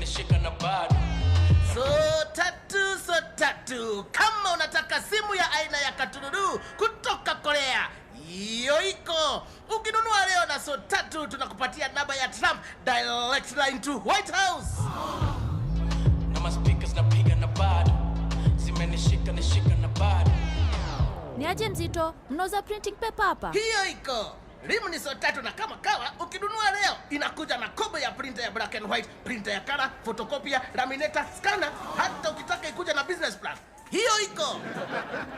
Zimenishika na bado. So tatu, so tatu. Kama unataka simu ya aina ya katululu kutoka Korea, hiyo iko. Ukinunua leo na so tatu, tunakupatia namba ya Trump direct line to White House. Na maspeakers napiga na bado. Zimenishika nishika na bado. Ni aje mzito, mnauza printing paper hapa? Hiyo iko. Rimu ni so tatu na kama kawa, ukinunua leo inakuja na kobo ya printer ya black and white, printer ya color, photocopier, laminator, scanner, hata ukitaka ikuja na business plan. Hiyo iko.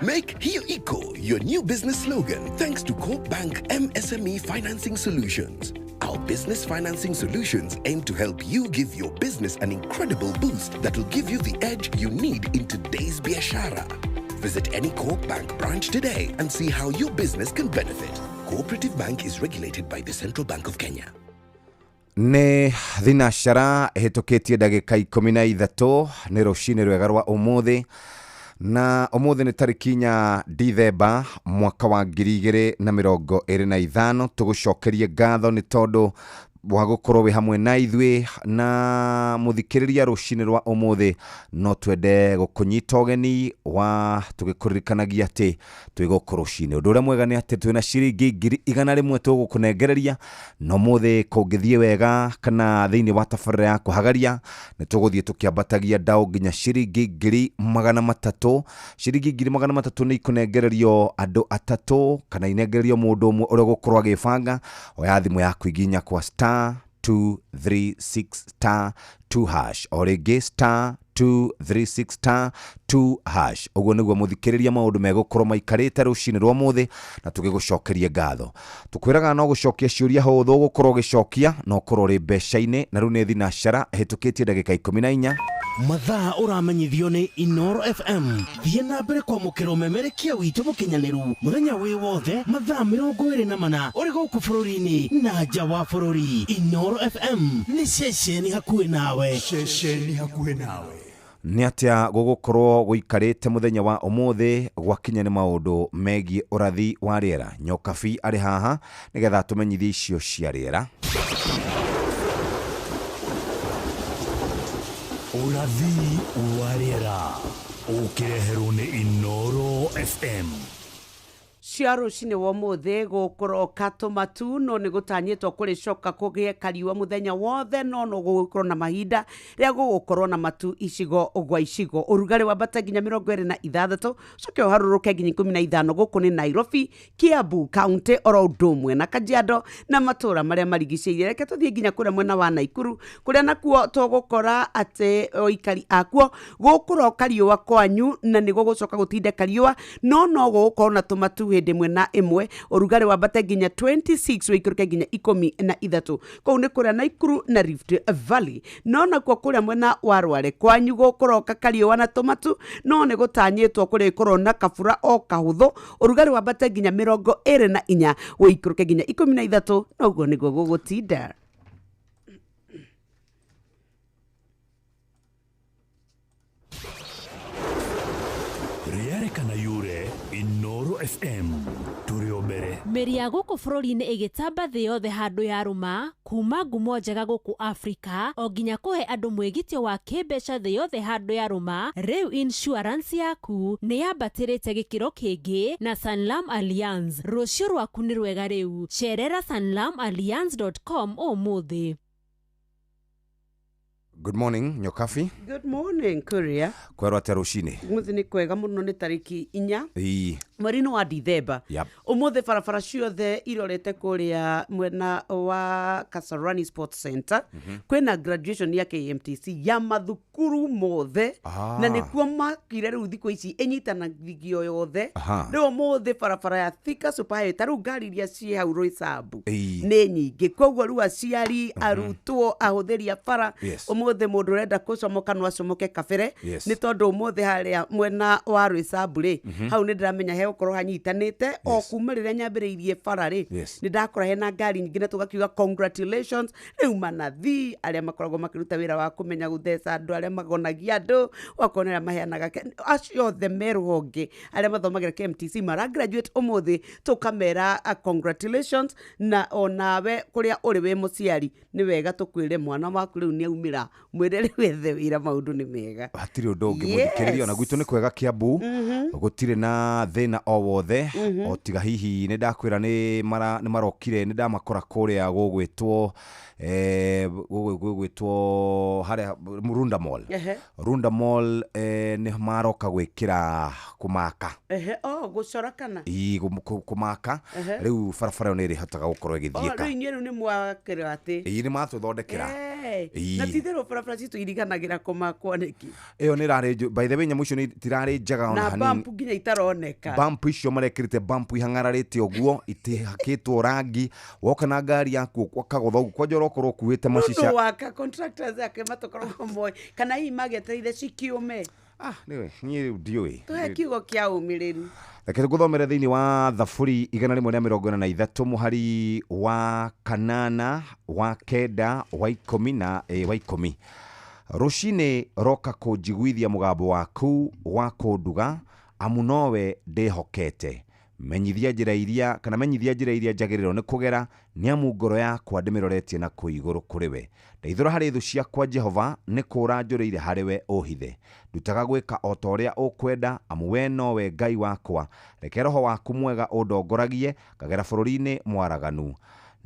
Make Hiyo Iko your new business slogan thanks to Coop Bank MSME Financing Solutions. Our business financing solutions aim to help you give your business an incredible boost that will give you the edge you need in today's biashara. Visit any Coop Bank branch today and see how your business can benefit. Cooperative Bank is regulated by the Central Bank of Kenya. Nĩ thinacara ĩhĩtũkĩtie ndagĩka 13. Nĩ rũcinĩ rwega rwa ũmũthĩ, na ũmũthĩ nĩ tarĩki 4 Dithemba mwaka wa 2025. Tũgũcokerie ngatho nĩ tondũ wa gũkorwo wĩ hamwe na ithuĩ. Na mũthikĩrĩria, rũcinĩ rwa ũmũthĩ no twende gũkũnyita ũgeni wa tũgĩkũririkanagia atĩ twĩ gũkũ rũcinĩ. Ũndũ ũrĩa mwega nĩ atĩ twĩna ciringi 100,000 tũgũkũnengereria, na ũmũthĩ kũngĩthiĩ wega kana thĩinĩ wa tabarĩra ya kũhagaria nĩ tũgũthiĩ tũkĩambatagia ndaũ nginya ciringi 300,000. Ciringi 300,000 nĩ ikũnengererio andũ atatũ kana inengererio mũndũ ũmwe ũrĩa ũgũkorwo agĩbanga. Oya thimũ yaku, iginya kwa star 236 star 2 hash, o rĩngĩ star 236 star 2 hash. Ũguo nĩguo, mũthikĩrĩria, maũndũ megũkorwo maikarĩte rũcinĩ rwa ũmũthĩ, na tũgĩgũcokerie ngatho tũkwĩraga no gũcokia ciũria hũthũ ũgũkorwo ũgĩcokia na ũkorwo ũrĩ mbeca-inĩ. Na rĩu nĩ thinacara ĩhĩtũkĩtie ndagĩka 14. Mathaa ũramenyithio nĩ Inoro FM. Thiĩ na mbere kwamũkĩra ũmemerekia witũ mũkinyanĩru mũthenya wĩ wothe, mathaa 24, ũrĩ gũkũ bũrũri-inĩ na nja wa bũrũri. Inoro FM nĩ ceceni hakuhĩ nawe. Ceceni hakuhĩ nawe. Nĩ atĩa gũgũkorwo gũikarĩte mũthenya wa ũmũthĩ gwakinya nĩ maũndũ megiĩ ũrathi wa rĩera? Nyokabi arĩ haha nĩgetha atũmenyithie icio cia rĩera. Ũrathi wa rĩera ũkĩreherwo nĩ Inoro FM. Cia rũcinĩ wa ũmũthĩ, gũkũroka tũmatu, no nĩ gũtanyĩtwo kũrĩcoka kũgĩe kariũa mũthenya wothe, no no gũgũkorwo na mahinda rĩa gũgũkorwo na matu icigo gwa icigo. Ũrugarĩ wambate nginya 26, ũcoke ũharũrũke nginya 15. Gũkũ nĩ Nairobi, Kiambu County oro ũndũ ũmwe na Kajiado na matũra marĩa marigicĩirie. Reke tũthiĩ nginya kũrĩa mwena wa Naikuru, kũrĩa nakuo tũgũkora atĩ aikari akuo gũkũroka riũa kwanyu, na nĩ gũgũcoka gũtinde kariũa, no no gũgũkorwo na tũmatu hĩndĩ ĩmwe na ĩmwe. Ũrugarĩ wambate nginya 26, wĩikũrũke nginya 13. Kũu nĩ kũrĩa Naikuru na Rift Valley. No nakuo kũrĩa mwena wa Rware kwanyu gũkũroka kariũa na tũmatu, no nĩ gũtanyĩtwo kũrĩkorwo na kabura o kahũthũ. Ũrugarĩ wambate nginya 24, wĩikũrũke nginya 13. Noguo nĩguo gũgũtinda. Rĩarĩ kana yure, Inoro FM tũrĩ o mbere. Mĩri ya gũkũ bũrũri-inĩ ĩgĩtamba thĩ yothe handũ yarũma, kuma ngumo njega gũkũ Afrika o nginya kũhe andũ mwĩgitio wa kĩmbeca thĩ yothe handũ yarũma. Rĩu insurance yaku nĩ yambatĩrĩte gĩkĩro kĩngĩ na Sanlam Allianz. Rũciũ rwaku nĩ rwega rĩu. Cerera sanlamallianz.com ũmũthĩ. Good morning, Nyokabi. Good morning, Kuria. Kwerwo atĩa rũcinĩ? Mũthĩ nĩ kwega mũno. Nĩ tarĩki 4 mweri-inĩ wa Dithemba. Ũmũthĩ barabara ciothe irorete kũrĩa mwena wa Kasarani Sports Center. Kwĩna graduation ya KMTC ya mathukuru mothe, na nĩkuo makire rĩu thikũ ici ĩnyitanagio yothe. Rĩu ũmũthĩ barabara ya Thika Super, ta rĩu ngari iria ciĩ hau Roysambu nĩ nyingĩ, koguo rĩu aciari, arutwo, ahũthĩri a bara, ũmũthĩ mũndũ ũrenda gũcomoka no acomoke kabere, nĩ tondũ ũmũthĩ harĩa mwena wa Roysambu rĩ, hau nĩ ndĩramenya hegũkorwo hanyitanĩte o kuma rĩrĩa nyambĩrĩirie bara rĩ. Nĩ ndakora hena ngari nyingĩ, na tũgakiuga congratulations. Rĩu manathi arĩa makoragwo makĩruta wĩra wa kũmenya gũtheca andũ arĩa magonagia andũ, wakorwo arĩa maheanaga acio othe me rũhonge arĩa mathomagĩra KMTC mara graduate ũmũthĩ, tũkamera congratulations. Na onawe kũrĩa ũrĩ wĩ mũciari, nĩ wega tũkwĩre mwana waku rĩu nĩ aumĩra Mwĩre rĩu ethe wĩra, maũndũ nĩ mega. Hatirĩ ũndũ ũngĩ. Mũthikĩrĩria, ona gwitũ nĩ kwega Kiambu, gũtirĩ na thĩna o wothe, o tiga hihi nĩ ndakwĩra nĩ marokire, nĩ ndamakora kũrĩa gũgwĩtwo gũgwĩtwo harĩa Runda Mall. Runda Mall, nĩ maroka gwĩkĩra kũmaka. Ehe, oh, gũcora kana? Ii, kũmaka. Rĩu barabara ĩyo nĩ ĩrĩhotaga gũkorwo Oh, ĩgĩthiĩka. rĩu inyuĩ rĩu nĩ mwakĩrwo atĩ Ii, nĩ matũthondekera. Na titherũ barabara citũ iriganagĩra kũmakwo nĩkĩ? Ĩyo nĩ ĩrarĩ by the way, nyamũ icio nĩ tirarĩ njega ona Na hanini. bampu nginya itaroneka. Bampu icio marekĩrĩte, bampu ihang'ararĩte ũguo, itihakĩtwo rangi. Woka na ngari yaku ũkagũtha ũguo, kwanja ũrokorwo ũkuĩte macica. Nũndũ waka contractors ake matokoragwo moĩ kana hihi magĩetereire cikiume. Ah, nĩwe niĩ rĩu ndiũĩ. Tũhe kiugo kĩa ũmĩrĩru. Reke tũgũthomere thĩinĩ wa Thaburi 143 mũhari wa 8, wa 9, wa 10 na wa 10. Rũcinĩ roka kũnjiguithia mũgambo waku wa kũnduga, amu nowe ndĩhokete. Menyithia njĩra iria, kana menyithia njĩra iria njagĩrĩirwo nĩ kũgera, nĩ amu ngoro yakwa ndĩmĩroretie na kũu igũrũ kũrĩ we. Ndeithũra harĩ thũ ciakwa, Jehova, nĩ kũũra njũrĩire harĩ we ũhithe. Ndutaga gwĩka o ta ũrĩa ũkwenda, amu we nowe Ngai wakwa. Reke roho waku mwega ũndongoragie ngagera bũrũri-inĩ mwaraganu.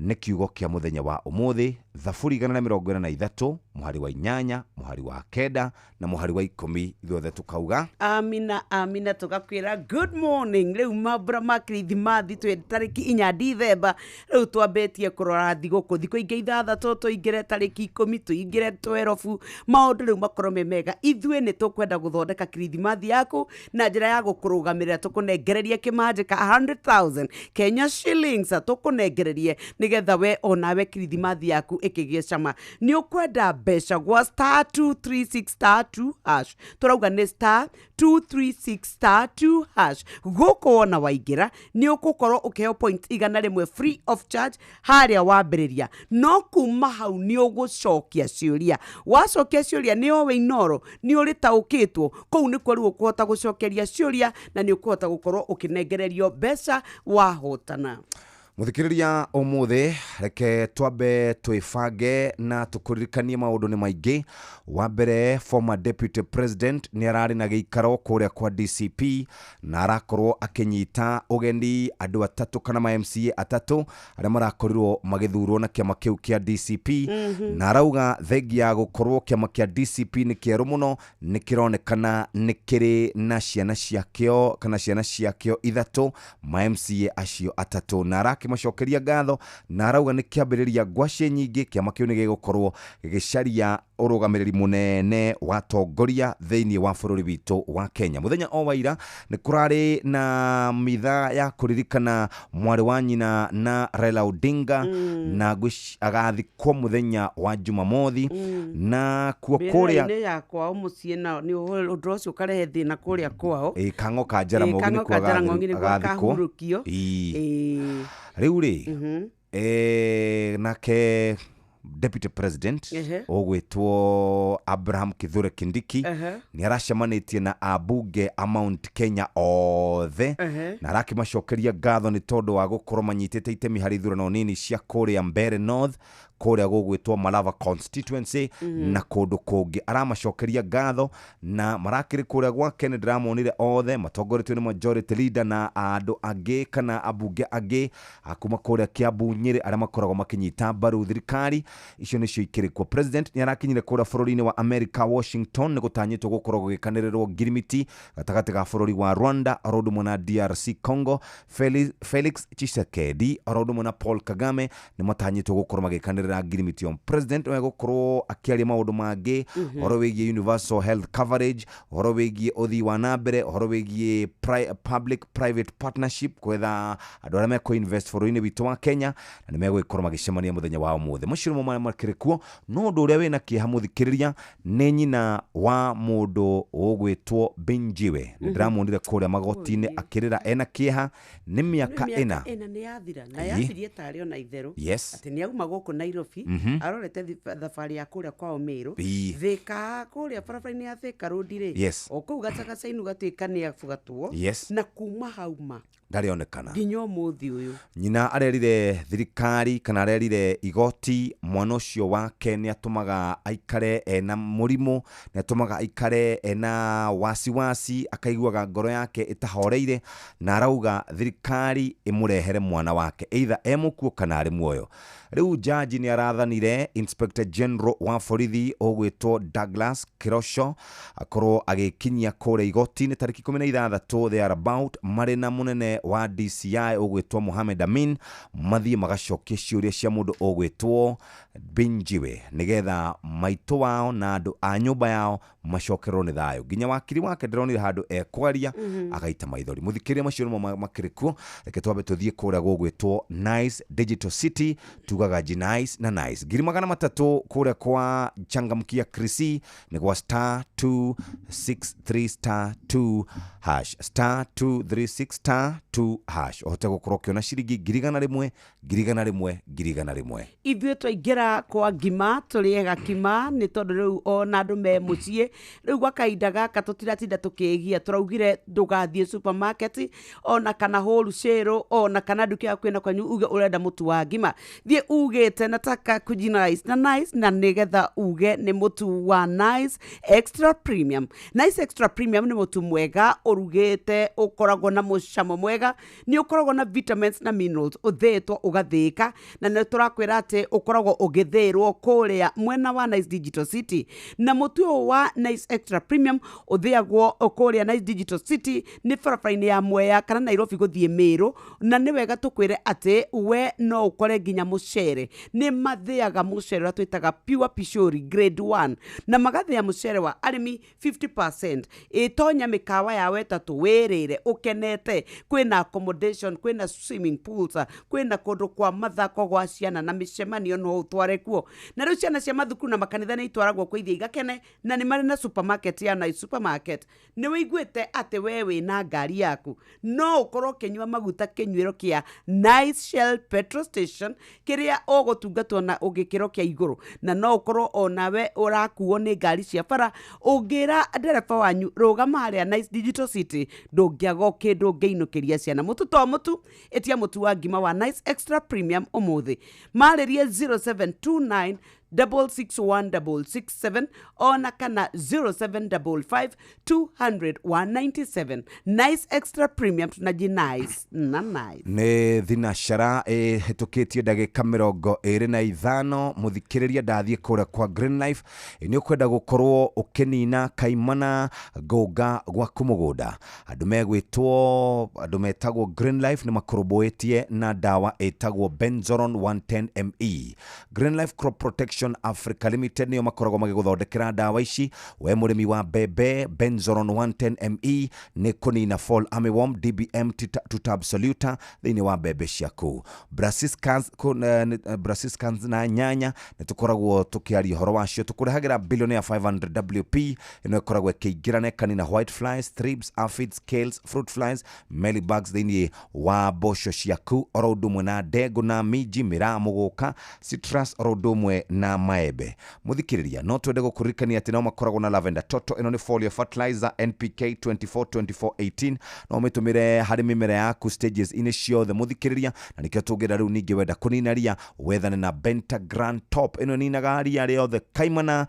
Nĩ kiugo kĩa mũthenya wa ũmũthĩ, Thaburi 143 mũhari wa 8, mũhari wa 9 na mũhari wa 10. Ithuothe tũkauga Amina, amina. Tũgakwĩra good morning. Rĩu mambura ma Kirithimathi twĩ tarĩki 4 Dithemba. Rĩu twambĩtie kũrora thigũkũ, thikũ ingĩ 6 tũingĩre tarĩki 10, tũingĩre 12, maũndũ rĩu makorwo me mega. Ithuĩ nĩ tũkwenda gũthondeka Kirithimathi yaku na njĩra ya gũkũrũgamĩrĩra, tũkũnengererie kĩmanjĩka 100,000 Kenya shillings, tũkũnengererie nĩgetha we onawe Kirithimathi yaku ĩkĩgĩe cama. Nĩ ũkwenda mbeca gwa *236*2#. Tũrauga nĩ *236*2#. Gũkũ wona waingĩra nĩ ũgũkorwo ũkĩheo point 100 free of charge harĩa wambĩrĩria, no kuma hau nĩ ũgũcokia ciũria. Wacokia ciũria, nĩ owe Inoro nĩ ũrĩtaũkĩtwo kũu nĩkuo rĩu ũkũhota gũcokeria ciũria na nĩ ũkũhota gũkorwo ũkĩnengererio mbeca wahotana. Mũthikĩrĩria, ũmũthĩ reke twambe twĩbange na tũkũririkanie maũndũ nĩ maingĩ. Wa mbere, former deputy president nĩ ararĩ na gĩikaro kũrĩa kwa DCP na arakorwo akĩnyita ũgeni andũ atatũ kana ma MCA atatũ arĩa marakorirwo magĩthurwo na kĩama kĩu kĩa DCP, na arauga thengia ya gũkorwo kĩama kĩa DCP nĩ kĩerũ mũno, nĩ kĩronekana nĩ kĩrĩ na ciana ciakĩo kana ciana ciakĩo ithatũ, ma MCA acio atatũ, na arakĩmacokeria ngatho na arauga nĩ kĩambĩrĩria ngwacĩ nyingĩ. Kĩama kĩu nĩ gĩgũkorwo gĩgĩcaria ũrũgamĩrĩri mũnene wa tongoria thĩinĩ wa bũrũri witũ wa Kenya. Mũthenya o wa ira nĩ kũrarĩ na mitha ya kũririkana mwarĩ wa nyina na Raila Odinga, na agathikwo mũthenya wa Jumamothi na kuo kũrĩa Mbĩrĩra-inĩ ya kwao mũciĩ, na nĩ ũndũ ũcio ũkarehe thĩna kũrĩa kwao. Ĩ, Kang'o ka Jaramogi. Kang'o nĩkuo ka Jaramogi nĩkuo agathikwo. akahurũkio. Ĩ. Rĩu rĩ, nake deputy president ũgwĩtwo Abraham Kithure Kindiki nĩ aracemanĩtie na ambunge a Mount Kenya othe na arakĩmacokeria ngatho nĩ tondũ wa gũkorwo manyitĩte itemi harĩ ithurano nini cia kũrĩa Mbeere North, kũrĩa gũgwĩtwo Malava constituency na kũndũ kũngĩ. Aramacokeria ngatho na marakĩrĩ kũrĩa gwake, nĩ ndĩramonire othe matongoretio nĩ majority leader na andũ angĩ kana ambunge angĩ a kuma kũrĩa Kiambu, Nyĩrĩ, arĩa makoragwo makĩnyita mbaru thirikari. Icio nĩcio ikĩrĩ kuo. President nĩ arakinyire kũrĩa bũrũri-inĩ wa America, Washington, nĩ gũtanyĩtwo gũkorwo gũgĩkanĩrĩrwo ngirimiti gatagatĩ ga bũrũri wa Rwanda oro ũndũ ũmwe na DRC Congo. Felix Tshisekedi oro ũndũ ũmwe na Paul Kagame nĩ matanyĩtwo gũkorwo magĩkanĩrĩra ngirimiti ĩyo. President nĩwe gũkorwo akĩaria maũndũ mangĩ, ũhoro wĩgiĩ universal health coverage, ũhoro wĩgiĩ ũthii wa na mbere, ũhoro wĩgiĩ public private partnership, kwetha andũ arĩa mekũ-invest bũrũri-inĩ witũ wa Kenya, na nĩ megũgĩkorwo magĩcemania mũthenya wa ũmũthĩ. Macio nĩmo marĩa makĩrĩ kuo, no ũndũ ũrĩa wĩna kĩeha, mũthikĩrĩria, nĩ nyina wa mũndũ ũgwĩtwo Benjiwe. Nĩ ndĩramuonire kũrĩa magoti-inĩ akĩrĩra ena kĩeha nĩ mĩaka Mĩaka 4. 4 nĩ yathira na Ĩĩ. yathirie tarĩ ona itherũ. Atĩ nĩ auma gũkũ Nairobi. Nairobi, arorete thabarĩ ya kũrĩa kwao Meru. Thika kũrĩa barabara-inĩ ya Thika Road rĩ, o kũu gacagacainu gatuĩka nĩ abugatwo. Na kuma hauma ndarĩonekana nginya ũmũthĩ ũyũ. Nyina arerire thirikari kana arerire igoti mwana ũcio wake nĩ atũmaga aikare ena mũrimũ, nĩ atũmaga aikare ena wasiwasi, akaiguaga ngoro yake ĩtahoreire, na arauga thirikari ĩmũrehere mwana wake either e mũkuũ kana arĩ muoyo. Rĩu jaji nĩ arathanire Inspector General wa borithi ũgwĩtwo Douglas Kirosho akorwo agĩkinyia kũrĩa igoti-inĩ tarĩki 16 thereabout, marĩ na mũnene wa DCI ũgwĩtwo Mohamed Amin, mathiĩ magacokie ciũria cia mũndũ ũgwĩtwo Binjiwe nĩgetha maitũ wao na andũ a nyũmba yao macokerwo nĩ thayũ. Nginya wakiri wake ndĩronire handũ ekwaria agaita maithori. Mũthikĩrĩria, macio nĩmo makĩrĩ kuo. Reke twambe tũthiĩ kũrĩa gũgwĩtwo Nice Digital City, tugaga ji nice na nice 300,000 kũrĩa kwa changamkia krisi nĩ gwa star 263 star 2 hash, star 236 star 2 hash, ũhote gũkorwo ũkĩona ciringi 100,000, 100,000, 100,000. Ithuĩ twaingĩra kwa ngima tũrĩe gakima nĩ tondũ rĩu ona andũ me mũciĩ rĩu gwa kahinda gaka tũtiratinda tũkĩgia. Tũraugire ndũgathiĩ supermarket ona kana wholesale ona kana nduka yaku ĩna kwanyu uge ũrenda mũtu wa ngima. Thiĩ ugĩte nataka kujinice na nice, na nĩgetha uge nĩ mũtu wa Nice Extra Premium. Nice Extra Premium nĩ mũtu mwega ũrugĩte, ũkoragwo na mũcamo mwega, nĩ ũkoragwo na vitamins na minerals, ũthĩĩtwo ũgathĩĩka, na nĩ tũrakwĩra atĩ ũkoragwo ũgĩthĩĩrwo kũrĩa mwena wa Nice Digital City. Na mũtu ũyũ wa Nice Extra Premium ũthĩagwo kũrĩa Nice Digital City, nĩ barabara-inĩ ya Mwea kana Nairobi gũthiĩ Mĩrũ. Na nĩ wega tũkwĩre atĩ we no ũkore nginya mũcere, nĩ mathĩaga mũcere ũrĩa twĩtaga pure pishori grade 1, na magathĩa mũcere wa arĩmi 50%. Ĩtonya mĩkawa yao ĩtatũ wĩrĩre ũkenete. Kwĩna accommodation, kwĩna swimming pools, kwĩna kũndũ kwa mathako gwa ciana na mĩcemanio no ũtware kuo. Na rĩu ciana cia mathukuru na makanitha nĩ itwaragwo kuo ithiĩ igakene. Na nĩ marĩ na supermarket ya Nice Supermarket. Nĩ wĩiguĩte atĩ we wĩna ngari yaku no ũkorwo ũkĩnyua maguta kĩnyuĩro kĩa Nice Shell petrol station kĩrĩa ũgũtungatwo na gĩkĩro kĩa igũrũ, na no ũkorwo onawe ũrakuo nĩ ngari cia bara. Ũngĩra ndereba wanyu rũgama harĩa Nice Digital City, ndũngĩaga kĩndũ ũngĩinũkĩria ciana. Mũtu to mũtu, ĩtia mũtu wa ngima wa Nice Extra Premium ũmũthĩ. Marĩrie 0729 661 667 ona kana 0755 200 197. Nice Extra Premium, tunaji nice na nice. Nĩ thinacara ĩhĩtũkĩtie ndagĩka 25. Mũthikĩrĩria, ndathiĩ kũrĩa kwa Green Life. Nĩ ũkwenda gũkorwo ũkĩnina kaimana ngũnga gwaku mũgũnda. Andũ megwĩtwo, andũ metagwo Green Life nĩ makũrũmbũĩtie na ndawa ĩtagwo Benzoron 110 ME. Green Life Crop Protection Africa Limited nĩo makoragwo magĩgũthondekera ndawa ici. We mũrĩmi wa mbembe, Benzoron 110 ME nĩ kũnina fall armyworm, DBM tuta absoluta thĩinĩ wa mbembe ciaku. Brassicas brassicas na nyanya nĩ tũkoragwo tũkĩaria ũhoro wacio. Tũkũrehagĩra Billionaire 500 WP. Ĩno ĩkoragwo ĩkĩingĩra na ĩkanina white flies, thrips, aphids, scales, fruit flies, mealybugs thĩinĩ wa mboco ciaku, oro ũndũ ũmwe na ndengũ na minji, mĩraa, mũgũka, citrus, oro ũndũ ũmwe na maembe. Mũthikĩrĩria, no twende gũkũririkania atĩ no makoragwo na Lavender Toto. Ĩno nĩ foliar fertilizer NPK 24 24 18, no ũmĩtũmĩre harĩ mĩmera yaku stages inĩ ciothe, mũthikĩrĩria. Na nĩkĩo tũngĩenda rĩu ningĩ wenda kũnina ria, wethane na Bentagram Top. Ĩno ninaga ria rĩothe kaimana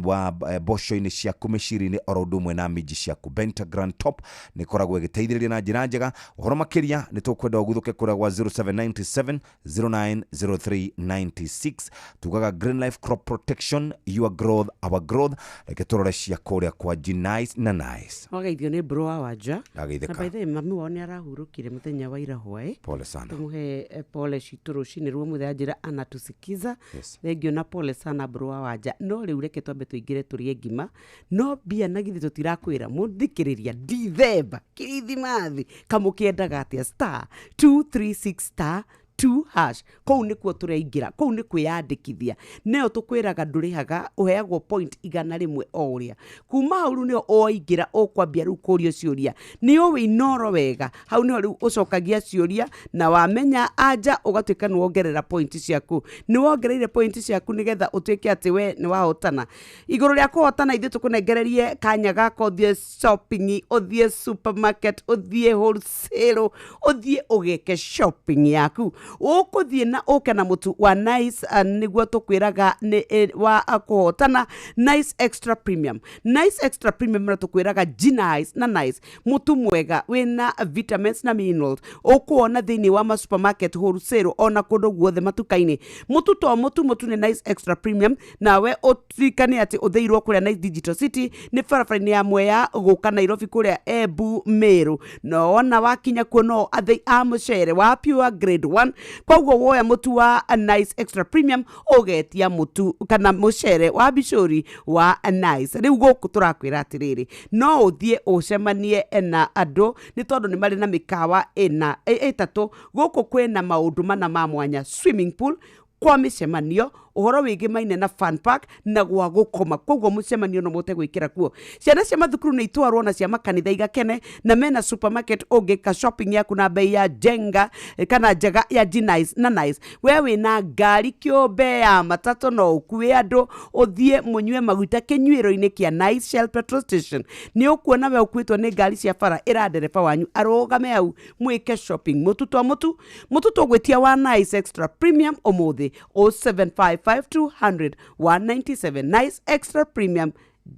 wa mboco-inĩ ciaku, mĩciri-inĩ, oro ũndũ ũmwe na minji ciaku. Bentagram Top nĩ ĩkoragwo ĩgĩteithĩrĩria na njĩra njega. Ũhoro makĩria nĩ tũkwenda ũguthũke kũrĩa gwa 0797 090396. Tugaga Green Life Crop Protection, your growth, our growth. Reke tũrore cia kũrĩa kwa G nice na nice. Wagaithio nĩ bro wa wanja. Na Ndageithĩka. By the way, mami wao nĩ arahurũkire mũthenya wa ira hwaĩ. Pole sana. Tumuhe pole citũ rũcinĩ rwa mũthenya, njĩra anatusikiza. Thengio na pole sana, bro wa wanja. No rĩu reke twambe tũingĩre tũrĩe ngima no mbia na githĩ tũtirakwĩra mũthikĩrĩria Dithemba kirithimathi kamũkĩendaga atĩa? Star 236 star 2 hash. Kũu nĩkuo tũraingĩra, kũu nĩ kwĩyandĩkithia. Nĩyo tũkwĩraga ndũrĩhaga, ũheagwo point 100 o ũrĩa. Kuma hau rĩu nĩho waingĩra ũkwambia rĩu kũrio ciũria. Nĩ ũĩ Inooro wega, hau nĩho rĩu ũcokagia ciũria na wamenya anja ũgatuĩka nĩ wongerera point ciaku. Nĩ wongereire point ciaku nĩgetha ũtuĩke atĩ we nĩ wahotana. Igũrũ rĩa kũhotana ithuĩ tũkũnengererie kanya gaka ũthiĩ shopping, ũthiĩ supermarket, ũthiĩ wholesale, ũthiĩ ũgeke shopping yaku. Ũkũthiĩ na ũke na mũtu wa Nice, nĩguo tũkwĩraga nĩ wa kũhotana Nice Extra Premium. Nice Extra Premium na tũkwĩraga G-Nice na Nice, mũtu mwega wĩna vitamins na minerals, ũkũwona thĩinĩ wa ma supermarket, wholesale, ona kũndũ guothe matuka-inĩ. Mũtu to mũtu, mũtu nĩ Nice Extra Premium. Nawe ũririkane atĩ ũthĩirwo kũrĩa Nice Digital City, nĩ barabara-inĩ ya Mwea gũka Nairobi kũrĩa Embu Meru. No wona wakinya kuo no athĩi a mũcere wa pure grade 1. Koguo woya mũtu wa Nice Extra Premium ũgetia mũtu kana mũcere wa bicũri wa Nice. Rĩu gũkũ tũrakwĩra atĩrĩrĩ, no ũthiĩ ũcemanie na andũ nĩ tondũ nĩ marĩ na mĩkawa ĩna ĩtatũ. Gũkũ kwĩna maũndũ mana ma mwanya: swimming pool kwa mĩcemanio, ũhoro wĩgĩmaine na fun park na gwa gũkoma. Koguo mũcemanio no mũhote gwĩkĩra kuo. Ciana cia mathukuru nĩ itwarwo na cia makanitha igakene, na mena supermarket ũngĩka shopping yaku na bei ya njenga kana njega ya G-Nice na Nice. We wĩna ngari kĩũmbe ya matatũ, no ũkue andũ ũthiĩ mũnyue maguta kĩnyuĩro-inĩ kĩa Nice Shell petrol station. Nĩ ũkuona we ũkuĩtwo nĩ ngari cia bara, ĩra ndereba wanyu arũgame hau mwĩke shopping. Mũtu to mũtu, mũtu tũgwĩtia wa Nice Extra Premium ũmũthĩ 0755 200 197. Nice Extra Premium,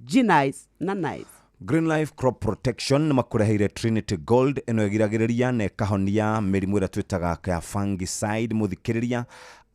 G-Nice na Nice. Green Life Crop Protection nĩ makũreheire Trinity Gold. Ĩno ĩgiragĩrĩria na ĩkahonia mĩrimũ ĩrĩa twĩtaga ya fungicide, mũthikĩrĩria,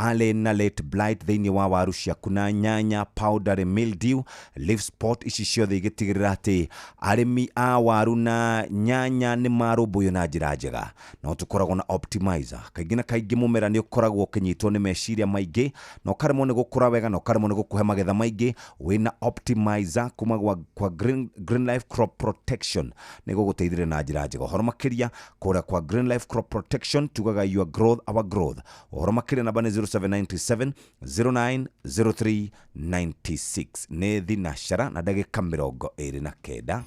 early na late blight thĩinĩ wa waru ciaku na nyanya, powdery mildew, leaf spot. Ici ciothe igĩtigĩrĩra atĩ arĩmi a waru na nyanya nĩ marũmbũiyo na njĩra njega. No tũkoragwo na optimizer. Kaingĩ na kaingĩ mũmera nĩ ũkoragwo ũkĩnyitwo nĩ meciria maingĩ na ũkaremwo nĩ gũkũra wega na ũkaremwo nĩ gũkũhe magetha maingĩ. Wĩna optimizer kuma kwa Green Life Crop Protection nĩ gũgũteithĩrĩria na njĩra njega. Ũhoro makĩria kũrĩa kwa Green Life Crop Protection tugaga your growth, our growth. Ũhoro makĩria namba nĩ 0797 0903 96. Nĩ thinashara na ndagĩka 29.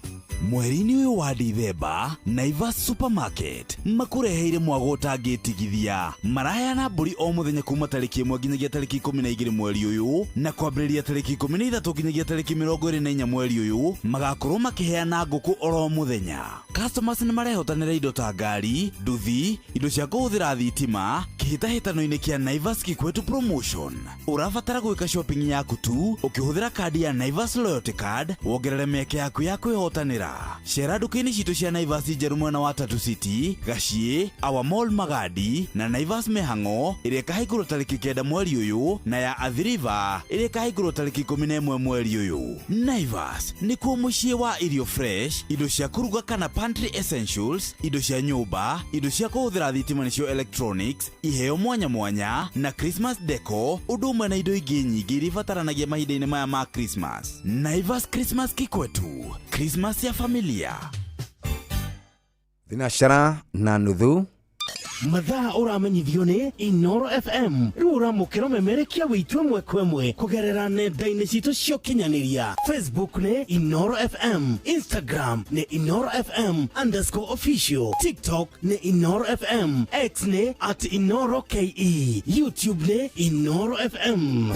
Mweri-inĩ ũyũ wa Dithemba, Naivas Supermarket makũreheire mwago ũtangĩtigithia. Maraheana mbũri o mũthenya kuma tarĩki 1 nginyagia tarĩki 12 mweri ũyũ, na kwambĩrĩria tarĩki 13 nginyagia tarĩki 24 mweri ũyũ magakorwo makĩheana ngũkũ oro mũthenya. Customers nĩ marehotanĩra indo ta ngari, nduthi, indo cia kũhũthĩra thitima kĩhĩtahĩtano-inĩ kĩa Naivas Kikwetu Promotion. Ũrabatara gwĩka shopping yaku tu ũkĩhũthĩra kandi ya Naivas Loyalty Card, wongerere mĩeke yaku ya kwĩhotanĩra. Cera nduka-inĩ citũ cia Naivas njerũ mwena wa Tatu City, Gaciĩ, Our Mall Magadi na Naivas Mĩhang'o ĩrĩa ĩkahingũrwo tarĩki 9 mweri ũyũ, na ya Athi River ĩrĩa ĩkahingũrwo tarĩki 11 mweri ũyũ. Naivas nĩkuo mũciĩ wa irio fresh, indo cia kũruga kana pantry essentials, indo cia nyũmba, indo cia kũhũthĩra thitima nĩcio electronics, iheo mwanya mwanya na Christmas deco, ũndũ ũmwe na indo ingĩ nyingĩ iria ibataranagia mahinda-inĩ maya ma Christmas. Naivas Christmas Kikwetu, Christmas ya familia. Thinashara na nuthu. Mathaa ũramenyithio nĩ Inoro FM. Rĩu ũramũkĩra ũmemerekia witũ ĩmwe kwa ĩmwe kũgerera nenda-inĩ citũ cia ũkinyanĩria. Facebook nĩ Inoro FM, Instagram nĩ Inoro FM underscore official, TikTok nĩ Inoro FM, X nĩ @InoroKE, YouTube nĩ Inoro FM.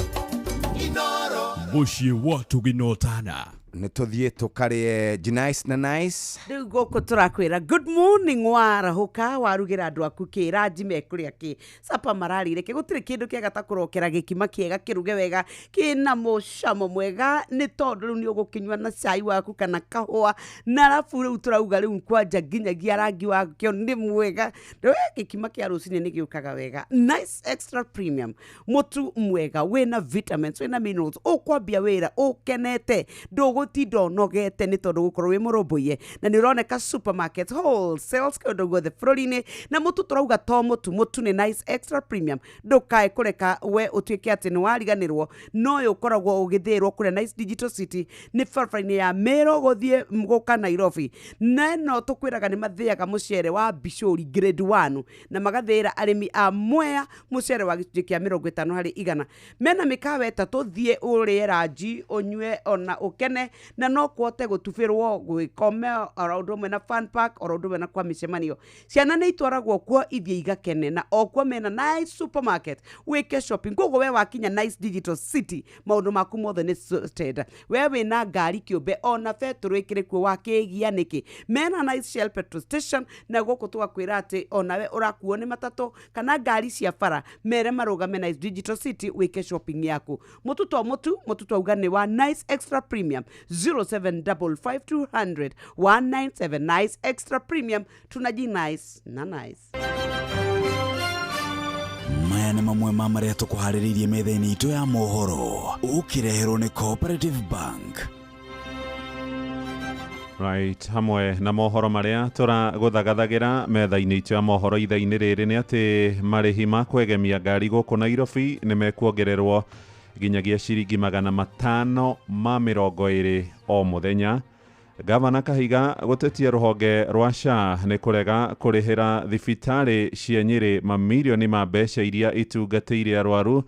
Mũciĩ wa tũginotana. Nĩ tũthiĩ tũkarĩe G-Nice na Nice. Rĩu gũkũ tũrakwĩra good morning. Warahũka warugĩra andũ aku kĩ ranji, mekũrĩa kĩ sapa, mararĩire kĩ? Gũtirĩ kĩndũ kĩega ta kũrokera gĩkima kĩega kĩruge wega kĩna mũcamo mwega, nĩ tondũ rĩu nĩ ũgũkĩnyua na cai waku kana kahũa, na arabu rĩu tũrauga rĩu kwanja nginyagia rangi wakĩo nĩ mwega. We gĩkima kĩa rũcinĩ nĩ gĩũkaga wega. Nice Extra Premium, mũtu mwega wĩna vitamins, wĩna minerals, ũkwambia wĩra ũkenete, ndũgũthiĩ Ndũgũtinda ũnogete nĩ tondũ gũkorwo wĩ mũrũmbũiye na nĩ ũroneka supermarket wholesales kũndũ guothe bũrũri-inĩ. Na mũtu tũrauga to mũtu, mũtu nĩ Nice Extra Premium. Ndũkae kũreka we ũtuĩke atĩ nĩ wariganĩrwo no ũyũ ũkoragwo ũgĩthĩĩrwo kũrĩa Nice Digital City nĩ barabara-inĩ ya Meru gũthiĩ gũka Nairobi. Na ĩno tũkwĩraga nĩ mathĩaga mũcere wa Bishori grade 1 na magathĩĩra arĩmi a Mwea mũcere wa gĩcunjĩ kĩa 50%. Mena mĩkawa ĩtatũ, thiĩ ũrĩe ranji ũnyue ona ũkene, na no kũhote gũtubĩrwo gwĩkome oro ũndũ ũmwe na fun park oro ũndũ ũmwe na kwa mĩcemanio. Ciana nĩ itwaragwo kuo ithiĩ igakene, na o kuo mena Nice Supermarket wĩke shopping. Koguo we wakinya Nice Digital City maũndũ maku mothe nĩ sorted. We wĩna ngari kĩũmbe ona betũrũ ĩkĩrĩ kuo wakĩgia nĩkĩ. Mena Nice Shell petrol station, na gũkũ tũgakwĩra atĩ onawe ũrakuo nĩ matatũ kana ngari cia bara, mere marũgame Nice Digital City wĩke shopping yaku. Mũtu to mũtu, mũtu twauga nĩ wa Nice Extra Premium 0755 200 197. Nice Extra Premium, tunaji nice na nice. Maya nĩ mamwe ma marĩa tũkũharĩrĩirie metha-inĩ itũ ya mohoro ũkĩreherwo nĩ Cooperative Bank. Right, hamwe na mohoro marĩa tũragũthagathagĩra metha-inĩ itũ ya mohoro ithaa-inĩ rĩrĩ nĩ atĩ marĩhi ma kwegemia ngari gũkũ Nairobi nĩ mekuongererwo nginyagia ciringi 520 o mũthenya. Gavana Kahiga gũtetia rũhonge rwa SHA nĩ kũrega kũrĩhĩra thibitarĩ cia Nyĩrĩ mamirioni ma mbeca iria itungatĩire arwaru,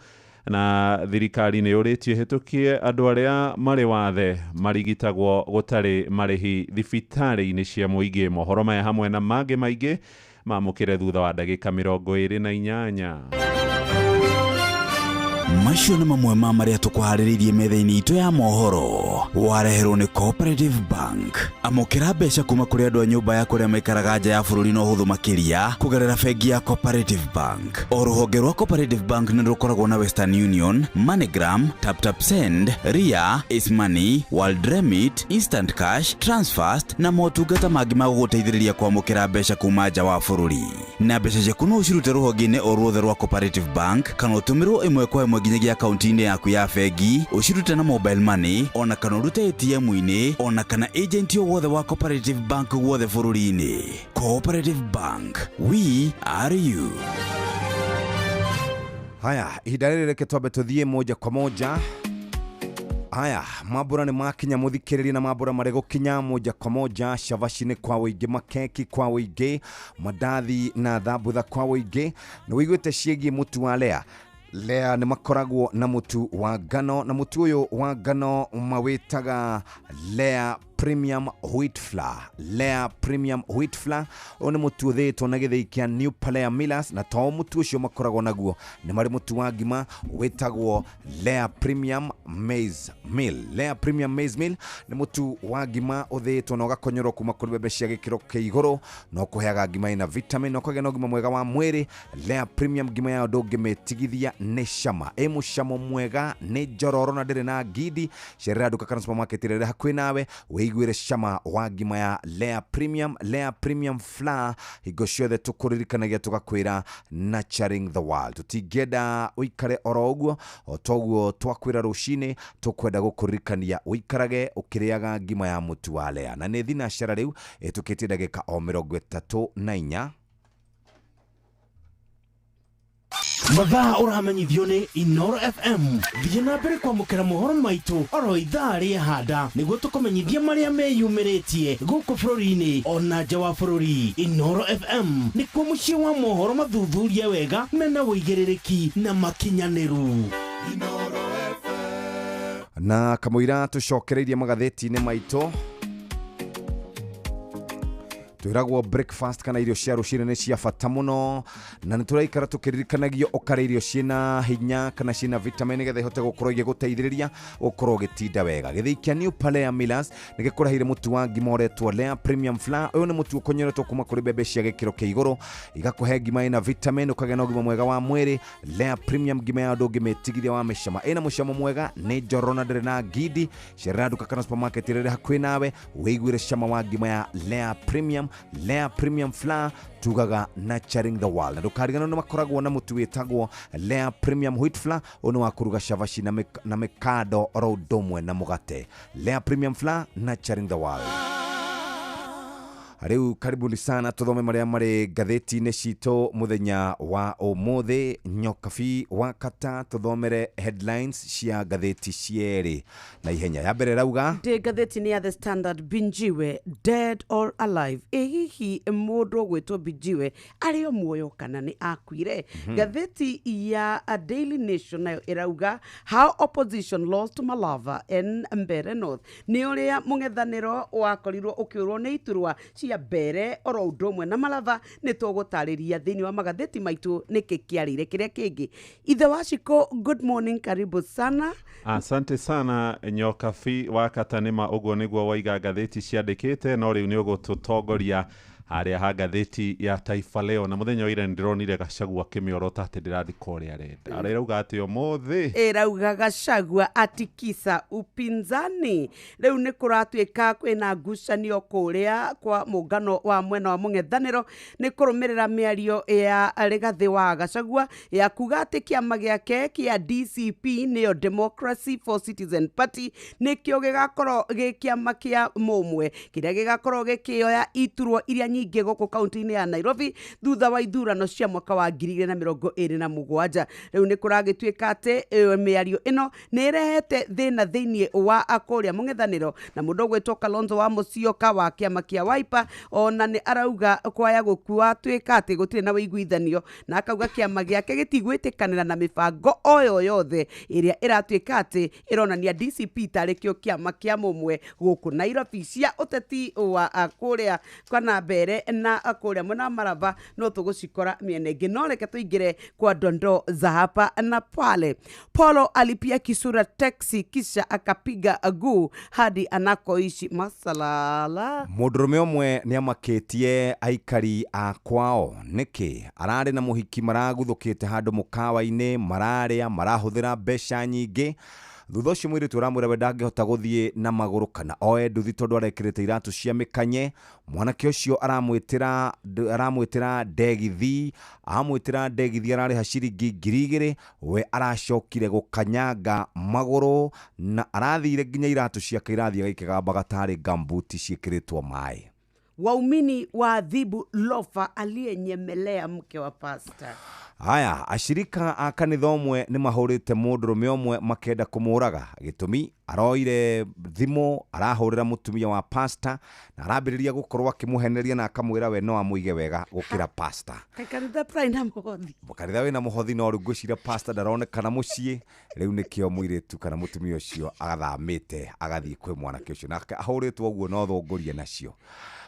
na thirikari nĩ yũrĩtie ĩhĩtũkie andũ arĩa marĩ wathe marigitagwo gũtarĩ marĩhi thibitarĩ-inĩ cia mũingĩ. Mohoro maya hamwe na mangĩ maingĩ mamũkĩre thutha wa ndagĩka 28. Macio nĩ mamwe ma marĩa tũkũharĩrĩirie metha-inĩ itũ ya mohoro wareherwo nĩ Cooperative Bank. Amũkĩra mbeca kuma kũrĩ andũ a nyũmba ya kũrĩa maikaraga nja ya bũrũri na ũhũthũ makĩria kũgerera bengi ya Cooperative Bank. O rũhonge rwa Cooperative Bank nĩ rũkoragwo na Western Union, MoneyGram, TapTap Send, Ria, Ace Money, World Remit, Instant Cash, Transfast na motungata mangĩ ma gũgũteithĩrĩria kwamũkĩra mbeca kuma nja wa bũrũri. Na mbeca ciaku no ũcirute rũhonge-inĩ o ruothe rwa Cooperative Bank kana ũtũmĩrwo ĩmwe kwa ĩmwe nginyagia akaunti-inĩ yaku ya bengi, ũcirute na mobile money ona kana ũrute ATM-inĩ ona kana agent o wothe wa Cooperative Bank guothe bũrũri-inĩ. Cooperative Bank, we are you. Haya, ihinda rĩrĩ reke twambe tũthiĩ moja kwa moja. Haya, mambura nĩ makinya mũthikĩrĩria, na mambura marĩ gũkinya moja kwa moja. Cabaci nĩ kwa wũingĩ, makeki kwa wũingĩ, mandathi na thambutha kwa wũingĩ. Nĩ wĩiguĩte ciĩgiĩ mũtu wa Lea? Lea nĩ makoragwo na mũtu wa ngano, na mũtu ũyũ wa ngano mawĩtaga Lea Premium Wheat Flour. Lea Premium Wheat Flour ũyũ nĩ mũtu ũthĩĩtwo na gĩthĩi kĩa New Palea Millers, na to mũtu ũcio makoragwo naguo, nĩ marĩ mũtu wa ngima wĩtagwo Lea Premium Maize Meal. Lea Premium Maize Meal nĩ mũtu wa ngima ũthĩĩtwo na ũgakonyorwo kuma kũrĩ mbembe cia gĩkĩro kĩa igũrũ, na ũkũheaga ngima ĩna vitamin na ũkagĩa na ũgima mwega wa mwĩrĩ. Lea Premium ngima yayo ndũngĩmĩtigithia nĩ cama, ĩ mũcamo mwega, nĩ njororo na ndĩrĩ na ngindi. Cerera nduka kana supermarket ĩrĩa ĩrĩ hakuhĩ nawe wĩiguĩre cama wa ngima ya Lea Premium. Lea Premium Flour, hingo ciothe tũkũririkanagia tũgakwĩra nurturing the world. Tũtingĩenda ũikare oro ũguo, o toguo twakwĩra rũcinĩ tũkwenda gũkũririkania ũikarage ũkĩrĩaga ngima ya mũtu wa Lea. Na nĩ thinacara rĩu ĩtũkĩtie ndagĩka o 34. Mathaa ũramenyithio nĩ Inoro FM. Thiĩ na mbere kwamũkĩra mohoro maitũ oro ithaa rĩa handa nĩguo tũkũmenyithia marĩa meyumĩrĩtie gũkũ bũrũri-inĩ ona nja wa bũrũri. Inoro FM nĩkuo mũciĩ wa mohoro mathuthurie wega mena ũigĩrĩrĩki na makinyanĩru. Na kamũira tũcokereirie magathĩti-inĩ maitũ, twĩragwo breakfast kana irio cia rũcinĩ nĩ cia bata mũno, na nĩ tũraikara tũkĩririkanagio ũkarĩa irio ciĩna hinya kana ciĩna vitamin nĩgetha ihote gũkorwo igĩgũteithĩrĩria gũkorwo ũgĩtinda wega. Gĩthĩi kĩa New Palea Millers nĩ gĩkũreheire mũtu wa ngima ũretwo Lea Premium Flour. Ũyũ nĩ mũtu ũkonyoretwo kuma kũrĩ mbembe cia gĩkĩro kĩa igũrũ, igakũhe ngima ĩna vitamin, ũkagĩa na ũgima mwega wa mwĩrĩ. Lea Premium ngima ya ndũngĩmĩtigithia wa mĩcama, ĩna mũcamo mwega, nĩ njororo na ndĩrĩ na ngindi. Cerera nduka kana supermarket ĩrĩa ĩrĩ hakuhĩ nawe wĩiguĩre cama wa ngima ya Lea Premium. Lea Premium Flour tugaga nurturing the world. Na ndũkariganĩrwo nĩ makoragwo na mũtu wĩtagwo Lea Premium Wheat Flour, ũyũ nĩ wa kũruga cabaci na mĩkando oro ũndũ ũmwe na mũgate. Lea Premium Flour, nurturing the world. Rĩu karibuni sana tũthome marĩa marĩ ngathĩti-inĩ citũ mũthenya wa ũmũthĩ. Nyokabi wa kata, tũthomere headlines cia ngathĩti cierĩ na ihenya. Ya mbere ĩrauga Ndĩ ngathĩti-inĩ ya The Standard, Binjiwe dead or alive. Ĩ hihi mũndũ ũgwĩtwo Binjiwe arĩ o muoyo kana nĩ akuire? Ngathĩti ya Daily Nation nayo ĩrauga how opposition lost Malava and Mbere North, nĩ ũrĩa mũng'ethanĩro wakorirwo ũkĩũrwo nĩ iturwa cia Mbere oro ũndũ ũmwe na Malava. Nĩ tũgũtarĩria thĩinĩ wa magathĩti maitũ nĩkĩ kĩarĩire kĩrĩa kĩngĩ. Ithe wa Shiko, good morning, karibu sana. Asante sana, Nyokabi wa Katanĩma. Ũguo nĩguo waiga ngathĩti ciandĩkĩte, no rĩu nĩ ũgũtũtongoria harĩa ha ngathĩti ya Taifa Leo. Na mũthenya wa ira nĩndĩronire Gachagua akĩmĩorota atĩ ndĩrandĩka ũrĩa arenda. Arauga atĩ ũmũthĩ Ĩrauga Gachagua atikisa upinzani. Rĩu nĩ kũratuĩka kwĩna ngucanio kũrĩa kwa mũngano wa mwena wa mũng'ethanĩro nĩ kũrũmĩrĩra mĩario ya Rigathĩ wa Gachagua ya kuga atĩ kĩama gĩake kĩa DCP, nĩyo Democracy for Citizen Party, nĩkĩo gĩgakorwo gĩ kĩama kĩa mũmwe kĩrĩa gĩgakorwo gĩkĩoya iturwa iria nyingĩ gũkũ kaunti-inĩ ya Nairobi thutha wa ithurano cia mwaka wa 2027. Rĩu nĩ kũragĩtuĩka atĩ mĩario ĩno nĩ ĩrehete thĩna thĩinĩ wa kũrĩa mũng'ethanĩro, na mũndũ ũgwĩtwo Kalonzo wa Musyoka wa kĩama kĩa Wiper ona nĩ arauga kwaya gũkua tuĩka atĩ gũtirĩ na ũiguithanio, na akauga kĩama gĩake gĩtigwĩtĩkanĩra na mĩbango o yothe ĩrĩa ĩratuĩka atĩ ĩronania DCP tarĩ kĩo kĩama kĩa mũmwe gũkũ Nairobi. Cia ũteti wa kũrĩa kana Mbere na kũrĩa mwena wa Maraba no tũgũcikora mĩena ĩngĩ, no reke tũingĩre kwa dondoo za hapa na pale. Polo alipia kisura taxi kisha akapiga guu hadi anakoishi Masalala. Mũndũrũme ũmwe nĩ amakĩtie aikari a kwao. Nĩkĩ? Ararĩ na mũhiki maraguthũkĩte handũ mũkawa-inĩ, mararĩa, marahũthĩra mbeca nyingĩ. Thutha ũcio mũirĩtu ũramwĩra we ndangĩhota gũthiĩ na magũrũ kana oe nduthi tondũ arekĩrĩte iratũ cia mĩkanye. Mwanake ũcio aramwĩtĩra ndegithi, amwĩtĩra ndegithi ararĩha ciringi 2000. We aracokire gũkanyanga magũrũ na arathire nginya iratũ ciake irathiaga ikĩgambaga tarĩ gambuti ciĩkĩrĩtwo maĩ. Waumini waadhibu lofa aliyenyemelea mke wa pasta. Haya, ashirika a kanitha ũmwe nĩ mahũrĩte mũndũrũme ũmwe makenda kũmũraga. Gĩtũmi, aroire thimũ arahũrĩra mũtumia wa pasta na arambĩrĩria gũkorwo akĩmũheneria na akamwĩra we no amũige wega gũkĩra pasta. Kanitha praina mũhothi. Kanitha wĩna mũhothi, no rĩu ngwĩciria pasta ndaronekana mũciĩ. Rĩu nĩkĩo mũirĩtu kana mũtumia ũcio agathamĩte agathiĩ kwĩ mwanake ũcio, nake ahũrĩtwo ũguo no thũngũrie nacio.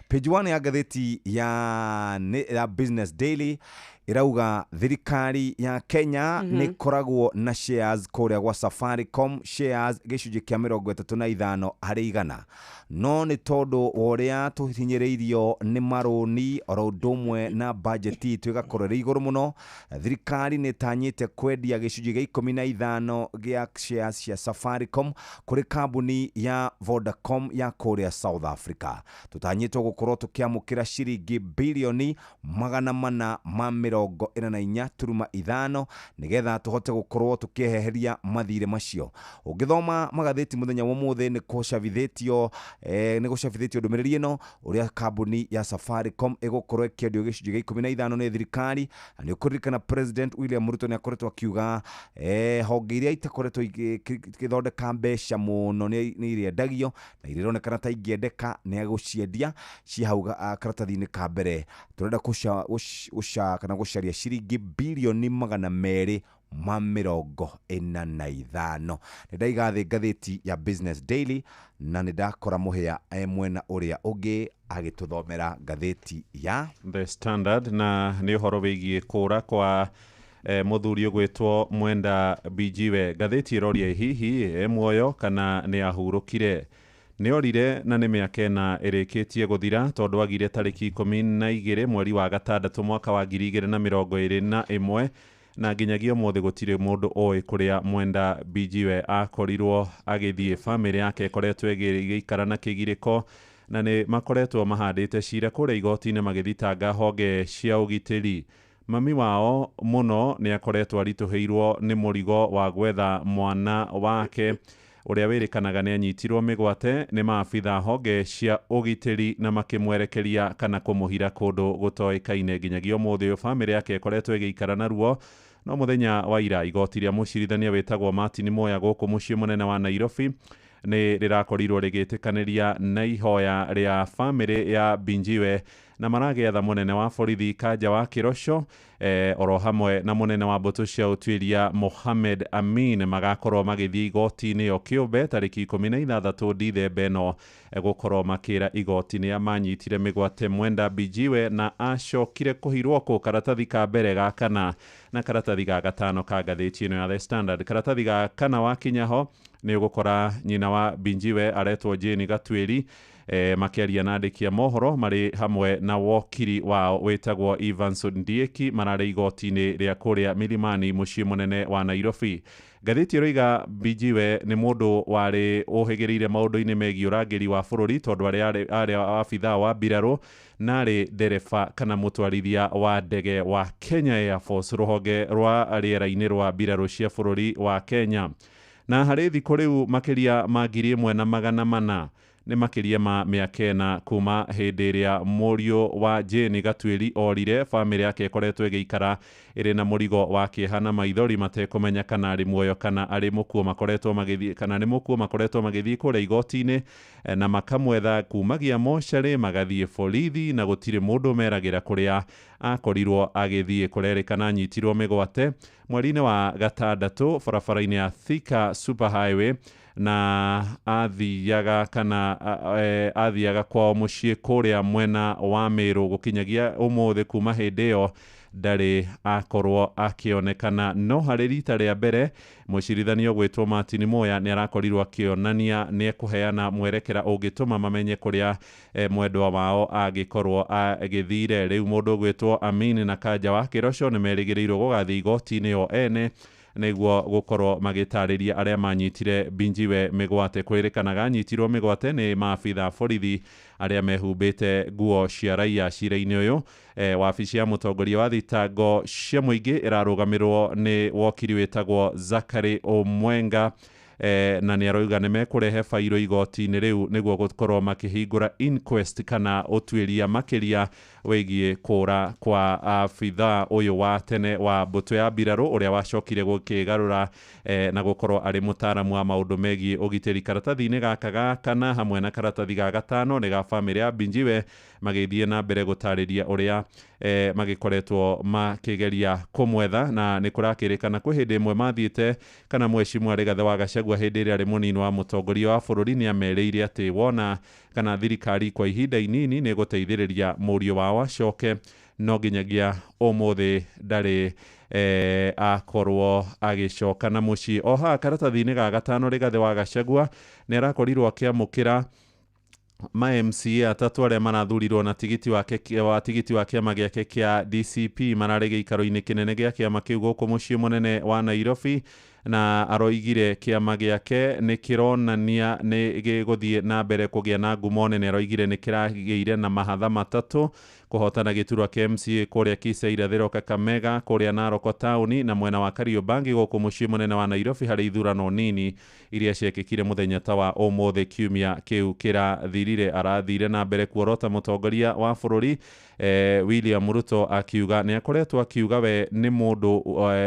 Page 1 ya ngathĩti ya Business Daily ĩrauga thirikari ya Kenya nĩ ĩkoragwo na shares kũrĩa gwa Safaricom, shares gĩcunjĩ kĩa 35 harĩ igana, no nĩ tondũ wa ũrĩa tũhinyĩrĩirio nĩ marũni oro ũndũ ũmwe na bajeti itũ ĩgakorwo ĩrĩ igũrũ mũno, thirikari nĩ ĩtanyĩte kwendia gĩcunjĩ gĩa 15 gĩa shares cia Safaricom kũrĩ kambuni ya Vodacom ya kũrĩa South Africa. Tũtanyĩtwo gũkorwo tũkĩamũkĩra ciringi bilioni 444.5 nĩgetha tũhote gũkorwo tũkĩeheria mathirĩ macio. Ũngĩthoma magathĩti mũthenya wa ũmũthĩ nĩ gũcabithĩtio ndũmĩrĩri ĩno ũrĩa kambuni ya Safaricom ĩgũkorwo ĩkĩendio gĩcunjĩ gĩa 15 nĩ thirikari. Na nĩ ũkũririkana President William Ruto nĩ akoretwo akiuga honge iria itakoretwo igĩthondeka mbeca mũno nĩ irĩendagio, na iria ironekana ta ingĩendeka nĩ egũciendia. Ci hau karatathi-inĩ ka mbere tũrenda gũca kana gũcaria ciringi bilioni 245. Nĩ ndaiga thĩ ngathĩti ya Business Daily na nĩ ndakora mũhĩa mwena ũrĩa ũngĩ agĩtũthomera ngathĩti ya The Standard, na nĩ ũhoro wĩgiĩ kũra kwa mũthuri ũgwĩtwo Mwenda Bijiwe. Ngathĩti ĩroria hihi e muoyo kana nĩ ahurũkire. Nĩ orire na nĩ mĩaka 4 ĩrĩkĩtie gũthira tondũ agire tarĩki 12 mweri wa gatandatũ mwaka wa 2021, na nginyagia ũmũthĩ gũtirĩ mũndũ ũĩ kũrĩa Mwenda Bijiwe akorirwo agĩthiĩ. Bamĩrĩ yake ĩkoretwo ĩgĩikara na kĩgirĩko Na nĩ makoretwo mahandĩte cira kũrĩa igoti-inĩ magĩthitanga honge cia ũgitĩri. Mami wao mũno nĩ akoretwo aritũhĩirwo nĩ mũrigo wa gwetha mwana wake ũrĩa wĩrĩkanaga nĩ anyitirwo mĩgwate nĩ maabitha honge cia ũgitĩri na makĩmwerekeria kana kũmũhira kũndũ gũtoĩkaine. Nginyagia ũmũthĩ ũyũ bamĩrĩ yake ĩkoretwo ĩgĩikara na ruo. No mũthenya wa ira igoti rĩa mũcirithania wĩtagwo Martin Moya gũkũ mũciĩ mũnene wa Nairobi nĩ rĩrakorirwo rĩgĩtĩkanĩria na ihoya rĩa bamĩrĩ ya Binjiwe, na maragĩetha mũnene wa borithi Kanja wa Kĩroco oro hamwe na mũnene wa mbũtũ cia ũtuĩria Mohamed Amin magakorwo magĩthiĩ igoti-inĩ o kĩũmbe tarĩki 16 Dithemba ĩno, gũkorwo makĩra igoti nĩa manyitire mĩgwate Mwenda Binjiwe na acokire kũhirwo kũ. Karatathi ka mbere ga kana na karatathi ga gatano ka ngathĩti ĩno ya The Standard. Karatathi ga kana wakinya ho nĩ ũgũkora nyina wa Binjiwe aretwo Jane Gatuĩri makĩaria na andĩki a mohoro marĩ hamwe na wokiri wao wĩtagwo Evans Ndieki mararĩ igoti-inĩ rĩa kũrĩa Milimani mũciĩ mũnene wa Nairobi. Ngathĩti ĩroiga Binjiwe nĩ mũndũ warĩ ũhĩgĩrĩire maũndũ-inĩ megiĩ ũrangĩri wa bũrũri tondũ arĩ abithaa wa mbirarũ na arĩ ndereba kana mũtwarithia wa ndege wa Kenya Air Force, rũhonge rwa rĩera-inĩ rwa mbirarũ cia bũrũri wa Kenya. Na harĩ thikũ rĩu makĩria ma 1400 nĩ makĩria ma mĩaka 4 kuma hĩndĩ ĩrĩa mũriũ wa Jane Gatuĩri orire. Bamĩrĩ yake ĩkoretwo ĩgĩikara ĩrĩ na mũrigo wa kĩeha na maithori matekũmenya kana arĩ muoyo kana arĩ mũkuo. Makoretwo magĩthiĩ kana nĩ mũkuo, makoretwo magĩthiĩ kũrĩa igoti-inĩ na makamwetha kumagia mocarĩ, magathiĩ borithi na gũtirĩ mũndũ meragĩra kũrĩa akorirwo agĩthiĩ. Kũrerĩkana anyitirwo mĩgwate mweri-inĩ wa gatandatũ barabara-inĩ ya Thika Super Highway na athiaga kana athiaga kwao mũciĩ kũrĩa mwena wa Meru. Gũkinyagia ũmũthĩ kuma hĩndĩ ĩyo ndarĩ akorwo akĩonekana. No harĩ rita rĩa mbere mũcirithania ũgwĩtwo Martin Moya nĩ arakorirwo akĩonania nĩ ekũheana mwerekera ũngĩtũma mamenye kũrĩa mwendwa wao angĩkorwo agĩthire. Rĩu mũndũ ũgwĩtwo Amin na Kanja wa Kĩroco nĩ merĩgĩrĩirwo gũgathiĩ igoti-inĩ o ene nĩguo gũkorwo magĩtarĩria arĩa manyitire Binjiwe mĩgwate. Kwĩrĩkanaga anyitirwo mĩgwate nĩ maabitha borithi arĩa mehumbĩte nguo cia raia. Cira-inĩ ũyũ wabici ya mũtongoria wa thitango cia mũingĩ ĩrarũgamĩrwo nĩ wokiri wĩtagwo Zachary Omwenga, na nĩ aroiga nĩ mekũrehe bairũ igoti-inĩ rĩu nĩguo gũkorwo makĩhingũra inquest kana ũtuĩria makĩria wĩgiĩ kũra kwa abithaa ũyũ wa tene wa mbũtũ ya mbirarũ ũrĩa wacokire gũkĩgarũra na gũkorwo arĩ mũtaaramu wa maũndũ megiĩ ũgitĩri. Karatathi-inĩ gaka ga kana hamwe na karatathi ga gatano nĩ ga bamĩrĩ ya Binjiwe magĩthiĩ na mbere gũtarĩria ũrĩa magĩkoretwo makĩgeria kũmwetha, na nĩ kũrakĩrĩkana kwĩ hĩndĩ ĩmwe mathiĩte kana mheshimiwa Rigathĩ wa Gachagua hĩndĩ ĩrĩa arĩ mũnini wa mũtongoria wa bũrũri nĩ amerĩire atĩ wona kana thirikari kwa ihinda inini nĩ ĩgũteithĩrĩria mũriũ wao acoke, no nginyagia ũmũthĩ ndarĩ akorwo agĩcoka na mũciĩ. O haha karatathi-inĩ ga gatano Rigathĩ wa Gachagua nĩ arakorirwo akĩamũkĩra ma MCA atatũ arĩa marathurirwo na tigiti wake wa tigiti wa kĩama gĩake kĩa DCP mararĩ gĩikaro-inĩ kĩnene gĩa kĩama kĩu gũkũ mũciĩ mũnene wa Nairobi, na aroigire kĩama gĩake nĩ kĩronania nĩ gĩgũthiĩ na mbere kũgĩa na ngumo nene. Aroigire nĩ kĩragĩire na mahatha matatũ kũhotana gĩturwa kĩa MCA kũrĩa Kisii Irathĩro, Kakamega, kũrĩa Narok taũni na mwena wa Kariobangi gũkũ mũciĩ mũnene wa Nairobi harĩ ithurano nini iria ciekĩkire mũthenya ta wa ũmũthĩ kiumia kĩu kĩrathirire. Arathire na mbere kuorota mũtongoria wa bũrũri William Ruto akiuga nĩ akoretwo akiuga we nĩ mũndũ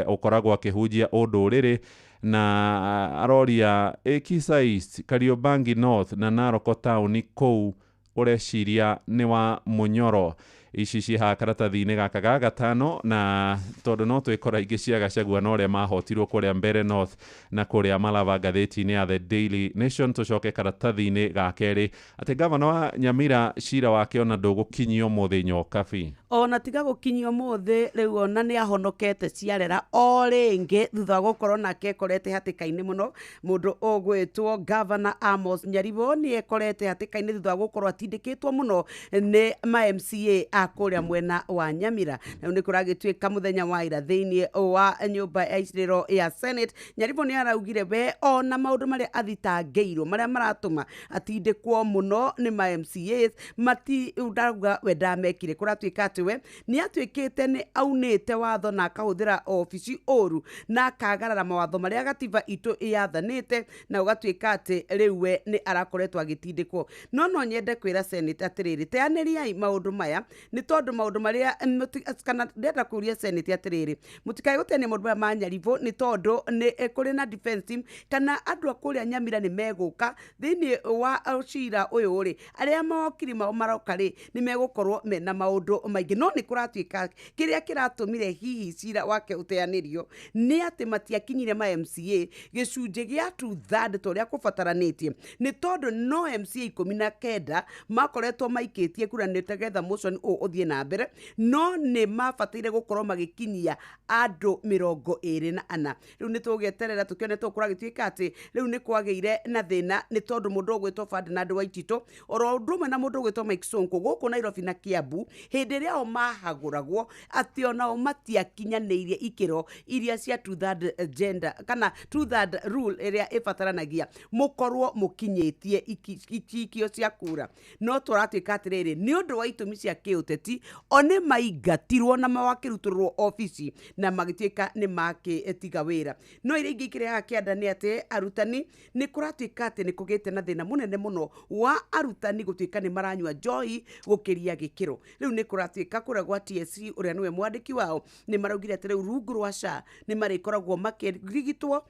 ũkoragwo akĩhunjia ũndũrĩrĩ, na aroria Kisii East, Kariobangi North na Narok taũni kũu ũreciria nĩ wa mũnyoro. Ici ciĩ haha karatathi-inĩ gaka ga gatano, na tondũ no twĩkora ingĩ cia Gachagua na ũrĩa mahotirwo kũrĩa Mbere North na kũrĩa Malava ngathĩti-inĩ ya The Daily Nation. Tũcoke karatathi-inĩ ga kerĩ atĩ gavana wa Nyamira cira wake ona ndũgũkinyio mũthĩ Nyokabi. Ona tiga gũkinyio mũthĩ rĩu ona nĩ ahonokete ciarera o rĩngĩ thutha wa gũkorwo nake ekorete hatĩka-inĩ mũno. Mũndũ ũgwĩtwo Governor Amos Nyaribo nĩ ekorete hatĩka-inĩ thutha wa gũkorwo atindĩkĩtwo mũno nĩ ma MCA a kũrĩa mwena wa Nyamira. Na rĩu nĩ kũragĩtuĩka mũthenya wa ira thĩinĩ wa nyũmba ya icirĩro ya Senate, Nyaribo nĩ araugire we ona maũndũ marĩa athitangĩirwo marĩa maratũma atindĩkwo mũno nĩ ma MCAs mati ndauga we ndamekire. Kũratuĩka atĩ we nĩ atuĩkĩte nĩ aunĩte watho na akahũthĩra obici ũru na akagarara mawatho marĩa gatiba itũ yathanĩte, na ũgatuĩka atĩ rĩu we nĩ arakoretwo agĩtindĩkwo. No nyende kwĩra Senate atĩrĩrĩ, teanĩriai maũndũ maya nĩ tondũ maũndũ marĩa kana ndĩrenda kũria Senate atĩrĩrĩ, mũtikae gũteania maũndũ maya ma Nyaribo nĩ tondũ nĩ kũrĩ na defense team kana andũ a kũrĩa Nyamira nĩ megũka thĩinĩ wa cira ũyũ rĩ, arĩa mawakiri mao maroka rĩ nĩ megũkorwo mena maũndũ maingĩ. No nĩ kũratuĩka kĩrĩa kĩratũmire hihi cira wake ũteanĩrio nĩ atĩ matiakinyire ma MCA gĩcunjĩ gĩa 2/3 ta ũrĩa kũbataranĩtie, nĩ tondũ no MCA 19 makoretwo maikĩtie kura nĩ getha motion ũyũ ũthiĩ na mbere, no nĩ mabataire gũkorwo magĩkinyia andũ 24. Rĩu nĩ tũgũgĩeterera tũkĩone tũkũragĩtuĩka atĩ rĩu nĩ kwagĩire na thĩna nĩ tondũ mũndũ ũgwĩtwo Ferdinand Waititũ oro ũndũ ũmwe na mũndũ ũgwĩtwo Mike Sonko gũkũ Nairobi na Kiambu hĩndĩ ĩrĩa o mahagũragwo atĩ onao matiakinyanĩirie ikĩro iria cia 2/3 gender kana 2/3 rule ĩrĩa ĩbataranagia mũkorwo mũkinyĩtie ikio cia kura. No tũratuĩka atĩrĩrĩ, nĩ ũndũ wa itũmi cia kĩũteti o nĩ maingatirwo na makĩrutũrũrwo obici na magĩtuĩka nĩ makĩtiga wĩra. No iria ingĩ ikĩrehaga kĩanda nĩ atĩ arutani nĩ kũratuĩka atĩ nĩ kũgĩte na thĩna mũnene mũno wa arutani gũtuĩka nĩ maranyua njohi gũkĩria gĩkĩro. Rĩu nĩ kũratuĩka kũrĩa gwa TSC ũrĩa nĩwe mwandĩki wao nĩ maraugire atĩ rĩu rungu rwa SHA nĩ marĩkoragwo makĩrigitwo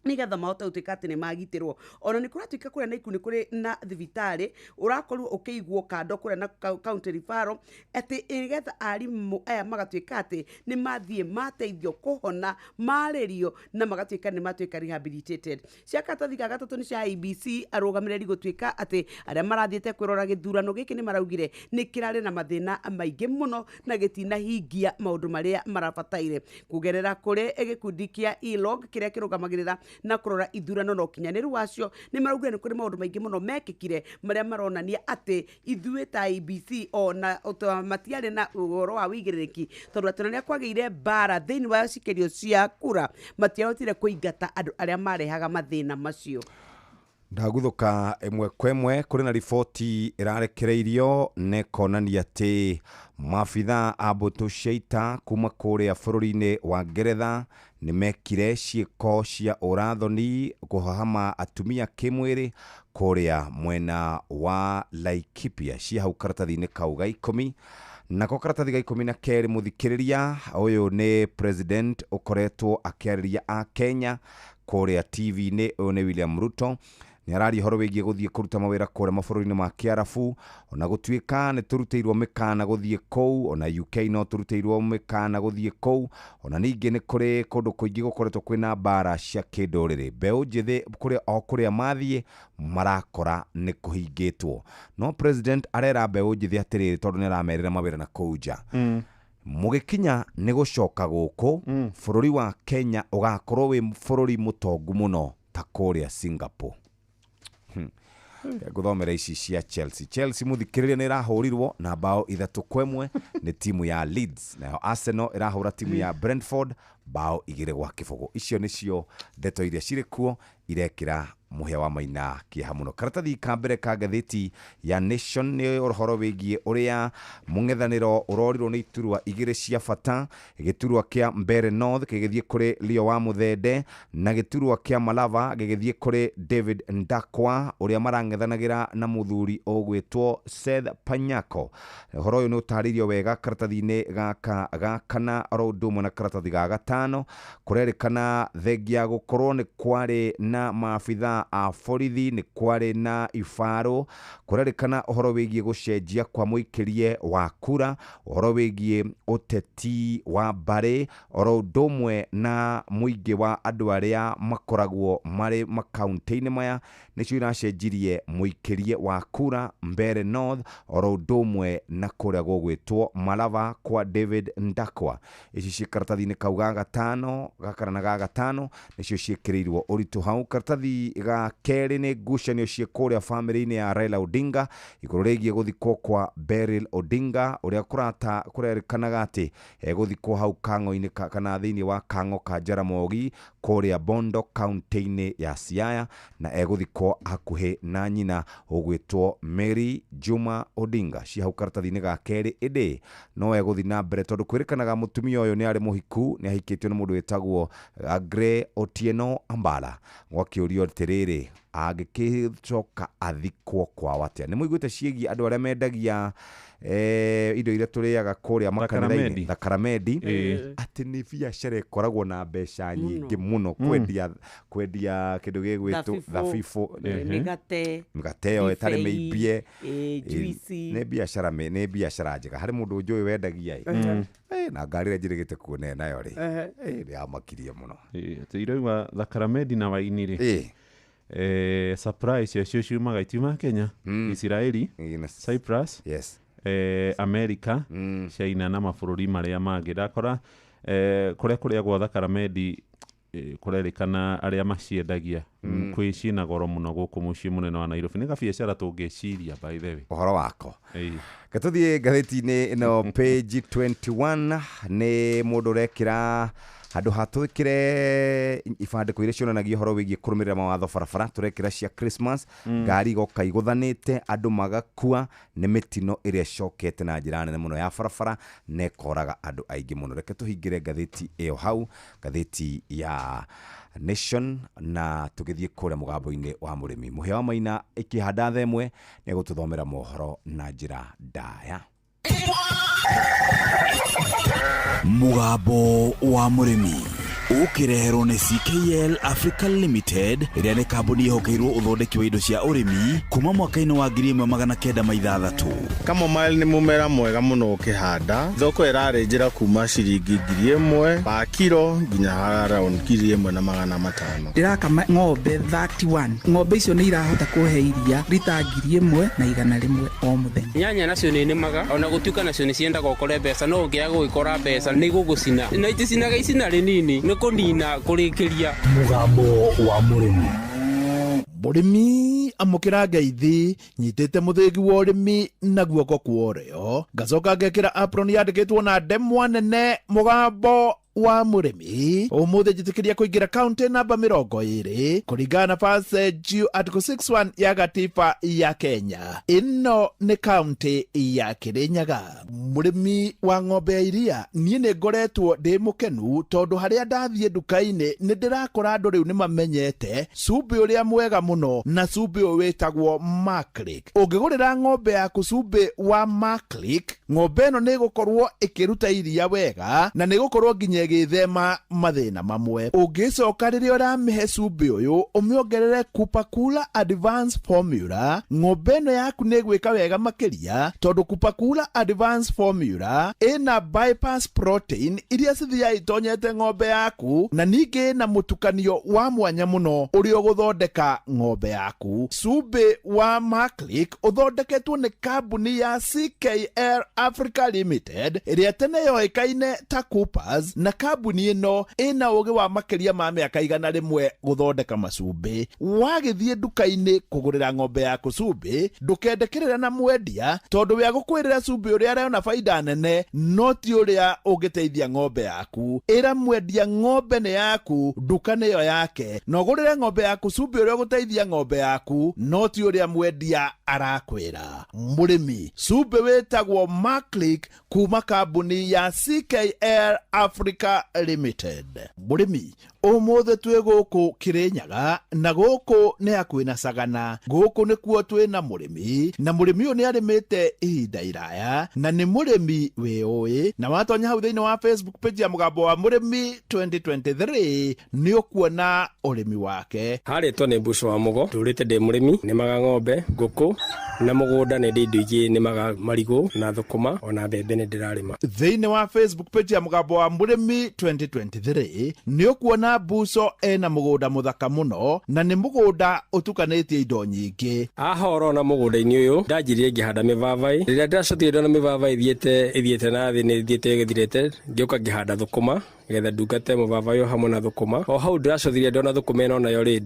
nigetha mahote gũtuĩka atĩ nĩ magitĩrwo. Ona nĩ kũratuĩka kũrĩa Naikuru nĩ kũrĩ na thibitarĩ ũrakorwo ũkĩigwo kando kũrĩa na county referral atĩ nĩgetha arimũ aya magatuĩka atĩ nĩ mathiĩ mateithio kũhona marĩrio na magatuĩka nĩ matuĩka rehabilitated. Cia karatathi ga gatatũ nĩ cia IEBC arũgamĩrĩri gũtuĩka atĩ arĩa marathiĩte kwĩrora gĩthurano gĩkĩ nĩ maraugire nĩ kĩrarĩ na mathĩna maingĩ mũno na gĩtinahingia maũndũ marĩa marabataire kũgerera kũrĩ gĩkundi kĩa ELOG kĩrĩa kĩrũgamagĩrĩra na kũrora ithurano na ũkinyanĩru wacio. Nĩ maraugire nĩ kũrĩ maũndũ maingĩ mũno mekĩkire marĩa maronania atĩ ithuĩ ta IEBC ona matiarĩ na ũhoro wa wĩigĩrĩrĩki, tondũ atĩ ona rĩrĩa kwagĩire mbara thĩinĩ wa cikerio cia kura matiahotire kũingata andũ arĩa marehaga mathĩna macio. Ndaguthũka ĩmwe kwa ĩmwe kũrĩ na riboti ĩrarekereirio na ĩkonania atĩ maabithaa a mbũtũ cia ita kuma kũrĩa bũrũri-inĩ wa Ngeretha nĩ mekire ciĩko cia ũrathoni kũhahama atumia kĩmwĩrĩ kũrĩa mwena wa Laikipia cia hau karatathi-inĩ kau ga 10. Nako karatathi ga 12 mũthikĩrĩria, ũyũ nĩ president ũkoretwo akĩarĩria a Kenya kũrĩa TV-inĩ, ũyũ nĩ William Ruto. Nĩ araria ũhoro wĩgiĩ gũthiĩ kũruta mawĩra kũrĩa mabũrũri-inĩ ma Kĩarabu, ona gũtuĩka nĩ tũrutĩirwo mĩkana gũthiĩ kũu, ona UK no tũrutĩirwo mĩkana gũthiĩ kũu, ona ningĩ nĩ kũrĩ kũndũ kũingĩ gũkoretwo kwĩna mbara cia kĩndũrĩrĩ. Mbeũ njĩthĩ kũrĩa o kũrĩa mathiĩ marakora nĩ kũhingĩtwo, no president arera mbeũ njĩthĩ atĩrĩrĩ, tondũ nĩ aramerĩra mawĩra na kũu nja, mũgĩkinya nĩ gũcoka gũkũ bũrũri wa Kenya ũgakorwo wĩ bũrũri mũtongu mũno ta kũrĩa Singapore. Ngũthomera ici cia Chelsea. Chelsea mũthikĩrĩria nĩ ĩrahũrirwo na bao 3-1 nĩ timu ya Leeds, nayo Arsenal ĩrahũra timu ya Brentford bao 2-0. Icio nĩcio ndeto iria cirĩ kuo irekĩra mũhĩa wa maina kĩeha mũno. Karatathi ka mbere ka ngathĩti ya Nation nĩ ũhoro wĩgiĩ ũrĩa mũng'ethanĩro ũrorirwo nĩ iturwa 2 cia bata, gĩturwa kĩa Mbeere North gĩgĩthiĩ kũrĩ Leo wa Mũthende na gĩturwa kĩa Malava gĩgĩthiĩ kũrĩ David Ndakwa ũrĩa marang'ethanagĩra na mũthuri ũgwĩtwo Seth Panyako. Ũhoro ũyũ nĩ ũtarĩirio wega karatathi-inĩ gaka ga kana oro ũndũ ũmwe na karatathi ga gatano. Kũrerĩkana thengia gũkorwo nĩ kwarĩ na maabithaa na borithi, nĩ kwarĩ na ibarũ, kũrerĩkana ũhoro wĩgiĩ gũcenjia kwa mũikĩrie wa kura, ũhoro wĩgiĩ ũteti wa mbarĩ, oro ũndũ ũmwe na mũingĩ wa andũ arĩa makoragwo marĩ makaunti-inĩ maya nĩcio iracenjirie mũikĩrie wa kura Mbeere North, oro ũndũ ũmwe na kũrĩa gũgwĩtwo Malava kwa David Ndakwa. Ici ciĩ karatathi-inĩ kau ga gatano, gakana na ga gatano nĩcio ciĩkĩrĩirwo ũritũ hau. Karatathi ga kerĩ nĩ ngucanio ciĩ kũrĩa bamĩrĩ-inĩ ya Raila Odinga igũrũ rĩgiĩ gũthikwo kwa Beryl Odinga ũrĩa kũrata kũrerĩkanaga atĩ egũthikwo hau kang'o-inĩ kana thĩinĩ wa kang'o ka Jaramogi kũrĩa Bondo kaunti-inĩ ya Siaya, na egũthikwo hakuhĩ na nyina ũgwĩtwo Mary Juma Odinga. Ci hau karatathi-inĩ ga kerĩ, ĩndĩ no egũthiĩ na mbere tondũ kwĩrĩkanaga mũtumia ũyũ nĩ arĩ mũhiku, nĩ ahikĩtio nĩ mũndũ wĩtagwo Gray Otieno Ambala. Gwakĩũrio atĩrĩrĩ, angĩgĩcoka athikwo kwao atĩa? Nĩ mũiguĩte ciĩgiĩ andũ arĩa mendagia indo iria tũrĩaga kũrĩa makanitha-inĩ, Thakaramedi. thakaramedi, Ĩĩ. atĩ nĩ biacara ĩkoragwo na mbeca nyingĩ mũno kwendia kĩndũ gĩgwĩtwo Thabibũ. thabibũ, Mĩgate. Mĩgate ĩyo ĩtarĩ Ndibei, mĩimbie, juici. Nĩ biacara nĩ biacara njega. Harĩ mũndũ njũĩ wendagia ĩ. Na ngari ĩrĩa njĩrĩgĩte kuona ĩ nayo rĩ, nĩ yamakirie mũno. Atĩ iraigua thakaramedi na waini rĩ, supply ciacio ciumaga, itiumaga Kenya, Isiraeli, Cyprus, yes, America, China na mabũrũri marĩa mangĩ. Ndakora kũrĩa kũrĩagwo thakaramedi, kũrerĩkana arĩa maciendagia kwĩ ciĩna goro mũno gũkũ mũciĩ mũnene wa Nairobi. Nĩ gabiacara tũngĩciria, by the way. Ũhoro wako. Reke tũthiĩ ngathĩti-inĩ ĩno page 21, nĩ mũndũ ũrekĩra handũ ha twĩkĩre ibandĩko iria cionanagia ũhoro wĩgiĩ kũrũmĩrĩra mawatho barabara, tũrekĩra cia Christmas. Ngari igoka igũthanĩte, andũ magakua nĩ mĩtino ĩrĩa ĩcokete na njĩra nene mũno ya barabara na ĩkoraga andũ aingĩ mũno. Reke tũhingĩre ngathĩti ĩyo hau, ngathĩti ya Nation, na tũgĩthiĩ kũrĩa mũgambo-inĩ wa mũrĩmi. Mũhĩa wa Maina ĩkĩhanda tha ĩmwe nĩ egũtũthomera mohoro na njĩra ndaya. Mũgambo wa mũrĩmi ũkĩreherwo nĩ CKL Africa Limited, ĩrĩa nĩ kambuni ĩhokeirwo ũthondeki wa indo cia ũrĩmi kuma mwaka-inĩ wa 1906. Chamomile nĩ mũmera mwega mũno ũkĩhanda. Thoko ĩrarĩ njĩra kuma ciringi 1000 pa kiro nginya around 1500. Ndĩrakama ng'ombe 31. Ng'ombe icio nĩ irahota kũhe iria rita 1100 o mũthenya. Nyanya nacio nĩ nĩmaga, ona gũtuĩka nacio nĩ ciendaga ũkore mbeca, no ũngĩaga gũgĩkora mbeca nĩ igũgũcina, na iticinaga icina rĩnini, nĩ kũnina kũrĩkĩria. Mũgambo wa mũrĩmi. Mũrĩmi amũkĩra ngeithi, nyitĩte mũthĩgi wa ũrĩmi na guoko kwa ũrĩo, ngacoka ngekĩra apron yandĩkĩtwo na ndemwa nene mũgambo wa mũrĩmi. Ũmũthĩ njĩtĩkĩria kũingĩra kaunti namba 20 kũringana na passage article 61 ya gatiba ya Kenya. Ĩno nĩ kaunti ya Kĩrĩnyaga. Mũrĩmi wa ng'ombe ya iria, niĩ nĩ ngoretwo ndĩ mũkenu tondũ harĩa ndathiĩ nduka-inĩ nĩ ndĩrakora andũ rĩu nĩ mamenyete cumbĩ ũrĩa mwega mũno, na cumbĩ ũyũ wĩtagwo Maclick. Ũngĩgũrĩra ng'ombe yaku cumbĩ wa Maclick, ng'ombe ĩno nĩ ĩgũkorwo ĩkĩruta iria wega na nĩ ĩgũkorwo nginya ĩgĩthema mathĩna mamwe. Ũngĩcoka rĩrĩa ũramĩhe cumbĩ ũyũ ũmĩongerere Kupakula Advanced Formula, ng'ombe ĩno yaku nĩ ĩgwĩka wega makĩria tondũ Kupakula Advanced Formula ĩna bypass protein iria cithiaga itonyete ng'ombe yaku, na ningĩ ĩna mũtukanio wa mwanya mũno ũrĩa ũgũthondeka ng'ombe yaku. Cumbĩ wa Maclick ũthondeketwo nĩ kambuni ya CKL Africa Limited ĩrĩa tene yoĩkaine ta Coopers, na kambuni ĩno ĩna ũgĩ wa makĩria ma mĩaka 100 gũthondeka macumbĩ. Wagĩthiĩ nduka-inĩ kũgũrĩra ng'ombe yaku cumbĩ, ndũkende kĩrĩra na mwendia tondũ we agũkwĩrĩra cumbĩ ũrĩa arona baida nene no ti ũrĩa ũngĩteithia ng'ombe yaku. Ĩra mwendia ng'ombe nĩ yaku, nduka nĩyo yake, na ũgũrĩre ng'ombe yaku cumbĩ ũrĩa ũgũteithia ng'ombe yaku no ti ũrĩa mwendia arakwĩra. Mũrĩmi, cumbĩ wĩtagwo Maclick kuma kambuni ya CKL Africa Limited. Mũrĩmi, Ũmũthĩ twĩ gũkũ Kĩrĩnyaga na gũkũ nĩ hakuhĩ na Sagana. Gũkũ nĩkuo twĩ na mũrĩmi, na mũrĩmi ũyũ nĩ arĩmĩte ihinda iraya na nĩ mũrĩmi wĩũĩ, na watonya hau thĩinĩ wa Facebook page ya Mũgambo wa Mũrĩmi 2023 nĩ ũkuona ũrĩmi wake. Harĩtwo nĩ Mbuco wa Mũgo, ndũrĩte ndĩ mũrĩmi, nĩmaga ng'ombe, ngũkũ na mũgũnda nĩ ndĩ indo ingĩ nĩmaga marigũ na thũkũma ona mbembe nĩ ndĩrarĩma. Thĩinĩ wa Facebook page ya Mũgambo wa Mũrĩmi 2023 nĩ ũkuona Mbuco ena mũgũnda mũthaka mũno na nĩ mũgũnda ũtukanĩtie indo nyingĩ. Haha ũrona mũgũnda-inĩ ũyũ ndanjirie ngĩhanda mĩbabaĩ, rĩrĩa ndĩracokire ndona mĩbabaĩ ĩthiĩte na thĩ nĩ ĩthiĩte ĩgĩthirĩte, ngĩũka ngĩhanda thũkũma getha ndungate mũbabaĩ ũyũ hamwe na thũkũma. O hau ndĩracũthire ndona thũkũma ĩno nayo rĩ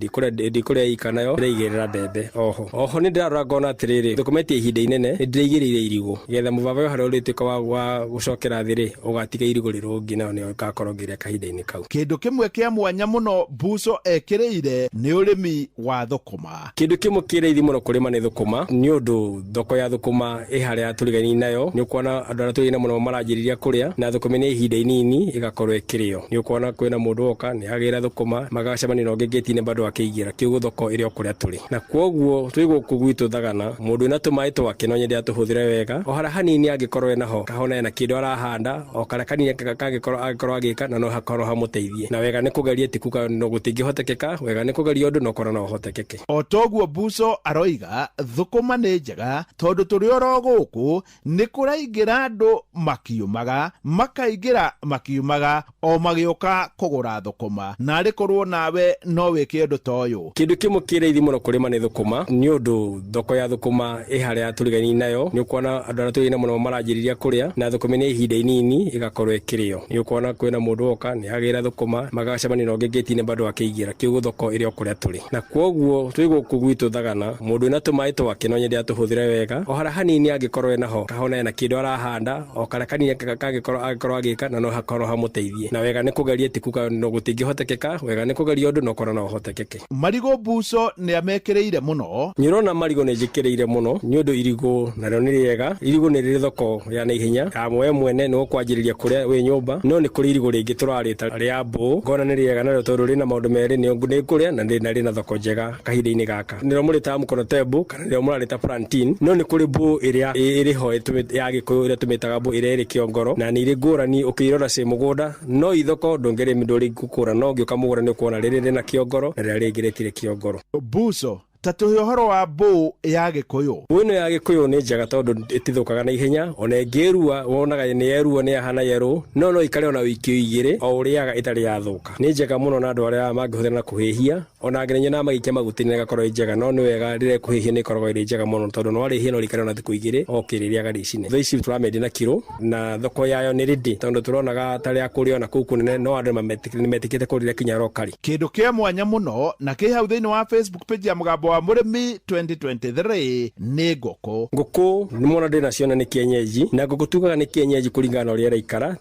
ndikũrĩa ika nayo ndĩraigĩrĩra mbembe oho. Oho nĩ ndĩrarora ngona atĩrĩrĩ, thũkũma ĩtirĩ ihinda inene, nĩ ndĩraigĩrĩire irigũ getha mũbabaĩ ũyũ harĩa ũrĩtuĩka wa gũcokera thĩ rĩ, ũgatiga irigũ rĩrũngi nayo nĩyo ĩgakorwo ngĩrĩa kahinda-inĩ kau. Kĩndũ kĩmwe kĩa mwanya mũno Mbuco ekĩrĩire nĩ ũrĩmi wa thũkũma. Kĩndũ kĩmwe kĩ raithi mũno kũrĩma nĩ thũkũma, nĩ ũndũ thoko ya thũkũma ĩ harĩa tũrigainie nayo, nĩ ũkuona andũ arĩa tũrigainie mũno maranjĩrĩria kũrĩa, na thũkũma nĩ ihinda inini ĩgakorwo ĩkĩrĩo. Nĩ ũkuona kwĩna mũndũ woka nĩ agĩra thũkũma magacemania na ũngĩ ngĩti-inĩ bado akĩigĩra, kĩugo thoko ĩrĩ o kũrĩa tũrĩ. Na kwoguo twĩ gũkũ gwitũ Thagana, mũndũ wĩna tũmaĩ twake no nyende atũhũthĩre wega, o harĩa hanini angĩkorwo enaho kahona ena kĩndũ arahanda, o karĩa kanini kangĩkorwo angĩkorwo agĩka na no hakorwo hamũteithie. Na wega nĩ kũgeria ti kuga no gũtingĩhotekeka, wega nĩ kũgeria ũndũ no korwo no ũhotekeke. O toguo Mbuco aroiga thũkũma nĩ njega tondũ tũrĩ oro gũkũ nĩ kũraingĩra andũ makiumaga, makaingĩra makiumaga o magĩũka kũgũra thũkũma, na arĩ korwo nawe no wĩke ũndũ ta ũyũ. Kĩndũ kĩmwe kĩ raithi mũno kũrĩma nĩ thũkũma, nĩ ũndũ thoko ya thũkũma ĩ harĩa tũrigainie nayo, nĩ ũkuona andũ arĩa tũrigainie mũno maranjĩrĩria kũrĩa, na thũkũma nĩ ihinda inini ĩgakorwo ĩkĩrĩo. Nĩ ũkuona kwĩna mũndũ woka nĩ agĩra thũkũma magacemania na ũngĩ ngĩti-inĩ bado akĩigĩra, kĩugo thoko ĩrĩ o kũrĩa tũrĩ. Na kwoguo twĩ gũkũ gwitũ Thagana, mũndũ wĩna tũmaĩ twake no nyende atũhũthĩre wega, o harĩa hanini angĩkorwo enaho kahona ena kĩndũ arahanda, o karĩa kanini kangĩkorwo angĩkorwo agĩka na no hakorwo hamũteithie. Na wega nĩ kũgeria ti kuga no gũtingĩhotekeka, wega nĩ kũgeria ũndũ no korwo no ũhotekeke. Marigũ Mbuco nĩ amekĩrĩire mũno. Nĩ ũrona marigũ nĩ njĩkĩrĩire mũno nĩ ũndũ irigũ narĩo nĩ rĩega, irigũ nĩ rĩrĩ thoko ya naihenya, ya we mwene nĩ ũkwanjĩrĩria kũrĩa wĩ nyũmba, no nĩ kũrĩ irigũ rĩngĩ tũrarĩta rĩa mbũ, ngona nĩ rĩega narĩo tondũ rĩna maũndũ merĩ, nĩ kũrĩa na rĩna thoko njega kahinda-inĩ gaka. Nĩrĩo mũrĩtaga mũkono tembo kana nĩrĩo mũrarĩta plantain, no nĩ kũrĩ mbũ ĩrĩa ĩrĩ ho ya Gĩkũyũ ĩrĩa tũmĩtaga mbũ ĩrĩa ĩrĩ kĩongoro, na nĩ irĩ ngũrani ũkĩirora ciĩ mũgũnda, no ithoko ndũngĩrĩmi ndũrĩgũkũra, no ũngĩũka mũgũnda nĩ ũkuona rĩrĩ rĩna kĩongoro na rĩrĩa rĩngĩ rĩtirĩ kĩongoro. Mbuco, ta tũhe ũhoro wa mbũ ya Gĩkũyũ. Mbũ ĩno ya Gĩkũyũ nĩ njega tondũ ĩtithũkaga na ihenya, ona ĩngĩrua wonaga nĩ yerua nĩ yahana yerũ, no ĩikare ona wiki igĩrĩ o ũrĩaga ĩtarĩ yathũka. Nĩ njega mũno na andũ arĩa mangĩhũthĩra na kũhĩhia, ona nginya na magĩikia maguta-inĩ ĩgakorwo ĩ njega, no nĩ wega rĩrĩa ĩkũhĩhia nĩ ĩkoragwo ĩrĩ njega mũno tondũ no warĩhia no rĩikare ona thikũ igĩrĩ o ũkĩrĩrĩaga rĩcine. Thaa ici tũramĩendia na kiro na thoko yayo nĩ rĩndĩ tondũ tũronaga ta rĩa kũrĩa ona kũu kũnene, no andũ nĩ metĩkĩte kũrĩrĩa kinya rokari. Kĩndũ kĩa mwanya mũno na kĩ hau thĩinĩ wa Facebook page ya Mũgambo wa Mũrĩmi 2023 nĩ ngũkũ. Ngũkũ nĩ mwana ndĩ nacio na nĩ kienyeji, na ngũkũ tugaga nĩ kienyeji kũringana na ũrĩa ĩraikara,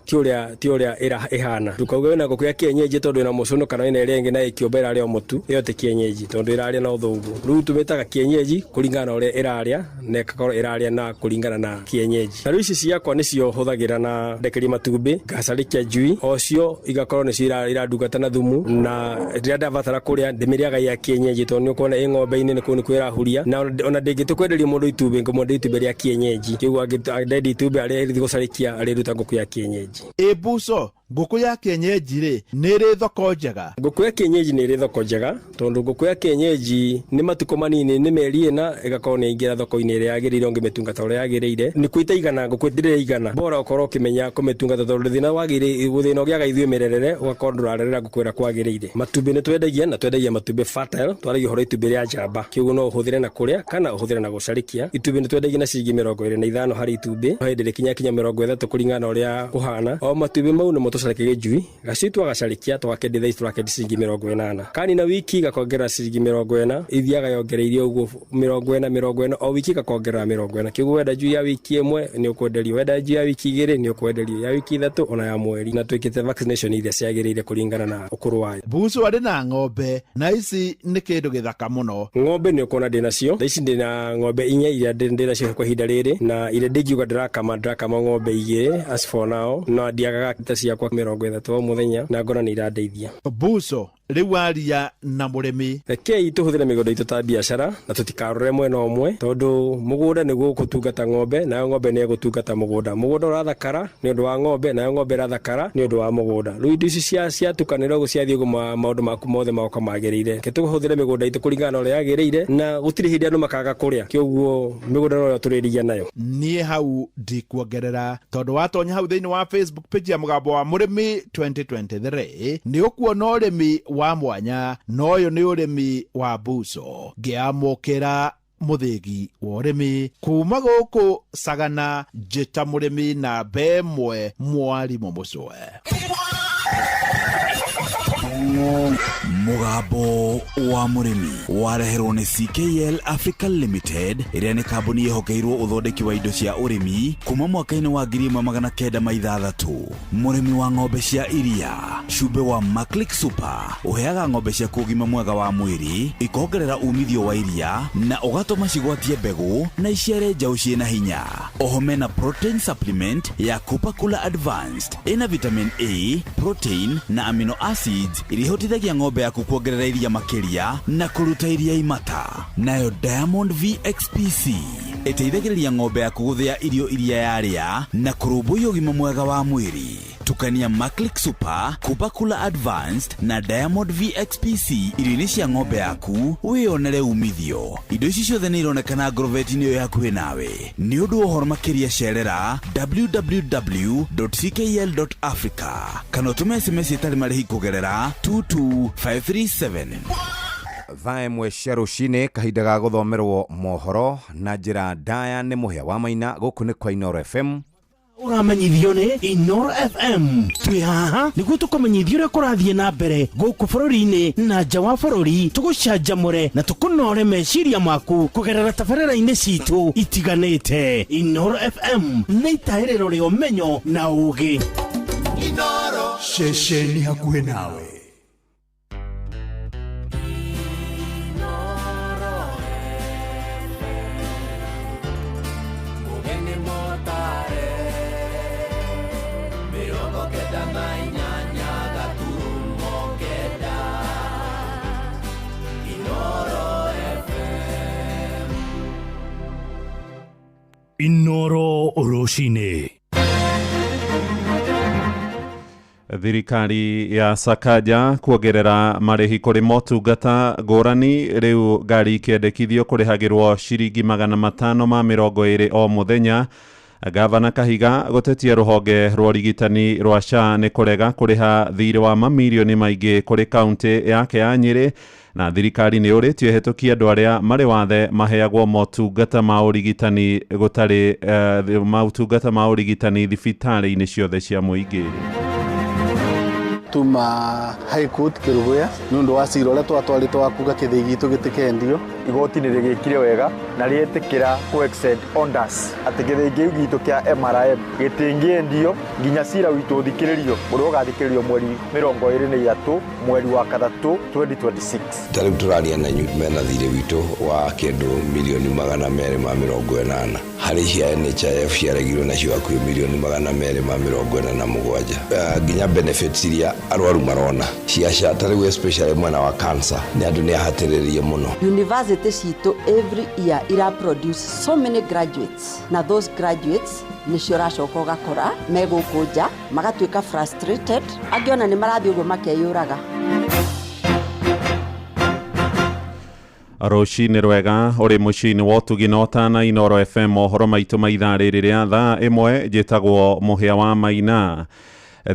ti ũrĩa ĩhana. Ndũkauge wĩna ngũkũ ya kienyeji tondũ ĩna mũcũnũ kana ĩna ĩrĩa ĩngĩ na ĩkĩũmba ĩrarĩa o mũtu, ĩyo ti kienyeji tondũ ĩrarĩa na ũthũngũ. Rĩu tũmĩtaga kienyeji kũringana na ũrĩa ĩrarĩa na ĩgakorwo ĩrarĩa na kũringana na kienyeji. Na rĩu ici ciakwa nĩcio hũthagĩra na ndekeria matumbĩ, ngacarĩkia njui, o cio igakorwo nĩcio irandungata na thumu, na rĩrĩa ndabatara kũrĩa ndĩmĩrĩaga ya kienyeji tondũ nĩ ũkuona ĩ ng'ombe-inĩ nĩ kũu nĩkuo ĩrahuria, na ona ndĩngĩtũkwenderia mũndũ itumbĩ ngũmwenderia itumbĩ rĩa kienyeji, kĩguo angĩendia itumbĩ arĩa ĩrĩthiĩ gũcarĩkia arĩruta ngũkũ ya kienyeji. Ĩ Mbuco, ngũkũ ya kienyeji rĩ nĩ ĩrĩ thoko njega? Ngũkũ ya kienyeji nĩ ĩrĩ thoko njega tondũ ngũkũ ya kienyeji nĩ matukũ manini, nĩ mĩeri ĩna ĩgakorwo nĩ yaingĩra thoko-inĩ ĩrĩa yagĩrĩire ũngĩmĩtungata ũrĩa yagĩrĩire. Nĩ kũ itaigana, ngũkũ ndĩrĩ ĩigana, bora ũkorwo ũkĩmenya kũmĩtungata tondũ thĩna wagĩrĩire, thĩna ũgĩaga ithuĩ mĩrerere ũgakorwo ndũrarerera ngũkũ ĩrĩa kwagĩrĩire. Matumbĩ nĩ twendagia na twendagia matumbĩ fertile, twaragia ũhoro itumbĩ rĩa njamba, kĩguo no ũhũthĩre na kũrĩa kana ũhũthĩre na gũcarĩkia. Itumbĩ nĩ twendagia na ciringi 25 harĩ itumbĩ, hĩndĩ rĩkinya kinya 30 kũringana na ũrĩa kũhana. O matumbĩ mau nĩmo tũcarĩkagia njui, gacui twagacarĩkia tũgakendia thaa ici tũrakendia ciringi 80. Kanina wiki gakongerera ciringi 40, ithiaga yongereirie ũguo 40 40, o wiki gakongerera 40. Kĩguo wenda njui ya wiki ĩmwe nĩ ũkwenderio, wenda njui ya wiki igĩrĩ nĩ ũkwenderio, ya wiki ithatũ ona ya mweri, na twĩkĩte vaccination iria ciagĩrĩire kũringana na ũkũrũ wayo. Mbuco arĩ na ng'ombe na ici nĩ kĩndũ gĩthaka mũno. Ng'ombe nĩ ũkuona ndĩ nacio thaa ici, ndĩ na ng'ombe inya iria ndĩ nacio kwa ihinda rĩrĩ, na iria ndingiuga ndĩrakama ng'ombe igĩrĩ as for now, no ndiagaga ta ciakwa ciakwa 30 o mũthenya na ngona nĩ irandeithia. Buso rĩu aria na mũrĩmi. Rekei tũhũthĩre mĩgũnda itũ ta biacara na tũtikarore mwena ũmwe, tondũ mũgũnda nĩguo ũgũtungata ng'ombe nayo ng'ombe nĩ ĩgũtungata mũgũnda. Mũgũnda ũrathakara nĩ ũndũ wa ng'ombe nayo ng'ombe ĩrathakara nĩ ũndũ wa mũgũnda. Rĩu indo ici ciatukanĩra ũguo ciathiĩ ũguo maũndũ maku mothe magoka magĩrĩire. Reke tũhũthĩre mĩgũnda itũ kũringana na ũrĩa yagĩrĩire, na gũtirĩ hĩndĩ andũ makaga kũrĩa, kĩoguo mĩgũnda no yo tũrĩrigia nayo. Niĩ hau ndikuongerera, tondũ watonya hau thĩinĩ wa Facebook page ya Mũgambo wa Mũrĩmi 2023 nĩ ũkuona ũrĩmi wa mwanya, na ũyũ nĩ ũrĩmi wa Buso. Ngĩamũkĩra mũthĩgi wa ũrĩmi kuma gũkũ Sagana, njĩta mũrĩmi namba 1 mwarimũ Mũcwe. Mũgambo wa Mũrĩmi wareherwo nĩ CKL Africa Limited, ĩrĩa nĩ kambuni ĩhokeirwo ũthondeki wa indo cia ũrĩmi kuma mwaka-inĩ wa 1906. Mũrĩmi wa ng'ombe cia iria, cumbĩ wa Maclick Super ũheaga ng'ombe ciaku ũgima mwega wa mwĩrĩ, ikongerera umithio wa iria na ũgatũma cigwatie mbegũ na iciare njaũ ciĩna hinya. Oho mena protein supplement ya Coca-Cola Advanced ĩna vitamin A, protein na amino acids iria ihotithagia ng'ombe yaku kuongerera iria makĩria na kũruta iria imata. Nayo Diamond VXPC ĩteithagĩrĩria ng'ombe yaku gũthĩa irio iria yarĩa na kũrũmbũiya ũgima mwega wa mwĩrĩ. Tukania Maclick Super, Coca-Cola Advanced na Diamond VXPC irio-inĩ cia ng'ombe yaku wĩyonere umithio. Indo ici ciothe nĩ ironekana ngorobeti-inĩ ĩyo hakuhĩ nawe. Nĩ ũndũ wa ũhoro makĩria cerera www.ckl.africa kana ũtũme SMS ĩtarĩ marĩhi kũgerera 22537. Thaa 1 cia rũcinĩ, kahinda ga gũthomerwo mohoro na njĩra ndaya nĩ Mũhĩa wa Maina. Gũkũ nĩ kwa Inooro FM. Ũramenyithio nĩ Inooro FM. Twĩ haha nĩguo tũkũmenyithie ũrĩa kũrathiĩ na mbere gũkũ bũrũri-inĩ na nja wa bũrũri, tũgũcanjamũre na tũkũnore meciria maku kũgerera tabarĩra-inĩ citũ itiganĩte. Inooro FM nĩ itahĩrĩro rĩa ũmenyo na ũũgĩ. Inooro ceceni hakuhĩ nawe. Inooro rũcinĩ. Thirikari ya Sakaja kuongerera marĩhi kũrĩ motungata ngũrani. Rĩu ngari ikĩendekithio kũrĩhagĩrwo ciringi 520 o mũthenya. Gavana Kahiga gũtetia rũhonge rwa ũrigitani rwa SHA nĩ kũrega kũrĩha thirĩ wa mamirioni maingĩ kũrĩ kaunti yake ya Nyĩrĩ, na thirikari nĩ ũrĩtio ĩhĩtũkie andũ arĩa marĩ wathe maheagwo motungata ma ũrigitani gũtarĩ motungata ma ũrigitani thibitarĩ-inĩ ciothe cia mũingĩ. Tuma High Court Kerugoya nĩ ũndũ wa cira ũrĩa twatwarĩtwo wa kuga kĩthĩi gitũ gĩtikendio. Igoti nĩ rĩgĩkire wega na rĩetĩkĩra kũ extend orders atĩ gĩthĩi kĩu gitũ kĩa MRM gĩtingĩendio nginya cira witũ ũthikĩrĩrio, ũrĩa ũgathikĩrĩrio mweri 23 mweri wa 3 2026. Ta rĩu tũraria na inyuĩ mena thirĩ witũ wa kĩndũ milioni 280 harĩ cia NHIF ciaregirwo nacio hakuhĩ milioni 247. Nginya benefits iria arwaru marona cia SHA ta rĩu especially mwena wa cancer nĩ andũ nĩ ahatĩrĩrie mũno. University citũ every year ira produce so many graduates, na those graduates nĩcio ũracoka ũgakora me gũkũ nja magatuĩka frustrated, angĩ ona nĩ marathiĩ ũguo makeyũraga. Rũcinĩ rwega ũrĩ mũciĩ-inĩ wa ũtugi na ũtana Inooro FM. Mohoro maitũ ma ithaa rĩrĩ rĩa thaa 1. Njĩtagwo Mũhĩa wa Maina.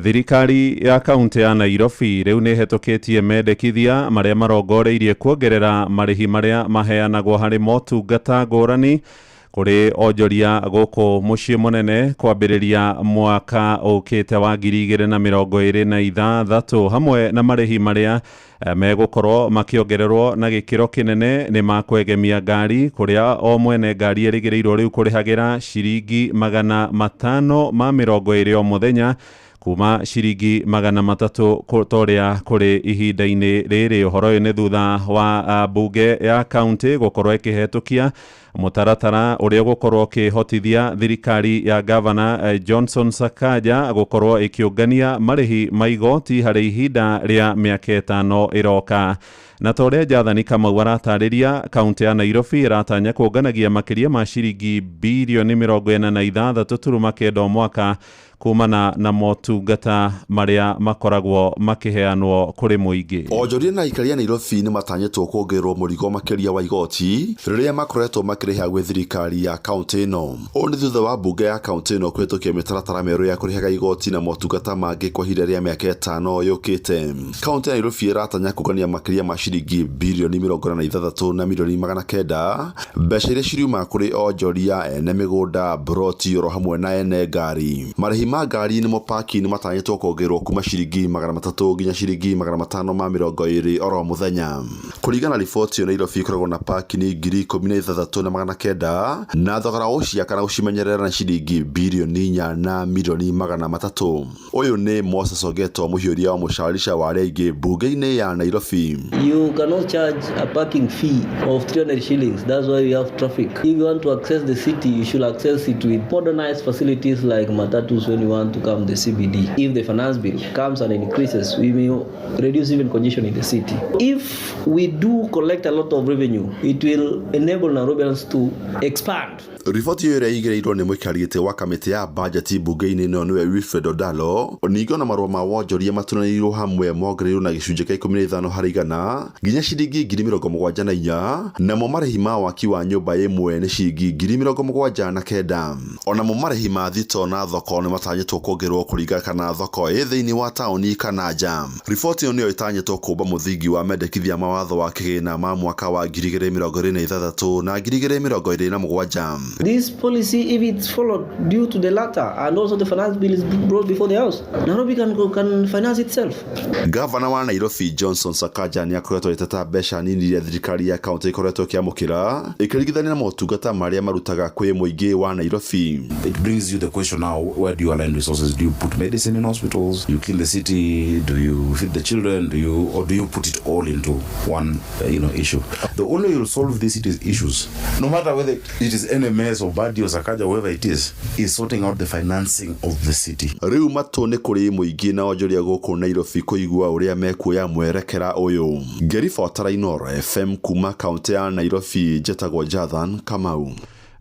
Thirikari ya kaunti ya Nairobi rĩu nĩ ĩhetũkĩtie mendekithia marĩa marongoreirie kuongerera marĩhi marĩa maheanagwo harĩ motungata ngũrani kũrĩ onjoria gũkũ mũciĩ mũnene kwambĩrĩria mwaka ũkĩte wa 2026, hamwe na marĩhi marĩa megũkorwo makĩongererwo na gĩkĩro kĩnene nĩ makwegemia ngari, kũrĩa o mwene ngari erĩgĩrĩirwo rĩu kũrĩhagĩra ciringi 520 o mũthenya kuma ciringi 300 toria kũrĩ ihinda-inĩ rĩrĩ. Ũhoro ũyũ nĩ thutha wa bunge ya kaunti gũkorwo ĩkĩhetũkia Mũtaratara ũrĩa ũgũkorwo ũkĩhotithia thirikari ya gavana Johnson Sakaja gũkorwo ĩkĩũngania marĩhi ma igoti harĩ ihinda rĩa mĩaka 5 ĩroka. Na ta ũrĩa Jathani Kamau aratarĩria, kaunti ya Nairobi ĩratanya kũnganagia makĩria ma ciringi birioni 46.9 o mwaka kumana na motungata marĩa makoragwo makĩheanwo kũrĩ mũingĩ. Onjoria na aikari a Nairobi nĩ matanyĩtwo kuongererwo mũrigo makĩria wa igoti rĩrĩa makoretwo makĩrĩha gwĩ thirikari ya kaunti ĩno. Ũũ nĩ thutha wa mbunge ya kaunti ĩno kũhĩtũkia mĩtaratara mĩerũ ya kũrĩhaga igoti na motungata mangĩ kwa ihinda rĩa mĩaka 5 yũkĩte. Kaunti ya Nairobi ĩratanya kũngania makĩria ma ciringi birioni 46 na milioni 900 mbeca iria ciriumaga kũrĩ onjoria, ene mĩgũnda, broti oro hamwe na ene ngari. Marĩhi ma ngari nĩmo paki nĩ matanyĩtwo kuongererwo kuma ciringi 300 nginya ciringi 520 oro mũthenya. Kũringana na riboti ĩyo, Nairobi ĩkoragwo na paki ni 16,900 na thogora wa gũciaka na gũcimenyerera nĩ ciringi birioni 4 na milioni 300. Ũyũ nĩ Moses Ogeto, mũhiũria wa mũcarica wa arĩa aingĩ mbunge-inĩ ya Nairobi. You cannot charge a parking fee of 300 shillings. That's why we have traffic. If you want to access the city, you should access it with modernized facilities like matatus when you want to come the CBD. If the finance bill comes and increases, we may reduce even congestion in the city. If we do collect a lot of revenue, it will enable Nairobians to expand. Riboti ĩyo ĩrĩa ĩigĩrĩirwo nĩ mũikari gĩtĩ wa kamĩtĩ ya bajeti mbunge-inĩ ĩno nĩwe Wilfred Odalo, ningĩ ona marũa ma wonjoria matunanĩirwo hamwe mongereirwo na gĩcunjĩ kĩa 15 harĩ igana nginya ciringi 74,000, namo marĩhi ma waki wa nyũmba ĩmwe nĩ ciringi 79,000. Onamo marĩhi ma thito na thoko nĩ matanyĩtwo kuongererwo kũringana kana thoko ĩ thĩinĩ wa taũni kana nja. Riboti ĩyo nĩyo ĩtanyĩtwo kũmba mũthingi wa mendekithia ma watho wa kĩgĩna ma mwaka wa 2026 na 2027. This policy, if it's followed due to the latter, and also the finance bill is brought before the House, Nairobi can finance itself. Gavana wa Nairobi Johnson Sakaja nĩ akoretwo agĩteta mbeca nini iria thirikari ya kaunti ĩkoretwo ĩkĩamũkĩra ĩkĩringithania na motungata marĩa marutaga kwĩ mũingĩ wa Nairobi. It brings you the question now, where do you align resources? Do you put medicine in hospitals? Do you clean the city? Do you feed the children? Do you put it all into one issue? The only way you'll solve the city's issues, no matter whether it is NMS or Badi or Sakaja, whoever it is sorting out the financing of the city. Rĩu matũ nĩ kũrĩ mũingĩ na onjoria gũkũ Nairobi kũigua ũrĩa mekuoya mwerekera ũyũ. Ngĩribotera Inooro FM kuma kaunti ya Nairobi, njetagwo Jathan Kamau.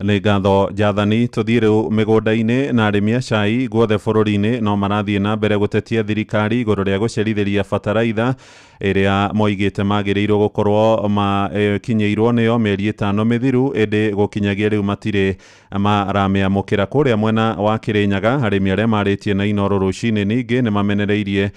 Nĩ ngatho Jathani. Tũthiĩ rĩu mĩgũnda-inĩ na arĩmi a cai guothe bũrũri-inĩ no marathiĩ na mbere gũtetia thirikari igũrũ rĩa gũcerithĩria bataraitha ĩrĩa moigĩte magĩrĩirwo gũkorwo makinyĩirwo nĩyo mĩeri 5 mĩthiru, ĩndĩ gũkinyagia rĩu matirĩ maramĩamũkĩra. Kũrĩa mwena wa Kĩrĩnyaga, arĩmi arĩa marĩtie na Inooro rũcinĩ ningĩ nĩ mamenereirie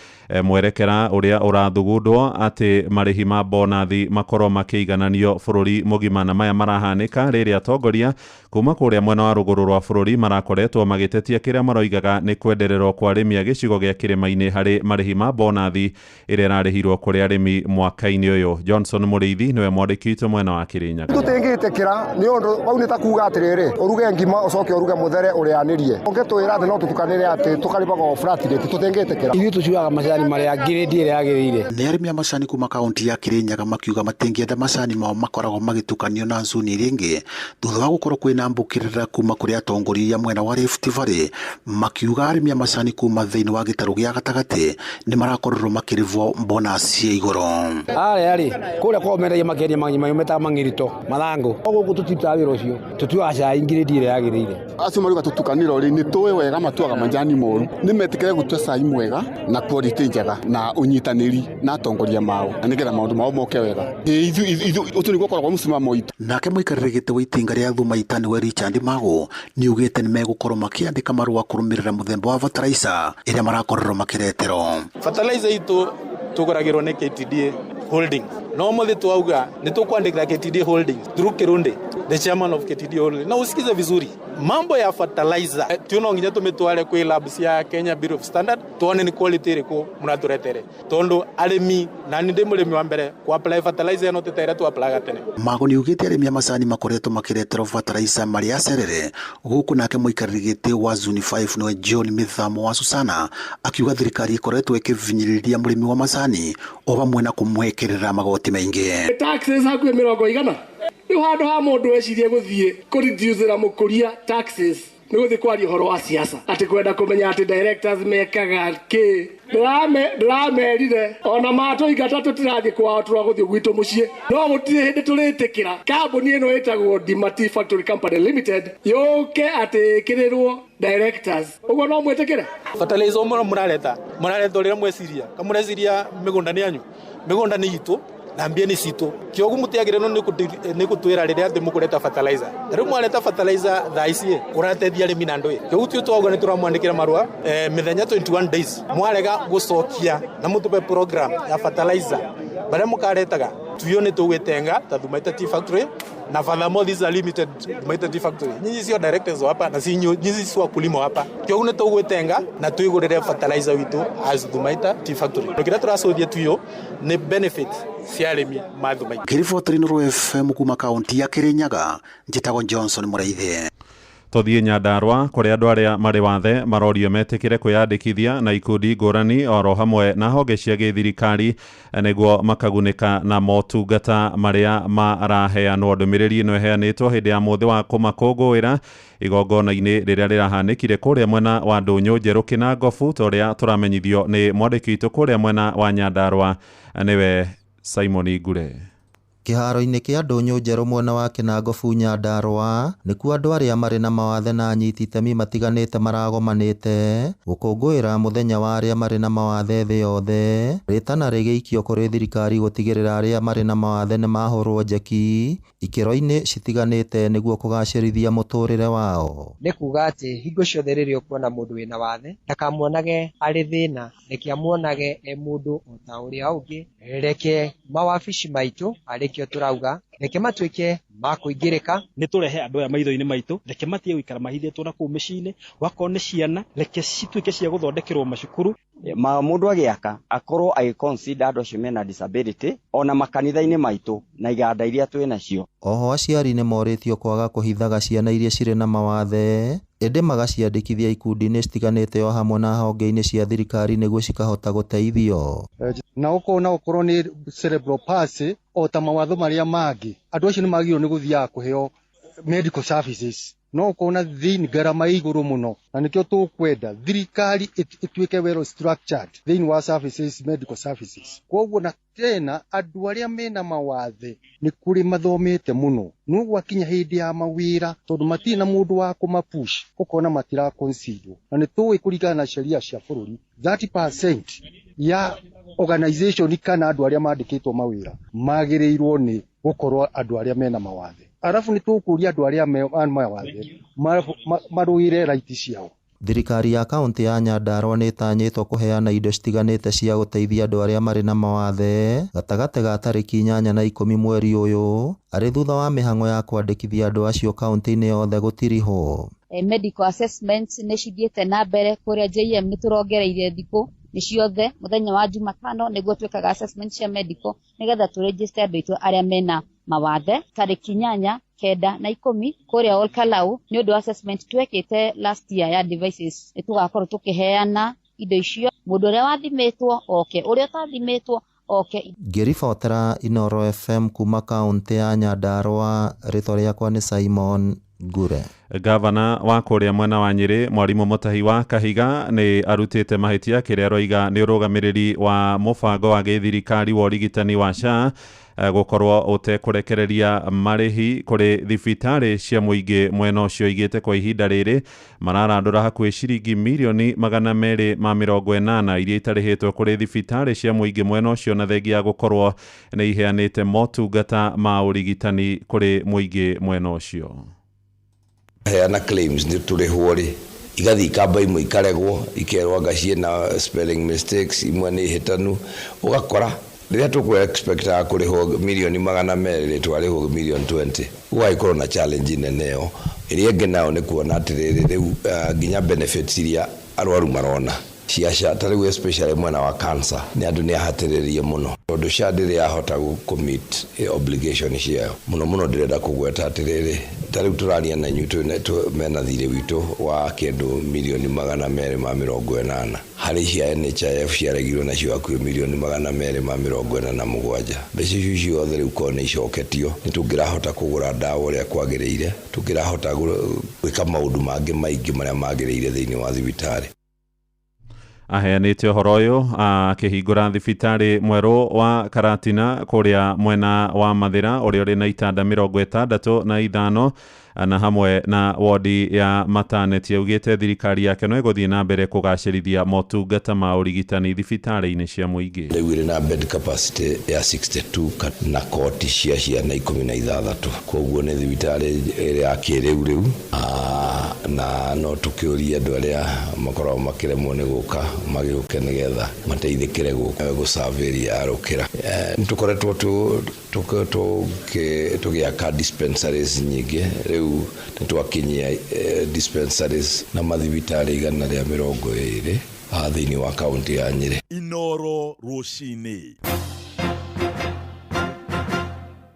mwerekera ũrĩa ũrathugundwo atĩ marĩhi ma bonathi makorwo makĩigananio bũrũri mũgima, na maya marahanĩka rĩrĩa atongoria kuma kũrĩa mwena wa rũgũrũ rwa bũrũri marakoretwo magĩtetia kĩrĩa maroigaga nĩ kwendererwo kwa arĩmi a gĩcigo gĩa kĩrĩma-inĩ harĩ marĩhi ma bonathi ĩrĩa ĩrarĩhirwo kũrĩ arĩmi mwaka-inĩ ũyũ. Johnson Mũrĩithi nĩwe mwandĩki witũ mwena wa Kĩrĩnyaga. Tũtingĩtĩkĩra nĩ ũndũ bau nĩ ta kuga atĩrĩrĩ, ũruge ngima ũcoke ũruge mũthere ũrĩanĩrie. Ũngĩtwĩra atĩ no tũtukanĩre atĩ tũkarĩmaga o flat rate, tũtingĩtĩkĩra. Ithuĩ tũcuaga macani marĩa ngirĩndi ĩrĩa yagĩrĩire. Nĩ arĩmi a macani kuma kaunti ya Kĩrĩnyaga makiuga matingĩenda macani mao makoragwo magĩtukanio na ncuni iria ingĩ thutha wa gũkorwo kwĩna mbũkĩrĩra kuma kũrĩ atongoria mwena wa Rift Valley, makiuga arĩmi a macani kuma thĩinĩ wa gĩtarũ gĩa gatagatĩ nĩ marakorirwo makĩrĩhwo bonus ya igũrũ. Arĩa rĩ kũrĩa kwao mendagia makendia metaga mang'irito mathangũ, gũkũ tũtirutaga wĩra ũcio, tũtuaga cai ngirĩndi ĩrĩa yagĩrĩire. Acio marauga tũtukanĩro rĩ, nĩ tũĩ wega matuaga majani moru, nĩ metĩkĩre gũtua cai mwega na quality njega na ũnyitanĩri na atongoria mao, na nĩgetha maũndũ mao moke wega. Ũcio nĩguo ũkoragwo mũsimamo witũ. Nake mũikarĩri gĩtĩ wa itinga rĩa Thuma Ita nĩwe Richard Mago nĩugĩte nĩ megũkorwo makĩandĩka marũa kũrũmĩrĩra mũthemba wa bataraitha ĩrĩa marakorirwo makĩreterwo. Fertilizer itũ tũgũragĩrwo nĩ KTDA Holdings. No mũthĩ twauga nĩ tũkwandĩkĩra KTDA Holdings through Kirunde, the chairman of KTDA Holdings. Na usikize vizuri, mambo ya fertilizer tuno nginya tumitware kwi lab cia Kenya Bureau of Standard tuone ni quality iriku muraturetere, tondu arimi na ni ndi murimi wa mbere ku apply fertilizer no tetere tu apply gatene. Mago ni ugite arimi a macani makoretwo makireterwo fertilizer mari acerere guku. Nake muikariri giti wa Zone 5 niwe John Mithamo wa Susana akiuga thirikari ikoretwo ikivinyiriria murimi wa macani o hamwe na kumwekerera magoti maingi. Taxes hakuhi 100 Rĩu handũ ha mũndũ ecirie gũthiĩ kũreducĩra mũkũria taxes nĩ gũthiĩ kwaria ũhoro wa siasa, atĩ kwenda kũmenya atĩ directors mekaga kĩ. Ndĩramerire ona matũingata tũtirathiĩ kwao, tũragũthiĩ gwitũ mũciĩ. No gũtirĩ hĩndĩ tũrĩtĩkĩra kambuni ĩno ĩtagwo Dima Tea Factory Company Limited yũke atĩ ĩkĩrĩrwo directors. Ũguo no mwĩtĩkĩre? Fertilizer mũno mũrareta mũrareta ũrĩa mweciria kamũreciria mĩgũnda nĩ yanyu, mĩgũnda nĩ itũ na mbia nĩ citũ. Kĩogu mũtiagĩrĩirwo nĩ gũtwĩra rĩrĩa atĩ mũkũreta fertilizer. Ta rĩu mwareta fertilizer thaa ici ĩ, ũrateithia arĩmi na ndũĩ. Kĩogu tuĩ twauga nĩ tũramwandĩkĩra marũa mĩthenya 21 days mwarega gũcokia na mũtũbe program ya fertilizer barĩa mũkaretaga tuyo nĩ tũgwĩtenga ta Thumaita Tea Factory na furthermore this is a limited Thumaita Tea Factory. Nyinyi sio directors wa hapa na si nyinyi si wakulima hapa. Kĩogu nĩ tũgwĩtenga na twĩgũrĩre fertilizer witũ as Thumaita Tea Factory. Kĩrĩa tũracũthia tuyo nĩ benefit cia arĩmi ma Thumaita. Ngĩribotera Inooro FM kuma kaunti ya Kirinyaga, njĩtagwo Johnson Mũraithi. Tũthiĩ Nyandarũa kũrĩa andũ arĩa marĩ wathe marorio metĩkĩre kwĩyandĩkithia na ikundi ngũrani oro hamwe na honge cia gĩthirikari nĩguo makagunĩka na motungata marĩa maraheanwo. Ndũmĩrĩri ĩno ĩheanĩtwo hĩndĩ ya mũthĩ wa kũmakũngũĩra igongona-inĩ rĩrĩa rĩrahanĩkire kũrĩa mwena wa Ndũnyũ Njerũ Kĩnangobu, ta ũrĩa tũramenyithio nĩ mwandĩki witũ kũrĩa mwena wa Nyandarũa nĩwe Simon Ngure. Kĩharo-inĩ kĩa Ndũnyũ Njerũ mwena wa Kĩnangobu Nyandarũa nĩkuo andũ arĩa marĩ na mawathe na anyiti itemi matiganĩte maragomanĩte gũkũngũĩra mũthenya wa arĩa marĩ na mawathe thĩ yothe, rĩtana rĩgĩikio kũrĩ thirikari gũtigĩrĩra arĩa marĩ na mawathe nĩmahũrwo njeki ikĩro-inĩ citiganĩte nĩguo kũgacĩrithia mũtũrĩre wao. Nĩ kuga atĩ hingo ciothe rĩrĩa ũkuona mũndũ wĩna wathe ndakamuonage arĩ thĩna, reke amuonage e mũndũ o ta ũrĩa ũngĩ, reke mawabici maitũ arĩkĩo tũrauga reke matuĩke ma kũingĩrĩka. Nĩ tũrehe andũ aya maitho-inĩ maitũ, reke matige gũikara mahithĩtwo na kũu mĩciĩ-inĩ, wakorwo nĩ ciana reke cituĩke cia gũthondekerwo macukuru. Ma mũndũ agĩaka akorwo agĩconsider andũ acio mena disability ona makanitha-inĩ maitũ na iganda iria twĩ nacio. Oho aciari nĩ morĩtio kwaga kũhithaga ciana iria cirĩ na mawathe ĩndĩ magaciandĩkithia ikundi-inĩ citiganĩte o hamwe na honge-inĩ cia thirikari nĩguo cikahota gũteithio. Na okorwo no ũkorwo nĩ cerebral palsy o ta mawatho marĩa mangĩ, andũ acio nĩ magĩrĩirwo nĩ gũthiaga kũheo medical services, no ũkona thĩinĩ ngarama ĩ igũrũ mũno, na nĩkĩo tũkwenda thirikari ĩtuĩke well structured thĩinĩ wa services, medical services. Koguo na tena andũ arĩa mena mawathe nĩ kũrĩ mathomete mũno, no gwakinya hĩndĩ ya mawĩra tondũ matirĩ na mũndũ wa kũmapush, ũkona matiraconsiderwo, na nĩ tũĩ kũringana na sheria cia bũrũri 30% ya organization kana andũ arĩa mandĩkĩtwo mawĩra magĩrĩirwo nĩ gũkorwo andũ arĩa mena mawathe. Arabu nĩ tũkũria andũ arĩa mawathe marũĩre right ciao. Thirikari ya kaunti ya Nyandarũa nĩ ĩtanyĩtwo kũheana indo citiganĩte cia gũteithia andũ arĩa marĩ na mawathe gatagatĩ ga tarĩki 8 na 10 mweri ũyũ, arĩ thutha wa mĩhang'o ya kwandĩkithia andũ acio kaunti-inĩ yothe gũtirihwo. Medical assessments nĩ cithiĩte na mbere kũrĩa JM, nĩ tũrongereire thikũ nĩ ciothe mũthenya wa Jumatano nĩguo twĩkaga assessment cia medical nĩgetha tũregister andũ aitũ arĩa mena mawathe. Tarĩki 8, 9 na 10 kũrĩa Olkalau nĩ ũndũ wa assessment twekĩte last year ya devices, nĩ tũgakorwo tũkĩheana indo icio, mũndũ ũrĩa wathimĩtwo oke, ũrĩa ũtathimĩtwo oke. Ngĩribotera Inooro FM kuma kaunti ya Nyandarũa, rĩtwa rĩakwa nĩ Simon Ngure. Gavana wa kũrĩa mwena wa Nyĩrĩ Mwarimũ Mũtahi wa Kahiga nĩ arutĩte mahĩtia kĩrĩa aroiga nĩ ũrũgamĩrĩri wa mũbango wa gĩthirikari wa ũrigitani wa SHA gũkorwo ũtekũrekereria marĩhi kũrĩ thibitarĩ cia mũingĩ mwena ũcio igĩte kwa ihinda rĩrĩ mararandũra hakuhĩ ciringi mirioni 280 iria itarĩhĩtwo kũrĩ thibitarĩ cia mũingĩ mwena ũcio, na thengia ya gũkorwo nĩ iheanĩte motungata ma ũrigitani kũrĩ mũingĩ mwena ũcio. Heana claims nĩ tũrĩhwo rĩ, igathiĩ ikamba imwe ikaregwo, ikerwo anga ciĩna spelling mistakes, imwe nĩ hĩtanu, ũgakora rĩrĩa tũkũ expectaga kũrĩhwo mirioni 200 twarĩhwo mirioni 20, gũgagĩkorwo na challenge nene ĩyo. Ĩrĩa ĩngĩ nayo nĩ kuona atĩrĩrĩ rĩu nginya benefits iria arwaru marona cia SHA, ta rĩu especially mwena wa cancer, nĩ andũ nĩ ahatĩrĩrie mũno tondũ SHA ndĩrĩ yahota kũ meet obligation ciayo mũno mũno. Ndĩrenda kũgweta atĩrĩrĩ Ta rĩu tũraria na inyuĩ mena thirĩ witũ wa kĩndũ mirioni 280. Harĩ cia NHIF ciaregirwo nacio hakuhĩ mirioni 247. Mbeca icio ciothe rĩu korwo nĩ icoketio, nĩ tũngĩrahota kũgũra ndawa ũrĩa kwagĩrĩire, tũngĩrahota gwĩka maũndũ mangĩ maingĩ marĩa magĩrĩire thĩinĩ wa thibitarĩ. Aheanĩte ũhoro ũyũ akĩhingũra thibitarĩ mwerũ wa Karatina kũrĩa mwena wa Mathĩra, ũrĩa ũrĩ na itanda 65 na hamwe na wodi ya maternity. Augĩte thirikari yake no ĩgũthiĩ na mbere kũgacĩrithia motungata ma ũrigitani thibitarĩ-inĩ cia mũingĩ. Rĩu ĩrĩ na bed capacity ya 62 na koti cia ciana 16, koguo nĩ thibitarĩ ĩrĩ ya kĩrĩu rĩu, na no tũkĩũrie andũ arĩa makoragwo makĩremwo nĩ gũka magĩũke nĩgetha mateithĩkĩre gũserve ya Rũkĩra. Nĩ tũkoretwo tũgĩaka dispensaries nyingĩ, rĩu nĩ twakinyia dispensaries na mathibitarĩ 120 thĩinĩ wa kaunti ya Nyĩrĩ. Inoro rũcinĩ.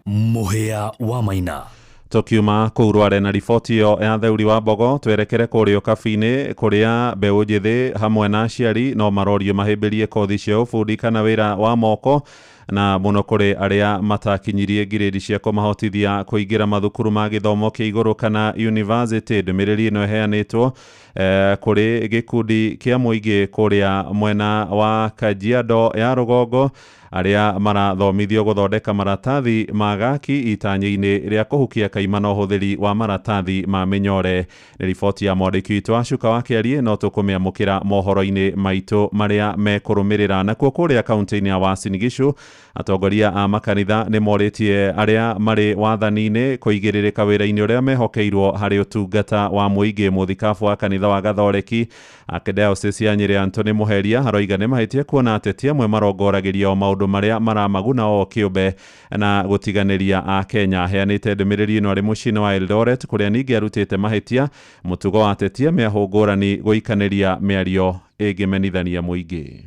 Mũhĩa wa Maina. Tukiuma kũu Rware na riboti ĩyo ya Theuri wa Mbogo, twerekere kũrĩa Ũkabi-inĩ kũrĩa mbeũ njĩthĩ hamwe na aciari no marorio mahĩmbĩrie kothi cia ũbundi kana wĩra wa moko, na mũno kũrĩ arĩa matakinyirie ngirĩndi cia kũmahotithia kũingĩra mathukuru ma gĩthomo kĩa igũrũ kana university. Ndũmĩrĩri ĩno ĩheanĩtwo kũrĩ gĩkundi kĩa mũingĩ kũrĩa mwena wa Kajiado ya rũgongo, arĩa marathomithio gũthondeka maratathi ma gaki itanya-inĩ rĩa kũhukia kaimana ũhũthĩri wa maratathi ma mĩnyore. Nĩ riboti ya mwandĩki witũ Acuka wa Kĩarie, no tũkũmĩamũkĩra mohoro-inĩ maitũ marĩa mekũrũmĩrĩra. Nakuo kũrĩa kaunti-inĩ ya Uasin Gishu, atongoria a makanitha nĩ morĩtie arĩa marĩ wathani-inĩ kũigĩrĩrĩka wĩra-inĩ ũrĩa mehokeirwo harĩ ũtungata wa mũingĩ. Mũthikabu wa kanitha wa Gathoreki Archdiocese ya Nyĩrĩ Anthony Mũheria aroiga nĩ mahĩtia kuona ateti amwe marongoragĩria o maũndũ marĩa maramaguna o kĩũmbe na gũtiganĩria a Kenya. Aheanĩte ndũmĩrĩri ĩno arĩ mũciĩ-inĩ wa Eldoret, kũrĩa ningĩ arutĩte mahĩtia mũtugo wa ateti a mĩahũ ngũrani gũikanĩria mĩario ĩngĩmenithania mũingĩ.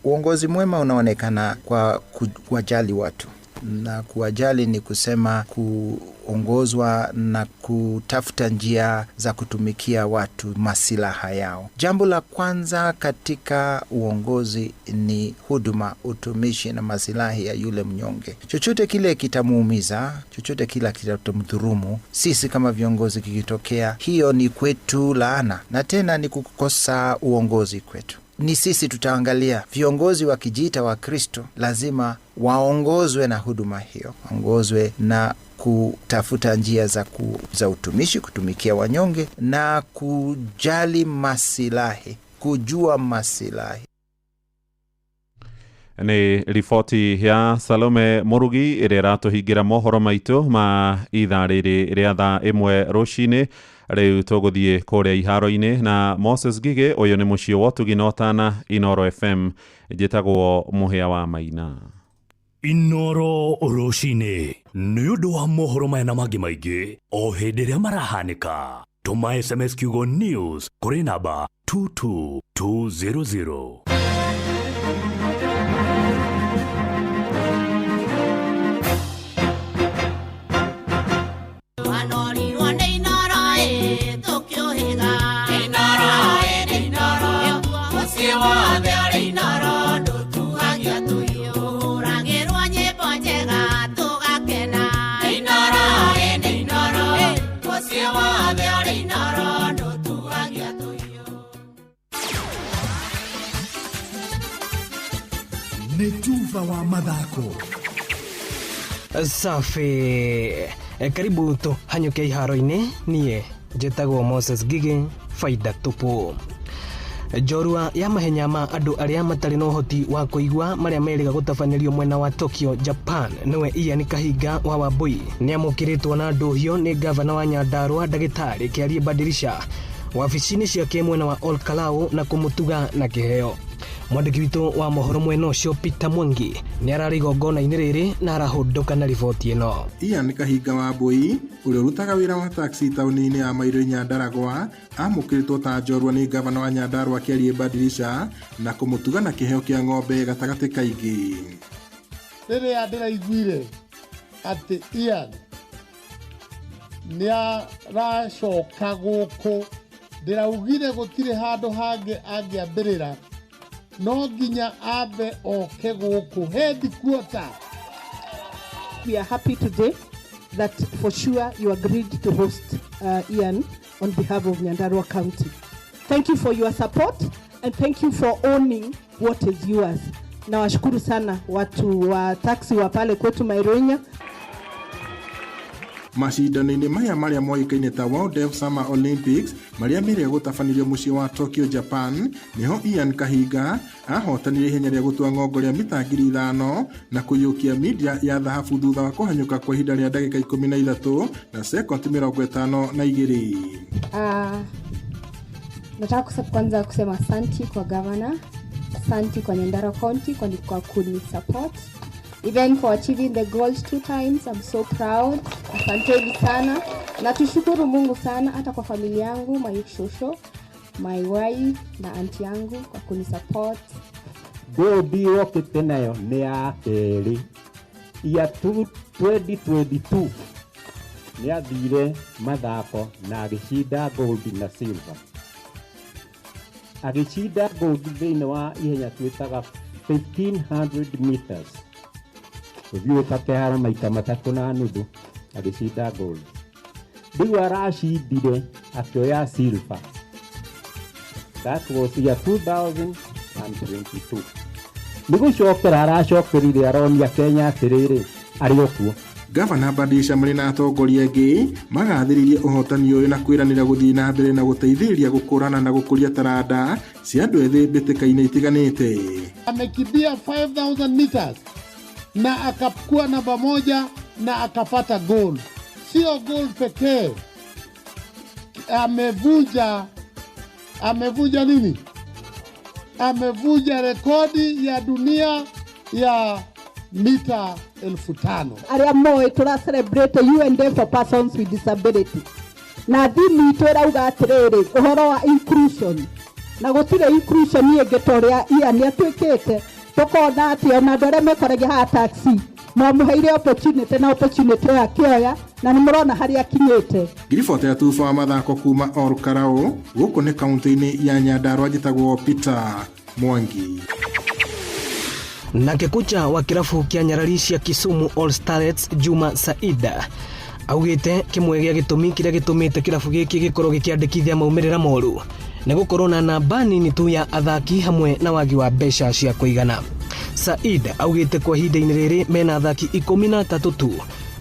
Uongozi mwema unaonekana kwa kuwajali watu, na kuwajali ni kusema kuongozwa na kutafuta njia za kutumikia watu masilaha yao. Jambo la kwanza katika uongozi ni huduma, utumishi na masilahi ya yule mnyonge. Chochote kile kitamuumiza, chochote kile kitamdhurumu, sisi kama viongozi kikitokea, hiyo ni kwetu laana, na tena ni kukosa uongozi kwetu. Ni sisi tutaangalia. Viongozi wakijiita wa Kristo lazima waongozwe na huduma hiyo, waongozwe na kutafuta njia za utumishi, kutumikia wanyonge na kujali masilahi, kujua masilahi. Nĩ riboti ya Salome Murugi ĩrĩa ĩratũhingĩra mohoro maitũ ma ithaa rĩrĩ rĩa thaa 1 rũcinĩ. Rĩu tũgũthiĩ kũrĩa iharo-inĩ na Moses Ngigĩ. Ũyũ nĩ mũciĩ wa ũtugi na ũtana, Inoro FM. Njĩtagwo Mũhĩa wa Maina. Inoro rũcinĩ nĩ ũndũ wa mohoro maya na mangĩ maingĩ o hĩndĩ ĩrĩa marahanĩka. Tũma SMS kiugo news kũrĩ namba 22200. Nĩ tuva wa mathako. Safi. Karibu tũhanyũke iharo-inĩ. Niĩ njĩtagwo Moses Ngigĩ, faida tupu. Njorua ya mahenya ma andũ arĩa matarĩ na ũhoti wa kũigua marĩa merĩga gũtabanĩrio mwena wa Tokyo, Japan, nĩwe Ian Kahinga wa Wambui nĩamũkĩrĩtwo na ndũhio nĩ gavana wa Nyandarua ndagĩtarĩ Kĩarie Badirisha wabici-inĩ ciake mwena wa Ol Kalou na kũmũtuga na kĩheo. Mwandĩki witũ wa mohoro mwena ũcio Peter Mwangi nĩ ararĩ igongona-inĩ rĩrĩ na arahũndũka na riboti ĩno. Ian Kahinga wa Mbui ũrĩa ũrutaga wĩra wa taxi taũni-inĩ ya Mairũ Nyandaragwa amũkĩrĩtwo ta njorua nĩ gavana wa Nyandarua Kĩarie Badirisha na kũmũtuga na kĩheo kĩa ng'ombe gatagatĩ kaingĩ. Rĩrĩa ndĩraiguire atĩ Ian Nĩ aracoka gũkũ. Ndĩraugire gũtirĩ handũ hangĩ angĩambĩrĩra, no nginya ambe oke gũkũ headquarter. We are happy today that for sure you agreed to host Ian on behalf of Nyandarua County. Thank you for your support and thank you for owning what is yours. Nawashukuru sana watu wa taxi wa pale kwetu Maironya. Macindano-inĩ maya marĩa moĩkaine ta World Deaf Summer Olympics marĩa merĩga gũtabanĩrio mũciĩ wa Tokyo, Japan, nĩho Ian Kahinga ahotanire ihenya rĩa gũtua ng'ongo rĩa mita 5,000 na kũiyũkia mindia ya thahabu thutha wa kũhanyũka kwa ihinda rĩa ndagĩka 13 na sekondi 52. Nataka kwanza kusema asanti kwa governor, asanti kwa Nyandarua County kwa kuni support, even for achieving the gold two times. I'm so proud. Asanteni sana na tushukuru Mungu sana, hata kwa familia yangu, my shosho, my wife na auntie yangu kwa kuni support. Gold yokĩte nayo nĩ ya kerĩ ya 2022. Nĩ athire mathako na agĩcinda gold na silver, agĩcinda gold thĩinĩ wa ihenya twĩtaga 1500 meters, gũthiũrũrũka kĩharo maita matatũ na nuthu, agĩcinda gold. Rĩu aracindire akĩoya silver. That was year 2022. Nĩ gũcokera aracokerire, aronia Kenya atĩrĩrĩ, arĩ o kuo. Gavana Badilisha marĩ na atongoria angĩ magathĩrĩirie ũhotani ũyũ na kwĩranĩra gũthiĩ na mbere na gũteithĩrĩria gũkũrana na gũkũria taranda cia andũ ethĩ mbĩtĩka-inĩ itiganĩte. Amekimbia 5000 meters na akakuwa namba moja na akapata gold. Sio gold pekee, amevunja nini? Amevunja rekodi ya dunia ya mita 5,000. Arĩa moĩ tũra celebrate UN Day for Persons with Disability, na theme itũ ĩrauga atĩrĩrĩ, ũhoro wa inclusion, na gũtirĩ inclusion ĩngĩ ta ũrĩa Ian atuĩkĩte. Tũkona atĩ ona andũ arĩa mekoragia haha taxi mamũheire opportunity na opportunity ĩyo akĩoya, na nĩ mũrona harĩa akinyĩte. Ngiribota ya tuba wa mathako kuma Ol Kalou gũkũ nĩ kaunti-inĩ ya Nyandarua, njĩtagwo Peter Mwangi. Nake kocha wa kirabu kia nyarari cia Kisumu All Starlets Juma Saida augite kimwe gĩa gĩtũmi kĩrĩa gĩtũmĩte kĩrabu gĩkĩ gĩkorwo gĩkĩandĩkithia maumĩrĩra moru nĩ gũkorwo na namba nini tu ya athaki hamwe na wagi wa mbeca cia kũigana. Said augite kwa ihinda-inĩ rĩrĩ mena athaki 13 tu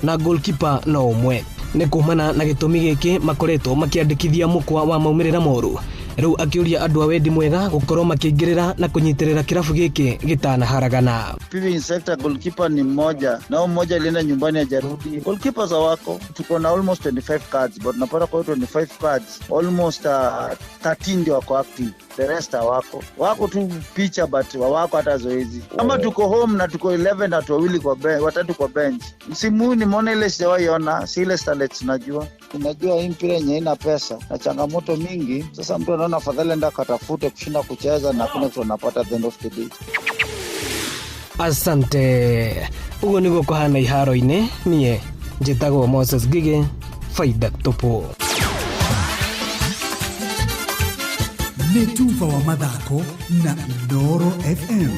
na goalkeeper no ũmwe. Nĩ kumana na gĩtũmi gĩkĩ makoretwo makĩandĩkithia mũkwa wa maumĩrĩra moru. Rĩu akĩũria andũ a wendi mwega gũkorwo makĩingĩrĩra na kũnyitĩrĩra kĩrabu gĩkĩ gĩtanaharagana. PV Insecta goalkeeper ni mmoja na huyo mmoja alienda nyumbani hajarudi. Goalkeepers hawako. Tuko na almost 25 cards, but napata kwa hiyo 25 cards almost 13 ndio wako active. The rest hawako. Wako tu picha but hawako hata zoezi. Kama tuko home na tuko 11 na watu wawili kwa bench, watatu kwa bench. Msimu huu nimeona ile sijawahi ona, si ile Starlets najua. Unajua hii mpira yenye ina pesa na changamoto mingi. Sasa mtu anaona afadhali enda akatafute kushinda kucheza na hakuna kitu anapata at the end of the day. Asante. Uguo niguo kũhana iharo-inĩ. Niĩ njĩtagwo Moses Ngigĩ, faida tupu. Nĩ tuba wa mathako na Inooro FM.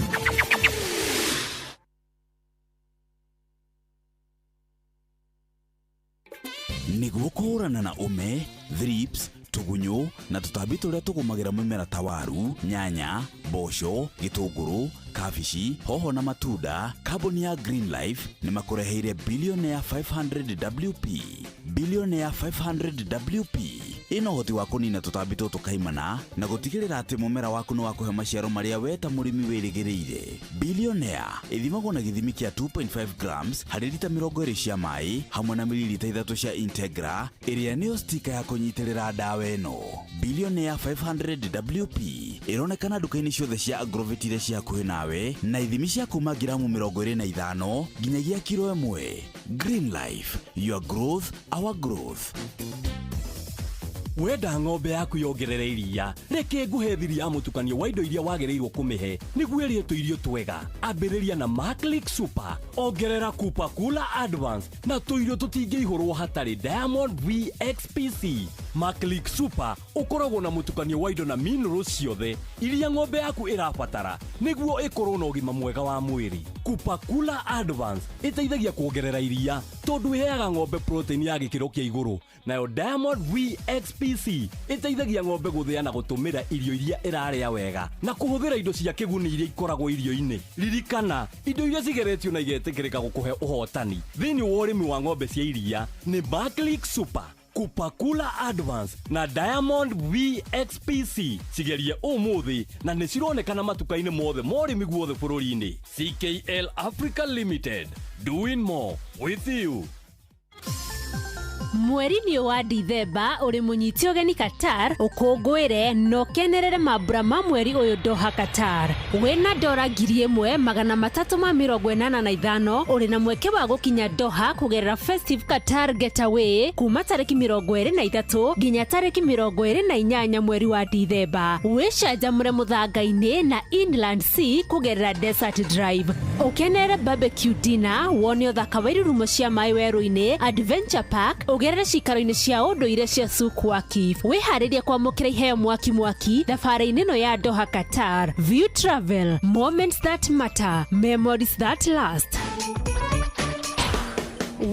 Nĩguo kũhũrana na ũme, thrips, tũgunyũ na tũtambi tũrĩa tũgũmagĩra mĩmera ta waru, nyanya, mboco, gĩtũngũrũ, kabici, hoho na matunda, kambuni ya Green Life nĩ makũreheire Billionaire 500 WP. Billionaire 500 WP ĩna ũhoti wa kũnina tũtambi tũtũ kaimana na gũtigĩrĩra atĩ mũmera waku nĩ wakũhe maciaro marĩa we ta mũrĩmi wĩrĩgĩrĩire. Billionaire ĩthimagwo na gĩthimi kĩa 2.5 grams harĩ rita 20 cia maĩ hamwe na mililita 3 cia Integra ĩrĩa nĩyo stika ya kũnyitĩrĩra ndawa ĩno. Billionaire 500 WP ĩronekana nduka-inĩ ciothe cia Agrovet iria ciĩ hakuhĩ nawe na ithimi cia kuma ngiramu 25 nginyagia kiro 1. Green Life, your growth, our growth. Wenda ng'ombe yaku yongerere iria, reke nguhe thiri ya mũtukanio wa indo iria wagĩrĩirwo kũmĩhe nĩguo ĩrĩe tũirio twega. Ambĩrĩria na Maclick Super, ongerera Kupa Kula Advance na tũirio tũtingĩihũrwo hatarĩ Diamond VXPC. Maclick Super ũkoragwo na mũtukanio wa indo na minerals ciothe iria ng'ombe yaku ĩrabatara nĩguo ĩkorwo na ũgima mwega wa mwĩrĩ. Kupa Kula Advance ĩteithagia kuongerera iria tondũ ĩheaga ng'ombe protein ya gĩkĩro kĩa igũrũ, nayo Diamond VXPC ĩteithagia ng'ombe gũthĩa na gũtũmĩra irio iria ĩrarĩa wega na kũhũthĩra indo cia kĩguni iria ikoragwo irio-inĩ. Ririkana, indo iria cigeretio na igetĩkĩrĩka gũkũhe ũhotani thĩinĩ wa ũrĩmi wa ng'ombe cia iria nĩ Maclick Super, Kupakula Advance na Diamond VXPC. Cigerie ũmũthĩ na nĩ cironekana matuka-inĩ mothe ma ũrĩmi guothe bũrũri-inĩ. CKL Africa Limited, doing more with you. Mweri-inĩ wa Dithemba ũrĩ mũnyiti ũgeni Qatar, ũkũngũĩre na ũkenerere mambura ma mweri ũyũ Doha Qatar. Wĩna dora 1385 ũrĩ na mweke wa gũkinya Doha kũgerera Festive Qatar Getaway kuma tarĩki 23 nginya tarĩki 28 mweri wa Dithemba. Wĩcanjamũre mũthanga-inĩ na Inland Sea kũgerera Desert Drive. Ũkenerere barbecue dinner, wone ũthaka wa irurumo cia maĩ werũ-inĩ, Adventure Park, ũgerere cikaro-inĩ cia ũndũire cia Souk Waqif. Wĩharĩrie kwamũkĩra iheo mwaki mwaki thabarĩ-inĩ ĩno ya Doha Qatar. View Travel, moments that matter, memories that last.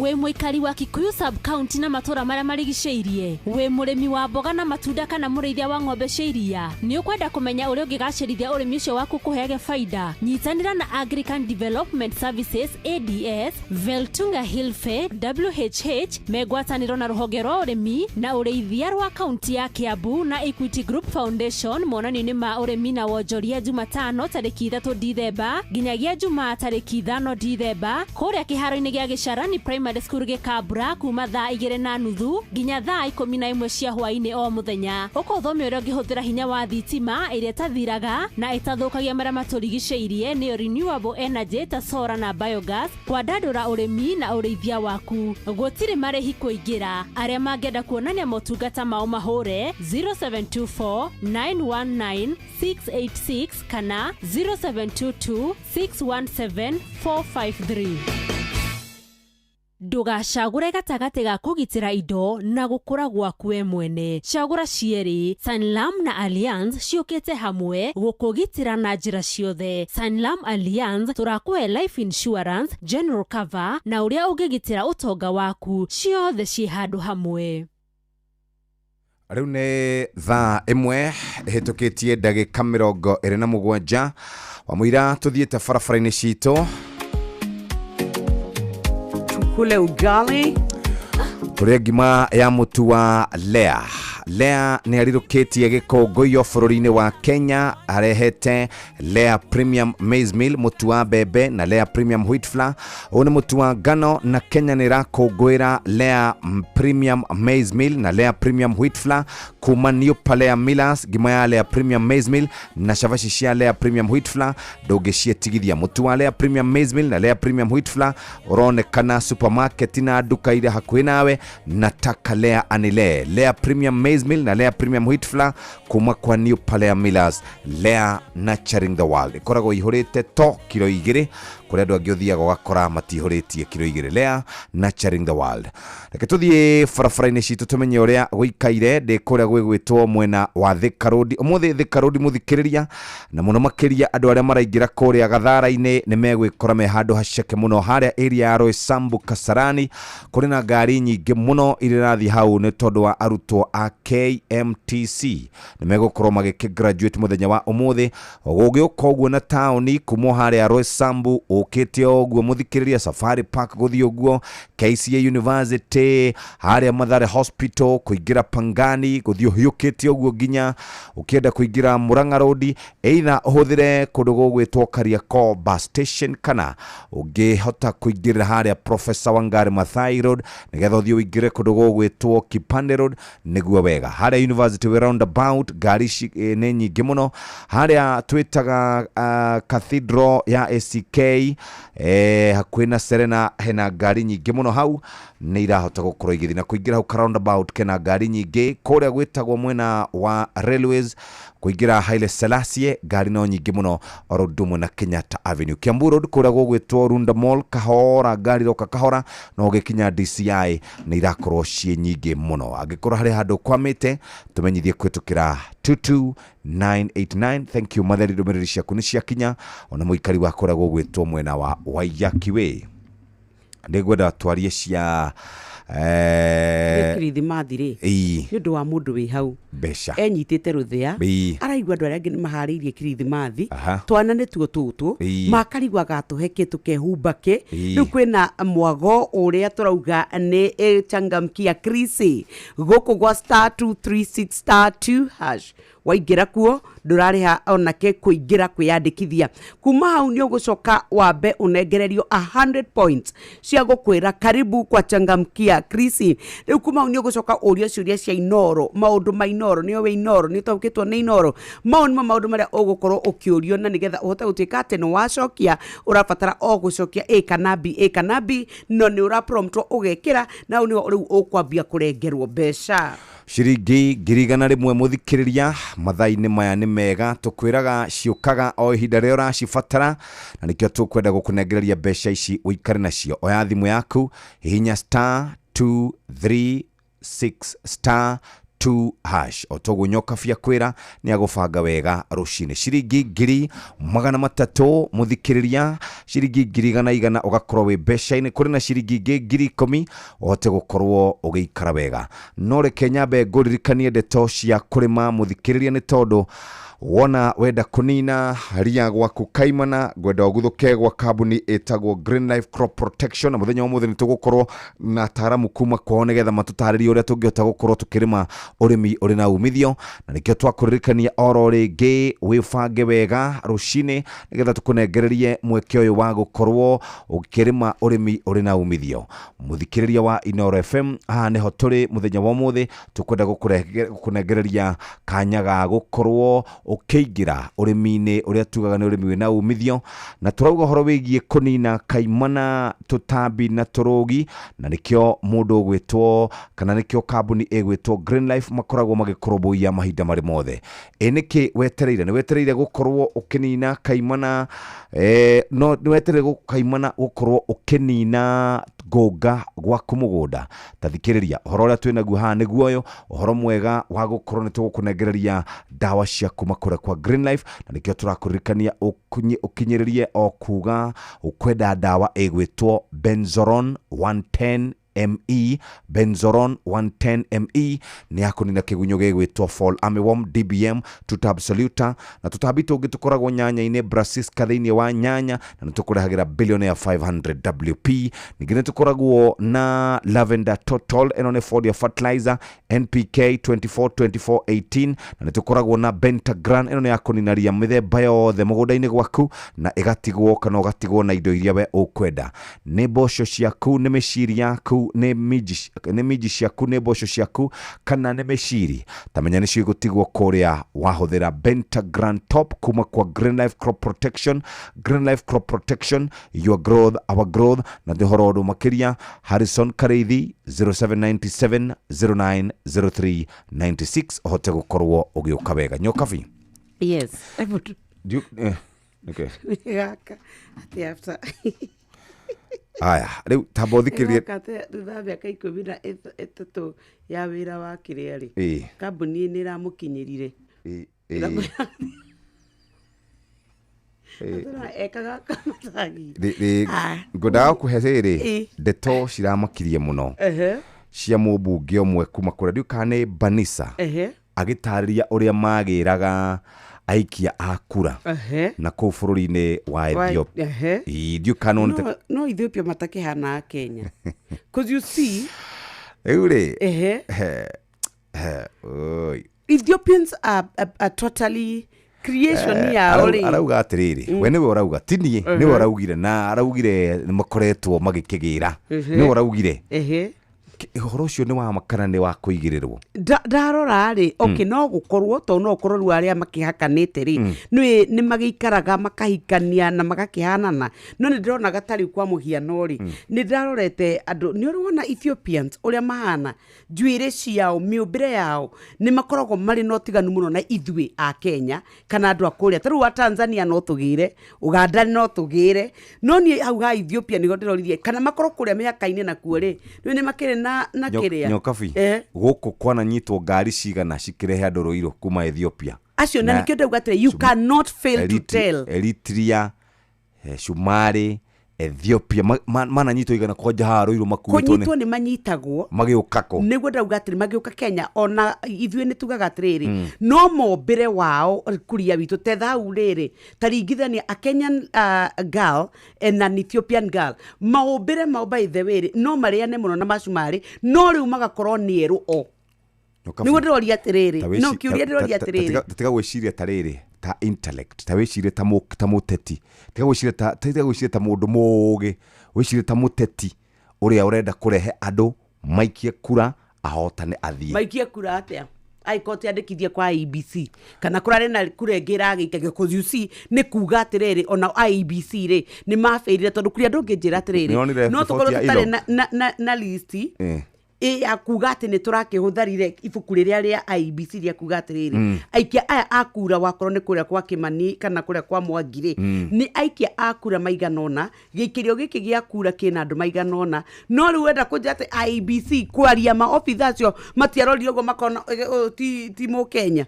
Wĩ mũikari wa Kikuyu sub county na matũra marĩa marigicĩirie, wĩ mũrĩmi wa mboga na matunda kana mũrĩithia wa ng'ombe cia iria, nĩ ũkwenda kũmenya ũrĩa ũngĩgacĩrithia ũrĩmi ũcio waku kũheage faida? Nyitanĩra na Agrican Development Services ADS, Veltunga Hilfe WHH megwatanĩro na rũhonge rwa ũrĩmi na ũrĩithia rwa kaunti ya Kiambu na Equity Group Foundation monanio-inĩ ma ũrĩmi na wonjoria Jumatano tarĩki 3 Dithemba nginyagia Jumaa tarĩki 5 Dithemba kũrĩa kĩharo-inĩ gĩa Gĩcarani Primary School gĩkambura kuma thaa 2:30 nginya thaa 11 cia hwaĩ-inĩ o mũthenya. Ũkũthomio ũrĩa ũngĩhũthĩra hinya wa thitima ĩrĩa ĩtathiraga na ĩtathũkagia marĩa matũrigicĩirie nĩyo renewable energy ta solar na biogas, kwandandũra ũrĩmi na ũrĩithia waku. Gũtirĩ marĩhi kũingĩra. Arĩa mangĩenda kuonania motungata mao mahũre 0724 919 686 kana 0722 617 453. Ndũgacagũre gatagatĩ ga kũgitĩra indo na gũkũra gwaku we mwene. Cagũra cierĩ. Sanlam na Allianz ciũkĩte hamwe gũkũgitĩra na njĩra ciothe. Sanlam Allianz tũrakũhe life insurance, general cover na ũrĩa ũngĩgitĩra ũtonga waku, ciothe ciĩ handũ hamwe. Rĩu nĩ thaa 1 ĩhĩtũkĩtie ndagĩka 27 wa mũira tũthiĩte barabara-inĩ citũ kule ugali tũrĩe ngima ya mũtu wa Lea. Lea nĩ arirũkĩtie gĩkũngũiyo bũrũri-inĩ wa Kenya, arehete Lea Premium Maize Meal mũtu wa mbembe na Lea Premium Wheat Flour. Ũyũ nĩ mũtu wa ngano na Kenya nĩ ĩrakũngũĩra Lea Premium Maize Meal na Lea Premium Wheat Flour kuma New Palea Millers. Ngima ya Lea Premium Maize Meal na cabaci cia Lea Premium Wheat Flour ndũngĩciĩtigithia. Mũtu wa Lea Premium Maize Meal na Lea Premium Wheat Flour ũronekana supermarket na nduka iria hakuhĩ nawe. Nataka Lea anile Lea Premium Maize Meal na Lea Premium Wheat Flour kuma kwa New Palea Millers. Lea nurturing the world ikoragwo ihũrĩte to kiro 2 kũrĩa andũ angĩ ũthiaga ũgakora matihũrĩtie kiro 2. Lea nurturing the world. Reke tũthiĩ barabara-inĩ citũ tũmenye ũrĩa gũikaire. Ndĩ kũrĩa gwĩgwĩtwo mwena wa Thika Road ũmũthĩ. Thika Road mũthikĩrĩria na mũno makĩria andũ arĩa maraingĩra kũrĩa Gathara-inĩ nĩ megwĩkora me handũ haceke mũno harĩa area ya Roysambu Kasarani. Kũrĩ na ngari nyingĩ mũno iria irathiĩ hau nĩ tondũ wa arutwo a KMTC nĩ megũkorwo magĩkĩ graduate mũthenya wa ũmũthĩ. Gũgĩũka ũguo na taũni kuma harĩa Roysambu ũkĩte ũguo mũthikĩrĩria, Safari Park gũthiĩ ũguo, KCA University harĩa Mathare Hospital kũingĩra Pangani gũthiĩ ũhiũkĩte ũguo nginya ũkĩenda kũingĩra Murang'a Road, either ũhũthĩre kũndũ gũgwĩtwo Kariakoo bus station kana ũngĩhota kũingĩrĩra harĩa Professor Wangari Maathai Road nĩgetha ũthiĩ ũingĩre kũndũ gũgwĩtwo Kipande Road nĩguo wega. wega. Harĩa University we roundabout ngari nĩ nyingĩ mũno. Harĩa twĩtaga Cathedral ya ACK, hakuhĩ na Serena, hena ngari nyingĩ mũno hau nĩ irahota gũkorwo igĩthiĩ na kũingĩra hau ka roundabout kena ngari nyingĩ. Kũrĩa gwĩtagwo mwena wa Railways kũingĩra Haile Selassie ngari no nyingĩ mũno, oro ũndũ ũmwe na Kenyatta Avenue. Kiambu Road kũrĩa gũgwĩtwo Runda Mall kahora ngari roka kahora, no ũgĩkinya DCI nĩ irakorwo ciĩ nyingĩ mũno. Angĩkorwo harĩ handũ kwamĩte tũmenyithie kũhĩtũkĩra 22989. Thank you Matheri, ndũmĩrĩri ciaku nĩ ciakinya. Ona mũikari wa kũrĩa gũgwĩtwo mwena wa Waiyaki Way, nĩngwenda twarie cia Kirithimathi rĩ, nĩ ũndũ wa mũndũ wĩ hau mbeca enyitĩte rũthĩa, araigua andũ arĩa angĩ nĩ maharĩirie kirithimathi, twana nĩtuo tũtũ, makarigua gatũhe kĩ tũkehumba kĩ. Rĩu kwĩna mwago ũrĩa tũrauga nĩ ĩchangamkia krisi gũkũ gwa star 236 star 2 hash. Waingĩra kuo ndũrarĩha onake kũingĩra kwĩyandĩkithia. Kuma hau nĩ ũgũcoka wambe ũnengererio 100 points cia gũkwĩra karibu kwa changamkia krisi. Rĩu kuma hau nĩ ũgũcoka ũrio ciũria cia Inoro, maũndũ ma Inoro, nĩo wĩ Inoro, nĩ ũtaũkĩtwo nĩ Inoro. Mau nĩmo maũndũ marĩa ũgũkorwo ũkĩũrio, na nĩgetha ũhote gũtuĩka atĩ nĩ wacokia ũrabatara o gũcokia A kana B, A kana B, no nĩ ũrapromptwo ũgekĩra, na hau nĩho rĩu ũkwambia kũrengerwo mbeca. Ciringi 100,000 mũthikĩrĩria mathaa-inĩ maya nĩ mega, tũkwĩraga ciũkaga o ihinda rĩrĩa ũracibatara, na nĩkĩo tũkwenda gũkũnengereria mbeca ici ũikare nacio. Oya thimũ yaku, hihinya star 236 star 2 hash. O toguo Nyokabi akwĩra nĩ agũbanga wega rũcinĩ. Ciringi 300,000 mũthikĩrĩria, ciringi 100,000 ũgakorwo wĩ mbeca-inĩ. Kũrĩ na ciringi ingĩ 10,000 ũhote gũkorwo ũgĩikara wega. No reke nyambe ngũririkanie ndeto cia kũrĩma mũthikĩrĩria, nĩ tondũ wona wenda kũnina ria gwaku kaimana, ngwenda ũguthũke gwa kambuni ĩtagwo Green Life Crop Protection. Na mũthenya wa ũmũthĩ nĩ tũgũkorwo na ataaramu kuma kwao nĩgetha matũtarĩrie ũrĩa tũngĩhota gũkorwo tũkĩrĩma ũrĩmi ũrĩ na umithio. Na nĩkĩo twakũririkania oro rĩngĩ wĩbange wega rũcinĩ nĩgetha tũkũnengererie mweke ũyũ wa gũkorwo ũkĩrĩma ũrĩmi ũrĩ na umithio. Mũthikĩrĩria wa Inoro FM, haha nĩho tũrĩ mũthenya wa ũmũthĩ, tũkwenda gũkũnengereria kanya ga gũkorwo ũkĩingĩra ũrĩmi-inĩ ũrĩa tugaga nĩ ũrĩmi wĩna umithio. Na tũrauga ũhoro wĩgiĩ kũnina kaimana, tũtambi na tũrũgi, na nĩkĩo mũndũ ũgwĩtwo kana nĩkĩo kambuni ĩgwĩtwo Green Life makoragwo magĩkũrũmbũiya mahinda marĩ mothe. Ĩ nĩkĩ wetereire? Nĩ wetereire gũkorwo ũkĩnina kaimana, no nĩ wetereire kaimana gũkorwo ũkĩnina ngũnga gwaku mũgũnda. Ta thikĩrĩria ũhoro ũrĩa twĩnaguo haha nĩguo ũyũ, ũhoro mwega wa gũkorwo nĩ tũgũkũnengereria ndawa cia kuma kũrĩa kwa Green Life, na nĩkĩo tũrakũririkania ũkinyĩrĩrie o kuga ũkwenda ndawa ĩgwĩtwo Benzoron 110 ME. Benzoron 110 ME nĩ ya kũnina kĩgunyũ gĩgwĩtwo Fall Armyworm, DBM, Tutabsoluta na tũtambi tũngĩ tũkoragwo nyanya-inĩ, Brassica thĩinĩ wa nyanya, na nĩ tũkũrehagĩra Billionaire 500 WP. Ningĩ nĩ tũkoragwo na Lavender Total, ĩno nĩ foliar fertilizer NPK 24 24 18, na nĩ tũkoragwo na Pentagran, ĩno nĩ ya kũnina ria mĩthemba yothe mũgũnda-inĩ gwaku, na ĩgatigwo kana ũgatigwo na indo iria we ũkwenda. Nĩ mboco ciaku, nĩ mĩciri yaku, nĩ minji ciaku, nĩ mboco ciaku, kana nĩ mĩciri, ta menya nĩcio igũtigwo kũrĩa wahũthĩra Pentagran Top kuma kwa Green Life Crop Protection. Green Life Crop Protection, your growth, our growth. Na nĩ ũhoro ũndũ makĩria Harrison Kareithi 0797 0903 96 ũhote gũkorwo ũgĩũka wega. Nyokabi. Yes. Do you, okay. Gaka atĩ after Aya, rĩu tamba ũthikĩrĩrie. Gaka atĩ thutha wa mĩaka 13 ya wĩra wa kĩrĩa rĩ, kambuni nĩ ĩramũkinyĩrire. Ekaga kamatangi. Ngwendaga kũhe rĩrĩ ndeto ciramakirie mũno cia mũmbunge ũmwe kuma kũrĩa ndiũ kana nĩ Banisa, agĩtarĩria ũrĩa magĩraga aikia a kura na kũu bũrũri-inĩ wa Ethiopia. Ĩĩ, ndiũ kana nĩ No Ethiopia matakĩhana Kenya, 'cause you see, rĩu rĩ, he, oi. Ethiopians are totally creation yao rĩ. Arauga atĩrĩrĩ, we nĩwe ũrauga, ti niĩ, nĩwe ũraugire, na araugire nĩ makoretwo magĩkĩgĩra, nĩwe ũraugire. Ũhoro ũcio nĩ wa ma kana nĩ wa kũigĩrĩrwo? Ndarora rĩ, okay, no gũkorwo tondũ no ũkorwo rĩu arĩa makĩhakanĩte rĩ, nĩ magĩikaraga makahikania na magakĩhanana, no nĩ ndĩronaga ta rĩu kwa mũhiano rĩ, nĩ ndarorete andũ, nĩ ũrĩ wona Ethiopians ũrĩa mahana, njuĩrĩ ciao, mĩũmbĩre yao, nĩ makoragwo marĩ na ũtiganu mũno na ithuĩ a Kenya kana andũ a kũrĩa. Ta rĩu a Tanzania no tũgĩre, Uganda no tũgĩre, no niĩ hau ha Ethiopia nĩho ndĩroririe, kana makorwo kũrĩa mĩhaka-inĩ nakuo rĩ, rĩu nĩ makĩrĩ na kĩrĩa. Nyokabi, gũkũ kwananyitwo ngari cigana cikĩrehe andũ Ruiru kuma Ethiopia? Acio na nĩkĩo ndauga atĩrĩ, you cannot fail to tell. Eritrea, Cumarĩ, Ethiopia, mananyitwo igana kwanja haha Ruiru makuĩtwo. Kũnyitwo nĩ manyitagwo. Magĩũka kũ? Nĩguo ndauga atĩrĩ, magĩũka Kenya, ona ithuĩ nĩ tugaga atĩrĩrĩ, no mombĩre wao kuria witũ te thau rĩrĩ, ta ringithania a Kenyan girl and an Ethiopian girl, maũmbĩre mao by the way rĩ, no marĩane mũno na macumarĩ, no rĩu magakorwo nĩ erũ o. Nyokabi, Nĩguo ndĩroria atĩrĩrĩ, ta no kĩũria ndĩroria atĩrĩrĩ, tiga gwĩciria ta rĩrĩ ta intellect, ta wĩcirie ta mũteti, tiga gwĩciria ta mũndũ mũũgĩ, wĩcirie ta mũteti ũrĩa ũrenda kũrehe andũ maikie kura ahotane athiĩ. Maikie kura atĩa angĩkorwo ti andĩkithie kwa IEBC, kana kũrarĩ na kura ĩngĩ ĩragĩikagio? 'Cause you see, nĩ kuga atĩrĩrĩ, ona IEBC rĩ, nĩ mabĩrire, tondũ kũrĩa ndũngĩnjĩra atĩrĩrĩ, Nĩwonire no riboti tũkorwo ya tũtarĩ ILO? na list ĩ ya kuga atĩ nĩ tũrakĩhũtharire ibuku rĩrĩa rĩa IEBC rĩa kuga atĩrĩrĩ, aikia aya a kura, wakorwo nĩ kũrĩa kwa Kĩmani kana kũrĩa kwa Mwangi rĩ, nĩ aikia a kura maigana ũna, gĩikĩrio gĩkĩ gĩa kura kĩna andũ maigana ũna. No rĩu wenda kũnjĩra atĩ IEBC, kwaria maobitha acio matiarorire ũguo makona ũyũ ti mũkenya?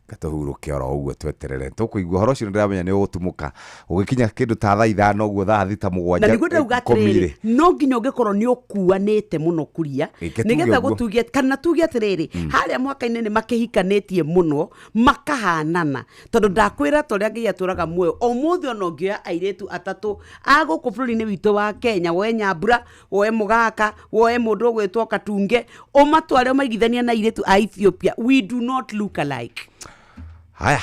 Katũhurũke oro ũguo, tweterere tũkũigua ũhoro ũcio. Nĩndĩramenya nĩ ũgũtumũka ũgĩkinya kĩndũ ta thaa 5 ũguo, thaa 6, 7. Na nĩguo ndauga 10 atĩrĩrĩ, rĩ. No nginya ũngĩkorwo nĩ ũkuanĩte mũno kuria, Ĩke tuge nĩgetha ũguo. gũtugie kana tuge atĩrĩrĩ, harĩa mwaka-inĩ nĩ makĩhikanĩtie mũno makahanana, tondũ ndakwĩra ta ũrĩa Ngai atũraga muoyo, ũmũthĩ ona ũngĩoya airĩtu atatũ a gũkũ bũrũri-inĩ witũ wa Kenya, woe Nyambura, woe Mũgaka, woe mũndũ ũgwĩtwo Katunge, ũmatware ũmaigithanie na airĩtu a Ethiopia, we do not look alike. Haya,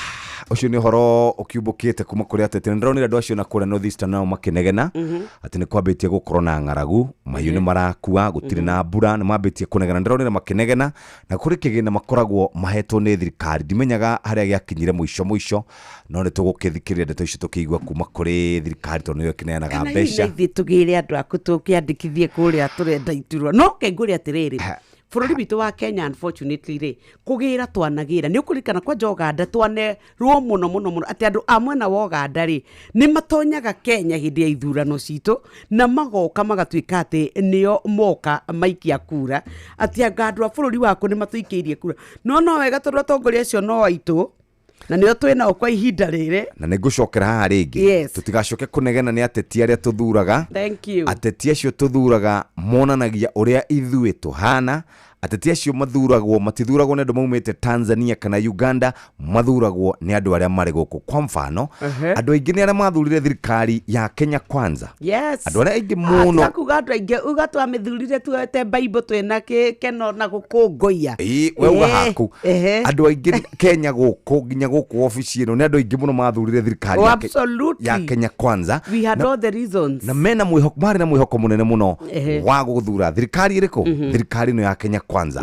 ũcio nĩ ũhoro ũkiumbũkĩte kuma kũrĩ ateti, na ndĩronire andũ acio na kũrĩa North Eastern nao makĩnegena atĩ nĩ kwambĩtie gũkorwo na ng'aragu, mahiũ nĩ marakua, gũtirĩ na mbura, nĩ mambĩtie kũnegena. Ndĩronire makĩnegena na kũrĩ kĩgĩna makoragwo mahetwo nĩ thirikari, ndimenyaga harĩa gĩakinyire mũico mũico, no nĩ tũgũkĩthikĩrĩria ndeto icio tũkĩigua kuma kũrĩ thirikari, tondũ nĩyo ĩkĩneanaga Kana hihi mbeca. na ithuĩ tũgĩre andũ aku tũkĩandĩkithie kũrĩa tũrenda iturwa. No kengũrĩ atĩrĩrĩ, bũrũri witũ wa Kenya, unfortunately rĩ, kũgĩra twanagĩra, nĩ ũkũririkana kwanja Ũganda twanerwo mũno mũno mũno atĩ andũ a mwena wa Ũganda rĩ, nĩ matonyaga Kenya hĩndĩ ya ithurano citũ na magoka magatuĩka atĩ nĩo moka maikia kura, atĩ anga andũ a bũrũri waku nĩ matũikĩirie kura. No wega tondũ atongoria acio no aitũ na nĩo twĩ nao kwa ihinda rĩrĩ. Na nĩ ngũcokera haha rĩngĩ. Tũtigacoke kũnegena nĩ ateti arĩa tũthuraga. Thank you. Ateti acio tũthuraga monanagia ũrĩa ithuĩ tũhana. Ateti acio mathuragwo, matithuragwo nĩ andũ maumĩte Tanzania kana Uganda, mathuragwo nĩ andũ arĩa marĩ gũkũ. Kwa mfano, andũ aingĩ nĩ arĩa mathurire thirikari ya Kenya Kwanza. Andũ arĩa aingĩ mũno. Kuga andũ aingĩ, uga twamĩthurire tuoete Bible twĩna keno na gũkũngũiya. Ĩĩ, we uga haku. Andũ aingĩ Kenya gũkũ, nginya gũkũ obici ĩno, nĩ andũ aingĩ mũno mathurire thirikari ya Kenya Kwanza. We had all the reasons. Na mena mwĩhoko, marĩ na mwĩhoko mũnene mũno wa gũthura thirikari ĩrĩkũ? Thirikari ĩno ya Kenya Kwanza.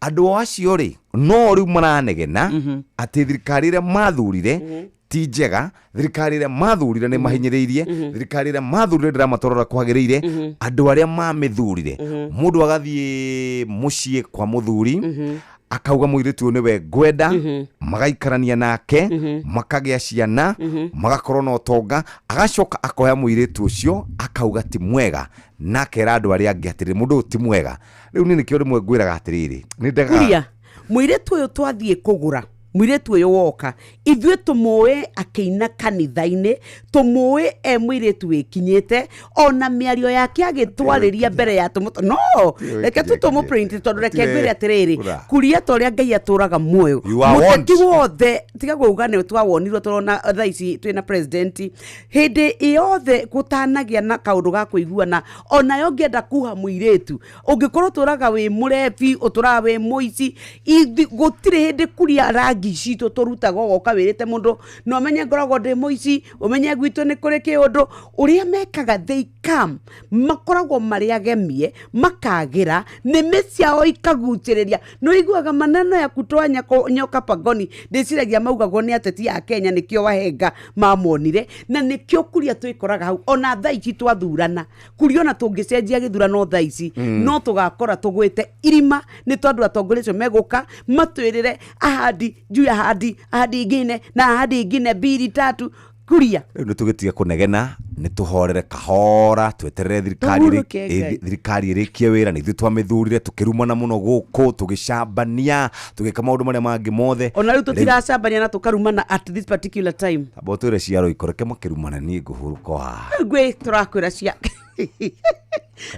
Andũ o acio rĩ, no rĩu maranegena atĩ thirikari ĩrĩa mathurire ti njega, thirikari ĩrĩa mathurire nĩ mahinyĩrĩirie, thirikari ĩrĩa mathurire ndĩramatorora kwagĩrĩire. Andũ arĩa mamĩthurire, mũndũ agathiĩ mũciĩ kwa mũthuri akauga mũirĩtu ũyũ nĩwe ngwenda, magaikarania nake, makagĩa ciana, magakorwo na ũtonga, agacoka akoya mũirĩtu ũcio akauga ti mwega, na akera andũ arĩa angĩ atĩrĩrĩ, mũndũ ũyũ ti mwega. Rĩu niĩ nĩkĩo rĩmwe ngwĩraga atĩrĩrĩ, nĩ ndegaga. Kuria mũirĩtu ũyũ twathiĩ kũgũra, mũirĩtu ũyũ woka, ithuĩ tũmũĩ akĩina kanitha-inĩ, tũmũĩ e mũirĩtu wĩkinyĩte, ona mĩario yake agĩtwarĩria mbere ya tũmũtũ no reke tu tũmũprint, tondũ reke ngwĩre atĩrĩrĩ, kuria ta ũrĩa Ngai atũraga muoyo, You are mũteti warned. wothe tiga kuuga nĩ twawonirwo, tũrona thaa ici twĩna president, hĩndĩ yothe gũtanagĩa na kaũndũ ga kũiguana, onayo ũngĩenda kuha mũirĩtu, ũngĩkorwo ũtũraga wĩ mũrebi, ũtũraga wĩ mũici, gũtirĩ hĩndĩ kuria. Bangi citũ tũrutaga ũgoka wĩrĩte mũndũ no menye ngoragwo ndĩ mũici, ũmenye gwitũ nĩ kũrĩ kĩũndũ. Ũrĩa mekaga, they come, makoragwo marĩ agemie, makagĩra nĩmĩ ciao ikagucĩrĩria. Nĩ ũiguaga maneno ya kutoa nyoka pangoni, ndĩciragia maugagwo nĩ ateti a Kenya, nĩkĩo wahenga mamonire na nĩkĩo kuria twĩkoraga hau. Ona thaa ici twathurana kuria, ona tũngĩcenjia gĩthurano thaa ici, no tũgakora tũgwĩte irima, nĩ tondũ atongoria acio megũka matwĩrĩre ahadi juu ya ahadi, ahadi ingine na ahadi ingine, mbili tatu kuria. Rĩu nĩ tũgĩtige kũnegena, nĩ tũhorere kahora, tweterere thirikari Tũhurũke Ngai. Thirikari ĩrĩkie wĩra. Nĩ ithuĩ twamĩthurire, tũkĩrumana mũno gũkũ, tũgĩcambania, tũgĩka maũndũ marĩa mangĩ mothe. Ona rĩu tũtiracambania na tũkarumana at this particular time. Amba ũtwĩre ciaro ikoreke makĩrumana, niĩ ngũhurũka o haha. Ngwĩ tũrakwĩra cia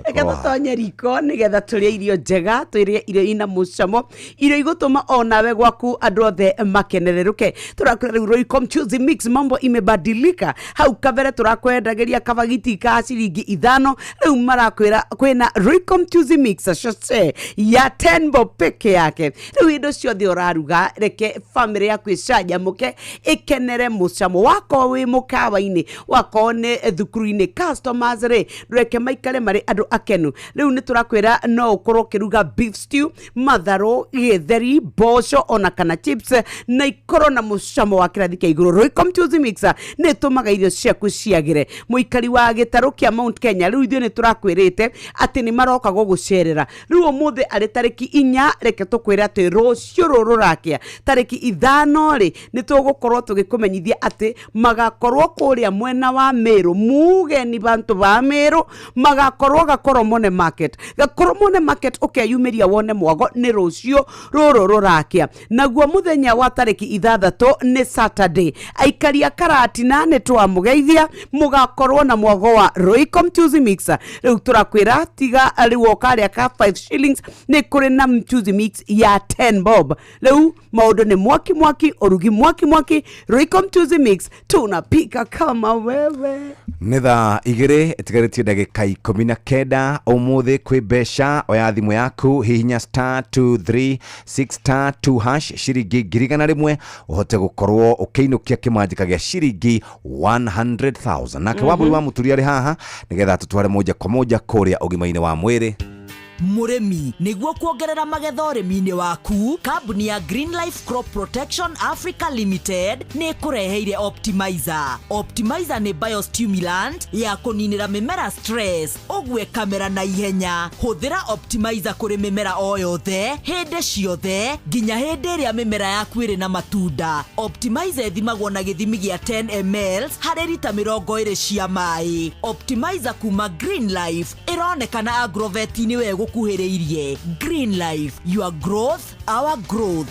reke tũtonye riko nĩgetha tũrĩe irio njega, tũrĩe irio ina mũcamo, irio igũtũma onawe gwaku andũ othe makenererũke. Tũrakwĩra rĩu Royco Mchuzi Mix, mambo imebadilika. Hau kabere tũrakwendagĩria kabagiti ka ciringi 5, rĩu marakwĩra kwĩna Royco Mchuzi Mix sachet ya 10 bob peke yake. Rĩu indo ciothe ũraruga, reke famĩlĩ yaku ĩcanjamũke, ĩkenere mũcamo. Wakorwo wĩ mũkawa-inĩ, wakorwo nĩ thukuru-inĩ, customers rĩ, reke maikare marĩ andũ akenu. Rĩu nĩ tũrakwĩra no ũkorwo ũkĩruga beef stew, matharũ, gĩtheri, mboco ona kana chips, na ikorwo na mũcamo wa kĩrathi kĩa igũrũ. Royco Mchuzi Mix nĩ ĩtũmaga irio ciaku ciagĩre. Mũikari wa gĩtarũ kĩa Mount Kenya, rĩu ithuĩ nĩ tũrakwĩrĩte atĩ nĩ maroka gũgũcerera. Rĩu ũmũthĩ arĩ tarĩki 4, reke tũkwĩre atĩ rũciũ rũrũ rũrakĩa tarĩki 5 rĩ, nĩ tũgũkorwo tũgĩkũmenyithia atĩ magakorwo kũrĩa mwena wa Meru, mugeni bantu ba Meru, magakorwo Gakoromone Market. Gakoromone Market ũkeyumĩria wone mwago nĩ rũciũ rũrũ rũrakĩa. Naguo mũthenya wa tarĩki 6 nĩ Saturday, aikari a Karatina nĩ twamũgeithia, mũgakorwo na mwago wa Royco Mchuzi Mix. Rĩu tũrakwĩra tiga rĩu ũkarĩa ka 5 shillings, nĩ kũrĩ na Mchuzi Mix ya 10 bob. Rĩu maũndũ nĩ mwaki mwaki, ũrugi mwaki mwaki. Royco Mchuzi Mix, tunapika kama wewe. Nĩ thaa 2 ĩtigarĩtie ndagĩka 19. Ũmũthĩ kwĩ mbeca. Oya thimũ yaku, hihinya *236*2# ciringi 100,000 ũhote gũkorwo ũkĩinũkia kĩmanjĩka gĩa ciringi 100,000. Nake Wambui wa Mũturi arĩ haha nĩgetha tũtware moja kwa moja kũrĩa ũgima-inĩ wa mwĩrĩ. Mũrĩmi, nĩguo kuongerera magetha ũrĩmi-inĩ waku, kambuni ya Green Life Crop Protection Africa Limited nĩ ĩkũreheire Optimizer. Optimizer nĩ biostimulant ya kũninĩra mĩmera stress, ũguo ĩkamera na ihenya. Hũthĩra Optimizer kũrĩ mĩmera o yothe, hĩndĩ ciothe, nginya hĩndĩ ĩrĩa mĩmera yaku ĩrĩ na matunda. Optimizer ĩthimagwo na gĩthimi gĩa 10 ml harĩ rita 20 cia maĩ. Optimizer kuma Green Life ĩronekana agrovet-inĩ we gũkuhĩrĩirie. Green Life, your growth, our growth.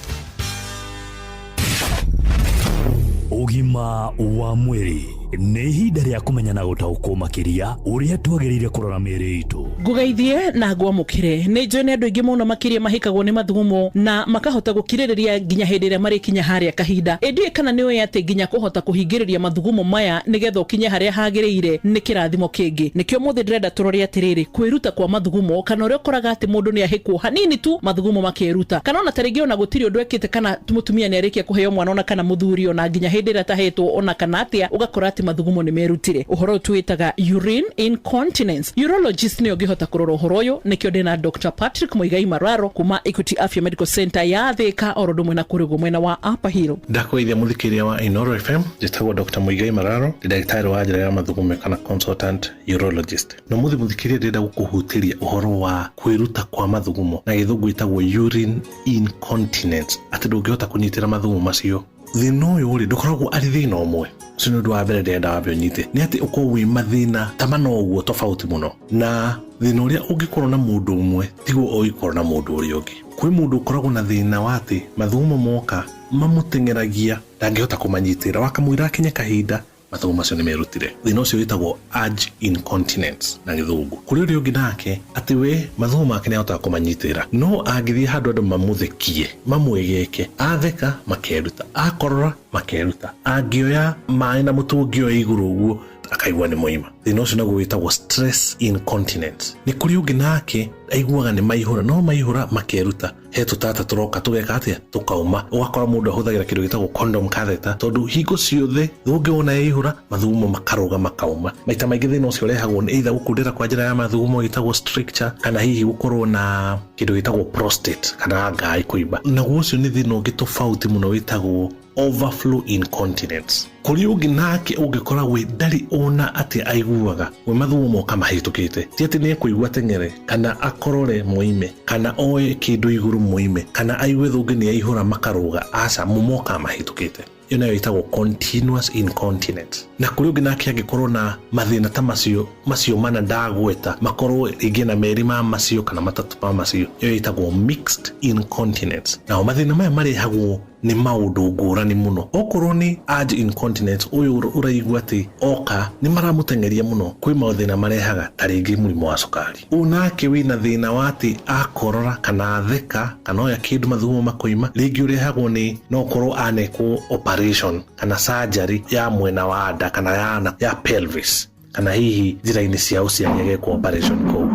Ũgima wa mwĩrĩ nĩ ihinda rĩa kũmenya na gũtaũkwo makĩria ũrĩa twagĩrĩire kũrora mĩĩrĩ itũ. Ngũgeithie na ngwamũkĩre. Nĩ njũĩ nĩ andũ aingĩ mũno makĩria mahĩkagwo nĩ mathugumo na makahota gũkirĩrĩria nginya hĩndĩ ĩrĩa marĩkinya harĩa kahinda. Ĩndĩ kana nĩ ũĩ atĩ nginya kũhota kũhingĩrĩria mathugumo maya nĩgetha ũkinye harĩa hagĩrĩire nĩ kĩrathimo kĩngĩ. Nĩkĩo mũthĩ ndĩrenda tũrore atĩrĩrĩ, kwĩruta kwa mathugumo, kana ũrĩa ũkoraga atĩ mũndũ nĩ ahĩkwo hanini tu mathugumo makeruta, kana ona tarĩngĩ ona gũtirĩ ũndũ ekĩte, kana mũtumia nĩ arĩkia kũheo mwana ona kana mũthuri, ona nginya hĩndĩ ĩrĩa atahetwo ona kana atĩa, ũgakora atĩ mathugumo nĩ merutire. Ũhoro ũyũ twĩtaga urine incontinence. Urologist nĩyo ũngĩhota kũrora ũhoro ũyũ. Nĩkĩo ndĩna Dr. Patrick Muigai Mararo kuma Equity Afya Medical Center ya Thika, oro ũndũ ũmwe na kũrĩ ũguo mwena wa Upper Hill. Ndakũgeithia mũthikĩrĩria wa Inoro FM, njĩtagwo Dr. Muigai Mararo, ndĩ ndagĩtarĩ wa njĩra ya mathugumo kana consultant urologist. Na mũthĩ mũthikĩrĩria ndĩrenda gũkũhutĩria ũhoro wa kwĩruta kwa mathugumo, na gĩthũngũ ĩtagwo urine incontinence, atĩ ndũngĩhota kũnyitĩra mathugumo macio. Thĩna ũyũ rĩ, ndũkoragwo arĩ thĩna ũmwe. Ũcio nĩ ũndũ wa mbere ndĩrenda wambe ũnyite, nĩ atĩ ũkorwo wĩ mathĩna ta mana ũguo tofauti mũno, na thĩna ũrĩa ũngĩkorwo na mũndũ ũmwe tiguo ũngĩkorwo na mũndũ ũrĩa ũngĩ. Kwĩ mũndũ ũkoragwo na thĩna wa atĩ mathugumo moka mamũteng'eragia, ndangĩhota kũmanyitĩra, wakamũira akinye kahinda mathugumo macio nĩ merutire. Thĩna ũcio wĩtagwo urge incontinence na gĩthũngũ. Kũrĩ ũrĩa ũngĩ nake atĩ we mathugumo make nĩ ahotaga kũmanyitĩra, no angĩthiĩ handũ andũ mamũthekie, mamwĩgeke, atheka makeruta, akorora makeruta, angĩoya maĩ na mũtũngi ũyũ igũrũ ũguo akaigua nĩ moima. Thĩna ũcio naguo wĩtagwo stress incontinence. Nĩ kũrĩ ũngĩ nake aiguaga nĩ maihũra, no maihũra makeruta, he tũtata tũroka tũgeka atĩa, tũkauma. Ũgakora mũndũ ahũthagĩra kĩndũ gĩtagwo condom catheter, tondũ hingo ciothe thũngĩ wona yaihũra mathugumo makarũga makauma. Maita maingĩ thĩna ũcio ũrehagwo nĩ either gũkundera kwa njĩra ya mathugumo ĩtagwo stricture, kana hihi gũkorwo na kĩndũ gĩtagwo prostate kana ngai kũimba. Naguo ũcio nĩ thĩna ũngĩ tofauti mũno wĩtagwo overflow incontinence. Kũrĩ ũngĩ nake ũngĩkora we ndarĩ ona atĩ aiguaga we mathugumo moka mahĩtũkĩte, ti atĩ nĩ ekũigua teng'ere kana akorore moime kana oe kĩndũ igũrũ moime kana aigue thũngĩ nĩ yaihũra makarũga, aca, mo moka mahĩtũkĩte. Ĩyo nayo ĩtagwo continuous incontinence. Na kũrĩ ũngĩ nake angĩkorwo na mathĩna ta macio macio mana ndagweta, makorwo rĩngĩ na merĩ ma macio kana matatũ ma macio, ĩyo ĩtagwo mixed incontinence. Nao mathĩna maya marehagwo nĩ maũndũ ngũrani mũno. Okorwo nĩ urge incontinence, ũyũ ũraigua atĩ oka nĩ maramũteng'eria mũno, kwĩ mathĩna marehaga ta rĩngĩ mũrimũ wa cukari. Ũyũ nake wĩna thĩna wa atĩ akorora kana atheka kana oya kĩndũ mathugumo makoima, rĩngĩ ũrehagwo nĩ no ũkorwo anekwo operation kana surgery ya mwena wa nda kana ya pelvis, kana hihi njĩra-inĩ cia ũciari agekwo operation kũu.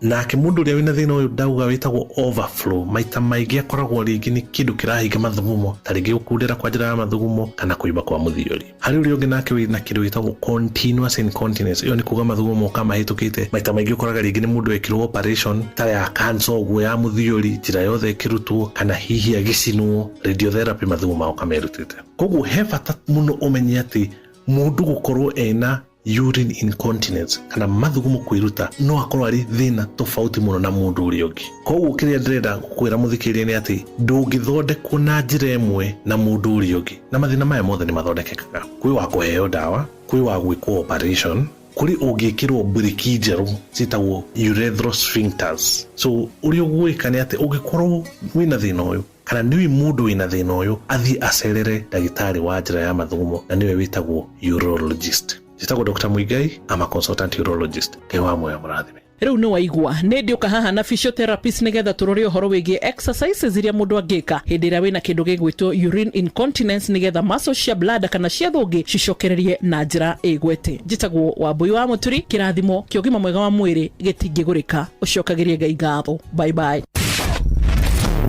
Nake mũndũ ũrĩa wĩna thĩna ũyũ ndauga wĩtagwo overflow, maita maingĩ akoragwo rĩngĩ nĩ kĩndũ kĩrahinga mathugumo, ta rĩngĩ gũkundera kwa njĩra ya mathugumo kana kũimba kwa mũthiori. Harĩ ũrĩa ũngĩ nake wĩna kĩndũ gĩtagwo continuous incontinence, ĩyo nĩ kuga mathugumo moka mahĩtũkĩte. Maita maingĩ ũkoraga rĩngĩ nĩ mũndũ ekirwo operation ta ya cancer ũguo ya mũthiori, njĩra yothe ĩkĩrutwo, kana hihi agĩcinwo radiotherapy, mathugumo magoka merutĩte. Koguo he bata mũno ũmenye atĩ mũndũ gũkorwo ena urine incontinence kana mathugumo kwĩruta no akorwo arĩ thĩna tofauti mũno na mũndũ ũrĩa ũngĩ. Koguo kĩrĩa ndĩrenda gũkwĩra mũthikĩrĩria nĩ atĩ ndũngĩthondekwo na njĩra ĩmwe na mũndũ ũrĩa ũngĩ, na mathĩna maya mothe nĩ mathondekekaga. Kwĩ wa kũheo ndawa, kwĩ wa gwĩkwo operation, kũrĩ ũngĩkĩrwo mburiki njerũ ciĩtagwo urethral sphincters. So ũrĩa ũgwĩka nĩ atĩ ũngĩkorwo wĩna thĩna ũyũ kana nĩũĩ mũndũ wĩna thĩna ũyũ, athiĩ acerere ndagĩtarĩ wa njĩra ya mathugumo, na nĩwe wĩtagwo urologist. Njĩtagwo Dr. Muigai, I'm a consultant urologist. Ngai wa muoyo mũrathime. Rĩu nĩ waigua nĩ ndĩũka haha na physiotherapist nĩgetha tũrore ũhoro wĩgiĩ exercises iria mũndũ angĩka hĩndĩ ĩrĩa wĩna kĩndũ gĩgwĩtwo urine incontinence, nĩgetha muscles cia bladder kana cia thũngĩ cicokererie na njĩra ĩgwete. Njĩtagwo Wambui wa Mũturi. Kĩrathimo kĩa ũgima mwega wa mwĩrĩ gĩtingĩgũrĩka, ũcokagĩrie Ngai ngatho. Bye bye.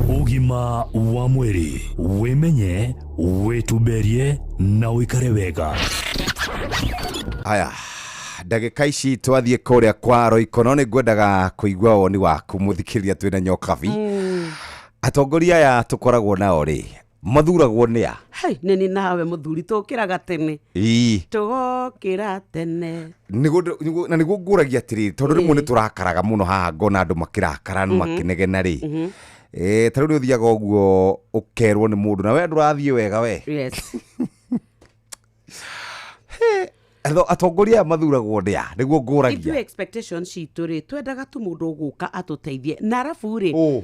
Ũgima wa mwĩrĩ, wĩmenye, wĩtumberie na ũikare wega. Aya, ndagĩka ici twathiĩ kũrĩa kwa Roiko, no nĩ ngwendaga kũigua woni waku mũthikĩrĩria. Twĩna Nyokabi. Atongoria aya tũkoragwo nao rĩ, mathuragwo nĩ a? Hai, nĩ nawe mũthuri tũkĩraga tene. Tũgokĩra tene. Na nĩguo ngũragia atĩrĩrĩ, tondũ rĩmwe nĩ tũrakaraga mũno haha, ngona andũ makĩrakara na makĩnegena rĩ. Ta rĩu nĩ ũthiaga ũguo ũkerwo nĩ mũndũ na we ndũrathiĩ wega we. Atongoria aya mathuragwo nĩ a, nĩguo ngũragia. Ithuĩ expectations citũ rĩ, twendaga tu mũndũ ũgũka atũteithie, na arabu rĩ,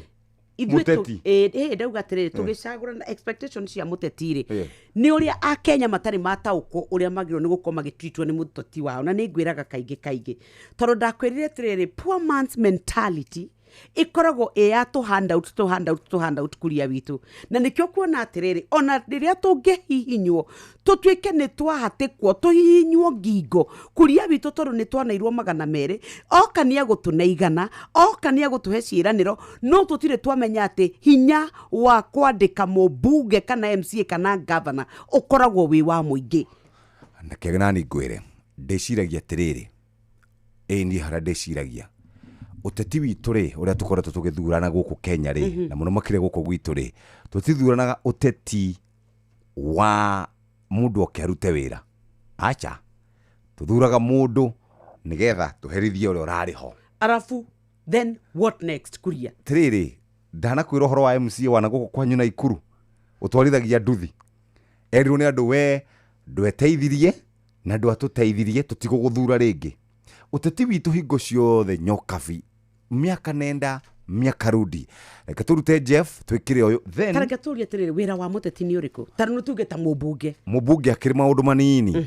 ithuĩ Mũteti. Ndauga atĩrĩrĩ, tũgĩcagũrana expectation cia mũteti rĩ, nĩ ũrĩa Akenya matarĩ mataũkwo ũrĩa magĩrĩirwo nĩ gũkorwo magĩtreatwo nĩ mũteti wao. Na nĩ ngwĩraga kaingĩ kaingĩ, tondũ ndakwĩrire atĩrĩrĩ, poor man's mentality ĩkoragwo ĩ ya tũ handout, tũ handout, tũ handout kuria witũ. Na nĩkĩo kuona atĩrĩrĩ, ona rĩrĩa tũngĩhihinywo tũtuĩke nĩ twahatĩkwo tũhihinywo ngingo kuria witũ, tondũ nĩ twanairwo 200, oka nĩ agũtũne 100, oka nĩ agũtũhe ciĩranĩro, no tũtirĩ twamenya atĩ hinya wa kwandĩka mũmbunge kana MCA kana governor ũkoragwo wĩ wa mũingĩ. Na kĩrĩa nani ngwĩre, ndĩciragia atĩrĩrĩ, ĩĩ niĩ harĩa ndĩciragia ũteti witũ rĩ, ũrĩa tũkoretwo tũgĩthurana gũkũ Kenya rĩ, na mũno makĩria gũkũ gwitũ rĩ, tũtithuranaga ũteti wa mũndũ oke arute wĩra, aca, tũthuraga mũndũ nĩgetha tũherithie ũrĩa ũrarĩ ho. Arabu then what next, kuria? Atĩrĩrĩ, ndanakwĩra ũhoro wa MCA wana gũkũ kwanyu Naikuru ũtwarithagia nduthi, erirwo nĩ andũ, we ndweteithirie na ndwatũteithirie, tũtigũgũthura rĩngĩ. Ũteti witũ hingo ciothe, Nyokabi, miaka nenda miaka rudi, reke tũrute Jeff twĩkĩre ũyũ then. Tareke tũrie atĩrĩrĩ, wĩra wa mũteti nĩ ũrĩkũ? Ta rĩu tuge ta mũmbunge. Mũmbunge akĩrĩ maũndũ manini,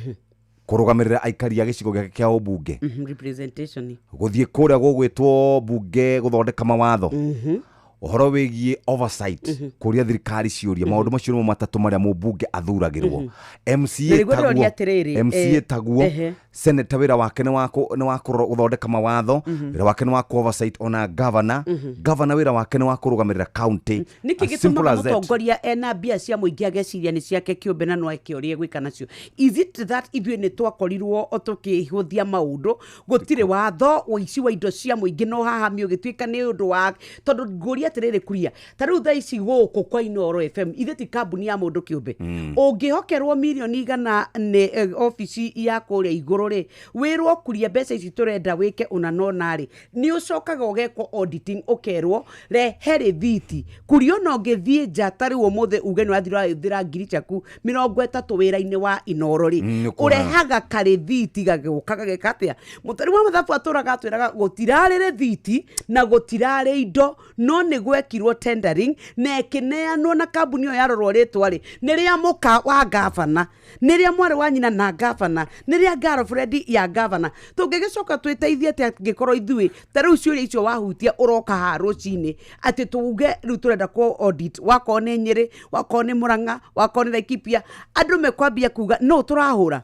kũrũgamĩrĩra aikari a gĩcigo gĩake kĩa ũmbunge. Representation. Gũthiĩ kũrĩa gũgwĩtwo mbunge gũthondeka mawatho, ũhoro wĩgiĩ oversight, kũria thirikari ciũria. Maũndũ macio nĩmo matatũ marĩa mũmbunge athuragĩrwo. MCA Na nĩguo taguo. ndĩroria atĩrĩrĩ, MCA taguo. Senator wĩra wake nĩ wa nĩ wa gũthondeka mawatho. Wĩra wake nĩ wa kũ oversight ona governor. Governor wĩra wake nĩ wa kũrũgamĩrĩra county. Nĩkĩ As simple gĩtũmaga as that. mũtongoria ena mbia cia mũingĩ ageciria nĩ ciake kĩũmbe na no eke ũrĩa egwĩka nacio? Is it that ithuĩ nĩ twakorirwo o tũkĩhũthia maũndũ, gũtirĩ watho, ũici wa indo cia mũingĩ no hahamio ũgĩtuĩka nĩ ũndũ wa tondũ ngũria atĩrĩrĩ, kuria ta rĩu thaa ici gũkũ kwa Inooro FM, ithuĩ ti kambuni ya mũndũ kĩũmbe. Ũngĩhokerwo mirioni 100 nĩ obici ya kũrĩa igũrũ rĩ, wĩrwo kuria mbeca ici tũrenda wĩke ũna nona rĩ, nĩ ũcokaga ũgekwo auditing, ũkerwo rehe rĩthiti. Kuria ona ũngĩthiĩ nja ta rĩu ũmũthĩ uge nĩ wathiĩ ũrahũthĩra ngiri ciaku 30 wĩra-inĩ wa Inooro rĩ, Nĩ ũkuona. Ũrehaga karĩthiti gagĩũka gageka atĩa? Mũtari wa mathabu atũraga atwĩraga gũtirarĩ rĩthiti na gũtirarĩ indo, no nĩ gwekirwo tendering na ĩkĩneanwo na kambuni ĩyo yarorwo rĩtwa rĩ, nĩ rĩa mũka wa gavana, nĩ rĩa mwarĩ wa nyina na gavana, nĩ rĩa girlfriend ya gavana. Tũngĩgĩcoka twĩteithie atĩa angĩkorwo ithuĩ ta rĩu ciũria icio wahutia ũroka haha rũcinĩ atĩ tuge rĩu tũrenda kũ audit, wakorwo nĩ Nyĩrĩ, wakorwo nĩ Mũrang'a, wakorwo nĩ Laikipia, andũ mekwambia kuga no tũrahũra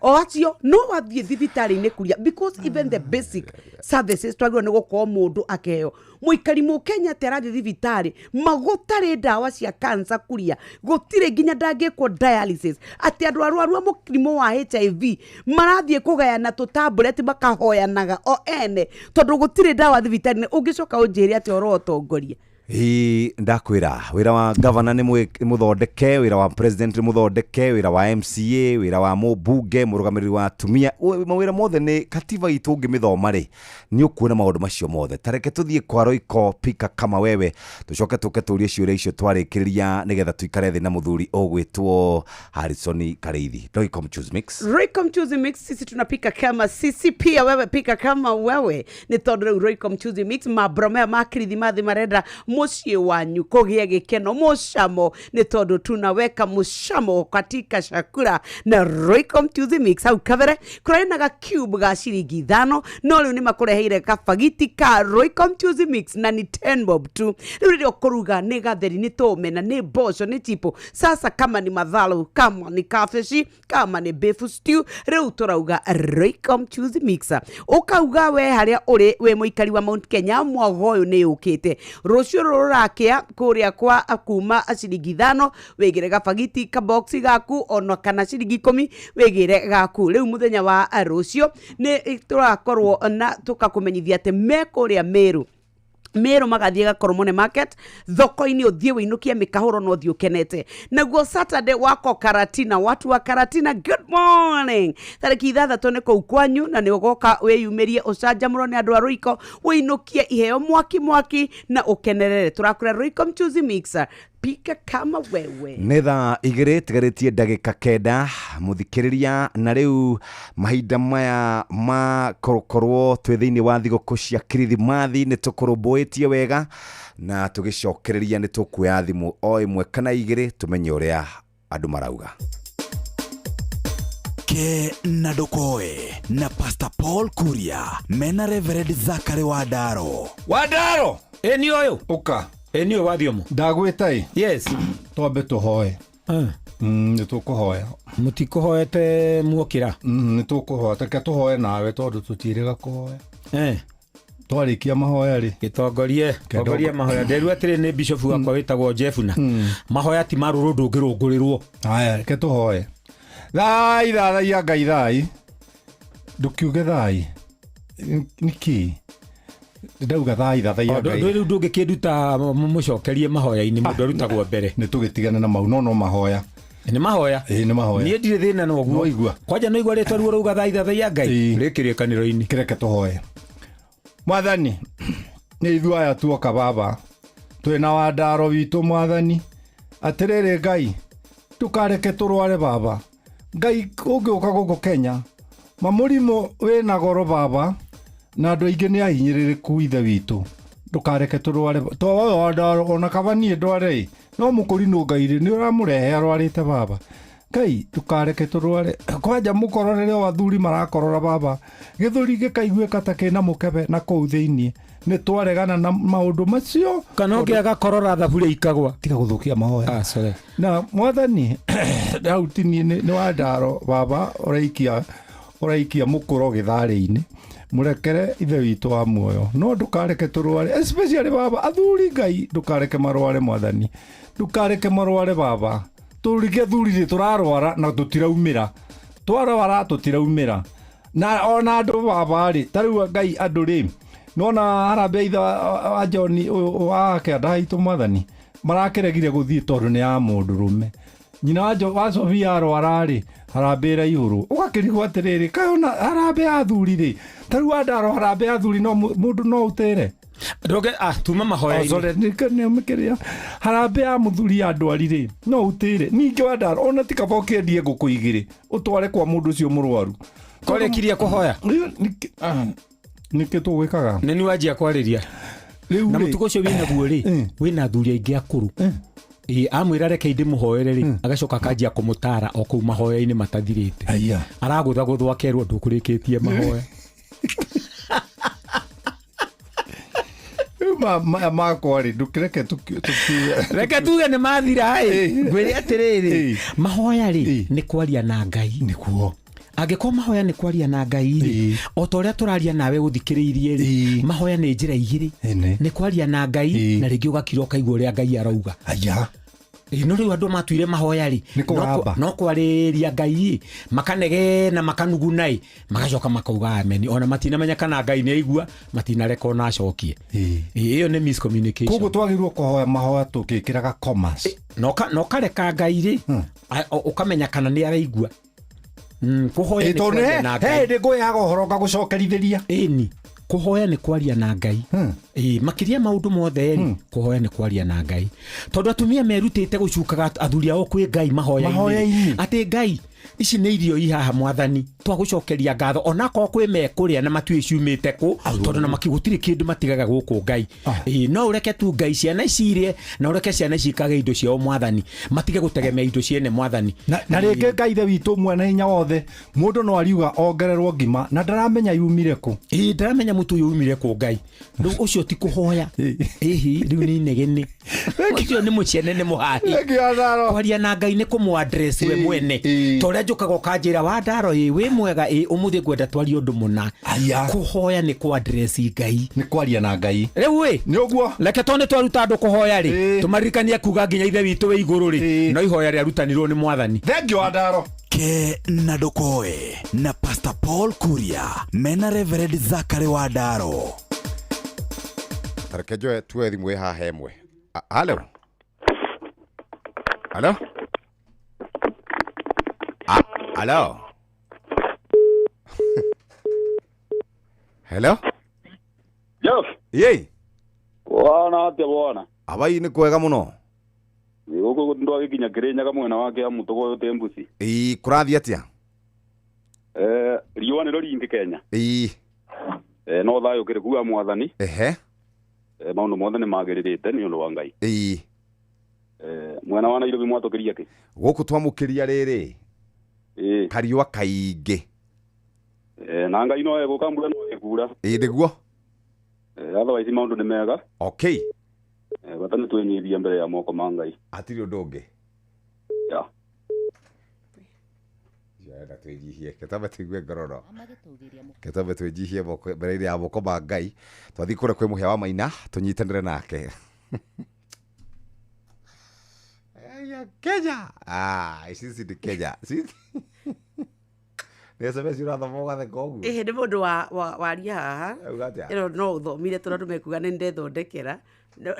o acio no wathiĩ thibitarĩ-inĩ kuria, because even the basic services twagĩrĩirwo nĩ gũkorwo mũndũ akeheo mũikari mũkenya atĩ arathiĩ thibitarĩ magũtarĩ ndawa cia cancer, kuria gũtirĩ nginya ndangĩkwo dialysis, atĩ andũ arwaru a mũrimũ wa HIV marathiĩ kũgayana tũtablet makahoyanaga o ene tondũ gũtirĩ ndawa thibitarĩ-inĩ. Ũngĩcoka ũnjĩre atĩ ũhoro wa ũtongoria? Ĩ, ndakwĩra wĩra wa gavana nĩ mũthondeke, wĩra wa president nĩ mũthondeke, wĩra wa MCA, wĩra wa mũmbunge, mũrũgamĩrĩri wa atumia, mawĩra mothe nĩ katiba itũ. Ũngĩmĩthoma rĩ, nĩ ũkuona maũndũ macio mothe. Ta reke tũthiĩ kwa Royco Pika kama wewe, tũcoke tũke tũrie ciũria icio twarĩkĩrĩria nĩgetha tũikare thĩ na mũthuri ũgwĩtwo Harrison Karĩithi. Royco Mchuzi Mix. Royco Mchuzi Mix, sisi tunapika kama sisi, pia wewe pika kama wewe, nĩ tondũ rĩu Royco Mchuzi Mix mabro maya ma kirithimathi marenda mũciĩ wanyu kũgĩe gĩkeno mũcamo, nĩ tondũ tunaweka mũcamo katika chakula na Royco Mchuzi Mix. Hau kabere kũrarĩ na ga cube ga ciringi 5, no rĩu nĩ makũreheire kabagiti ka Royco Mchuzi Mix na ni 10 bob tu. Rĩu rĩrĩa ũkũruga nĩ gatheri, nĩ tũmena, nĩ mboco, nĩ chipo, sasa kama ni mathalu, kama ni kabeci, kama ni beef stew, rĩu tũrauga Royco Mchuzi Mix. Ũkauga we harĩa ũrĩ wĩ mũikari wa Mount Kenya, mwago ũyũ nĩ ũkĩte rũciũ rũrakĩa kũrĩa kwa kuma ciringi 5 wĩgĩre gabagiti kaboxi gaku, ona kana ciringi 10 wĩgĩre gaku. Rĩu mũthenya wa rũciũ nĩ tũrakorwo na tũkakũmenyithia atĩ me kũrĩa Meru, Meru magathiĩ Gakoromone Market thoko-inĩ, ũthiĩ wĩinũkie mĩkahũro na ũthiĩ ũkenete. Naguo Saturday wako Karatina, watu wa Karatina, good morning, tarĩki 6 nĩ kũu kwanyu na nĩ ũgoka wĩyumĩrie ũcanjamũrwo nĩ andũ a Royco, wĩinũkie iheo mwaki mwaki na ũkenerere. Tũrakũra Royco Mchuzi Mixer, pika kama wewe. Nĩ thaa 2 tigarĩtie ndagĩka 9, mũthikĩrĩria, na rĩu mahinda maya ma kũkorwo twĩ thĩinĩ wa thigũkũ cia kirithimathi nĩ tũkũrũmbũĩtie wega, na tũgĩcokereria nĩ tũkuoya thimũ o ĩmwe kana igĩrĩ tũmenye ũrĩa andũ marauga. Ke na ndũkoe na Pastor Paul Kuria mena Reverend Zakary Wandaro. Wandaro. Ĩ, nĩ ũyũ. Ũka. Ĩ, nĩ ũyũ wathiomo. Ndagwĩta ĩ. Yes. Twambe tũhoe. Nĩ tũkũhoya. Mũtikũhoete muokĩra? Nĩ tũkũhoya, reke tũhoe nawe tondũ tũtiĩrĩga kũhoya. Twarĩkia mahoya rĩ, gĩtongorie tongorie mahoya. Nderu atĩrĩ, nĩ bishop wakwa wĩtagwo Jefuna, mahoya ti marũrũ, ndũngĩrũngũrĩrwo. Haya, reke tũhoe. Thai thathaiya Ngai, thai ndũkiuge thai nĩkĩ ndauga thai thathaiya Ngai. Rĩu ndũngĩkĩnduta mũcokerie mahoya-inĩ, mũndũ arutagwo mbere. Nĩ tũgĩtigane na mau, no mahoya. Nĩ mahoya. Ĩĩ, nĩ mahoya. Niĩ ndirĩ thĩna na ũguo. No igua. Kwanja no igua rĩtwa ruo rauga thai thathaiya Ngai rĩ kĩrĩkanĩro-inĩ. Kĩreke tũhoe. Mwathani, nĩ ithuĩ aya tuoka baba, twĩna wandaro witũ. Mwathani, atĩrĩrĩ Ngai, ndũkareke tũrware baba. Ngai, ũngĩũka gũkũ Kenya mamũrimũ wĩna goro baba, na andũ aingĩ nĩ ahinyĩrĩrĩku. Ithe witũ, ndũkareke tũrware to ũyũ wandaro, ona kaba niĩ ndware ĩ, no mũkũrinũ Ngai rĩ, nĩ ũramũrehe arwarĩte baba. Ngai, ndũkareke tũrware. Kwanja mũkororere o athuri marakorora baba, gĩthũri gĩkaiguĩka ta kĩna mũkebe na kũu thĩiniĩ. Nĩ twaregana na maũndũ macio. Kana ũngĩ agakorora thaburia ikagwa. Tiga gũthũkia mahoya. Ah, sorry. Na mwathani, hau ti niĩ, nĩ wandaro baba ũraikia. Ũraikia mũkũro gĩtharĩ-inĩ. Mũrekere ithe witũ wa muoyo. No ndũkareke tũrware, especially baba, athuri Ngai, ndũkareke marware mwathani. Ndũkareke marware baba. Tũrige athuri rĩ tũrarwara na tũtiraumĩra. Twarwara tũtiraumĩra. Na ona andũ baba rĩ, ta rĩu Ngai andũ rĩ, nona harambee ithe wa John ũyũ wa kĩanda haitũ mwathani, marakĩregire gũthiĩ tondũ nĩ ya mũndũrũme. Nyina wa Sofia arwara rĩ, harambee ĩraihũrwo. Ũgakĩrigwo atĩrĩrĩ, kaĩ ona harambee ya athuri rĩ, ta rĩu Wandaro harambee ya athuri no mũndũ no ũtere. Ndoge, tuma mahoya-inĩ. Oh, sorry, nĩ kĩrĩa. Harambee ya mũthuri ya ndwari rĩ, no ũtĩre. Ningĩ Wandaro, ona ti kaba ũkĩendie ngũkũ igĩrĩ, ũtware kwa mũndũ ũcio mũrwaru. Kwarĩkirie kũhoya? Nĩkĩ tũgwĩkaga? Nĩ niĩ wanjia kwarĩria. Rĩu Na rĩ. mũtugo ũcio wĩnaguo rĩ, wĩna athuri aingĩ akũrũ. Ĩ, amwĩra reke ndĩmũhoere rĩ, agacoka akanjia kũmũtara o kũu mahoya-inĩ matathirĩte. Aragũthagũthwo akerwo ndũkũrĩkĩtie mahoya. Rĩu maya makwa rĩ, ndũkĩreke Reke tuge nĩ mathira ĩ. Ngwĩre atĩrĩrĩ, mahoya rĩ, nĩ kwaria na Ngai. Nĩguo. Angĩkorwo mahoya nĩ kwaria na Ngai rĩ, o ta ũrĩa tũraria nawe ũthikĩrĩirie rĩ, mahoya nĩ njĩra igĩrĩ. Nĩ kwaria na Ngai, na rĩngĩ ũgakira ũkaigua ũrĩa Ngai arauga. Ĩ, no rĩu andũ matuire mahoya rĩ, Nĩ kũgamba. no kwarĩria Ngai ĩ, makanegena makanuguna ĩ, magacoka makauga amen. Ona matinamenya kana Ngai nĩ aigua, matinareka ona acokie. Ĩ, ĩyo nĩ miscommunication. Koguo twagĩrĩirwo kũhoya mahoya tũgĩkĩraga commas. Na ũkareka Ngai rĩ, ũkamenya kana nĩ araigua. Kũhoya nĩ Ĩ, tondũ kwaria na Ngai. he hĩndĩ ngũheaga ũhoro ngagũcokerithĩria. Ĩni, kũhoya nĩ kwaria na Ngai. Ĩ, makĩria maũndũ mothe rĩ, kũhoya nĩ kwaria na Ngai. Tondũ atumia merutĩte gũcukaga athuri ao kwĩ Ngai mahoya-inĩ. Mahoya-inĩ. Atĩ Ngai, ici nĩ irio i haha mwathani, twagũcokeria ngatho, onakorwo kwĩ mekũrĩa na matiũĩ ciumĩte kũ, tondũ na gũtirĩ kĩndũ matigaga gũkũ Ngai. Ĩ, no ũreke tu Ngai ciana ici irie, na ũreke ciana ici ikage indo ciao mwathani, matige gũtegemea indo ciene mwathani. Na rĩngĩ Ngai ithe witũ mwene hinya wothe, mũndũ no ariuga ongererwo ngima na ndaramenya yumire kũ. Ĩ, ndaramenya mũtu ũyũ umire kũ Ngai. Rĩu ũcio ti kũhoya. Ĩhi, rĩu nĩ inegene. Ũcio nĩ mũciene nĩ mũhahi. Kwaria na Ngai nĩ kũmũ address we mwene. Ta ũrĩa njũkaga ũkanjĩra Wandaro, ĩ, wĩ mwega, ĩ, ũmũthĩ ngwenda twarie ũndũ mũna. Kũhoya nĩ kũ address Ngai. Nĩ kwaria na Ngai. Rĩu ĩ, nĩ ũguo. Reke tondũ nĩ twaruta andũ kũhoya rĩ, tũmaririkanie kuga nginya ithe witũ wĩ igũrũ rĩ, no ihoya rĩarutanirwo nĩ mwathani. Thank you Wandaro. Ke na ndũkoe na Pastor Paul Kuria mena Reverend Zachary Wandaro. Tareke njoe tuoe thimũ ĩ haha ĩmwe. Halo? Halo? Halo? Hello? Jeff. Yei. Bwana atĩa bwana? Abai nĩ kwega mũno. Nĩ gũkũ ndwagĩkinya Kĩrĩnyaga mwena wa Kĩamũtũ ũyũ Tembusi. Ĩĩ, kũrathiĩ atĩa? Riũa nĩrĩo rĩingĩ Kenya. Ĩĩ. No thayũ kĩrĩ kuga mwathani. Ehe. Maũndũ mothe nĩ magĩrĩrĩte nĩ ũndũ wa Ngai. Ĩĩ. Mwena wa Nairobi mwatũkĩria kĩ? Gũkũ twamũkĩria rĩrĩ. Ĩĩ. Kariũa kaingĩ. Na Ngai no egũka mbura no ĩkura. Ĩĩ nĩguo. Otherwise maũndũ nĩ mega. Okay. Bata nĩ twĩnyihie mbere ya moko ma Ngai. Hatirĩ ũndũ ũngĩ. Yeah. Enda twĩnyihie, ketambe tũigue ngororo. Ketambe twĩnyihie moko mbere ya moko ma Ngai. Twathiĩ kũrĩa kwĩ mũhĩa wa Maina, tũnyitanĩre nake. Aya, Kenya. Ici nĩ Kenya. Nĩ SMS ũrathoma ũgatheka ũguo? Ĩhĩ, nĩ mũndũ waria haha. Auga atĩa? Ĩno no ũthomire tondũ andũ mekuga nĩ ndethondekera. No.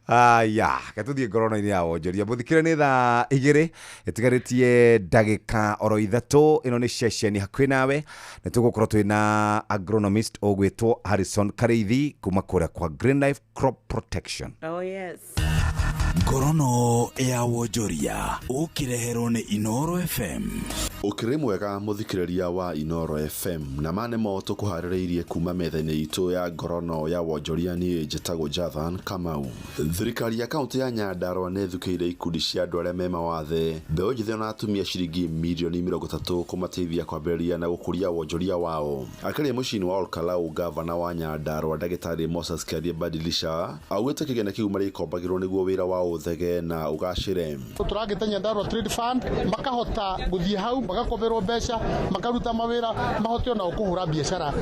Aya, reke tũthiĩ ngorono-inĩ ya wonjoria. Mũthikĩre nĩ thaa igĩrĩ, ĩtigarĩtie ndagĩka oro ithatũ. Ĩno nĩ ceceni hakuhĩ nawe. Nĩ tũgũkorwo twĩna agronomist ũgwĩtwo Harrison Karĩithi kuma kũrĩa kwa Green Life Crop Protection. Oh yes. Ngorono ya wonjoria ũkĩreherwo nĩ Inoro FM. Ũkĩrĩ mwega mũthikĩrĩria wa Inoro FM, na ma nĩmo tũkũharĩrĩirie kuma metha-inĩ itũ ya ngorono ya wonjoria. Niĩ njĩtagwo Jathan Kamau. Thirikari ya kaunti ya Nyandarua nĩ ĩthukĩire ikundi cia andũ arĩa me mawathe, mbeũ njĩthĩ na atumia ciringi mirioni mĩrongo ĩtatũ kũmateithia kwambĩrĩria na gũkũria wonjoria wao. Akĩaria mũciĩ-inĩ wa Olkalau, gavana wa Nyandarua ndagĩtarĩ Moses Kiarie Badilisha augĩte kĩgĩna kĩu marĩkombagĩrwo nĩguo wĩra wao wa ũthege na ũgacĩre. Tũragĩte Nyandarua Trade Fund makahota gũthiĩ hau magakomberwo mbeca makaruta mawĩra mahote onao kũhũra biacara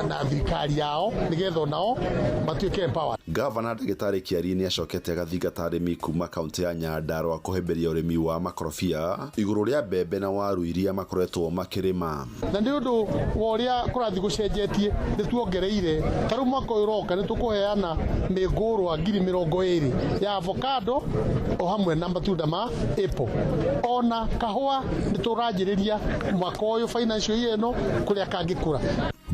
na thirikari yao nĩgetha onao matuĩke empowered. Gavana Ndagĩtarĩ Kĩarie nĩacokete agathingata arĩmi kuma kaunti ya Nyandarua kũhĩmbĩria ũrĩmi wa makorobia igũrũ rĩa mbembe na waru iria makoretwo makĩrĩma. Na nĩ ũndũ wa ũrĩa kũrathiĩ gũcenjetie nĩ tuongereire ta rĩu mwaka ũyũ ũroka nĩ tũkũheana mĩngũrwa 20,000 ya avocado o hamwe na matunda ma apple. Ona kahũa nĩ tũranjĩrĩria mwaka ũyũ financial year ĩno kũrĩa kangĩkũra.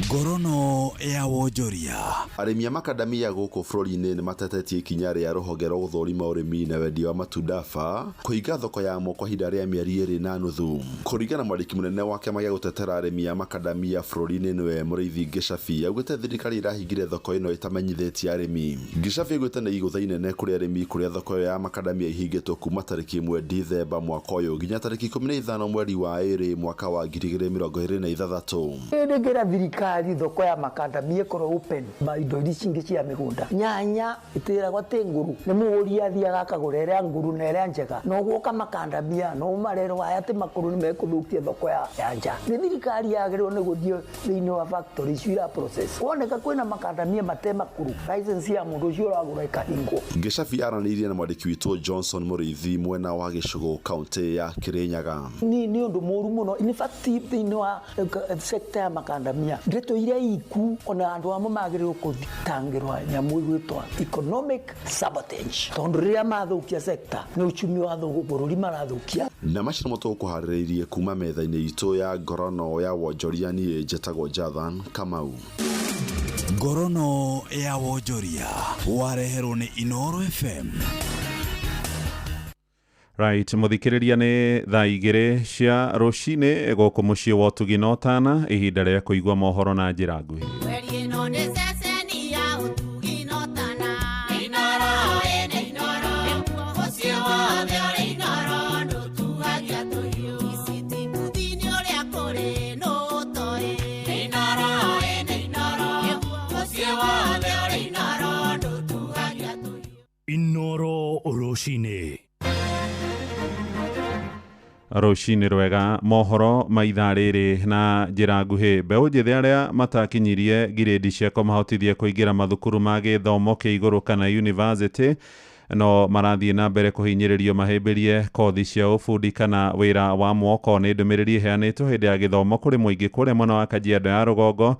Ngorono ya wonjoria. Arĩmi a makadamia gũkũ bũrũri-inĩ nĩ matetetie ikinya rĩa rũhonge rwa gũthũrima ũrĩmi na wendia wa matunda BA kũhinga thoko yamo kwa ihinda rĩa mĩeri 2.5. Kũringana na mwandĩki mũnene wa kĩama gĩa gũtetera arĩmi a makadamia bũrũri-inĩ nĩwe Mũrĩithi Gĩcabi, augĩte thirikari ĩrahingire thoko ĩno ĩtamenyithĩtie arĩmi. Gĩcabi augĩte nĩ igũtha inene kũrĩ arĩmi kũrĩa thoko ĩyo ya makadamia ihingĩtwo kuma tarĩki 1 Dithemba mwaka ũyũ nginya tarĩki 15 mweri wa 2 mwaka wa 2026. Ndĩngĩra thirikari thoko ya makadamia ĩkorwo open ma indo iria cingĩ cia mĩgũnda. Nyanya ĩtĩragwo atĩ ngũrũ nĩ mũgũri athiaga akagũra ĩrĩa ngũrũ na ĩrĩa njega, no gwoka makadamia no marerwo aya atĩ makũrũ nĩ mekũthũkia thoko ya nja. Nĩ thirikari yagĩrĩirwo nĩ gũthiĩ thĩinĩ wa factory icio ira process woneka kwĩna makadamia mate makũrũ, license ya mũndũ ũcio ũragũra ĩkahingwo. Gĩcabi aranĩirie na mwandĩki witũ Johnson Mũrĩithi mwena wa Gĩcũgũ kaunti ya Kĩrĩnyaga. Nĩ ũndũ mũũru mũno, in fact thĩinĩ wa sector ya makadamia ndeto iria iku ona andũ amwe magĩrĩirwo kũthitangĩrwa nyamũ ĩgwĩtwo economic sabotage, tondũ rĩrĩa mathũkia sector nĩ uchumi wa bũrũri marathũkia. Na macio nĩmo tũgũkũharĩrĩirie kuma metha-inĩ itũ ya ngorono ya wonjoria. Niĩ njĩtagwo Jathan Kamau. Ngorono ya wonjoria wareherwo nĩ Inooro FM. Right, muthikiriria ni thaa 2 cia rucini guku mucii wa Ũtugi na Ũtana, ihinda rĩa kũigua mohoro na njĩra nguhĩ. Inooro rucini. Rũcinĩ rwega, mohoro ma ithaa rĩrĩ na njĩra nguhĩ. Mbeũ njĩthĩ arĩa matakinyirie ngirĩndi cia kũmahotithia kũingĩra mathukuru ma gĩthomo kĩa igũrũ kana university no marathiĩ na mbere kũhinyĩrĩrio mahĩmbĩrie kothi cia ũbundi kana wĩra wa moko. Nĩ ndũmĩrĩri ĩheanĩtwo hĩndĩ ya gĩthomo kũrĩ mũingĩ kũrĩa mwena wa Kajiado ya rũgongo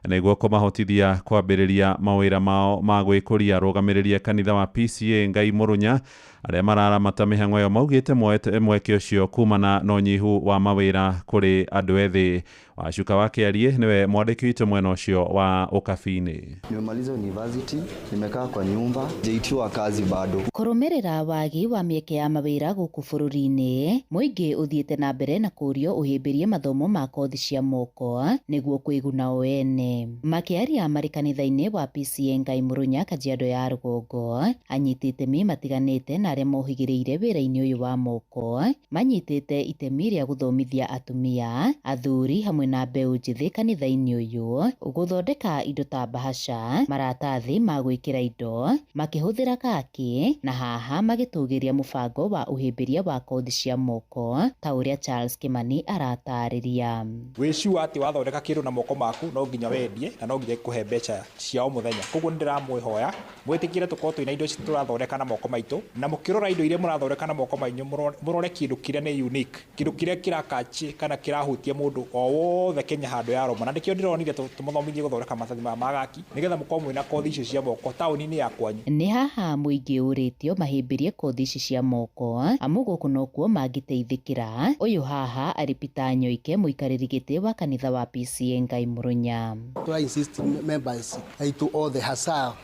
nĩguo kũmahotithia kwambĩrĩria mawĩra mao ma gwĩkũria. Arũgamĩrĩri a kanitha wa PCA Ngai Mũrũnya arĩa mararamata mĩhang'o ĩyo maugĩte mweke ũcio kumana na ũnyihu wa mawĩra kũrĩ andũ ethĩ. Wacuka wa Kĩarie nĩwe mwandĩki witũ mwena ũcio wa Ũkabi-inĩ. Nimemaliza university, nimekaa kwa nyumba, sijaitiwa kazi bado. Kũrũmĩrĩra wagi wa mĩeke ya mawĩra gũkũ bũrũri-inĩ, mũingĩ ũthiĩte na mbere na kũũrio ũhĩmbĩrie mathomo ma kothi cia moko nĩguo kwĩguna o ene. Makĩaria marĩ kanitha-inĩ wa PCA Ngai Mũrũnya Kajiado ya rũgongo, anyiti itemi matiganĩte na arĩa mohĩgĩrĩire wĩra-inĩ ũyũ wa moko manyitĩte itemi rĩa gũthomithia atumia, athuri hamwe na mbeũ njĩthĩ kanitha-inĩ ũyũ gũthondeka indo ta bahasha, maratathi ma gwĩkĩra indo makĩhũthĩra kaki, na haha magĩtũgĩria mũbango wa ũhĩmbĩria wa kothi cia moko ta ũrĩa Charles Kimani aratarĩria. Wĩciu atĩ wathondeka kĩndũ na moko maku no nginya wendie na no nginya ĩkũhe mbeca cia o mũthenya. Koguo nĩ ndĩramwĩhoya mwĩtĩkĩre tũkorwo twĩna indo ici tũrathondeka na moko maitũ, na mũkĩrora indo iria mũrathondeka na moko manyu mũrore kĩndũ kĩrĩa nĩ unique, kĩndũ kĩrĩa kĩrakachi kana kĩrahutia mũndũ o wothe Kenya handũ ya Roma. Na nĩkĩo ndĩronire tũmũthomithie gũthondeka maratathi maya ma gaki nĩgetha mũkorwo mwĩna kothi icio cia moko taũni-inĩ ya kwanyu. Nĩ haha mũingĩ ũrĩtio mahĩmbĩrie kothi ici cia moko amu gũkũ nokuo mangĩteithĩkĩra. Ũyũ haha arĩ Peter Nyoike, mũikarĩri gĩtĩ wa kanitha wa PCA Ngai Mũrũnya. Tũra insist members aitũ othe hasa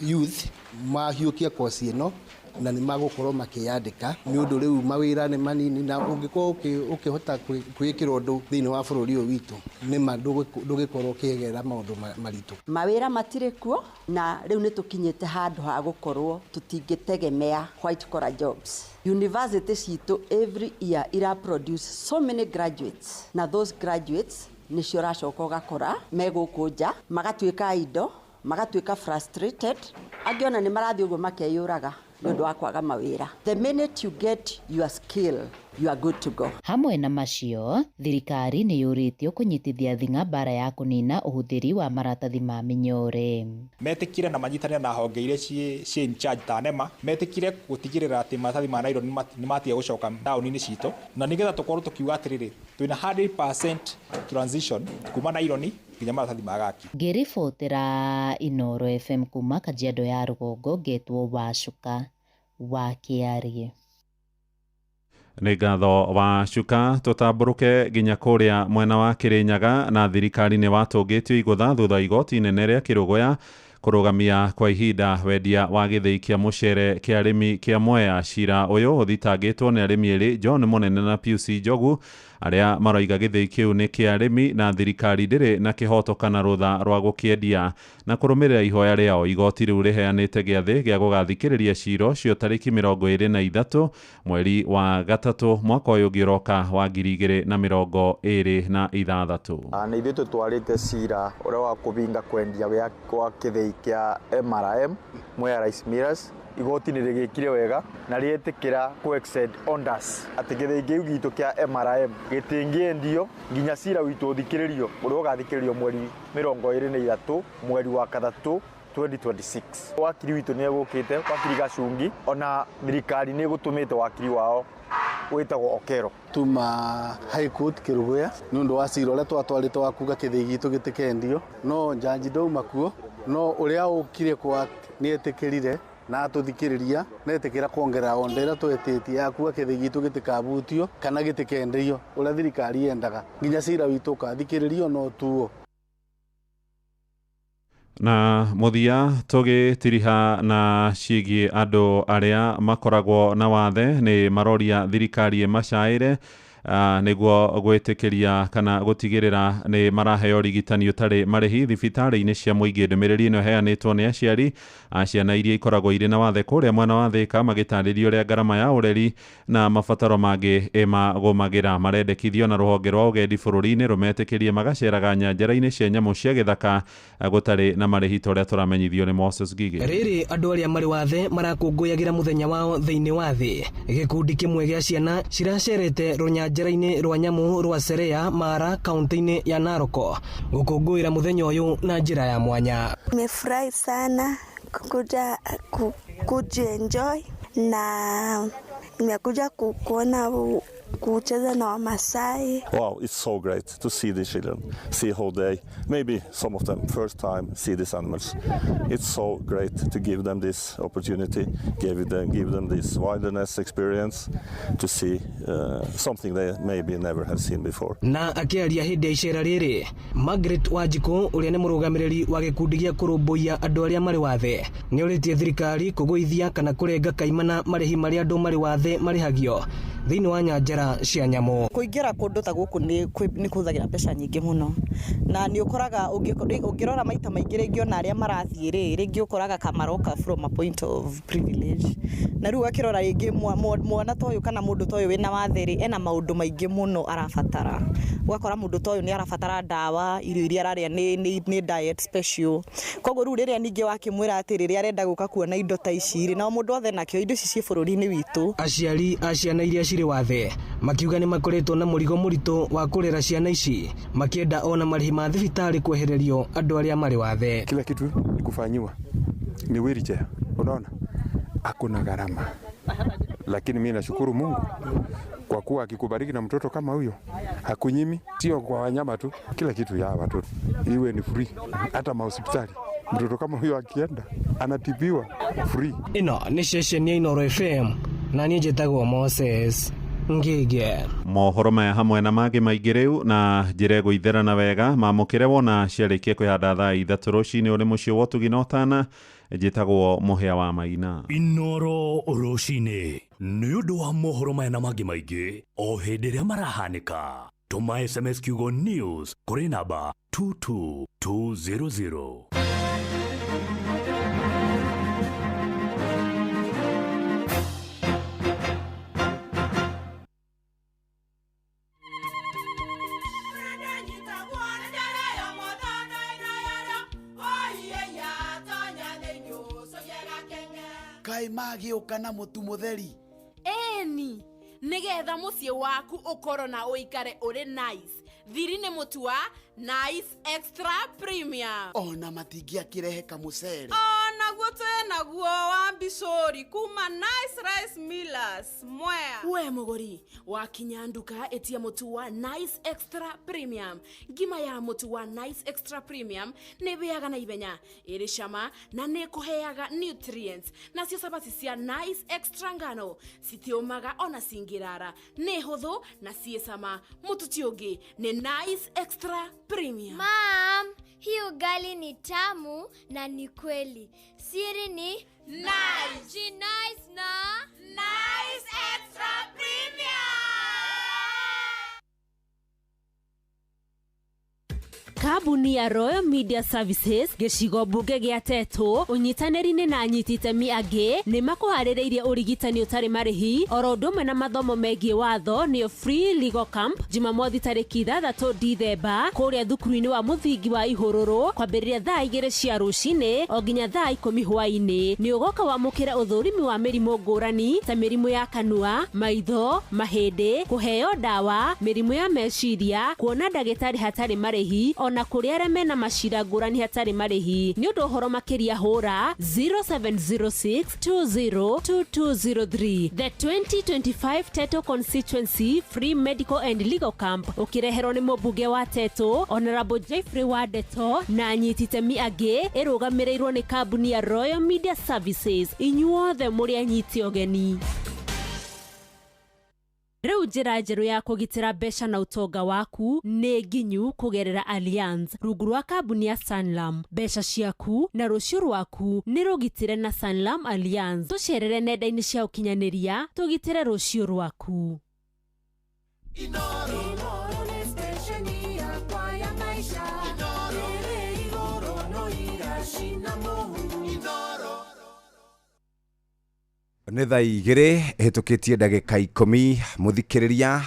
youth mahiũkie kosi ĩno na nĩ magũkorwo makĩyandĩka nĩ ũndũ rĩu mawĩra nĩ manini, na ũngĩkorwo ũkĩhota kwĩĩkĩra ũndũ thĩinĩ wa bũrũri ũyũ witũ nĩ ma ndũgĩkorwo ũkĩgerera maũndũ maritũ. Mawĩra matirĩ kuo na rĩu nĩ tũkinyĩte handũ ha gũkorwo tũtingĩtegemea white collar jobs. University citũ every year ira produce so many graduates, na those graduates nĩcio ũracoka ũgakora me gũkũ nja magatuĩka indo, magatuĩka frustrated, angĩ ona nĩ marathiĩ ũguo makeyũraga. Nĩ ũndũ wa kwaga mawĩra. The minute you get your skill, you are good to go. Hamwe na macio, thirikari nĩ yũrĩtio kũnyitithia thing'a mbara ya kũnina ũhũthĩri wa maratathi ma mĩnyore. Metĩkire na manyitanĩre na honge iria ciĩ in charge ta NEMA, metĩkire gũtigĩrĩra atĩ maratathi ma nylon nĩ matiga gũcoka taũni-inĩ citũ, na nĩgetha tũkorwo tũkiuga atĩrĩrĩ, twĩna 100% transition kuma nylon nginya maratathi ma gaki. Ngĩribotera Inooro FM kuma Kajiado ya rũgongo, ngetwo Wacuka wa Kĩarie. Nĩ ngatho Wacuka. Tũtambũrũke nginya kũrĩa mwena wa Kĩrĩnyaga, na thirikari nĩ watũngĩtio igũtha thutha igoti inene rĩa Kĩrũgũya kũrũgamia kwa ihinda wendia wa gĩthĩi kĩa mũcere kĩa arĩmi kĩa Mwea. Cira ũyũ ũthitangĩtwo nĩ arĩmi erĩ, John Mũnene na Pius Njogu, arĩa maroiga gĩthĩi kĩu nĩ kĩa arĩmi na thirikari ndĩrĩ na kĩhoto kana rũtha rwa gũkĩendia. Na kũrũmĩrĩra ihoya rĩao, igoti rĩu rĩheanĩte gĩathĩ gĩa gũgathikĩrĩria cira ũcio tarĩki 23 mweri wa gatatũ mwaka ũyũ ũngĩ ũroka wa 2026. Nĩ ithuĩ tũtwarĩte cira ũrĩa wa kũbinga kwendia kwa kĩthĩi kĩa MRM Mwea Rice Millers. Igoti nĩ rĩgĩkire wega na rĩetĩkĩra kũ extend orders atĩ gĩthĩi kĩu gitũ kĩa MRM gĩtingĩendio nginya cira witũ ũthikĩrĩrio, ũrĩa ũgathikĩrĩrio mweri 23 mweri wa gatatũ 2026. Wakiri witũ nĩ egũkĩte, wakiri Gacungi, ona thirikari nĩ ĩgũtũmĩte wakiri wao wĩtagwo Okero. Tuma High Court Kĩrũgũya nĩ ũndũ wa cira ũrĩa twatwarĩte wa kuga kĩthĩi gitũ gĩtikendio, no njanji ndauma kuo, no ũrĩa ũkire kwa nĩ etĩkĩrire na atũthikĩrĩria na etĩkĩra kuongerera onda ĩrĩa twetĩtie ya kuga kĩthĩi gitũ gĩtikabutio kana gĩtikenderio ũrĩa thirikari yendaga nginya cira witũ ũkathikĩrĩrio no tuo. Na mũthia tũgĩtiriha na ciĩgiĩ andũ arĩa makoragwo na wathe nĩ maroria thirikari ĩmacaĩre nĩguo gwĩtĩkĩria kana gũtigĩrĩra nĩ maraheo ũrigitani ũtarĩ marĩhi thibitarĩ-inĩ cia mũingĩ. Ndũmĩrĩri ĩno ĩheanĩtwo nĩ aciari a ciana iria ikoragwo irĩ na wathe kũrĩa mwena wa Thĩka, magĩtarĩria ũrĩa ngarama ya ũreri na mabataro mangĩ ĩmagũmagĩra. Marendekithio na rũhonge rwa ũgendi bũrũri-inĩ rũmetĩkĩrie magaceraga nyanjara-inĩ cia nyamũ cia gĩthaka gũtarĩ na marĩhi ta ũrĩa tũramenyithio nĩ Moses Ngigĩ. Rĩrĩ andũ arĩa marĩ wathe marakũngũyagĩra mũthenya wao thĩinĩ wa thĩ, gĩkundi kĩmwe gĩa ciana ciracerete rũnyanjara-inĩ rwa nyamũ rwa Serea Mara kaunti-inĩ ya Narok gũkũngũĩra mũthenya ũyũ na njĩra ya mwanya. Nimefurahi sana kuja kujienjoy na nimekuja kuona kucheza na Wamasai. Wow, it's so great to see the children, see how they, maybe some of them first time see these animals. It's so great to give them this opportunity, give them this wilderness experience to see something they maybe never have seen before. Na akĩaria hĩndĩ ya icera rĩrĩ, Margaret Wanjikũ ũrĩa nĩ mũrũgamĩrĩri wa gĩkundi gĩa kũrũmbũiya andũ arĩa marĩ wathe nĩ orĩtie thirikari kũgũithia kana kũrenga kaimana marĩhi marĩa andũ marĩ wathe marĩhagio thĩinĩ wa nyanjara cia nyamũ. Kũingĩra kũndũ ta gũkũ nĩ kũhũthagĩra mbeca nyingĩ mũno, na nĩ ũkoraga ũngĩrora maita maingĩ rĩngĩ ona arĩa marathiĩ rĩ, rĩngĩ ũkoraga kamaroka from a point of privilege, na rĩu ũgakĩrora rĩngĩ mwana ta ũyũ kana mũndũ ta ũyũ wĩna wathe rĩ, ena maũndũ maingĩ mũno arabatara. Ũgakora mũndũ ta ũyũ nĩ arabatara ndawa, irio iria ararĩa nĩ diet special. Koguo rĩu rĩrĩa ningĩ wakĩmwĩra atĩ rĩrĩa arenda gũka kuona indo ta ici rĩ, na mũndũ othe nakĩo indo ici ciĩ bũrũri-inĩ witũ. Aciari a ciana iria cirĩ wathe makiuga nĩ makoretwo na mũrigo mũritũ wa kũrera ciana ici, makĩenda ona marĩhi ma thibitarĩ kwehererio andũ arĩa marĩ wathe. Kila kitu ni kufanyiwa ni wheelchair, unaona hakuna gharama, lakini mimi nashukuru Mungu kwa kuwa akikubariki na mtoto kama huyo hakunyimi, sio kwa wanyama tu, kila kitu ya watoto iwe ni free, hata mahospitali mtoto kama huyo akienda anatibiwa free. Ino ni ceceni ya Inooro FM na niĩ njĩtagwo Moses Ngige. Mohoro maya hamwe na mangĩ maingĩ rĩu na njĩra ĩgũitherana wega mamũkĩre wona ciarĩkia kwĩhanda thaa 3 rũcinĩ ũrĩ mũciĩ wa ũtugi na ũtana. Njĩtagwo Mũhĩa wa Maina. Inooro rũcinĩ nĩ ũndũ wa mohoro maya na mangĩ maingĩ o hĩndĩ ĩrĩa marahanĩka. Tũma SMS kiugo news kũrĩ namba 22200. Kai Magĩũka na mũtu mũtheri. Ĩni, nĩgetha mũciĩ waku ũkorwo na ũikare ũrĩ nice. Thiri nĩ mũtu wa Nice Extra Premium. Ona matingĩakĩrehe kamũcere. Onaguo twĩ naguo wa mbicũri kuma Nice Rice Millers Mwea. We mũgũri, wakinya nduka ĩtia mũtu wa Nice Extra Premium. Ngima ya mũtu wa Nice Extra Premium nĩ ĩhĩaga na ihenya, ĩrĩ cama na nĩ ĩkũheaga nutrients. Nacio cabaci cia Nice Extra ngano citiũmaga ona cingĩrara, nĩ hũthũ na ciĩ cama. Mũtu ti ũngĩ nĩ Nice Extra Premium. Mom, hii ugali ni tamu na ni kweli. Siri ni Nice. Ji nice na Nice Extra Premium. Kambuni ya Royal Media Services gĩcigo mbunge gĩa Tetũ ũnyitanĩri-inĩ na anyiti itemi angĩ nĩ makũharĩrĩirie ũrigitani ũtarĩ marĩhi oro ũndũ ũmwe na mathomo megiĩ watho nĩyo Free Legal Camp Jumamothi tarĩki 6 Dithemba kũrĩa thukuru-inĩ wa mũthingi wa Ihũrũrũ kwambĩrĩria thaa 2 cia rũcinĩ o nginya thaa 10 hwaĩ-inĩ. Nĩ ũgoka wamũkĩre ũthũrimi wa mĩrimũ ngũrani ta mĩrimũ ya kanua, maitho, mahĩndĩ, kũheo ndawa, mĩrimũ ya meciria, kuona ndagĩtarĩ hatarĩ marĩhi ona kũrĩ arĩa mena macira ngũrani hatarĩ marĩhi. Nĩ ũndũ ũhoro makĩria hũra 0706202203. The 2025 Teto Constituency Free Medical and Legal Camp ũkĩreherwo nĩ mũmbunge wa Teto Honorable Jeffrey Wandeto na anyiti itemi angĩ, ĩrũgamĩrĩirwo nĩ kambuni ya Royal Media Services. Inyuothe mũrĩ anyiti ũgeni. Rĩu njĩra njerũ ya kũgitĩra mbeca na ũtonga waku nĩ nginyu kũgerera Allianz rungu rwa kambuni ya Sanlam. Mbeca ciaku na rũciũ rwaku nĩ rũgitĩre na Sanlam Allianz. Tũcerere nenda-inĩ cia ũkinyanĩria tũgitĩre rũciũ rwaku. Nĩ thaa 2 ĩhĩtũkĩtie ndagĩka 10 mũthikĩrĩria,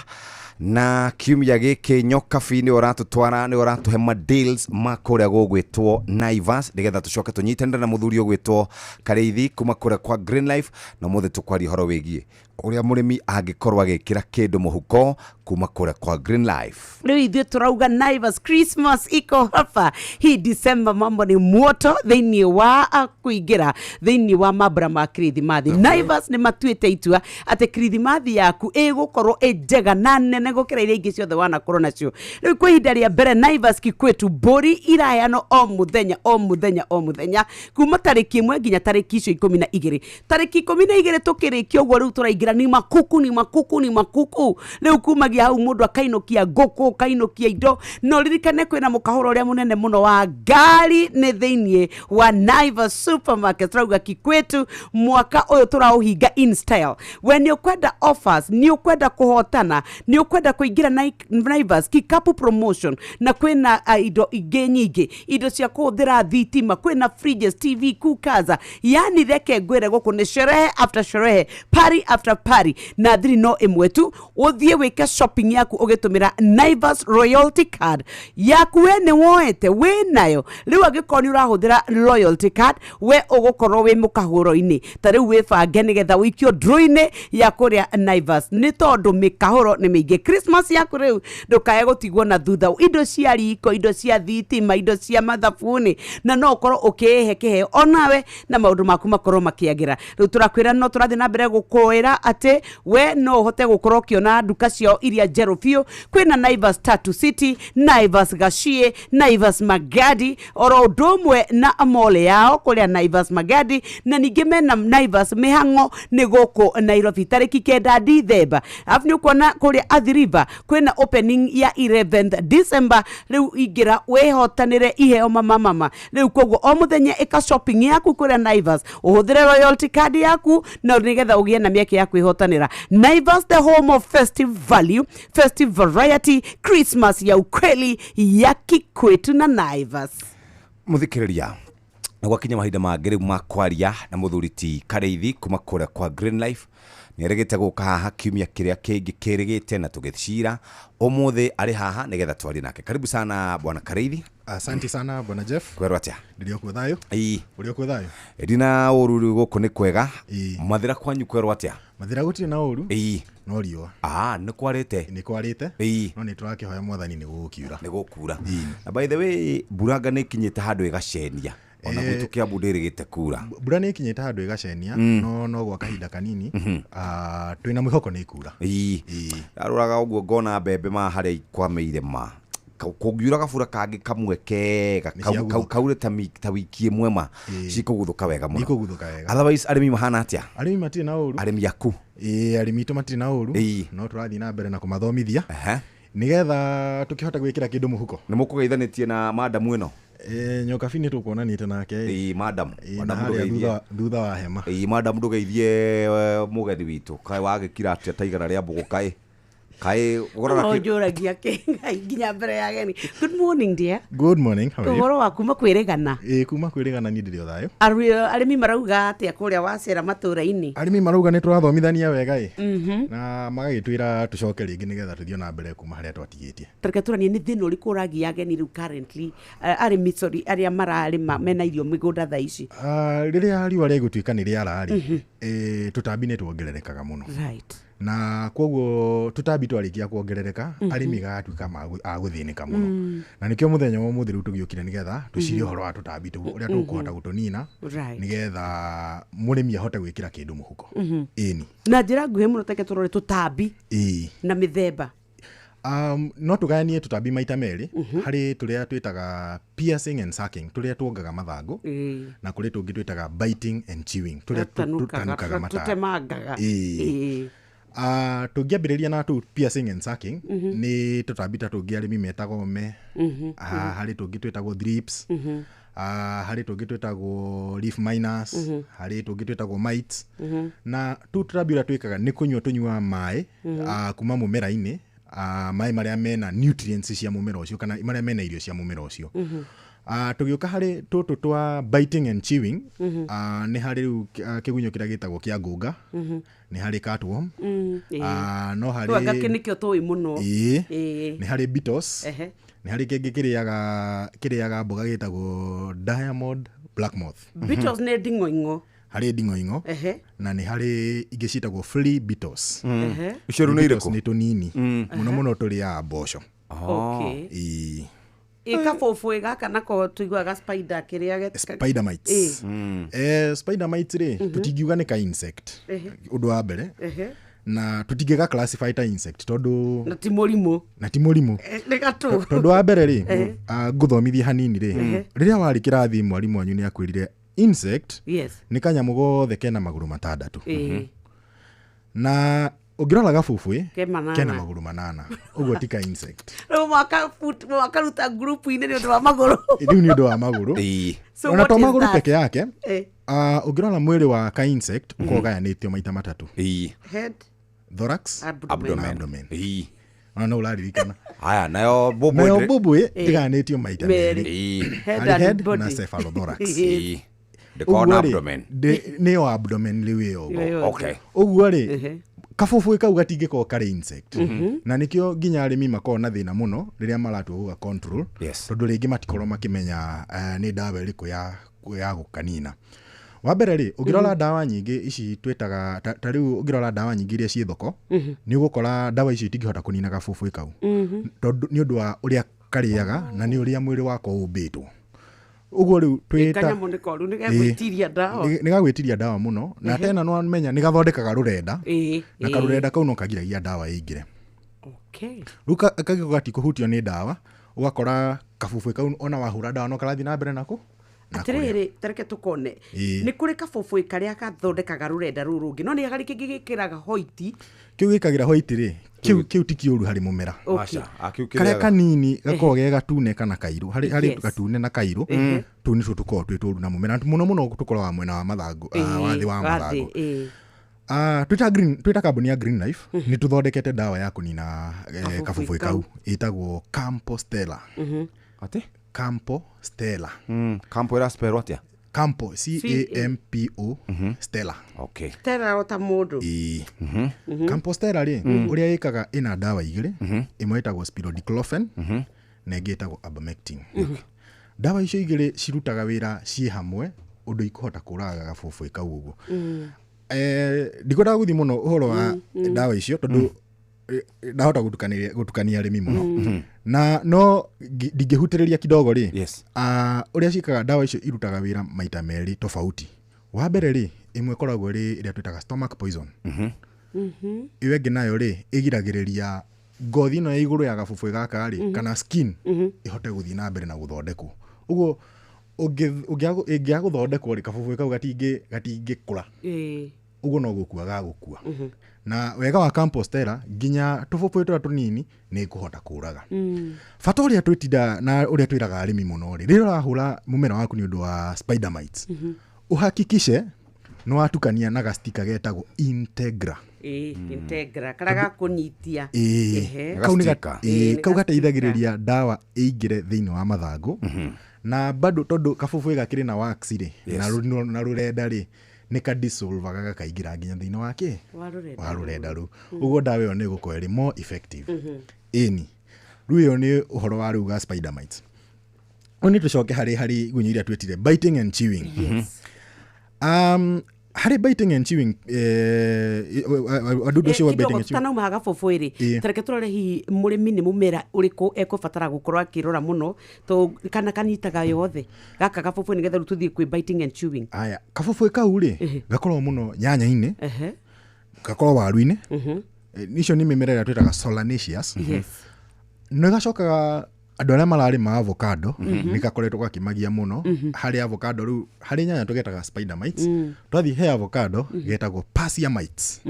na kiumia gĩkĩ Nyokabi nĩ ũratũtwara, nĩ ũratũhe ma deals ma kũrĩa gũgwĩtwo Naivas nĩgetha tũcoke tũnyitanĩre na mũthuri ũgwĩtwo Karĩithi kuma kũrĩa kwa Green Life, na ũmũthĩ tũkwaria ũhoro wĩgiĩ ũrĩa mũrĩmi angĩkorwo agĩkĩra kĩndũ mũhuko kuma kũrĩa kwa Green Life. Rĩu ithuĩ tũrauga Naivas Christmas iko hapa hii December, mambo ni moto thĩinĩ wa kũingĩra thĩinĩ wa mambura ma Kirithimathi. Naivas nĩ matuĩte itua atĩ Kirithimathi yaku ĩgũkorwo ĩ njega na nene gũkĩra iria ingĩ ciothe wanakorwo nacio. Rĩu kwa ihinda rĩa mbere Naivas Kikwetu mbũri iraheanwo o mũthenya o mũthenya o mũthenya kuma tarĩki 1 nginya tarĩki icio 12. Tarĩki 12 tũkĩrĩkia ũguo rĩu tũraingĩra ni makuku ni makuku ni makuku. Rĩu kumagia hau mũndũ akainũkia ngũkũ, akainũkia indo. No ririkane kwĩna mũkahũro ũrĩa mũnene mũno wa ngari nĩ thĩinĩ wa Naivas Supermarket. Tũrauga Kikwetu mwaka ũyũ tũraũhinga in style. We nĩ ũkwenda offers, nĩ ũkwenda kũhotana, nĩ ũkwenda kũingĩra Naivas Kikapu promotion, na kwĩna indo ingĩ nyingĩ, indo cia kũhũthĩra thitima, kwĩna fridges, TV, cookers. Yani reke ngwĩre gũkũ nĩ sherehe after sherehe, party after party, na thiri no ĩmwe tu. Ũthiĩ wĩke shopping yaku ũgĩtũmĩra Naivas royalty card yaku. We nĩ woete wĩ nayo rĩu, angĩkorwo nĩ ũrahũthĩra loyalty card we ũgũkorwo wĩ mũkahũro-inĩ. Ta rĩu wĩbange nĩgetha ũikio draw-inĩ ya kũrĩa Naivas, nĩ tondũ mĩkahũro nĩ mĩingĩ. Christmas yaku rĩu ndũkae gũtigwo na thutha, indo cia riko, indo cia thitima, indo cia mathabuni, na no ũkorwo ũkĩĩhe kĩheo onawe na maũndũ maku makorwo makĩagĩra. Rĩu tũrakwĩra no tũrathiĩ na mbere gũkwĩra atĩ we no ũhote gũkorwo ũkĩona nduka ciao iria njerũ biũ. Kwĩna Naivas Tatu City, Naivas Gachie, Naivas Magadi, oro ũndũ ũmwe na mall yao kũrĩa Naivas Magadi, na ningĩ mena Naivas mĩhang'o nĩ gũkũ Nairobi tarĩki 9 Dithemba. Alafu nĩ ũkuona kũrĩa Athi River kwĩna opening ya 11th December. Rĩu ingĩra wĩhotanĩre iheo mama mama. Rĩu koguo o mũthenya ĩka shopping yaku kũrĩa Naivas, ũhũthĩre loyalty card yaku na nĩgetha ũgĩe na mĩeke ya kwĩhotanĩra. Naivas, the home of festive value, festive variety, Christmas ya ukweli ya Kikwetu na Naivas. Mũthikĩrĩria, na gwakinya mahinda mangĩ rĩu ma kwaria na mũthuri ti Karĩithi kuma kũrĩa kwa Green Life. Nĩ erĩgĩte gũka haha kiumia kĩrĩa kĩngĩ kĩrĩgĩte na tũgĩcira ũmũthĩ arĩ haha nĩgetha twarie nake. Karibu sana bwana Kariithi. Asante sana bwana Jeff. Kwerwo atĩa? Ndĩrĩ okuo thayũ. Ĩĩ. Ũrĩ okuo thayũ? Ndina ũru rĩu gũkũ nĩ kwega. Mathĩra kwanyu kwerwo atĩa? Mathĩra gũtirĩ na ũru. Ĩĩ. No riũa. Ah, nĩ kwarĩte. Nĩ kwarĩte. Ĩĩ. No nĩ tũrakĩhoya mwathani nĩ gũgũkiura. Nĩ gũkura. Na by the way mbura anga nĩ ĩkinyĩte handũ ĩgacenia. Ona gwitũ Kiambu ndĩrĩgĩte kura. Mbura nĩ ĩkinyĩte handũ ĩgacenia no gwa kahinda kanini. Twĩna mwĩhoko nĩ ĩkura. Ĩĩ. Ndaroraga ũguo ngona mbembe ma harĩa ikwamĩire ma kũngiura gabura kangĩ kamwe kega kaure ta wiki ĩmwe ma cikũguthũka wega mũno. Ikũguthũka wega. Otherwise arĩmi mahana atĩa? Arĩmi matirĩ na ũru. Arĩmi aku? Ĩĩ, arĩmi itũ matirĩ na ũru. No tũrathiĩ na mbere na kũmathomithia. Nĩgetha tũkĩhote gwĩkĩra kĩndũ mũhuko. Nĩ mũkũgeithanĩtie na madamu ĩno? Nyokabi nĩ tũkuonanĩte nake. Ĩĩ, madam. Madam ndũgeithie. Thutha wa hema. Ĩĩ, madam ndũgeithie mũgeni witũ. Kaĩ wagĩkira atĩa ta igana rĩa mbũgũ kaĩ? Kaĩ ũroraga kĩ njũragia kĩ nginya mbere ya ageni. Good morning dear. Good morning, how are you? Ũhoro wa kuma kwĩrĩgana? Ĩĩ, kuma kwĩrĩgana niĩ ndĩrĩ o thayũ. Arĩmi marauga atĩa kũrĩa wacera matũũra-inĩ? Arĩmi marauga nĩ tũrathomithania wega ĩ. Na magagĩtwĩra tũcoke rĩngĩ nĩgetha tũthiĩ na mbere kuma harĩa twatigĩtie. Tareke tũranie nĩ thĩna ũrĩkũ ũragia ageni rĩu currently, arĩmi sorry, arĩa mararĩma mena irio mĩgũnda thaa ici? Rĩrĩa riũa rĩgũtuĩka nĩ rĩara rĩ, tũtambi nĩ tuongererekaga mũno. Right. Na koguo tũtambi twarĩkia kuongerereka arĩmi gagatuĩka a gũthĩnĩka mũno. Na nĩkĩo mũthenya wa ũmũthĩ rĩu tũgĩũkire nĩgetha tũcirie ũhoro wa tũtambi tũu ũrĩa tũkũhota gũtũnina nĩgetha mũrĩmi ahote gwĩkĩra kĩndũ mũhuko. Ĩni. Na njĩra nguhĩ mũno teke tũrore tũtambi na mĩthemba. No tũgayanie tũtambi maita merĩ. Harĩ tũrĩa twĩtaga piercing and sucking, tũrĩa tuongaga mathangũ, na kũrĩ tũngĩ twĩtaga biting and chewing, tũrĩa tũtanukaga tũtemangaga. Tũngĩambĩrĩria na tũu piercing and sucking, nĩ tũtambi ta tũngĩ arĩmi metaga ome, harĩ tũngĩ twĩtagwo thrips, harĩ tũngĩ twĩtagwo leaf miners, harĩ tũngĩ twĩtagwo mites. Na tũu tũtambi ũrĩa twĩkaga nĩ kũnyua tũnyuaga maĩ kuma mũmera-inĩ, maĩ marĩa mena nutrients cia mũmera ũcio kana marĩa mena irio cia mũmera ũcio. Tũgĩũka harĩ tũtũ twa biting and chewing, nĩ harĩ rĩu kĩgunyũ kĩrĩa gĩtagwo kĩa ngũnga, nĩ harĩ catworm, no harĩ gakĩ nĩkĩo tũĩ mũno. Nĩ harĩ beetles, nĩ harĩ kĩngĩ kĩrĩaga mboga gĩtagwo diamond black moth. Beetles nĩ nding'oing'o. Harĩ nding'oing'o, na nĩ harĩ ingĩ ciĩtagwo flea beetles. Icio rĩu nĩ irĩkũ? Nĩ tũnini mũno mũno tũrĩaga mboco. Okay. Ĩkabũbũ gaka nako tũiguaga spider kĩrĩa spider mites. Spider mites rĩ, tũtingiuga nĩ ka insect ũndũ wa mbere, na tũtingĩga classify ta insect tondũ na ti mũrimũ. Na ti mũrimũ. Nĩ gatũ. Tondũ wa mbere rĩ, ngũthomithie hanini rĩ, rĩrĩa warĩ kĩrathi mwarimũ wanyu nĩ akwĩrire insect nĩ kanyamũ gothe kena magũrũ matandatũ. Na ũngĩrora gabũbũ kena magũrũ manana, ũguo ti ka insect. Rĩu mwakaruta group-inĩ nĩ ũndũ wa magũrũ. Rĩu nĩ ũndũ wa magũrũ. Ona to magũrũ peke yake, ũngĩrora mwĩrĩ wa ka insect ũkoragwo ũgayanĩtio maita matatũ. Head, thorax, abdomen. Ona no ũraririkana. Haya, nayo mbũmbũ. Nayo mbũmbũ ĩgayanĩtio maita merĩ. Head na cephalothorax. Ndĩkoragwo na abdomen. Nĩyo abdomen rĩu ĩyo ũguo. Okay. Ũguo rĩ, kabũbũ kau gatingĩkorwo karĩ insect. Na nĩkĩo nginya arĩmi makoragwo na thĩna mũno rĩrĩa maratua gũga control, tondũ rĩngĩ matikorwo makĩmenya nĩ ndawa ĩrĩkũ ya gũkanina. Wa mbere rĩ, ũngĩrora ndawa nyingĩ ici twĩtaga ta rĩu ũngĩrora ndawa nyingĩ iria ciĩ thoko, nĩ ũgũkora ndawa icio itingĩhota kũnina gabũbũ kau. Tondũ nĩ ũndũ wa ũrĩa karĩaga na nĩ ũrĩa mwĩrĩ wako ũmbĩtwo. Ũguo rĩu twĩta kanyamũ nĩ koru nĩ gegwĩtiria ndawa. Nĩ gagwĩtiria ndawa mũno, na tena no amenya nĩ gathondekaga rũrenda, na karũrenda kau no kagiragia ndawa ĩingĩre. Rĩu kangĩkorwo gatikũhutio nĩ ndawa, ũgakora kabũbũ kau ona wahũra ndawa no karathiĩ na mbere nako. Atĩrĩrĩ, tareke tũkone. Nĩ kũrĩ kabũbũ karĩa gathondekaga rũrenda rũu rũngĩ, no nĩ harĩ kĩngĩ gĩkĩraga hoiti. Kĩu gĩkagĩra hoiti rĩ, kĩu ti kĩũru harĩ mũmera. Karĩa kanini gakoragwo ge gatune kana kairũ, harĩ gatune na kairũ, tũu nĩtuo tũkoragwo twĩ tũũru na mũmera. Mũno mũno tũkoragwo mwena wa mathangũ, wa thĩ wa mathangũ. Twĩta kambuni ya Green Life, nĩ tũthondekete ndawa ya kũnina kabũbũ kau ĩtagwo Campostella. Atĩ? Campostella. Campo ĩra spell atĩa? Campo, C A M P O, Stella. Okay. Stella o ta mũndũ. Ĩĩ. Campo Stella rĩ, ũrĩa ĩkaga, ĩna ndawa igĩrĩ, ĩmwe ĩtagwo spirodiclofen na ĩngĩ ĩtagwo abamectin. Ndawa icio igĩrĩ cirutaga wĩra ciĩ hamwe ũndũ ikũhota kũraga gabũbũĩ kau ũguo. Ndikwendaga gũthiĩ mũno ũhoro wa ndawa icio tondũ ndahota gũtukania arĩmi mũno, na no ndingĩhutĩrĩria kidogo rĩ. Ah, ũrĩa ciĩkaga, ndawa icio irutaga wĩra maita merĩ tofauti. Wa mbere rĩ, ĩmwe ĩkoragwo ĩrĩ ĩrĩa twĩtaga stomach poison. Ĩyo ĩngĩ nayo rĩ, ĩgiragĩrĩria ngothi ĩno ya igũrũ ya gabũbũĩ gaka rĩ, kana skin, ĩhote gũthiĩ na mbere na gũthondekwo. Ũguo ĩngĩaga gũthondekwo rĩ, kabũbũĩ kau gatingĩkũra. Ũguo no gũkua gagũkua. Na wega wa Campostella, nginya tũbũbũĩ tũrĩa tũnini nĩ ĩkũhota kũraga. Bata ũrĩa twĩtinda na ũrĩa twĩraga arĩmi mũno rĩ, rĩrĩa ũrahũra mũmera waku nĩ ũndũ wa spider mites, ũhakikishe nĩ watukania na gastika getagwo Integra. Ĩĩ, Integra karĩa gakũnyitia. Ĩĩ. Kau nĩ Ĩĩ, nĩ kau gateithagĩrĩria ndawa ĩingĩre thĩinĩ wa mathangũ, na bado tondũ kabũbũĩ gakĩrĩ na wax rĩ, na rũrenda rĩ, nĩ kadissolvaga gakaingĩra nginya thĩinĩ wa kĩ Wa rũrenda. Wa rũrenda rũu. Ũguo ndawa ĩyo nĩ ĩgũkorwo ĩrĩ more effective. Ĩni rĩu ĩyo nĩ ũhoro wa rĩu ga spider mites. Rĩu nĩ tũcoke harĩ igunyũ iria twĩtire biting and chewing. Harĩ biting and chewing, wadudu acio wa biting Kidogo and chewing. tutanauma gabũbũ rĩ, tareke tũrore hihi mũrĩmi nĩ mũmera ũrĩkũ ekũbatara gũkorwo akĩrora mũno to kana kanyitaga yothe gaka gabũbũ, nĩgetha rĩu tũthiĩ kwĩ biting and chewing. Aya, kabũbũĩ kau rĩ, gakoragwo mũno nyanya-inĩ, gakorwo waru-inĩ. Icio nĩ mĩmera ĩrĩa twĩtaga solanaceous. Nĩ gacokaga andũ arĩa mararĩma avocado, nĩ gakoretwo gakĩmagia mũno harĩ avocado. Rĩu harĩ nyanya tũgetaga spider mites, twathiĩ he avocado getagwo persea mites.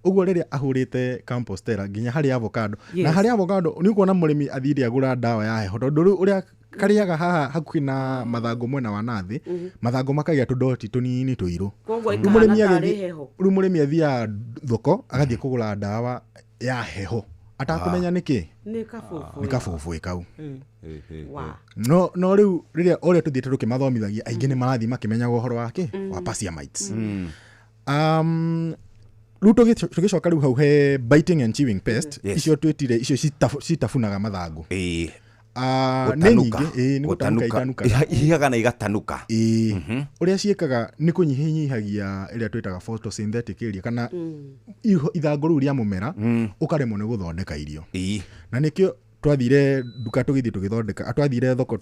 Ũguo rĩrĩa ahũrĩte Campostella nginya harĩ avocado, na harĩ avocado nĩ ũkuona mũrĩmi athire agũra ndawa ya heho, tondũ rĩu ũrĩa karĩaga haha hakuhĩ na mathangũ mwena wa nathĩ, mathangũ makagĩa tũdoti tũnini tũirũ. Koguo Rĩu ĩkahana mũrĩmi tarĩ heho. Rĩu mũrĩmi athiaga thoko agathiĩ kũgũra ndawa ya heho atakũmenya nĩkĩ nĩ kabũbũ. Nĩ kabũbũĩ kau. Wa No rĩu rĩrĩa ũrĩa tũthiĩte tũkĩmathomithagia, aingĩ nĩ marathiĩ makĩmenyaga ũhoro wa kĩ wa persea mites. Rĩu tũgĩcoka rĩu hau he biting and chewing pest, icio twĩtire icio citabunaga mathangũ. Ah, nĩ Gũtanuka. nyingĩ, ĩĩ, nĩ gũtanuka itanukaga. Ihihaga na igatanuka. Ĩĩ, ũrĩa ciĩkaga nĩ kũnyihanyihagia ĩrĩa twĩtaga photosynthetic area, kana ithangũ rĩu rĩa mũmera ũkaremwo nĩ gũthondeka irio. Na nĩkĩo twathire nduka tũgĩthiĩ tũgĩthondeka, twathire thoko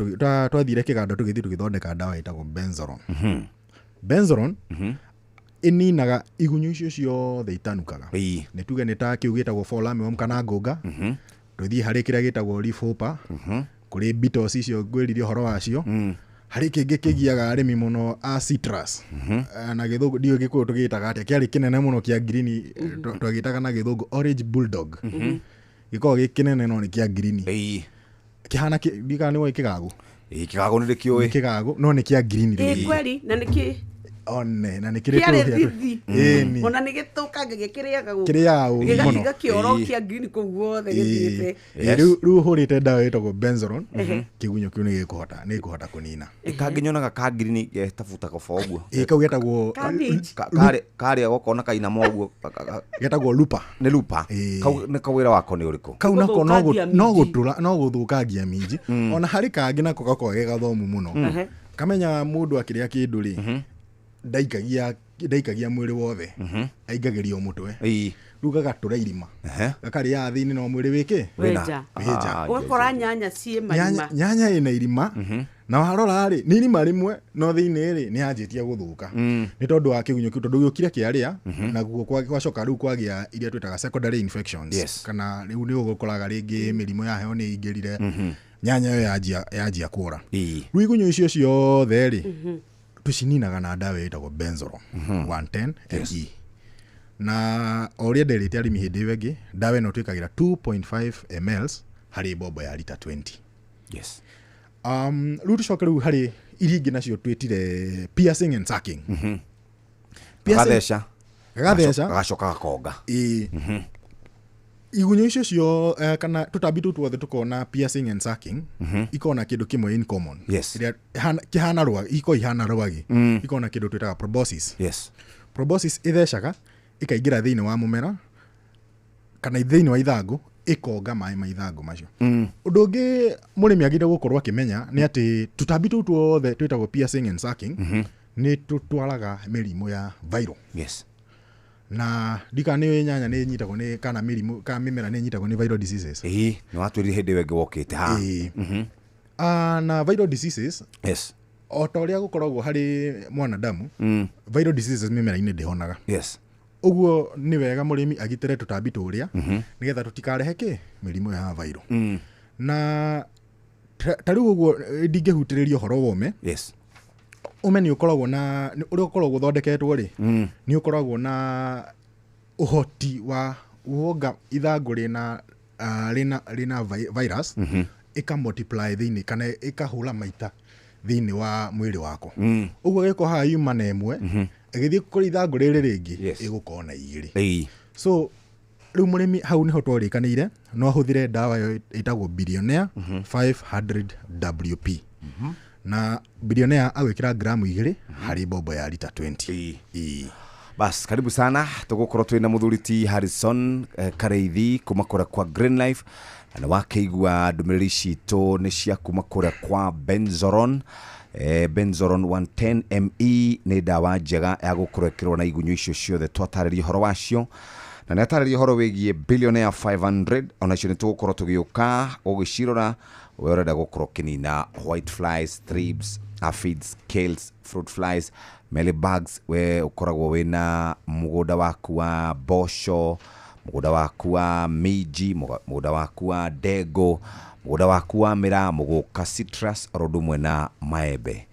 twathire kĩganda tũgĩthiĩ tũgĩthondeka ndawa ĩtagwo Benzoron. Benzoron ĩninaga igunyũ icio ciothe itanukaga. Nĩ tuge nĩ ta kĩu gĩtagwo fall armyworm kana ngũnga, tũthiĩ harĩ kĩrĩa gĩtagwo leaf hopper, kũrĩ beetles icio ngwĩrire ũhoro wacio, harĩ kĩngĩ kĩgiaga arĩmi mũno a citrus. Na gĩthũngũ ndiũĩ gĩkũyũ tũgĩtaga atĩa, kĩarĩ kĩnene mũno kĩa ngirini, twagĩtaga na gĩthũngũ orange bulldog. Gĩkoragwo gĩ kĩnene no nĩ kĩa ngirini, kĩhana ndikana nĩ woĩ kĩgagũ. Kĩgagũ nĩ ndĩkĩũĩ. Nĩ kĩgagũ no nĩ kĩa ngirini. Ĩ, kweri na nĩkĩ One na nĩ kĩrĩ kĩarĩ tũrũhĩa thithi. Ĩni. Ona nĩ gĩtũkangagia, kĩrĩaga gũkũ. Kĩrĩaga ũru mũno. Gĩgatiga kĩoro kĩa green kũu guothe gĩthiĩte. Rĩu ũhũrĩte ndawa ĩtagwo Benzoron, kĩgunyũ kĩu nĩ gĩkũhota kũnina. Kangĩ nyonaga ka ngirini getabuta kobo ũguo. Ĩ, kau getagwo Cabbage. Karĩa gokona kainama ũguo. Getagwo lupa. Nĩ lupa. Kau nĩ kawĩra wako nĩ ũrĩkũ? Kau nako no Gũthũkangia no minji. gũtũra no gũthũkangia minji. Ona harĩ kangĩ nako gakoragwo ge gathomu mũno. Kamenya mũndũ akĩrĩa kĩndũ rĩ, ndaikagia mwĩrĩ wothe, aingagĩria o mũtwe. Rĩu gagatũra irima, gakarĩaga thĩinĩ no mwĩrĩ wĩkĩ. Wenja. Wĩnja. Ũgakora nyanya ciĩ Nyanya marima. Nyanya ĩna irima, na warora rĩ, nĩ irima rĩmwe no thĩinĩ rĩ, nĩ yanjĩtie gũthũka nĩ tondũ wa kĩgunyũ kĩu, tondũ gĩũkire kĩarĩa naguo gwacoka rĩu kwagĩa iria twĩtaga secondary infections. Kana rĩu nĩ ũgũkoraga rĩngĩ mĩrimũ ya heho nĩ ĩingĩrire, nyanya ĩyo yanjia kũra. Rĩu igunyũ icio ciothe rĩ, tũcininaga na ndawa ĩtagwo Benzoron 110 ME, na o ũrĩa nderĩte arĩmi hĩndĩ ĩyo ĩngĩ, ndawa ĩno twĩkagĩra 2.5 mls harĩ mbombo ya lita 20. Rĩu tũcoke rĩu harĩ iria ingĩ nacio twĩtire piercing and sucking. Gagatheca. Gagatheca. Gagacoka gakonga. Ĩĩ. Igunyũ icio cio kana tũtambi tũu tuothe tũkoragwo na piercing and sucking, ikoragwo na kĩndũ kĩmwe in common. Ĩrĩa kĩhana rwagĩ, ikoragwo ihana rwagĩ. Ikoragwo na kĩndũ twĩtaga proboscis. Proboscis ĩthecaga ĩkaingĩra thĩinĩ wa mũmera kana thĩinĩ wa ithangũ, ĩkonga maĩ ma ithangũ macio. Ũndũ ũngĩ mũrĩmi agĩrĩire gũkorwo akĩmenya nĩ atĩ tũtambi tũu tuothe twĩtagwo piercing and sucking nĩ tũtwaraga mĩrimũ ya viral. Na ndika nĩ nyanya nĩ ĩnyitagwo nĩ kana mĩrimũ kana mĩmera nĩ ĩnyitagwo nĩ viral diseases. Ĩĩ, nĩ watwĩrire hĩndĩ ĩyo ĩngĩ wokĩte haha. Ĩĩ. Na viral diseases, o ta ũrĩa gũkoragwo harĩ mwanadamu, viral diseases mĩmera-inĩ ndĩhonaga. Ũguo nĩ wega mũrĩmi agitĩre tũtambi tũrĩa nĩgetha tũtikarehe kĩ mĩrimũ ya viral. Na ta rĩu ũguo ndingĩhutĩrĩria ũhoro wa ũme. Ũme nĩ ũkoragwo na ũrĩa ũkoragwo ũthondeketwo rĩ, nĩ ũkoragwo na ũhoti wa wonga ithangũ rĩna rĩna virus, ĩka multiply thĩinĩ kana ĩkahũra maita thĩinĩ wa mwĩrĩ wako. Ũguo gĩko haha yuma na ĩmwe, ĩgĩthiĩ kũrĩ ithangũ rĩrĩ rĩngĩ, ĩgũkorwo na igĩrĩ. So rĩu mũrĩmi hau nĩho twarĩkanĩire no ahũthĩre ndawa ĩyo ĩtagwo Billionaire 500 WP. Na Billionaire agwĩkĩra gramu 2 harĩ mbombo ya lita 20. Ĩĩ. Bas, karibu sana. Tũgũkorwo twĩna mũthuri ti Harrison Kareithi kuma kũrĩa kwa Green Life, na nĩ wakĩigua ndũmĩrĩri citũ nĩ cia kuma kũrĩa kwa Benzoron. Benzoron 110 ME nĩ ndawa njega ya gũkorwo ĩkĩrwo na igunyũ icio ciothe twatarĩria ũhoro wacio, na nĩ atarĩria ũhoro wĩgiĩ Billionaire 500. Onacio nĩ tũgũkorwo tũgĩũka gũgĩcirora. We ũrenda gũkorwo ũkĩnina white flies, thrips, aphids, scales, fruit flies, mealybugs, we ũkoragwo wĩna mũgũnda waku wa mboco, mũgũnda waku wa minji, mũgũnda waku wa ndengũ, mũgũnda waku wa mĩraa, mũgũka citrus, oro ũndũ ũmwe na maembe.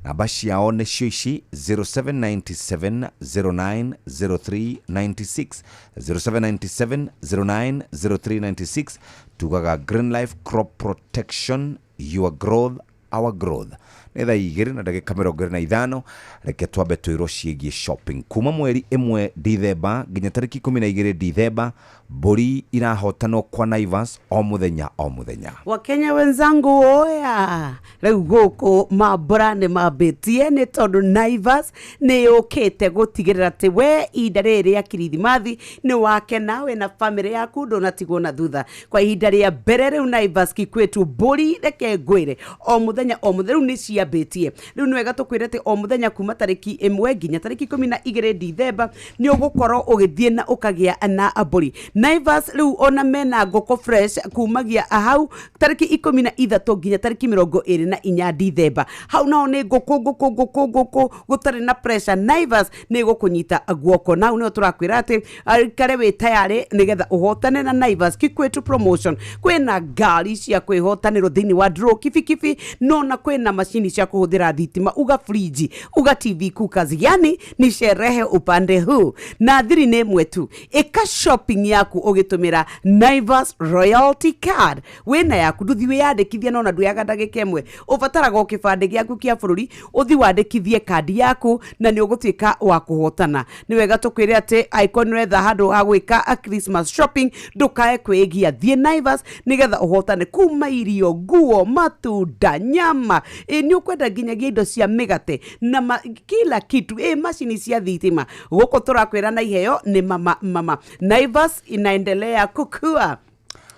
Namba ciao nĩcio ici: 0797 09 03 96, 0797 09 03 96. Tugaga Green Life Crop Protection, your growth, our growth. Nĩ thaa 2:25. Reke twambe twĩrwo ciĩgiĩ shopping. Kuma mweri 1 Dithemba nginya tarĩki 12 Dithemba, mbũri irahotanwo kwa Naivas o mũthenya o mũthenya. Wakenya wenzangu, oya, rĩu gũkũ mambũra nĩ mambĩtie nĩ tondũ Naivas nĩ yũkĩte gũtigĩrĩra atĩ we ihinda rĩrĩ rĩa kirithimathi nĩ wakena we na bamĩrĩ yaku, ndũnatigwo na thutha. Kwa ihinda rĩa mbere rĩu Naivas Kikwetu mbũri, reke ngwĩre, o mũthenya o mũthenya rĩu nĩ ciambĩtie. Rĩu nĩ wega tũkwĩre atĩ o mũthenya kuma tarĩki 1 nginya tarĩki 12 Dithemba nĩ ũgũkorwo ũgĩthiĩ na ũkagĩa na mbũri. Naivas rĩu ona mena ngũkũ fresh kumagia hau tarĩki 13 nginya tarĩki 24 Dithemba. Hau nao nĩ ngũkũ ngũkũ ngũkũ ngũkũ, gũtarĩ na pressure. Naivas nĩ gũkũnyita guoko. Na hau nĩho tũrakwĩra atĩ ikare wĩ tayarĩ nĩgetha ũhotane na Naivas Kikwetu promotion. Kwĩna ngari cia kwĩhotanĩrwo thĩinĩ wa draw kibikibi, no na kwĩna macini cia kũhũthĩra thitima, uga friji, uga TV cookers, yani ni sherehe upande huu. Na thiri nĩ ĩmwe tu, ĩka shopping yaku ũgĩtũmĩra Naivas Royalty Card. Wĩna yaku ndũthi wĩyandĩkithia, no na ndũyaga ndagĩka ĩmwe. Ũbataraga o kĩbandĩ gĩaku kĩa bũrũri, ũthi wandĩkithie kandi yaku na nĩ ũgũtuĩka wa kũhotana. Nĩ wega tũkwĩre atĩ angĩkorwo nĩ ũretha handũ ha gwĩka a Christmas shopping, ndũkae kwĩgia, thiĩ Naivas nĩgetha ũhotane. Kuma irio, nguo, matunda, nyama, nĩ ũkwenda nginyagia indo cia mĩgate na kila kitu, macini cia thitima. Gũkũ tũrakwĩra na iheo nĩ mama mama. Naivas inaendelea kukua.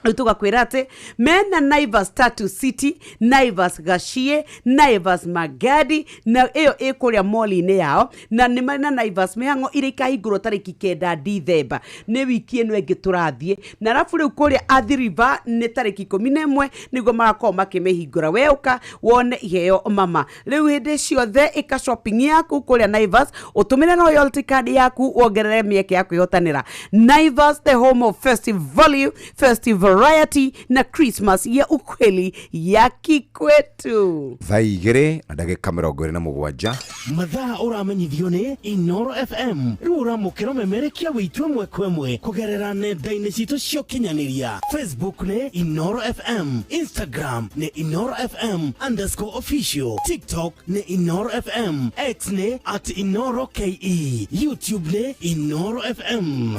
Rĩu tũgakwĩra atĩ mena Naivas Tatu City, Naivas Gachie, Naivas Magadi, na ĩyo ĩ kũrĩa mall-inĩ yao, na nĩ marĩ na Naivas mĩhang'o iria ikahingũrwo tarĩki 9 Dithemba, nĩ wiki ĩno ĩngĩ tũrathiĩ. Na arabu rĩu kũrĩa Athi River nĩ tarĩki 11 nĩguo magakorwo makĩmĩhingũra. We ũka wone iheo mama. Rĩu hĩndĩ ciothe ĩka shopping yaku kũrĩa Naivas, ũtũmĩre royalty card yaku wongerere mĩeke ya kwĩhotanĩra. Naivas, the home of festive value, festive variety na Christmas ya ukweli ya kikwetu. Thaa 2:27. Mathaa ũramenyithio nĩ Inoro FM. Rĩu ũramũkĩra ũmemerekia wĩitũ ĩmwe kwa ĩmwe kũgerera nenda-inĩ citũ cia ũkinyanĩria. Facebook nĩ Inoro FM, Instagram nĩ Inoro FM _official, TikTok nĩ Inoro FM, X nĩ @InoroKE, YouTube nĩ Inoro FM.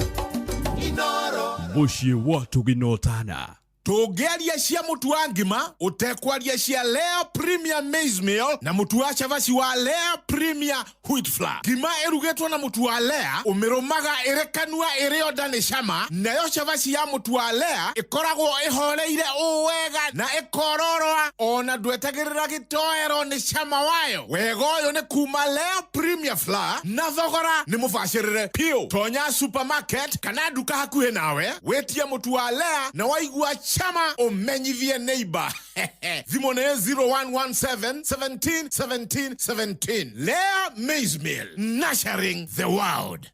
Mũciĩ wa Tũginotana. Tũngĩaria cia mũtu wa ngima ũtekwaria cia Lea Premier Maize Meal na mũtu wa cabaci wa Lea Premier Wheat Flour. Ngima ĩrugĩtwo na mũtu wa Lea ũmĩrũmaga ĩrĩ kanua ĩrĩ o nda nĩ cama, nayo cabaci ya mũtu wa Lea ĩkoragwo ĩhoreire ũũ wega na ĩkororoa ona ndwetagĩrĩra gĩtoero nĩ cama wayo. Wega ũyũ nĩ kuma Lea Premier Flour na thogora nĩ mũbacĩrĩre piũ. Tonya supermarket kana nduka hakuhĩ nawe wĩtie mũtu wa Lea na waigua chama umenyithie neighbor. Thimũ nĩ 0117 17 17 17. Lea Maize Meal, nurturing the world.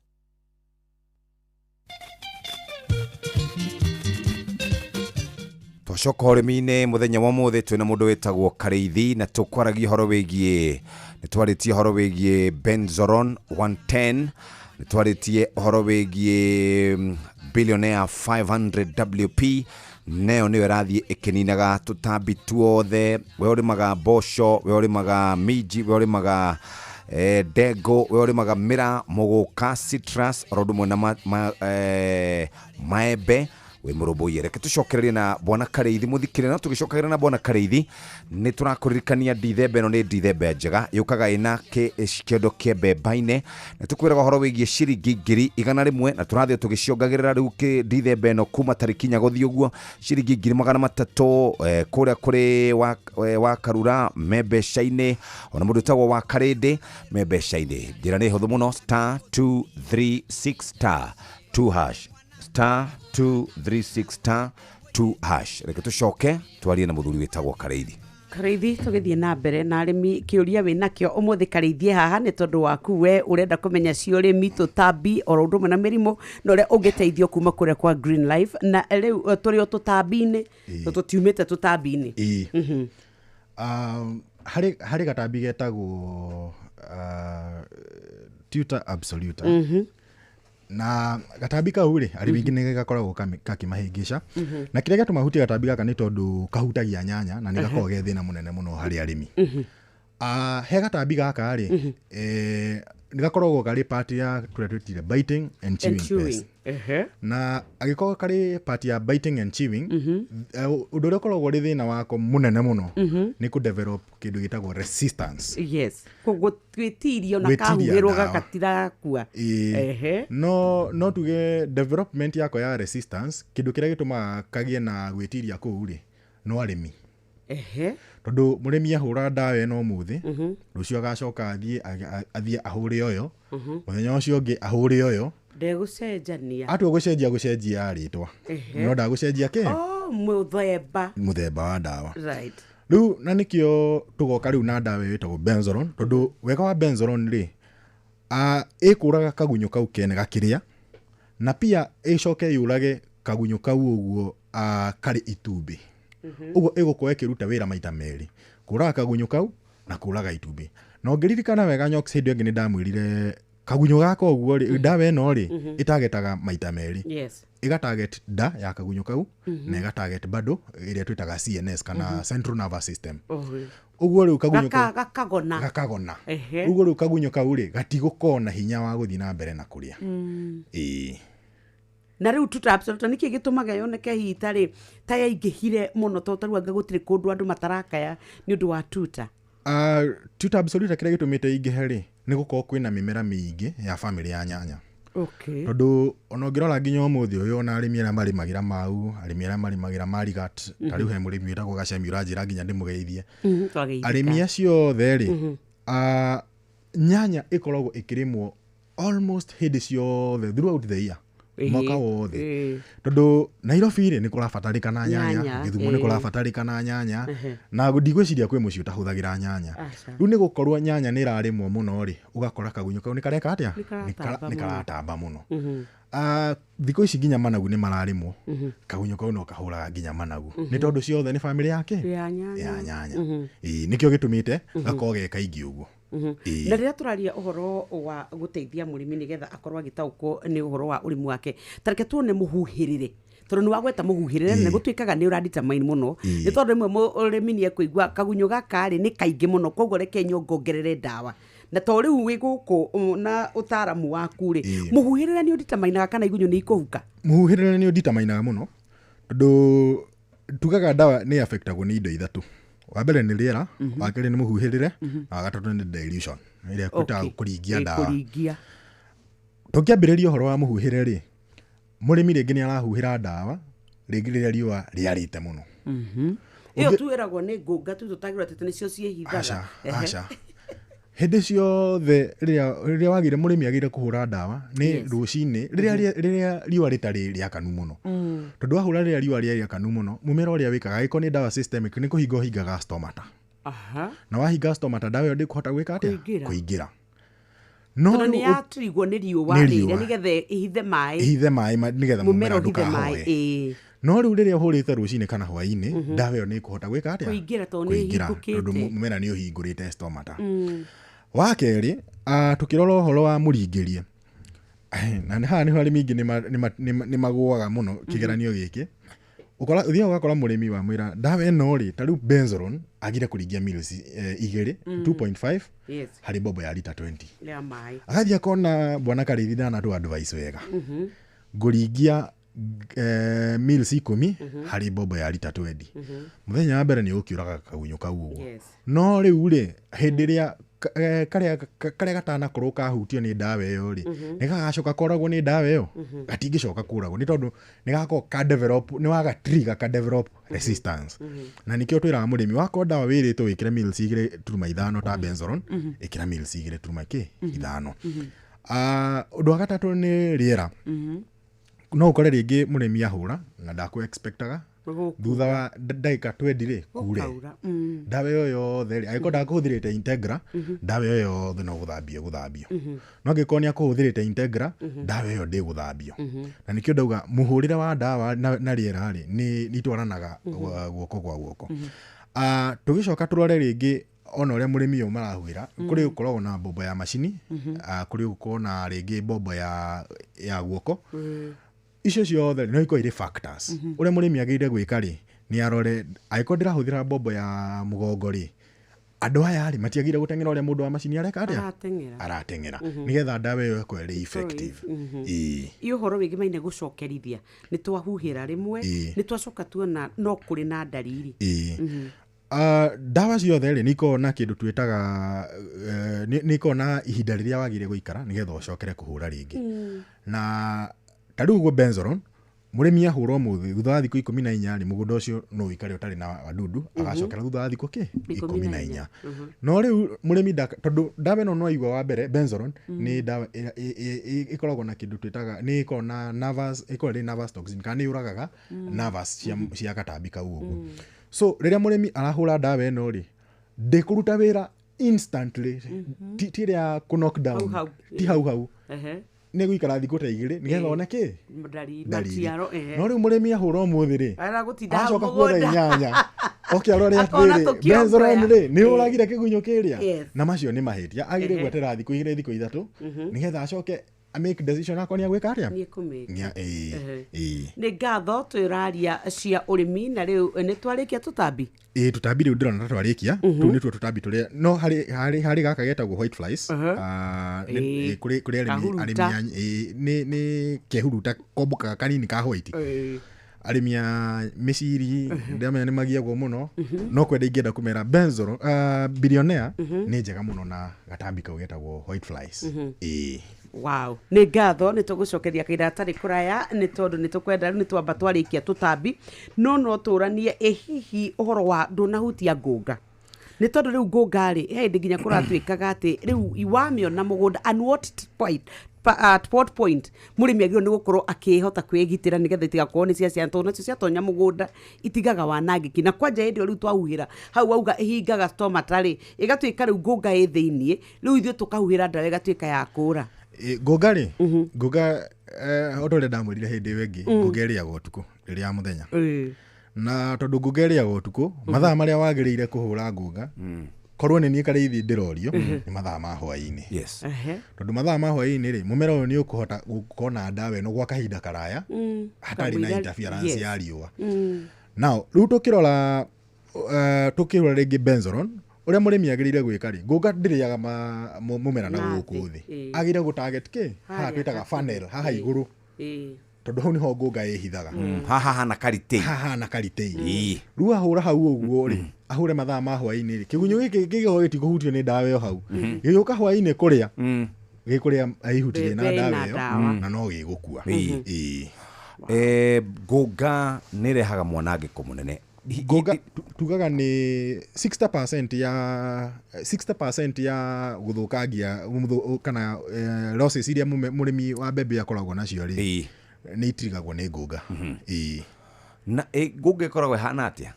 Twacoka ũrĩmi-inĩ mũthenya wa ũmũthĩ twĩna mũndũ wĩtagwo Karĩithi na tũkwaragia ũhoro wĩgiĩ nĩ twarĩtie ũhoro wĩgiĩ Benzoron 110, nĩ twarĩtie ũhoro wĩgiĩ Billionaire 500 WP, nayo nĩyo ĩrathiĩ ĩkĩninaga tũtambi tuothe. We ũrĩmaga mboco, we ũrĩmaga minji, we ũrĩmaga ndengũ, we ũrĩmaga mĩra, mũgũka, citrus, oro ũndũ ũmwe na maembe wĩ mũrũmbũiye. Reke tũcokererie na bwana Karĩithi mũthikĩrĩria. No tũgĩcokagĩra na bwana Karĩithi nĩ tũrakũririkania ndithemba ĩno nĩ ndithemba njega yũkaga ĩna kĩondo kĩa mbemba-inĩ, na tũkwĩraga ũhoro wĩgiĩ ciringi 100,000 na tũrathiĩ tũgĩciongagĩrĩra rĩu ndithemba ĩno kuma tarĩki 4 gũthiĩ ũguo ciringi 300,000 kũrĩa kũrĩ wa Karura me mbeca-inĩ, ona mũndũ wĩtagwo wa Karĩndĩ me mbeca-inĩ. Njĩra nĩ hũthũ mũno, star 236 star 2 hash, star 236 star 2 hash. Reke tũcoke twarie na mũthuri wĩtagwo Karĩithi. Karĩithi, tũgĩthiĩ na mbere na arĩmi kĩũria wĩ nakĩo ũmũthĩ Karĩithi haha nĩ tondũ waku we ũrenda kũmenya cia ũrĩmi, tũtambi oro ũndũ ũmwe na mĩrimũ na ũrĩa ũngĩteithio kuma kũrĩa kwa Green Life. Na rĩu tũrĩ o tũtambi-inĩ, tũtiumĩte tũtambi-inĩ. Harĩ gatambi getagwo Tuta absoluta. Na gatambi kau rĩ arĩmi aingĩ nĩ gakoragwo gakĩmahĩngĩca, na kĩrĩa gĩatũma hutie gatambi gaka nĩ tondũ kahutagia nyanya na nĩ gakoragwo ge thĩna mũnene mũno harĩ arĩmi. He gatambi gaka rĩ nĩ gakoragwo karĩ part ya tũrĩa twĩtire biting and chewing pest. Na angĩkorwo karĩ part ya biting and chewing, ũndũ ũrĩa ũkoragwo ũrĩ thĩna wako mũnene mũno nĩ kũ develop kĩndũ gĩtagwo resistance. Yes, gwĩtirio na kahuhĩrwo gagatirakua. No tuge development yako ya resistance, kĩndũ kĩrĩa gĩtũmaga kagĩe na gwĩtiria kũu rĩ no arĩmi. Tondũ mũrĩmi ahũra ndawa ĩno ũmũthĩ, rũciũ agacoka athiĩ ahũre ũyũ, mũthenya ũcio ũngĩ ahũre ũyũ, ndegũcenjania, atua gũcenjia gũcenjia rĩtwa no ndagũcenjia kĩ mũthemba wa ndawa. Right. Rĩu na nĩkĩo tũgoka rĩu na ndawa ĩtagwo Benzoron, tondũ wega wa Benzoron rĩ ĩkũraga kagunyũ kau kene gakĩrĩa, na pia ĩcoke yũrage kagunyũ kau ũguo karĩ itumbĩ. Ũguo ĩgũkorwo ĩkĩruta wĩra maita merĩ, kũraga kagunyũ kau na kũraga itumbĩ. Na ũngĩririkana wega Nyox, hĩndĩ ĩngĩ nĩ ndamwĩrire kagunyũ gaka ũguo rĩ, ndawa ĩno rĩ ĩtagetaga maita merĩ. Yes. Ĩgatarget nda ya kagunyũ kau na ĩgatarget bado ĩrĩa twĩtaga CNS kana Central Nervous System. Ũguo rĩu kagunyũ kau gakagona. Ũguo rĩu kagunyũ kau rĩ gatigũkorwo na hinya wa gũthiĩ na mbere na kũrĩa. Ĩĩ. Na rĩu Tuta absoluta nĩkĩ gĩtũmaga yoneke hihi tarĩ ta yaingĩhire mũno tondũ tarĩu anga gũtirĩ kũndũ andũ matarakaya nĩ ũndũ wa tuta? Tuta absoluta kĩrĩa gĩtũmĩte ingĩhe rĩ nĩ gũkorwo kwĩna mĩmera mĩingĩ ya bamĩrĩ ya nyanya. Tondũ ona ũngĩrora nginya ũmũthĩ ũyũ ona arĩmi arĩa marĩmagĩra mau, arĩmi arĩa marĩmagĩra marigat, ta rĩu he mũrĩmi wĩtagwo Gacemi ũranjĩra nginya ndĩmũgeithie. Arĩmi acio othe rĩ, nyanya ĩkoragwo ĩkĩrĩmwo almost hĩndĩ ciothe throughout the year, mwaka wothe. Tondũ Nairobi rĩ nĩ kũrabatarĩkana nyanya, Gĩthumo nĩ kũrabatarĩkana nyanya, na ndigwĩciria kwĩ mũciĩ ũtahũthagĩra nyanya. Rĩu nĩ gũkorwo nyanya nĩ ĩrarĩmwo mũno rĩ, ũgakora kagunyũ kau nĩ kareka atĩa? Nĩ karatamba mũno. Thikũ ici nginya managu nĩ mararĩmwo, kagunyũ kau no kahũraga nginya managu, nĩ tondũ ciothe nĩ bamĩrĩ yake ya nyanya. Nĩkĩo gĩtũmĩte gakorwo ge kaingĩ ũguo. Na rĩrĩa tũraria ũhoro wa gũteithia mũrĩmi nĩgetha akorwo agĩtaũkwo nĩ ũhoro wa ũrĩmi wake, ta reke tuone mũhuhĩrĩre, tondũ nĩ wagweta mũhuhĩrĩre na gũtuĩkaga nĩ ũradetermine mũno, nĩ tondũ rĩmwe mũrĩmi nĩ ekũigua kagunyũ gaka rĩ nĩ kaingĩ mũno, koguo reke nyongongerere ndawa. Na to rĩu wĩ gũkũ na ũtaaramu waku rĩ, mũhuhĩrĩre nĩ ũnditamainaga kana igunyũ nĩ ikũhuka? Mũhuhĩrĩre nĩ ũnditamainaga mũno, tondũ tugaga ndawa nĩ affectagwo nĩ indo ithatũ. Wa mbere nĩ rĩera, wa kerĩ nĩ mũhuhĩrĩre, na wa gatatũ nĩ dilution, ĩrĩa twĩtaga kũringia ndawa. Tũkĩambĩrĩria ũhoro wa mũhuhĩre rĩ, mũrĩmi rĩngĩ nĩ arahuhĩra ndawa rĩngĩ rĩrĩa riũa rĩarĩte mũno. Ĩyo tuĩragwo nĩ ngũnga tu tũtagĩrwo atĩ nĩcio ciĩhithaga. Aca, aca. Hĩndĩ ciothe rĩrĩa wagĩrĩire mũrĩmi agĩrĩire kũhũra ndawa nĩ rũcinĩ rĩrĩa riũa rĩtarĩ rĩakanu mũno. Tondũ wahũra rĩrĩa riũa rĩ rĩakanu mũno, mũmera ũrĩa wĩkaga angĩkorwo nĩ ndawa systemic nĩ kũhinga ũhingaga stomata. Na wahinga stomata ndawa ĩyo ndĩkũhota gwĩka atĩa? Kũingĩra. No tondũ nĩ yatirigwo nĩ riũa rĩrĩa nĩgetha ihithe maĩ. Ihithe maĩ nĩgetha mũmera ndũkahoe. No rĩu rĩrĩa ũhũrĩte rũcinĩ kana hwaĩ-inĩ, ndawa ĩyo nĩ ĩkũhota gwĩka atĩa? Kũingĩra tondũ nĩ ĩhingũkĩte. Tondũ mũmera nĩ ũhingũrĩte stomata. Wa kerĩ, tũkĩrora ũhoro wa mũringĩrie, na haha nĩho arĩmi aingĩ nĩ magũaga mũno kĩgeranio gĩkĩ. Ũthiaga ũgakora mũrĩmi wamwĩra ndawa ĩno rĩ, ta rĩu Benzoron agire kũringia mils 2, 2.5 harĩ bobo ya lita 20. Agathiĩ akona bwana Karĩithi ndanatũ advice wega. Ngũringia mils 10 harĩ bobo ya lita 20. Mũthenya wa mbere nĩ ũkĩũraga kagunyũ kau ũguo. No rĩu rĩ, hĩndĩ ĩrĩa karĩa gatanakorwo kahutio nĩ ndawa ĩyo rĩ, nĩ gagacoka koragwo nĩ ndawa ĩyo, gatingĩcoka kũragwo nĩ tondũ nĩ gakorwo ka develop, nĩ waga trigger ka develop resistance. Na nĩkĩo twĩraga mũrĩmi wakorwo ndawa wĩrĩtwo wĩkĩre mils 2.5 ta Benzoron, ĩkĩra mils 2.5. Ũndũ wa gatatũ nĩ rĩera. No ũkore rĩngĩ mũrĩmi ahũra na ndakũ expectaga thutha wa ndagĩka 20 rĩ kure ndawa ĩyo yothe rĩ, angĩkorwo ndakũhũthĩrĩte Integra, ndawa ĩyo yothe no gũthambio gũthambio. No angĩkorwo nĩ akũhũthĩrĩte Integra, ndawa ĩyo ndĩgũthambio. Na nĩkĩo ndauga mũhũrĩre wa ndawa na rĩera rĩ nĩ itwaranaga guoko kwa guoko. Tũgĩcoka tũrore rĩngĩ ona ũrĩa mũrĩmi ũyũ marahuhĩra, kũrĩ gũkoragwo na mbombo ya macini, kũrĩ gũkorwo na rĩngĩ mbombo ya guoko. Icio ciothe no ikorwo irĩ factors. Ũrĩa mũrĩmi agĩrĩire gwĩka rĩ, nĩ arore angĩkorwo ndĩrahũthĩra mbombo ya mũgongo rĩ, andũ aya rĩ matiagĩrĩire gũteng'era ũrĩa mũndũ wa macini areka atĩa? Arateng'era. Nĩgetha ndawa ĩyo ĩkorwo ĩrĩ effective. Ĩ ũhoro wĩgĩmaine gũcokerithia, nĩ twahuhĩra rĩmwe, nĩ twacoka tuona no kũrĩ na ndariri. Ndawa ciothe rĩ nĩ ikoragwo na kĩndũ twĩtaga nĩ ikoragwo na ihinda rĩrĩa wagĩrĩire gũikara nĩgetha ũcokere kũhũra rĩngĩ. Na ta rĩu ũguo Benzoron, mũrĩmi ahũra ũmũthĩ, thutha wa thikũ 14 rĩ, mũgũnda ũcio no ũikare ũtarĩ na wadudu, agacokera thutha wa thikũ kĩ? 14. No rĩu mũrĩmi tondũ ndawa ĩno no aigua wa mbere, Benzoron nĩ ndawa ĩkoragwo na kĩndũ twĩtaga nĩ ĩkoragwo na nervous, ĩkoragwo ĩrĩ nervous toxin kana nĩ yũragaga nervous cia gatambi kau ũguo. So rĩrĩa mũrĩmi arahũra ndawa ĩno rĩ, ndĩkũruta wĩra instantly, ti ĩrĩa kũ knock down, ti hau hau. Nĩ gũikara thikũ ta 2 nĩgetha one kĩ? Ndariri. No rĩu mũrĩmi ahũra ũmũthĩ rĩ, aracoka kuona 8 oke arore atĩrĩrĩ, Benzoron rĩ nĩ ũragire kĩgunyũ kĩrĩa. Na macio nĩ mahĩtia, agĩrĩire gwetera thikũ 2 thikũ 3 nĩgetha acoke make decision akwa nĩ agwĩka atĩa? Nĩ ngatho twĩraria cia ũrĩmi na rĩu nĩ twarĩkia tũtambi. Ĩ tũtambi rĩu ndĩrona ta twarĩkia, tũu nĩtuo tũtambi tũrĩa no harĩ gaka getagwo white flies. Kũrĩ arĩmi nĩ kehuruta kombokaga kanini ka white. Arĩmi a mĩciri ndĩramenya nĩ magiagwo mũno, no kwenda ingĩenda kũmera Benzoron, Billionaire nĩ njega mũno na gatambi kau getagwo white flies. Wow, nĩ ngatho nĩ tũgũcokeria kahinda gatarĩ kũraya nĩ tondũ nĩ tũkwenda rĩu nĩ twamba twarĩkia tũtambi, no tũranie ĩ hihi ũhoro wa ndũnahutia ngũnga. Nĩ tondũ rĩu ngũnga rĩ, he hĩndĩ nginya kũratuĩkaga atĩ rĩu wamĩona mũgũnda and what point at what point mũrĩmi agĩrĩirwo nĩ gũkorwo akĩhota kwĩgitĩra nĩgetha itigakorwo nĩ cia ciana, tondũ nacio ciatonya mũgũnda itigaga wanangĩki. Na kwanja hĩndĩ ĩyo rĩu twahuhĩra hau wauga ĩhingaga stomata rĩ, ĩgatuĩka rĩu ngũnga ĩ thĩiniĩ, rĩu ithuĩ tũkahuhĩra ndawa ĩgatuĩka ya kũra. Ngũnga rĩ, ngũnga o ta ũrĩa ndamwĩrire hĩndĩ ĩyo ĩngĩ, ngũnga ĩrĩagwo ũtukũ rĩrĩa ya mũthenya. Na tondũ ngũnga ĩrĩagwo ũtukũ, mathaa marĩa wagĩrĩire kũhũra ngũnga, korwo nĩ niĩ Karĩithi ndĩrorio, nĩ mathaa ma hwaĩ-inĩ. Tondũ mathaa ma hwaĩ-inĩ rĩ, mũmera ũyũ nĩ ũkũhota gũkorwo na ndawa ĩno gwa kahinda karaya, hatarĩ na interference ya riũa. Now, rĩu tũkĩrora rĩngĩ Benzoron, Ũrĩa mũrĩmi agĩrĩire gwĩka rĩ, ngũnga ndĩrĩaga mũmera na gũkũ thĩ. Agĩrĩire gũ target kĩ? Haha twĩtaga funnel, haha igũrũ. Tondũ hau nĩho ngũnga ĩhithaga. Haha hana karitĩ. Haha hana karitĩ. Rĩu ahũra hau ũguo rĩ, ahũre mathaa ma hwaĩ-inĩ rĩ, kĩgunyũ gĩkĩ gĩgĩkorwo gĩtikũhutio nĩ ndawa ĩyo hau. Gĩgĩũka hwaĩ-inĩ kũrĩa, gĩkũrĩa aihutirie na ndawa ĩyo na no gĩgũkua. Ĩĩ. Ngũnga nĩ ĩrehaga mwanangĩko mũnene. Ngũnga tugaga nĩ 60% ya 60% ya gũthũkangia kana losses iria mũrĩmi wa mbembe akoragwo nacio rĩ, nĩ itirigagwo nĩ ngũnga. Ĩĩ. Na ngũnga ĩkoragwo ĩhana atĩa?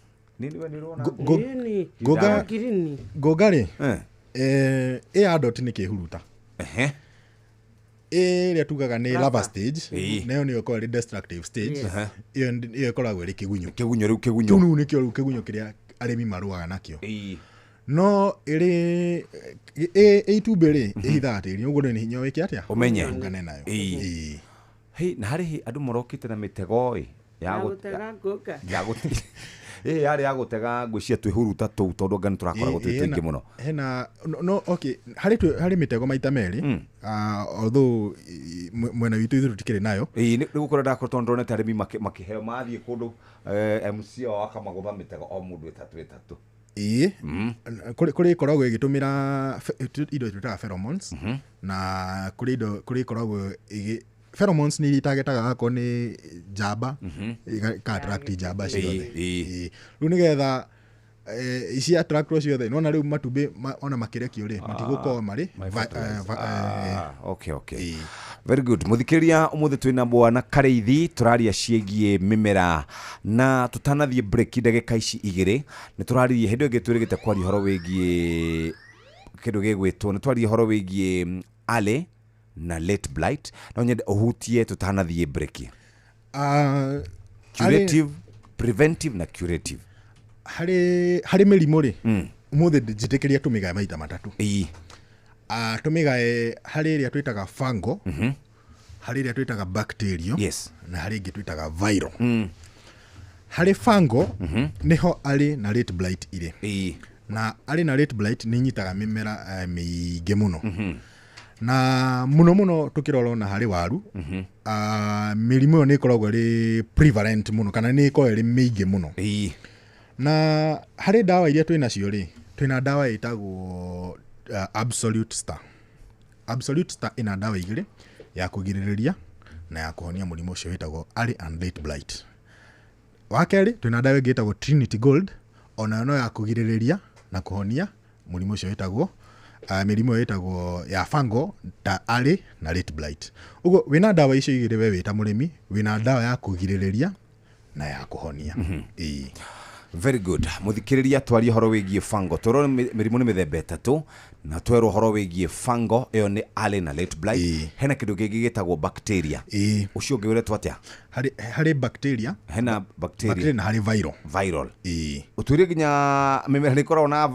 Ngũnga rĩ, ĩ adult nĩ kĩhuruta. Ĩrĩa tugaga nĩ larva stage, nayo nĩyo ĩkoragwo ĩrĩ destructive stage. Ĩyo ĩkoragwo ĩrĩ kĩgunyũ. Kĩgunyũ rĩu kĩgunyũ. Kĩu nĩkĩo rĩu kĩgunyũ kĩrĩa arĩmi marũaga nakĩo. No ĩrĩ ĩ itumbĩ rĩ, ĩhithaga tĩri, ũguo nĩ hinya wĩke atĩa? Ũmenye. Ũngane nayo. Ĩĩ. Hĩ, na harĩ andũ marokĩte na mĩtego ĩ ya gũtega ngũnga. Ya gũtega. Ĩ yarĩ ya gũtega ngwĩciria twĩhuruta tũu tondũ anga nĩ tũrakoragwo twĩ tũingĩ mũno. Hena no okay, harĩ mĩtego maita merĩ, although mwena witũ ithuĩ tũtikĩrĩ nayo. Ĩĩ, nĩ gũkorwo ndakorwo tondũ ndonete arĩmi makĩheo mathiĩ kũndũ MC wao akamagũtha mĩtego o mũndũ ĩtatũ ĩtatũ. Ĩĩ, kũrĩ ĩkoragwo ĩgĩtũmĩra indo twĩtaga pheromones, na kũrĩ indo kũrĩ ĩkoragwo ĩgĩ pheromones nĩ iria itagetaga akorwo nĩ njamba, ĩka attract njamba ciothe. Rĩu nĩgetha ici attractwo ciothe, nĩwona rĩu matumbĩ ona makĩrekio rĩ, matigũkorwo marĩ okay okay. Very good. Mũthikĩrĩria, ũmũthĩ twĩna Bwana Karĩithi, tũraria ciĩgiĩ mĩmera na tũtanathiĩ break ndagĩka ici igĩrĩ nĩ tũraririe hĩndĩ ĩyo ĩngĩ twĩrĩgĩte kwaria ũhoro wĩgiĩ kĩndũ gĩgwĩtwo, nĩ twaririe ũhoro wĩgiĩ early na late blight. No nyende ũhutie tũtanathiĩ break. Curative, preventive na curative. Harĩ mĩrimũ rĩ, ũmũthĩ njĩtĩkĩria tũmĩgae maita matatũ. Tũmĩgae harĩ ĩrĩa twĩtaga fungal, harĩ ĩrĩa twĩtaga bacterial, na harĩ ĩngĩ twĩtaga viral. Harĩ fungal nĩho early na late blight irĩ. Na early na late blight nĩ inyitaga mĩmera mĩingĩ mũno. Na mũno mũno tũkĩrora ona harĩ waru, mĩrimũ ĩyo nĩ ĩkoragwo ĩrĩ prevalent mũno kana nĩ ĩkoragwo ĩrĩ mĩingĩ mũno. Na harĩ ndawa iria twĩ nacio rĩ, twĩna ndawa ĩtagwo Absolute Star. Absolute Star ĩna ndawa igĩrĩ, ya kũgirĩrĩria na ya kũhonia mũrimũ ũcio wĩtagwo early and late blight. Wa kerĩ twĩna ndawa ĩngĩ ĩtagwo Trinity Gold, onayo no ya kũgirĩrĩria na kũhonia mũrimũ ũcio wĩtagwo mĩrimũ ĩyo ĩtagwo ya fungal ta early na late blight. Ũguo wĩna ndawa icio igĩrĩ we wĩ ta mũrĩmi, wĩna ndawa ya kũgirĩrĩria na ya kũhonia. Ĩĩ. Very good. Mũthikĩrĩria, twarie ũhoro wĩgiĩ fungal. Twerwo mĩrimũ nĩ mĩthemba ĩtatũ na twerwo ũhoro wĩgiĩ fungal, ĩyo nĩ early na late blight. Hena kĩndũ kĩngĩ gĩtagwo bacteria. Ũcio ũngĩ wĩretwo atĩa? Harĩ bacteria. Hena bacteria. Bacteria na harĩ viral. Viral. Ĩĩ. Ũtwĩre nginya mĩmera nĩ ĩkoragwo na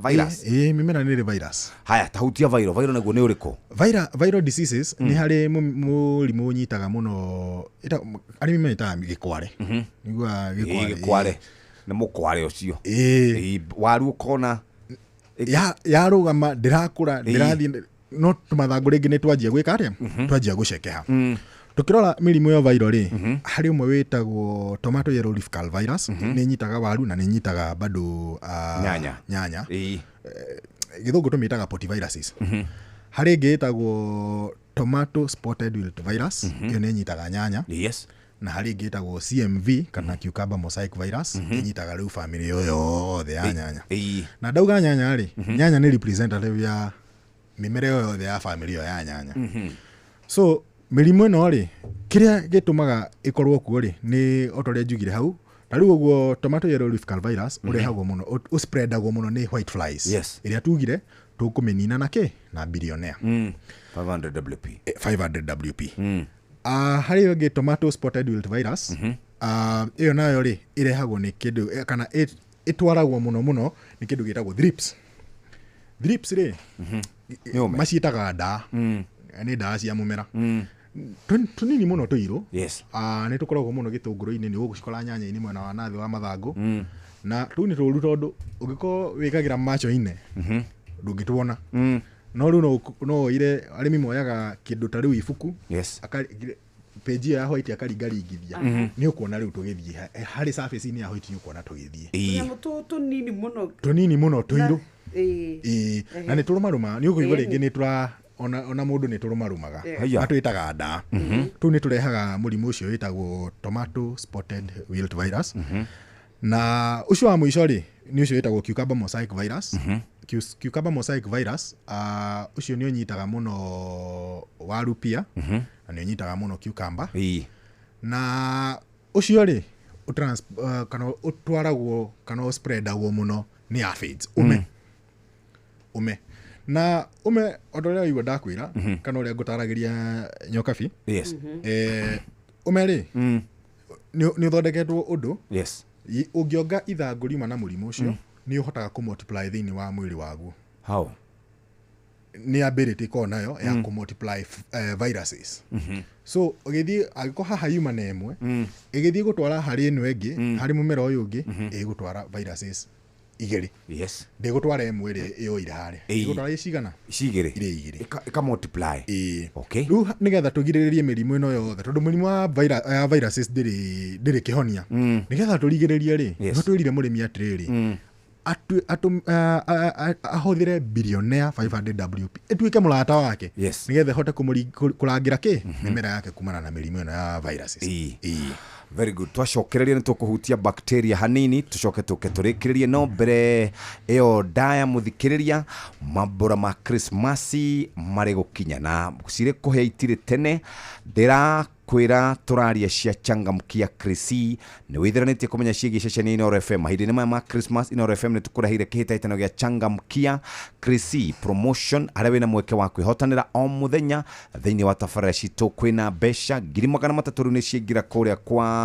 virus. Ĩĩ, mĩmera nĩ ĩrĩ virus. Haya, tahutia viral. Viral naguo nĩ ũrĩkũ? Viral diseases nĩ harĩ mũrimũ ũnyitaga mũno, arĩmi metaga gĩkware. Nĩguo gĩkware. Gĩkware. Nĩ mũkware ũcio. Waru ũkona yarũgama ndĩrakũra, ndĩrathiĩ, no tũmathangũ rĩngĩ nĩ twanjia gwĩka atĩa? Twanjia gũcekeha. Tũkĩrora mĩrimũ ya viral rĩ, harĩ ũmwe wĩtagwo tomato yellow leaf curl virus, nĩ ĩnyitaga waru na nĩ ĩnyitaga bado nyanya. Nyanya. Gĩthũngũ tũmĩtaga potyviruses. Harĩ ĩngĩ ĩtagwo tomato spotted wilt virus, ĩyo nĩ ĩnyitaga nyanya. Na harĩ ĩngĩ ĩtagwo CMV kana cucumber mosaic virus, ĩnyitaga rĩu family ĩyo yothe ya nyanya. Na ndauga nyanya rĩ, nyanya nĩ representative ya mĩmera ĩyo yothe ya family ĩyo ya nyanya. So mĩrimũ ĩno rĩ, kĩrĩa gĩtũmaga ĩkorwo kuo rĩ, nĩ o ta ũrĩa njugire hau. Ta rĩu ũguo tomato yellow leaf curl virus ũrehagwo mũno, ũspreadagwo mũno nĩ white flies. Ĩrĩa tugire tũkũmĩnina na kĩ? Na billionaire. 500 WP. 500 WP. Harĩ ĩyo ĩngĩ tomato spotted wilt virus, ĩyo nayo rĩ ĩrehagwo nĩ kĩndũ kana ĩtwaragwo mũno mũno nĩ kĩndũ gĩtagwo thrips. Thrips rĩ, maciĩtaga ndaa. Nĩ ndawa cia mũmera. Tũnini mũno tũirũ. Nĩ tũkoragwo mũno gĩtũngũrũ-inĩ, nĩ ũgũcikora nyanya-inĩ mwena wa nathĩ wa mathangũ. Na tũu nĩ tũũru tondũ ũngĩkorwo wĩkagĩra macho-inĩ ndũngĩtuona. No rĩu no oire, arĩmi moyaga kĩndũ ta rĩu ibuku, page ĩyo ya white akaringaringithia, nĩ ũkuona rĩu tũgĩthiĩ harĩ surface-inĩ ya white, nĩ ũkuona tũgĩthiĩ. Tũnyamũ tũ tũnini mũno. Tũnini mũno, tũirũ. Ĩĩ. Ĩĩ, na nĩ tũrũmarũmaga, nĩ ũkũigua rĩngĩ nĩ tũra ona mũndũ nĩ tũrũmarũmaga. Haiya. Matwĩtaga ndaa. Tũu nĩ tũrehaga mũrimũ ũcio wĩtagwo tomato spotted wilt virus. Na ũcio wa mũico rĩ, nĩ ũcio wĩtagwo cucumber mosaic virus. Cucumber mosaic virus, ũcio nĩ ũnyitaga mũno waru pia, na nĩ ũnyitaga mũno cucumber. Na ũcio rĩ, kana ũtwaragwo kana ũspreadagwo mũno nĩ aphids, ũme. Ũme na ũme, o ta ũrĩa waigua ndakwĩra, kana ũrĩa ngũtaragĩria nyokabi. Ũme rĩ, nĩ ũthondeketwo ũndũ ũngĩonga ithangũ riuma na mũrimũ ũcio, nĩ ũhotaga kũmultiply thĩinĩ wa mwĩrĩ waguo. How? Nĩ ability ĩkoragwo nayo ya kũmultiply viruses. So ũgĩthiĩ, angĩkorwo haha yuma na ĩmwe, ĩgĩthiĩ gũtwara harĩ ĩno ĩngĩ, harĩ mũmera ũyũ ũngĩ, ĩgũtwara viruses igĩrĩ. Ndĩgũtwara ĩmwe ĩrĩa ĩyoire harĩa. Ĩgũtwara cigana? Cigĩrĩ. Irĩ igĩrĩ. Ĩka multiply. Ĩĩ. Okay. Rĩu nĩgetha tũgirĩrĩrie mĩrimũ ĩno yothe, tondũ mũrimũ wa ya viruses ndĩrĩ kĩhonia, nĩgetha tũrigĩrĩrie rĩ, nĩho twĩrire mũrĩmi atĩrĩrĩ, ahũthĩre Billionaire 500 WP ĩtuĩke mũrata wake, nĩgetha ĩhote kũrangĩra kĩ mĩmera yake kumana na mĩrimũ ĩno ya viruses. Ĩĩ. Very good. Twacokereria nĩ tũkũhutia bacteria hanini, tũcoke tũke tũrĩkĩrĩrie, no mbere ĩyo ndaya mũthikĩrĩria, mambũra ma Krismasi marĩ gũkinya na cirĩ kũhĩa itirĩ tene. Ndĩrakwĩra tũraria cia Changamkia Krisi, nĩ wĩtheranĩtie kũmenya ciĩgiĩ ceceni ya Inooro FM. Mahinda-inĩ maya ma Christmas, Inooro FM nĩ tũkũreheire kĩhĩtahĩtano gĩa Changamkia Krisi promotion, harĩa wĩna mweke wa kwĩhotanĩra o mũthenya thĩinĩ wa tabarĩra citũ. Kwĩna mbeca 300,000 rĩu nĩ ciaingĩra kũrĩa kwa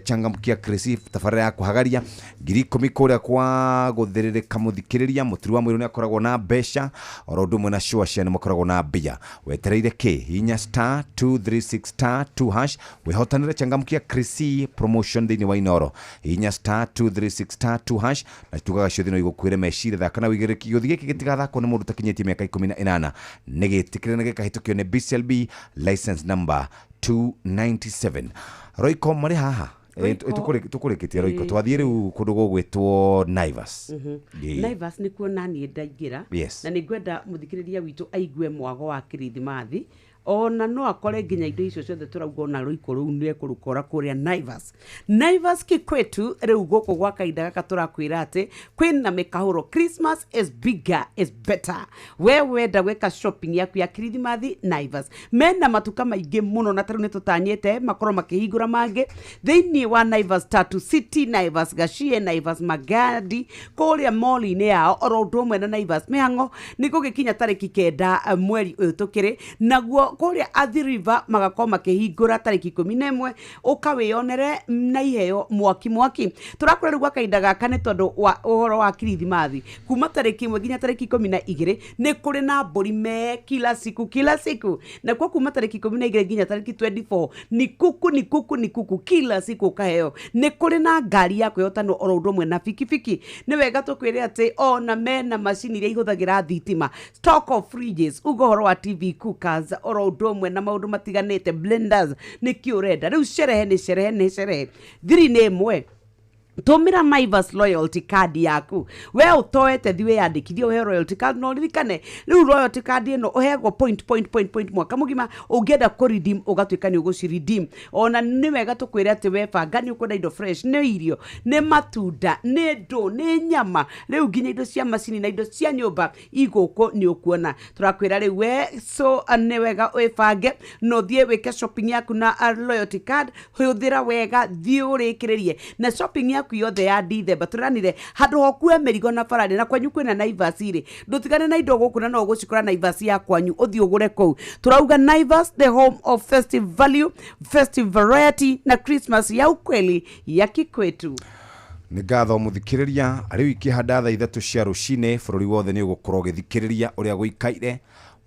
Changamkia Krisi, tabarĩra ya kũhagaria 10,000 kũrĩa kwa gũthĩrĩrĩka. Mũthikĩrĩria, mũturi wa mwĩrĩ nĩ akoragwo na mbeca, oro ũndũ ũmwe na sure cia nĩ makoragwo na mbia. Wetereire kĩ? Hihinya star 236 star 2 hash wĩhotanĩre Changamkia Krisi promotion thĩinĩ wa Inooro. Hihinya star 236 star 2 hash, na tugaga ciothe no igũkuĩre meciria. Thaka na wĩigĩrĩrĩki, gĩũthi gĩkĩ gĩtigathakwo nĩ mũndũ ũtakinyĩtie mĩaka 18, nĩ gĩtĩkĩre na gĩkahĩtũkio nĩ BCLB license number 297. Roiko marĩ haha. Tũkũrĩkĩtie Roiko, twathiĩ rĩu kũndũ gũgwĩtwo Naivas. Naivas nĩkuo naniĩ ndaingĩra. Na nĩ ngwenda mũthikĩrĩria witũ aigue mwago wa Kirithimathi, ona no akore nginya indo icio ciothe tũrauga, ona rũiko rũu nĩ ekũrũkora kũrĩa Naivas. Naivas kikwetu rĩu gũkũ gwa kahinda gaka tũrakwĩra atĩ kwĩna mĩkahũro. Christmas is bigger is better. We wenda gwĩka shopping yaku ya Kirithimathi, Naivas mena matuka maingĩ mũno, na tarĩu nĩ tũtanyĩte makorwo makĩhingũra mangĩ thĩinĩ wa Naivas Tatu City, Naivas Gachie, Naivas Magadi kũrĩa mall-inĩ yao, oro ũndũ ũmwe na Naivas Mĩhang'o. Nĩ gũgĩkinya tarĩki 9 mweri ũyũ tũkĩrĩ naguo, kũrĩa Athi River magakorwo makĩhingũra tarĩki 11. Ũkawĩonere na iheo mwaki mwaki. Tũrakũra rĩu gwa kahinda gaka nĩ tondũ wa ũhoro wa Kirithimathi, kuma tarĩki 1 nginya tarĩki 12 nĩ kũrĩ na mbũri me kila siku kila siku, na kwa kuma tarĩki 12 nginya tarĩki 24 ni kuku ni kuku ni kuku kila siku ũkaheo. Nĩ kũrĩ na ngari ya kwĩhotanwo oro ũndũ ũmwe na bikibiki. Nĩ wega tũkwĩre atĩ ona mena macini iria ihũthagĩra thitima, stock of fridges, uga ũhoro wa TV, cookers, oro ũndũ ũmwe na maũndũ matiganĩte, blenders, nĩkĩ ũrenda rĩu. Sherehe nĩ sherehe nĩ sherehe, thiri nĩ ĩmwe. Tũmĩra Naivas loyalty card yaku. We ũtoete, thi wĩyandĩkithie ũheo loyalty card, no ũririkane rĩu loyalty card ĩno ũheagwo point point point point mwaka mũgima. Ũngĩenda kũ redeem, ũgatuĩka nĩ ũgũci redeem. Ona nĩ wega tũkwĩre atĩ webanga nĩ ũkwenda indo fresh, nĩ irio, nĩ matunda, nĩ ndũ, nĩ nyama, rĩu nginya indo cia macini na indo cia nyũmba igũkũ nĩ ũkuona. Tũrakwĩra rĩu we so nĩ wega wĩbange na ũthiĩ wĩke shopping yaku na loyalty card. Hũthĩra wega, thiĩ ũrĩkĩrĩrie na shopping yaku yothe ya Dithemba. Tũranire handũ hokue mĩrigo na bararĩ, na kwanyu kwĩna Naivas rĩ, ndũtigane na indo gũkũ na no ũgũcikora Naivas ya kwanyu, ũthiĩ ũgũre kũu. Tũrauga Naivas, the home of festive value, festive variety na Christmas ya ukweli ya kikwetu. Nĩ ngatho mũthikĩrĩria. Rĩu ikĩhanda thaa 3 cia rũcinĩ, bũrũri wothe nĩ ũgũkorwo ũgĩthikĩrĩria ũrĩa gũikaire.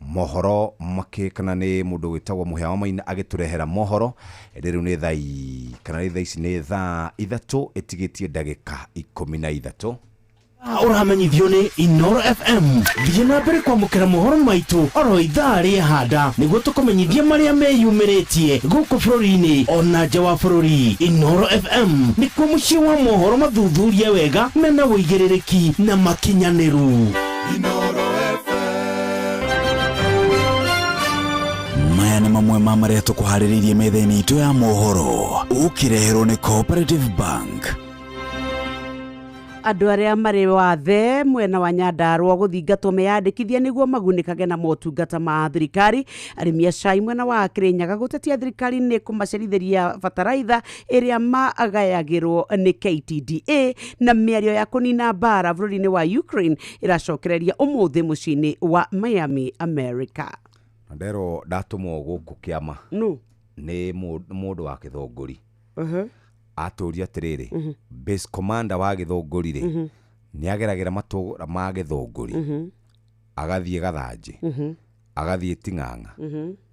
Mohoro makĩ kana nĩ mũndũ wĩtagwo Mũhĩa wa Maina agĩtũrehera mohoro. Ĩndĩ rĩu nĩ thaa kana nĩ thaa ici nĩ thaa 3 ĩtigĩtie ndagĩka 13. Ũramenyithio nĩ Inoro FM. Thiĩ na mbere kwamũkĩra mohoro maitũ oro ithaa rĩa handa nĩguo tũkũmenyithie marĩa meyumĩrĩtie gũkũ bũrũri-inĩ ona nja wa bũrũri. Inoro FM nĩkuo mũciĩ wa mohoro mathuthurie wega mena ũigĩrĩrĩki na makinyanĩru. Inoro FM. Maya nĩ mamwe ma marĩa tũkũharĩrĩirie metha-inĩ itũ ya mohoro ũkĩreherwo nĩ Cooperative Bank. Andũ arĩa marĩ wathe mwena wa Nyandarua gũthingatwo meyandĩkithie nĩguo magunĩkage na motungata ma thirikari. Arĩmi a cai mwena wa Kĩrĩnyaga gũtetia thirikari nĩ kũmacerithĩria bataraitha ĩrĩa magayagĩrwo nĩ KTDA. Na mĩario ya kũnina mbara bũrũri-inĩ wa Ukraine ĩracokereria ũmũthĩ mũciĩ-inĩ wa Miami, America. Nderwo ndatũmwo gũkũ kĩama no nĩ mũndũ wa Gĩthũngũri. Atũria atĩrĩrĩ, base commander wa Gĩthũngũri rĩ, nĩ ageragĩra matũra ma Gĩthũngũri, agathiĩ Gathanjĩ, agathiĩ Ting'ang'a,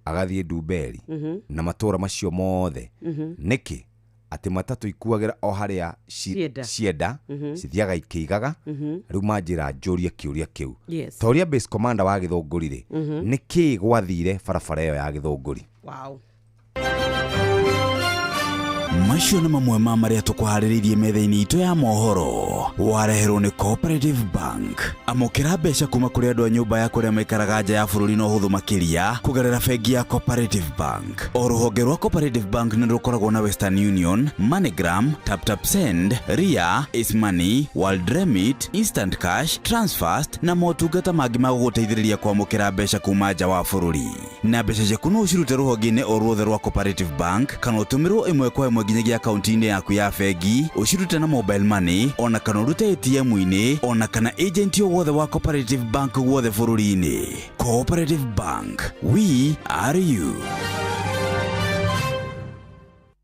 agathiĩ Ndumberi, na matũra macio mothe. Nĩkĩ atĩ matatũ ikuagĩra o harĩa cienda cithiaga ikĩigaga. Rĩu manjĩra njũrie kĩũria kĩu. Ta ũrĩa base commander wa Gĩthũngũri rĩ, nĩkĩ gwathire barabara ĩyo ya Gĩthũngũri? Wow. Macio nĩ mamwe ma marĩa tũkũharĩrĩirie metha-inĩ itũ ya mohoro wareherwo nĩ Cooperative Bank. Amũkĩra mbeca kuma kũrĩ andũ a nyũmba ya kũrĩa maikaraga nja ya bũrũri na ũhũthũ makĩria kũgerera bengi ya Cooperative Bank. O rũhonge rwa Cooperative Bank nĩ rũkoragwo na Western Union, MoneyGram, TapTap Send, Ria, Ace Money, World Remit, Instant Cash, Transfast na motungata mangĩ ma gũgũteithĩrĩria kwamũkĩra mbeca kuma nja wa bũrũri. Na mbeca ciaku no ũcirute rũhonge-inĩ o ruothe rwa Cooperative Bank kana ũtũmĩrwo ĩmwe kwa ĩmwe nginyagia akaunti-inĩ yaku ya bengi, ũcirute na mobile money ona kana ũrute ATM-inĩ ona kana agent o wothe wa Cooperative Bank guothe bũrũri-inĩ. Cooperative Bank, we are you.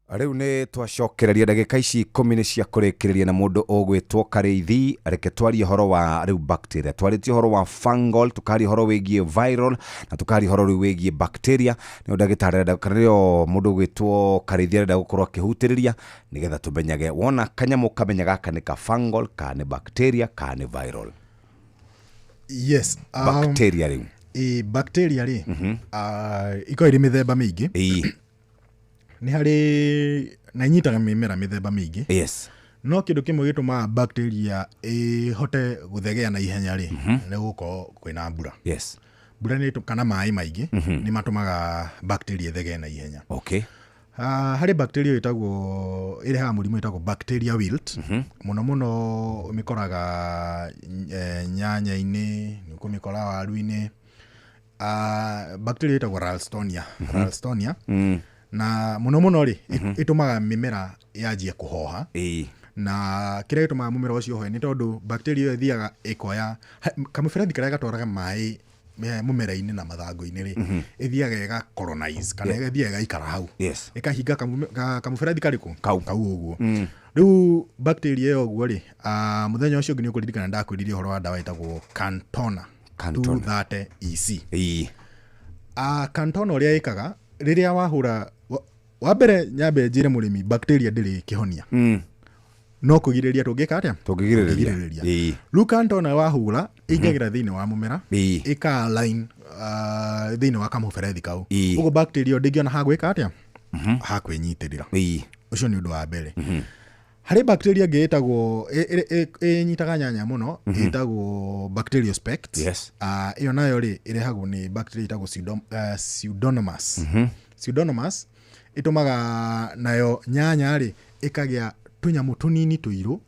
Rĩu nĩ twacokereria ndagĩka ici 10 nĩ cia kũrĩkĩrĩria na mũndũ ũgwĩtwo Karĩithi. Reke twarie ũhoro wa rĩu bacteria, twarĩtie ũhoro wa fungal, tũkaria ũhoro wĩgiĩ viral na tũkaria ũhoro rĩu wĩgiĩ bacteria. Nĩo ndagĩtarĩ arenda kana nĩo mũndũ ũgwĩtwo Karĩithi arenda gũkorwo akĩhutĩrĩria nĩgetha tũmenyage wona kanyamũ kamenya gaka nĩ ka fungal kana nĩ bacteria kana nĩ viral. Yes, bacteria rĩu bacteria rĩ ikoragwo ĩrĩ mĩthemba mĩingĩ. Nĩ harĩ na inyitaga mĩmera mĩthemba mĩingĩ. Yes. No kĩndũ kĩmwe gĩtũmaga bacteria ĩhote gũthegea na ihenya rĩ, nĩ gũkorwo kwĩna mbura. Yes. Mbura nĩ kana maĩ maingĩ nĩ matũmaga bacteria ĩthegee na ihenya. Okay. Harĩ bacteria ĩtagwo ĩrehaga mũrimũ ĩtagwo bacteria wilt. Mũno mũno ũmĩkoraga nyanya-inĩ, nĩ ũkũmĩkora waru-inĩ. Bacteria ĩtagwo Ralstonia. Ralstonia. Na mũno mũno rĩ, ĩtũmaga mĩmera yanjie kũhoha. Na kĩrĩa gĩtũmaga mũmera ũcio ũhohe nĩ tondũ bacteria ĩyo ĩthiaga ĩkoya kamũberethi karĩa gatwaraga maĩ mũmera-inĩ na mathangũ-inĩ rĩ, ĩthiaga ĩga colonize kana ĩthiaga ĩgaikara hau. Ĩkahinga kamũberethi karĩkũ? Kau ũguo. Rĩu bacteria ĩyo ũguo rĩ, mũthenya ũcio ũngĩ nĩ ũkũririkana ndakwĩrire ũhoro wa ndawa ĩtagwo Cantona 230 EC. Cantona ũrĩa ĩkaga rĩrĩa wahũra wa mbere nyambe njĩre mũrĩmi bacteria ndĩrĩ kĩhonia. No kũgirĩrĩria tũngĩka atĩa? Tũngĩgirĩrĩria. Rĩu Cantona wahũra ĩingagĩra thĩinĩ wa mũmera, ĩka line thĩinĩ wa kamũberethi kau. Ũguo bacteria ĩyo ndĩngĩona ha gwĩka atĩa? Ha kwĩnyitĩrĩra. Ũcio nĩ ũndũ wa mbere. Harĩ bacteria ĩngĩ ĩtagwo ĩnyitaga nyanya mũno, ĩtagwo Bacteriospect. Ĩyo nayo rĩ ĩrehagwo nĩ bacteria ĩtagwo Pseudomonas. Pseudomonas ĩtũmaga nayo nyanya rĩ ĩkagĩa tũnyamũ tũnini tũirũ,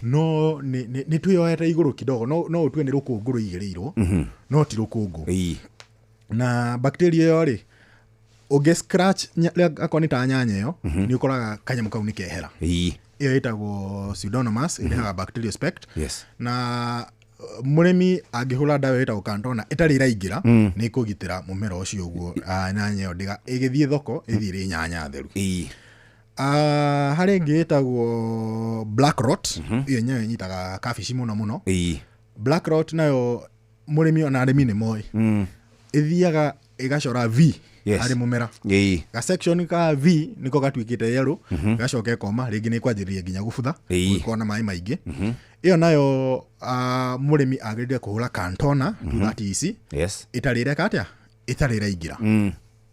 no nĩ twĩyoete igũrũ kidogo, no ũtue nĩ rũkũngũ rũigĩrĩirwo, no ti rũkũngũ. Na bacteria ĩyo rĩ ũngĩ scratch akorwo nĩ ta nyanya ĩyo, nĩ ũkoraga kanyamũ kau nĩ kehera. Ĩyo ĩtagwo Pseudomonas, ĩrehaga Bacteriospect. Na mũrĩmi angĩhũra ndawa ĩtagwo Cantona ĩtarĩ ĩraingĩra, nĩ ĩkũgitĩra mũmera ũcio ũguo, nyanya ĩyo ndĩga ĩgĩthiĩ thoko ĩthiĩ ĩrĩ nyanya theru. Harĩ ĩngĩ ĩtagwo black rot. Ĩyo nyayo ĩnyitaga kabici mũno mũno. Black rot nayo mũrĩmi ona arĩmi nĩ moĩ. Ĩthiaga ĩgacora V Yes. harĩ mũmera. Ga section ka V nĩko gatuĩkĩte yellow, gacoka ĩkoma, rĩngĩ nĩ kwanjĩrĩria nginya gũbutha, gũkorwo na maĩ maingĩ. Ĩyo nayo mũrĩmi agĩrĩire kũhũra Cantona 230 EC. Yes. Ĩtarĩ ĩreka atĩa, ĩtarĩ ĩraingĩra.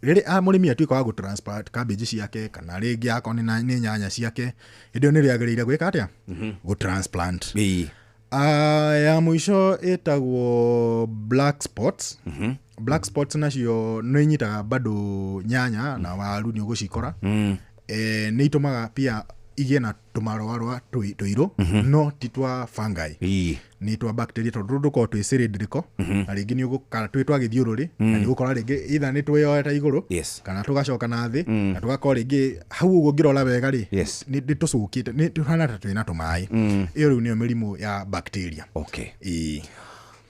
Rĩrĩ mũrĩmi atuĩka wa gũtransplant cabbage ciake kana rĩngĩ akorwo nĩ nyanya ciake, hĩndĩ ĩyo nĩrĩo agĩrĩire gwĩka atĩa, gũtransplant. Ya mũico ĩtagwo black spots. Black spots nacio nĩ inyitaga bado nyanya na waru, nĩ ũgũcikora. Nĩ itũmaga pia igĩe na tũmarũarũa tũirũ, no ti twa fungi, nĩ twa bacteria, tondũ tũtũ tũkoragwo twĩ cylindrical, na rĩngĩ nĩ ũgũkara twĩ twa gĩthiũrũrĩ, na nĩ ũgũkora rĩngĩ either nĩ twĩyoete igũrũ kana tũgacoka na thĩ, na tũgakorwo rĩngĩ hau ũguo ũngĩrora wega rĩ, nĩ tũcũkĩte, nĩ tũhana ta twĩna tũmaĩ. Ĩyo rĩu nĩyo mĩrimũ ya bacteria. Okay.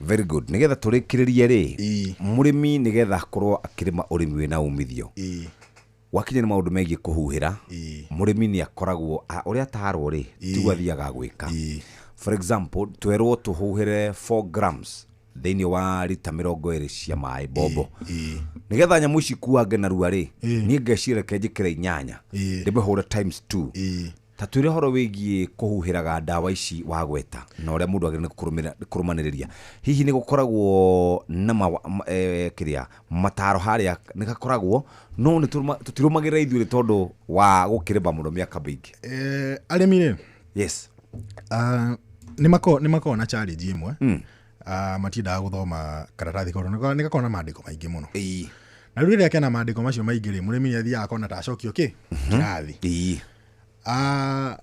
Very good. Nĩgetha tũrĩkĩrĩrie rĩ, mũrĩmi nĩgetha akorwo akĩrĩma ũrĩmi wĩna umithio, wakinya nĩ maũndũ megiĩ kũhuhĩra, mũrĩmi nĩ akoragwo ũrĩa atarwo rĩ, tiguo athiaga gwĩka. For example, twerwo tũhuhĩre 4 grams thĩinĩ wa rita 20 cia maĩ bombo, nĩgetha nyamũ ici kuange narua rĩ, niĩ ngeciria reke njĩkĩre 8, ndĩmĩhũre times 2. Ta twĩre ũhoro wĩgiĩ kũhuhĩraga ndawa ici wagweta na ũrĩa mũndũ agĩrĩire kũrũmanĩrĩria. Hihi nĩ gũkoragwo na kĩrĩa mataro harĩa nĩ gakoragwo, no nĩ tũtirũmagĩrĩra ithuĩ nĩ tondũ wa gũkĩrĩma mũno mĩaka mĩingĩ. Arĩmi rĩ, Yes. Nĩ makoragwo na challenge ĩmwe. Matiendaga gũthoma karatathi kau, nĩ gakoragwo na maandĩko maingĩ mũno. Na rĩu rĩrĩa kena maandĩko macio maingĩ rĩ, mũrĩmi nĩ athiaga akona ta acokio kĩ kĩrathi.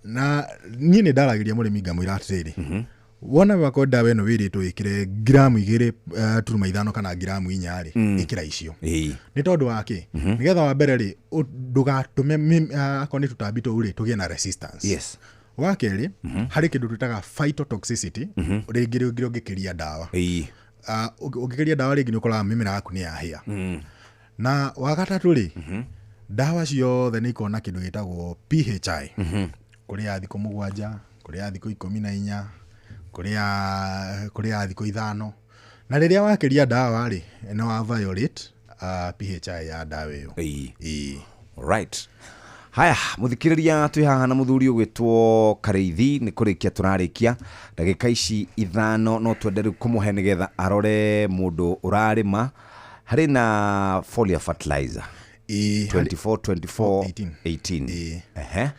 Na niĩ nĩ ndaragĩria mũrĩmi ngamwĩra atĩrĩrĩ, wona wakorwo ndawa ĩno wĩrĩtwo ĩkĩre ngiramu 2.5 kana ngiramu 4 rĩ, ĩkĩra icio. Nĩ tondũ wa kĩ? Nĩgetha wa mbere rĩ, ndũgatũme akorwo nĩ tũtambi tũu rĩ, tũgĩe na resistance. Yes. Wa kerĩ, harĩ kĩndũ twĩtaga phytotoxicity, rĩngĩ rĩngĩ ũngĩkĩria ndawa. Ũngĩkĩria ndawa rĩngĩ nĩ ũkoraga mĩmera yaku nĩ yahĩa. Na wa gatatũ rĩ, ndawa ciothe nĩ ikoragwo na kĩndũ gĩtagwo PHI. Kũrĩ ya thikũ 7, kũrĩ ya thikũ 14, kũrĩ ya thikũ 5. Na rĩrĩa wakĩria ndawa rĩ, nĩ wa violate PHI ya ndawa ĩyo. Right. Haya, mũthikĩrĩria, twĩ haha na mũthuri ũgwĩtwo Karĩithi, nĩ kũrĩkia tũrarĩkia ndagĩka ici 5, no twende rĩu kũmũhe nĩgetha arore mũndũ ũrarĩma. Harĩ na foliar fertilizer 24 24 18. Ehe.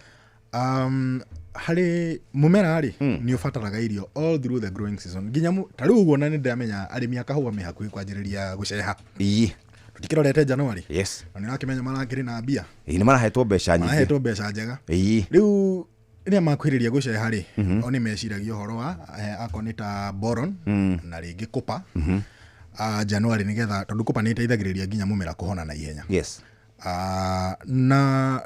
Harĩ mũmera rĩ, nĩ ũbataraga irio all through the growing season nginya ta rĩu ũguo, na nĩ ndĩramenya arĩmi a kahũa me hakuhĩ kwanjĩrĩria gũceha. Tũtikĩrorete January. Yes. Na nĩ ũrakĩmenya marakĩrĩ na mbia. Nĩ marahetwo mbeca nyingĩ. Marahetwo mbeca njega. Rĩu rĩrĩa makuhĩrĩria gũceha rĩ, o nĩ meciragia ũhoro wa akorwo nĩ ta boron na rĩngĩ copper, January, nĩgetha tondũ copper nĩ ĩteithagĩrĩria nginya mũmera kũhona na ihenya. Yes. Na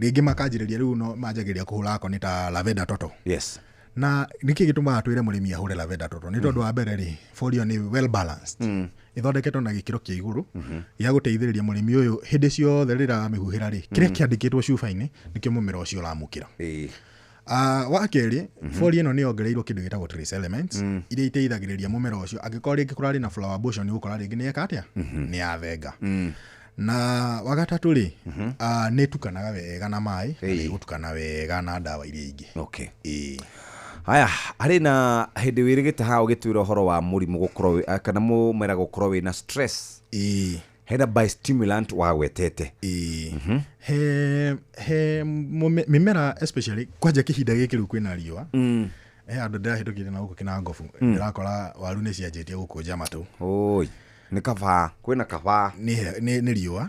rĩngĩ makanjĩrĩria rĩu no manjagĩrĩria kũhũra akorwo nĩ ta lavender toto. Yes. Na nĩkĩ gĩtũmaga twĩre mũrĩmi ahũre lavender toto? Nĩ tondũ wa mbere rĩ, foliar nĩ well balanced, ĩthondeketwo na gĩkĩro kĩa igũrũ gĩa gũteithĩrĩria mũrĩmi ũyũ hĩndĩ ciothe rĩrĩa aramĩhuhĩra rĩ, kĩrĩa kĩandĩkĩtwo cuba-inĩ nĩkĩo mũmera ũcio ũramũkĩra. Wa kerĩ, foliar ĩno nĩ yongereirwo kĩndũ gĩtagwo trace elements, iria iteithagĩrĩria mũmera ũcio angĩkorwo rĩngĩ kũrarĩ na flower bush, nĩ ũgũkora rĩngĩ nĩ eka atĩa, nĩ yathenga. Na wa gatatũ rĩ, nĩ ĩtukanaga wega na maĩ, na nĩ ĩgũtukana wega na ndawa iria ingĩ. Okay. Haya, harĩ na hĩndĩ wĩrĩgĩte haha ũgĩtwĩra ũhoro wa mũrimũ gũkorwo kana mũmera gũkorwo wĩna stress. Hena biostimulant wagwetete. He mĩmera especially kwanja kĩhinda gĩkĩ rĩu kwĩna riũa, he andũ ndĩrahĩtũkire na gũkũ Kĩnangobu, ndĩrakora waru nĩ cianjĩtie gũkũnja matũ. Oi, nĩ kabaa, kwĩna kabaa. Nĩ riũa.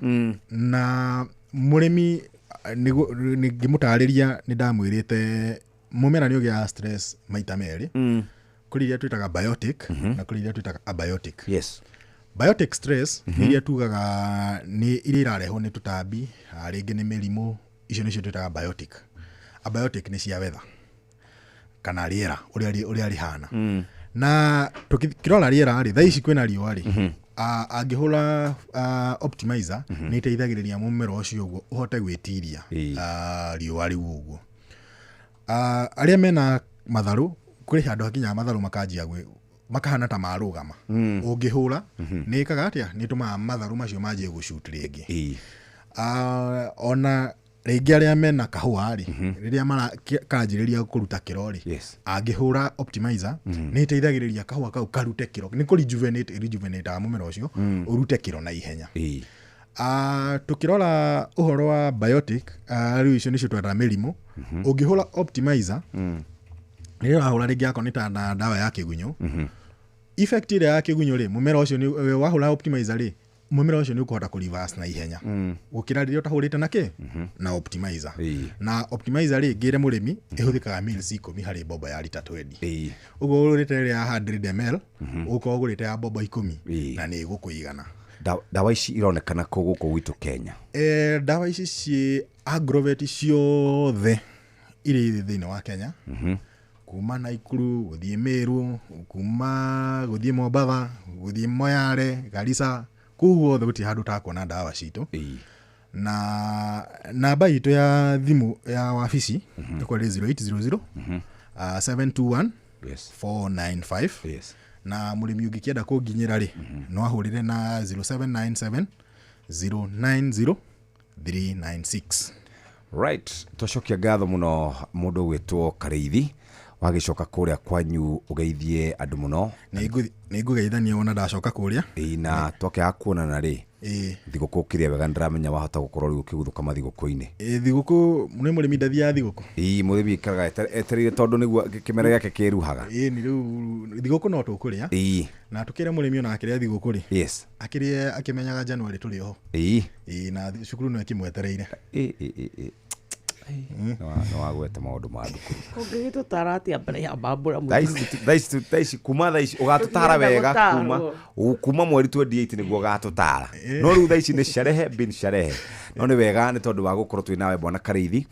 Na mũrĩmi ngĩmũtarĩria nĩ ndamwĩrĩte mũmera nĩ ũgĩaga stress maita merĩ. Kũrĩ iria twĩtaga biotic, na kũrĩ iria twĩtaga abiotic. Yes. Biotic stress nĩ iria tugaga nĩ iria irarehwo nĩ tũtambi, rĩngĩ nĩ mĩrimũ, icio nĩcio twĩtaga biotic. Abiotic nĩ cia weather kana rĩera ũrĩa rĩhana. Na tũkĩrora rĩera rĩ, thaa ici kwĩna riũa rĩ, angĩhũra optimizer, nĩ ĩteithagĩrĩria mũmera ũcio ũguo ũhote gwĩtiria riũa rĩu ũguo. Arĩa mena matharũ, kũrĩ handũ hakinyaga matharũ makanjia Makahana ta marũgama. Ũngĩhũra, nĩ ĩkaga atĩa? Nĩ ĩtũmaga matharũ macio manjie gũshoot rĩngĩ. Ah, ona rĩngĩ arĩa mena kahũa rĩ, rĩrĩa karanjĩrĩria kũruta kĩro rĩ, angĩhũra optimizer, nĩ ĩteithagĩrĩria kahũa kau karute kĩro, nĩ kũ rejuvenate, rejuvenate mũmera ũcio, ũrute kĩro na ihenya. Ah, tukĩrora ũhoro wa biotic, rĩu icio nĩcio twetaga mĩrimũ. Ũngĩhũra optimizer, rĩrĩa ũrahũra rĩngĩ akorwo nĩ ta na ndawa ya kĩgunyũ, effect ĩrĩa ya kĩgunyũ rĩ, mũmera ũcio wahũra optimizer rĩ, mũmera ũcio nĩ ũkũhota kũ reverse na ihenya gũkĩra rĩrĩa ũtahũrĩte na kĩ na optimizer. Na optimizer rĩ, ngĩre mũrĩmi, ĩhũthĩkaga mils 10 harĩ mbombo ya rita 20. Ũguo ũgũrĩte ĩrĩa ya 100 ml, ũgũkorwo ũgũrĩte ya mbombo 10 na nĩ ĩgũkũigana. Ndawa ici ironekana kũ gũkũ gwitũ Kenya? Ndawa ici ciĩ agrovet ciothe iria irĩ thĩinĩ wa Kenya, kuma Naikuru gũthiĩ Meru, kuma gũthiĩ Mombatha, gũthiĩ Moyale, Garissa, kũu guothe gũtirĩ handũ ũtakuona ndawa citũ. Na namba itũ ya thimũ ya wabici ĩkorwo ĩrĩ 0800 721 495. Na mũrĩmi ũngĩkĩenda kũnginyĩra rĩ, no ahũrĩre na 0797 090 396. Right, twacokia ngatho mũno mũndũ ũgwĩtwo Karĩithi. Wagĩcoka kũrĩa kwanyu ũgeithie andũ mũno. Nĩ ngũgeithania wona ndacoka kũrĩa. Ĩĩ, na twakĩaga kuonana rĩ, thigũkũ ũkĩrĩa wega, nĩndĩramenya wahota gũkorwo rĩu ũkĩguthũka mathigũkũ-inĩ. Ĩĩ, thigũkũ nĩ mũrĩmi ndathiaga thigũkũ. Ĩĩ, mũrĩmi aikaraga etereire tondũ nĩguo kĩmera gĩake kĩruhaga. Ĩĩ, nĩ rĩu thigũkũ no tũkũrĩa. Na tũkĩre mũrĩmi ona akĩrĩa thigũkũ rĩ, akĩrĩe akĩmenyaga January tũrĩ oho. Ĩĩ, na cukuru no ĩkĩmwetereire. Ĩĩ, ĩĩ, ĩĩ. Nĩ wagweta maũndũ ma thukuru. Ũngĩgĩtũtara atĩa mbere ya mambũra? Thaa ici kuma thaa ici ũgatũtara wega kuma mweri 28 nĩguo ũgatũtara, no rĩu thaa ici nĩ sherehe bin sherehe. No nĩ wega nĩ tondũ wa gũkorwo twĩ nawe bwana Karĩithi.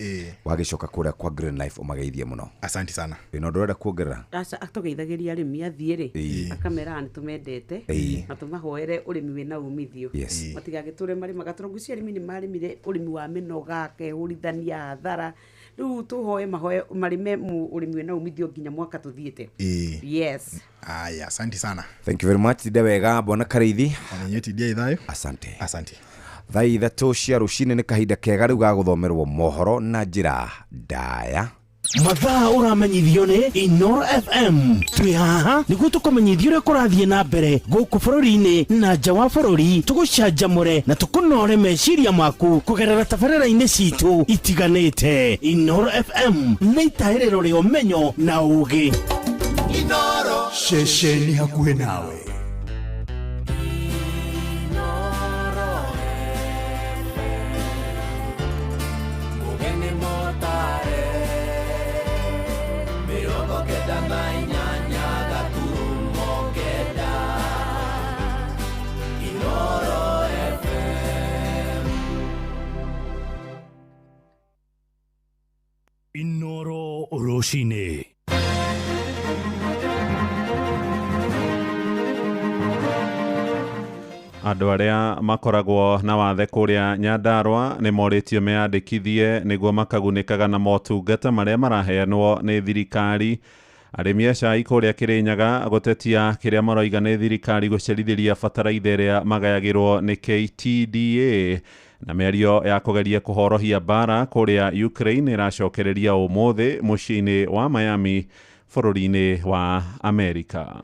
Wagĩcoka kũrĩa kwa Green Life ũmageithie mũno. Asante sana. Ĩno ndũrenda kuongerera? Aca, atũgeithagĩria arĩmi athiĩ rĩ, akameraga nĩ tũmendete na tũmahoere ũrĩmi wĩna umithio, matigagĩtũre marĩmaga tondũ ngwĩciria arĩmi nĩ marĩmire ũrĩmi wa mĩnoga, akehũrithania hathara. Rĩu tũhoe mahoe marĩme ũrĩmi wĩna umithio nginya mwaka tũthiĩte. Yes. Aya, asante sana. Thank you very much. Tinda wega bwana Karĩithi. Ona inyuĩ tindiai thayũ. Asante. Asante. Thaa 3 cia rũcinĩ nĩ kahinda kega rĩu ga gũthomerwo mohoro na njĩra ndaya. Mathaa ũramenyithio nĩ Inoro FM. Twĩ haha nĩguo tũkũmenyithie ũrĩa kũrathiĩ na mbere gũkũ bũrũri-inĩ na nja wa bũrũri, tũgũcanjamũre na tũkũnore meciria maku kũgerera tabarĩra-inĩ citũ itiganĩte. Inoro FM nĩ itahĩrĩro rĩa ũmenyo na ũũgĩ. Inoro ceceni hakuhĩ nawe. Inoro rũcinĩ. Andũ arĩa makoragwo na wathe kũrĩa Nyandarũa nĩ morĩtio meyandĩkithie nĩguo makagunĩkaga na motungata marĩa maraheanwo nĩ thirikari. Arĩmi a cai kũrĩa Kĩrĩnyaga gũtetia kĩrĩa maroiga nĩ thirikari gũcerithĩria bataraitha ĩrĩa magayagĩrwo nĩ KTDA. Na mĩario ya kũgeria kũhorohia mbara kũrĩa Ukraine ĩracokereria ũmũthĩ mũciĩ-inĩ wa Miami bũrũri-inĩ wa Amerika.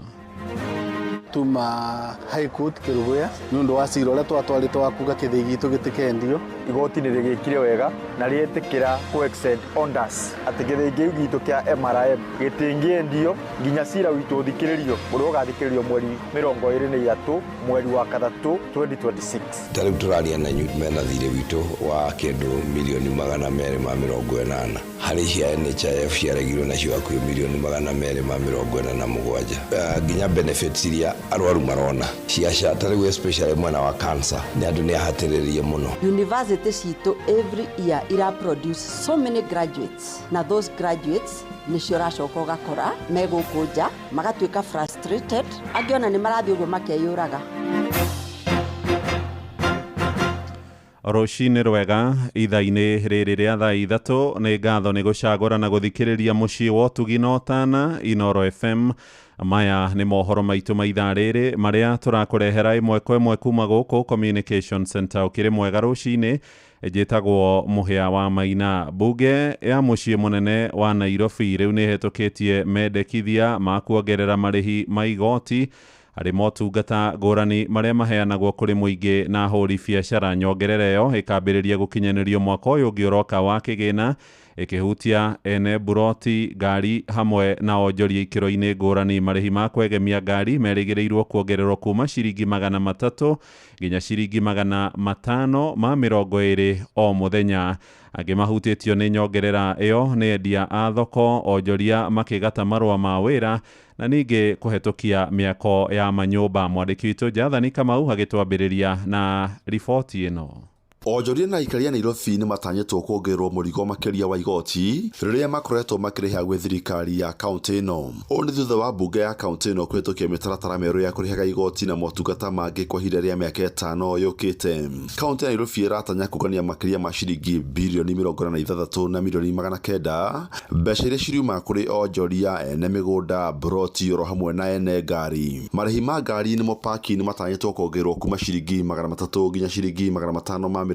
Tuma High Court Kerugoya nĩ ũndũ wa cira ũrĩa twatwarĩte wa kuga kĩthĩi gitũ gĩtikendio. Igoti nĩ rĩgĩkire wega na rĩetĩkĩra kũ extend orders atĩ gĩthĩi kĩu gitũ kĩa MRM gĩtingĩendio nginya cira witũ ũthikĩrĩrio, ũrĩa ũgathikĩrĩrio mweri 23 mweri wa 3 2026. Ta rĩu tũraria na inyuĩ mena thirĩ witũ wa kĩndũ mirioni 280 harĩ cia NHIF ciaregirwo nacio hakuhĩ mirioni 247. Nginya benefits iria arwaru marona cia SHA, ta rĩu especially mwena wa cancer nĩ andũ nĩ ahatĩrĩrie mũno. University citũ every year ira produce so many graduates, na those graduates nĩcio ũracoka ũgakora me gũkũ nja magatuĩka frustrated, angĩ ona nĩ marathiĩ ũguo makeyũraga. Rũcinĩ rwega ithaa-inĩ rĩrĩ rĩa thaa 3 nĩ ngatho nĩ gũcagũra na gũthikĩrĩria mũciĩ wa ũtugi na ũtana Inoro FM. Maya nĩ mohoro maitũ ma ithaa rĩrĩ marĩa tũrakũrehera ĩmwe kwa ĩmwe kuma gũkũ Communication Center. Ũkĩrĩ mwega rũcinĩ, njĩtagwo Mũhĩa wa Maina. Mbunge ya mũciĩ mũnene wa Nairobi rĩu nĩ ĩhetũkĩtie mendekithia ma kuongerera marĩhi ma igoti harĩ motungata ngũrani marĩa maheanagwo kũrĩ mũingĩ na ahũri biacara. Nyongerera ĩyo ĩkambĩrĩria gũkinyanĩrio mwaka ũyũ ũngĩ ũroka wa kĩgĩna, ĩkĩhutia ene mburoti, ngari hamwe na onjoria ikĩro-inĩ ngũrani. Marĩhi ma kwegemia ngari merĩgĩrĩirwo kuongererwo kuma ciringi 300 nginya ciringi 520 o mũthenya. Angĩ mahutĩtio nĩ nyongerera ĩyo nĩ endia a thoko, onjoria makĩgata marũa ma wĩra na ningĩ kũhetũkia mĩako ya manyũmba. Mwandĩki witũ Jathani Kamau agĩtwambĩrĩria na riboti ĩno. Onjoria na aikari a Nairobi nĩ matanyĩtwo kuongererwo mũrigo makĩria wa igoti rĩrĩa makoretwo makĩrĩha gwĩ thirikari ya kaunti ĩno. Ũũ nĩ thutha wa mbunge ya kaunti ĩno kũhĩtũkia mĩtaratara mĩerũ ya kũrĩhaga igoti na motungata mangĩ kwa ihinda rĩa mĩaka 5 yũkĩte. Kaunti ya Nairobi ĩratanya kũngania makĩria ma ciringi birioni 46 na milioni 900 mbeca iria ciriuma kũrĩ onjoria, ene mĩgũnda, mburoti oro hamwe na ene ngari. Marĩhi ma ngari nĩmo parking nĩ matanyĩtwo kuongererwo kuma ciringi 300 nginya ciringi 520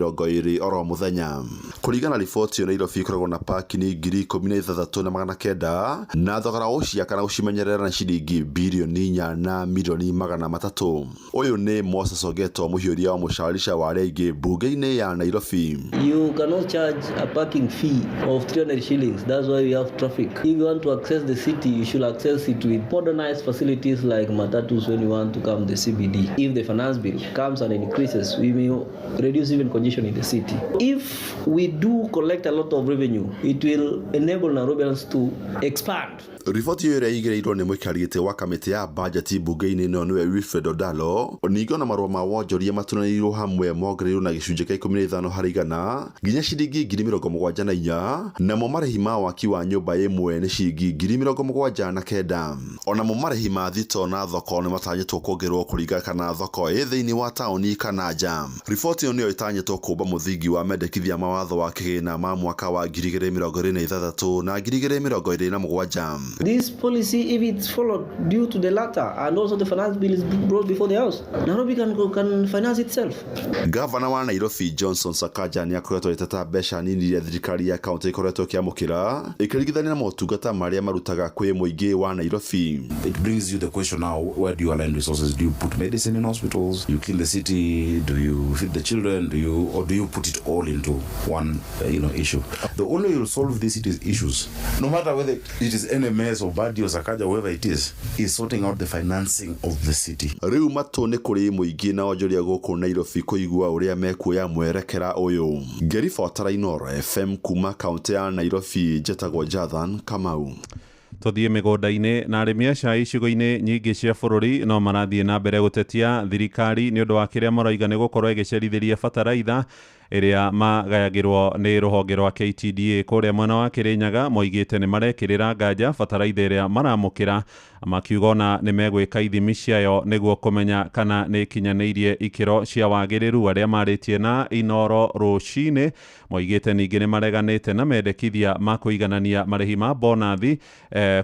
oro muthenya. Kũringana na riboti ĩyo, Nairobi ĩkoragwo na parking 16,900 na thogora ũciaka na gũcimenyerera na ciringi birioni 4 na milioni 300. Ũyũ nĩ Moses Ogeto, mũhiũria wa mũcarica wa arĩa aingĩ mbunge-inĩ ya Nairobi. You cannot charge a parking fee of 300 shillings. That's why we have traffic. If you want to access the city, you should access it with modernized facilities like matatus when you want to come to the CBD. If the finance bill comes and increases, we may reduce even congestion in the city. If we do collect a lot of revenue, it will enable Nairobians to expand. Riboti ĩyo ĩrĩa ĩigĩrĩirwo nĩ mũikari gĩtĩ wa kamĩtĩ ya bajeti mbunge-inĩ ĩno nĩwe Wilfred Odalo, ningĩ ona marũa ma wonjoria matunanĩirwo hamwe mongereirwo na gĩcunjĩ kĩa 15 harĩ igana nginya ciringi 74,000, namo marĩhi ma waki wa nyũmba ĩmwe nĩ ciringi 79,000. Onamo marĩhi ma thito na thoko nĩ matanyĩtwo kuongererwo kũringana kana thoko ĩ thĩinĩ wa taũni kana nja. Riboti ĩyo nĩyo ĩtanyĩtwo kũmba mũthingi wa mendekithia ma watho wa kĩgĩna ma mwaka wa 2026 na 2027. This policy, if it's followed due to the latter, and also the finance bill is brought before the House, Nairobi can finance itself. Gavana wa Nairobi Johnson Sakaja nĩ akoretwo agĩteta mbeca nini iria thirikari ya kaunti ĩkoretwo ĩkĩamũkĩra ĩkĩringithania na motungata marĩa marutaga kwĩ mũingĩ wa Nairobi. It brings you the question now, where do you align resources? Do you put medicine in hospitals? You clean the city? Do you feed the children? Do you put it all into one issue? The only way you'll solve this city's issues, no matter whether it is NMS or Badi or Sakaja, whoever it is sorting out the financing of the city. Rĩu matũ nĩ kũrĩ mũingĩ na onjoria gũkũ Nairobi kũigua ũrĩa mekuoya mwerekera ũyũ. Ngĩribotera Inoro FM kuma kaunti ya Nairobi, njetagwo Jathan Kamau. Tũthiĩ mĩgũnda-inĩ na arĩmi a cai icigo-inĩ nyingĩ cia bũrũri no marathiĩ na mbere gũtetia thirikari nĩ ũndũ wa kĩrĩa maroiga nĩ gũkorwo ĩgĩcerithĩria bataraitha ĩrĩa magayagĩrwo nĩ rũhonge rwa KTDA kũrĩa mwena wa Kĩrĩnyaga. Moigĩte nĩ marekĩrĩra nganja bataraitha ĩrĩa maramũkĩra, makiuga ona nĩ megwĩka ithimi ciayo nĩguo kũmenya kana nĩ ikinyanĩirie ikĩro cia wagĩrĩru. Arĩa marĩtie na Inoro rũcinĩ moigĩte ningĩ nĩ mareganĩte na mendekithia ma kũiganania marĩhi ma bonathi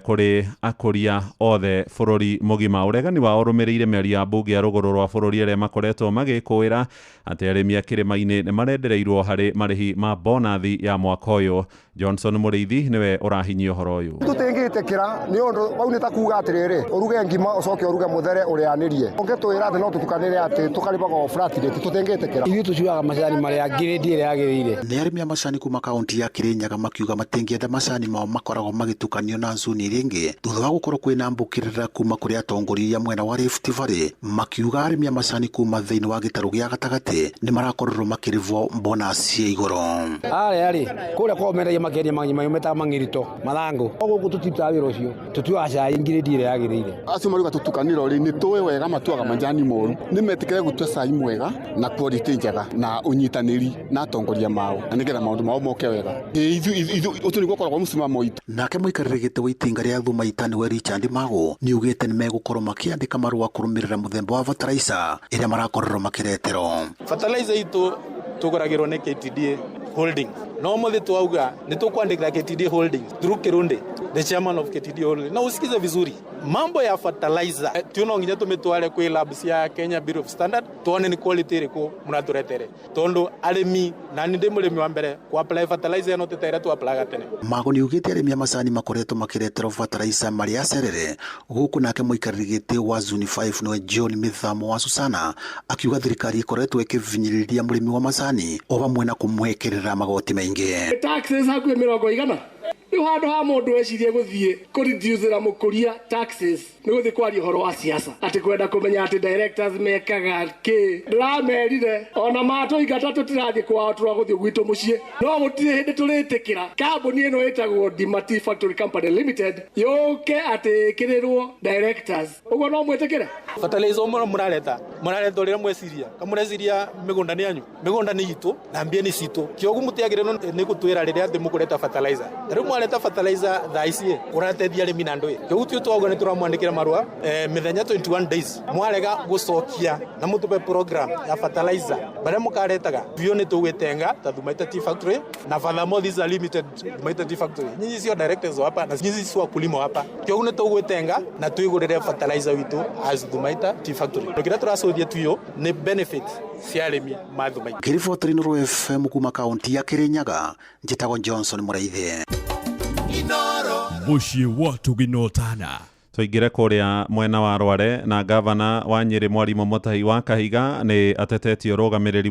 kũrĩ akũria othe bũrũri mũgima. Ũregani wao ũrũmĩrĩire mĩario ya mbunge ya rũgũrũ rwa bũrũri arĩa makoretwo magĩkũĩra atĩ arĩmi a kĩrĩma-inĩ nĩ marendereirwo harĩ marĩhi ma bonathi ya mwaka ũyũ. Johnson Mũrĩithi nĩwe ũrahinyia ũhoro ũyũ. Tũtingĩtĩkĩra nĩ ũndũ bau nĩ ta kuga atĩrĩrĩ, ũruge ngima ũcoke ũruge mũthere ũrĩanĩrie. Ũngĩtwĩra atĩ no tũtukanĩre atĩ tũkarĩmaga o flat rate, tũtingĩtĩkĩra. Ithuĩ tũcuaga macani marĩa ngirĩndi ĩrĩa yagĩrĩire. Nĩ arĩmi a macani kuma kaunti ya Kĩrĩnyaga makiuga matingĩenda macani mao makoragwo magĩtukanio na ncuni iria ingĩ thutha wa gũkorwo kwĩna mbũkĩrĩra kuma kũrĩ atongoria mwena wa Rift Valley, makiuga arĩmi a macani kuma thĩinĩ wa gĩtarũ gĩa gatagatĩ nĩ marakorirwo makĩrĩhwo bonus ya igũrũ. Arĩa rĩ kũrĩa kwao mendagia makendia metaga mang'irito mathangũ. Gũkũ tũtirutaga wĩra ũcio, tũtuaga cai ngirĩndi ĩrĩa yagĩrĩire. Acio marauga tũtukanĩro rĩ, nĩ tũĩ wega matuaga majani moru, nĩ metĩkĩre gũtua cai mwega na quality njega na ũnyitanĩri na atongoria mao, na nĩgetha maũndũ mao moke wega. Ũcio nĩguo ũkoragwo mũsimamo witũ. Nake mũikarĩri gĩtĩ wa itinga rĩa Thuma Ita nĩwe Richard Mago nĩaugĩte nĩ megũkorwo makĩandĩka marũa kũrũmĩrĩra mũthemba wa bataraica ĩrĩa marakorirwo makĩreterwo. Fertilizer itũ Tuguragirwo ni KTDA Holding. No muthi twauga ni tukwandikira KTDA Holdings through Kirunde, the chairman of KTDA Holdings. Na usikize vizuri, mambo ya fertilizer tuno nginya tumitware kwi labs ya Kenya Bureau of Standard tuone ni quality iriku muraturetere, tondu arimi na ni ndi murimi wa mbere ku apply fertilizer no tetaira tu apply tene. Mago nĩaugĩte arĩmi a macani makoretwo makĩreterwo fertilizer marĩ acerere, gũkũ nake mũikarĩri gĩtĩ wa Zone 5 nĩwe John Mithamo wa Susana akiuga thirikari ĩkoretwo ĩkĩvinyĩrĩria mũrĩmi wa macani o hamwe na kũmwĩkĩrĩra magoti maingĩ. Taxes hakuhĩ 100 rĩu handũ ha mũndũ ecirie gũthiĩ kũreducĩra mũkũria taxes nĩ gũthiĩ kwaria ũhoro wa siasa, atĩ kwenda kũmenya atĩ directors mekaga kĩ. Ndĩramerire ona matũingata tũtirathiĩ kwao, tũragũthiĩ gwitũ mũciĩ, no gũtirĩ hĩndĩ tũrĩtĩkĩra kambuni ĩno ĩtagwo Dimati Factory Company Limited yũke atĩ ĩkĩrĩrwo directors. Ũguo no mwĩtĩkĩre? Fertilizer mũrareta ũrĩa mweciria, kamũreciria mĩgũnda nĩ yanyu, mĩgũnda nĩ itũ na mbia nĩ citũ, kĩogu mũtiagĩrĩirwo nĩ gũtwĩra rĩrĩa atĩ mũkũreta fertilizer. Rĩu mwareta fertilizer thaa ici ũrateithia arĩmi na ndũĩ kĩogu tio twauga nĩ tũramwandĩkĩra marũa mĩthenya 21 days mwarega gũcokia na mũtũpe program ya fertilizer barĩa mũkaretaga tuyo nĩ tũgwĩtenga ta Thumaita Tea Factory na furthermore this is a limited Thumaita Tea Factory. Nyinyi sio directors hapa na nyinyi sio wakulima hapa, kĩogu nĩ tũgwĩtenga na twĩgũrĩre fertilizer witũ as Thumaita Tea Factory. Kĩrĩa tũracothia tuyo nĩ benefit cia arĩmi ma Thumaita. Ngĩribotera Inooro FM kuma kaunti ya Kirinyaga, njĩtagwo Johnson Mũraithi. Mũciĩ wa Tũginotana. Tũingĩre kũrĩa mwena wa Rware na gavana wa Nyĩrĩ Mwarimũ Mutahi wa Kahiga nĩ atetetie ũrũgamĩrĩri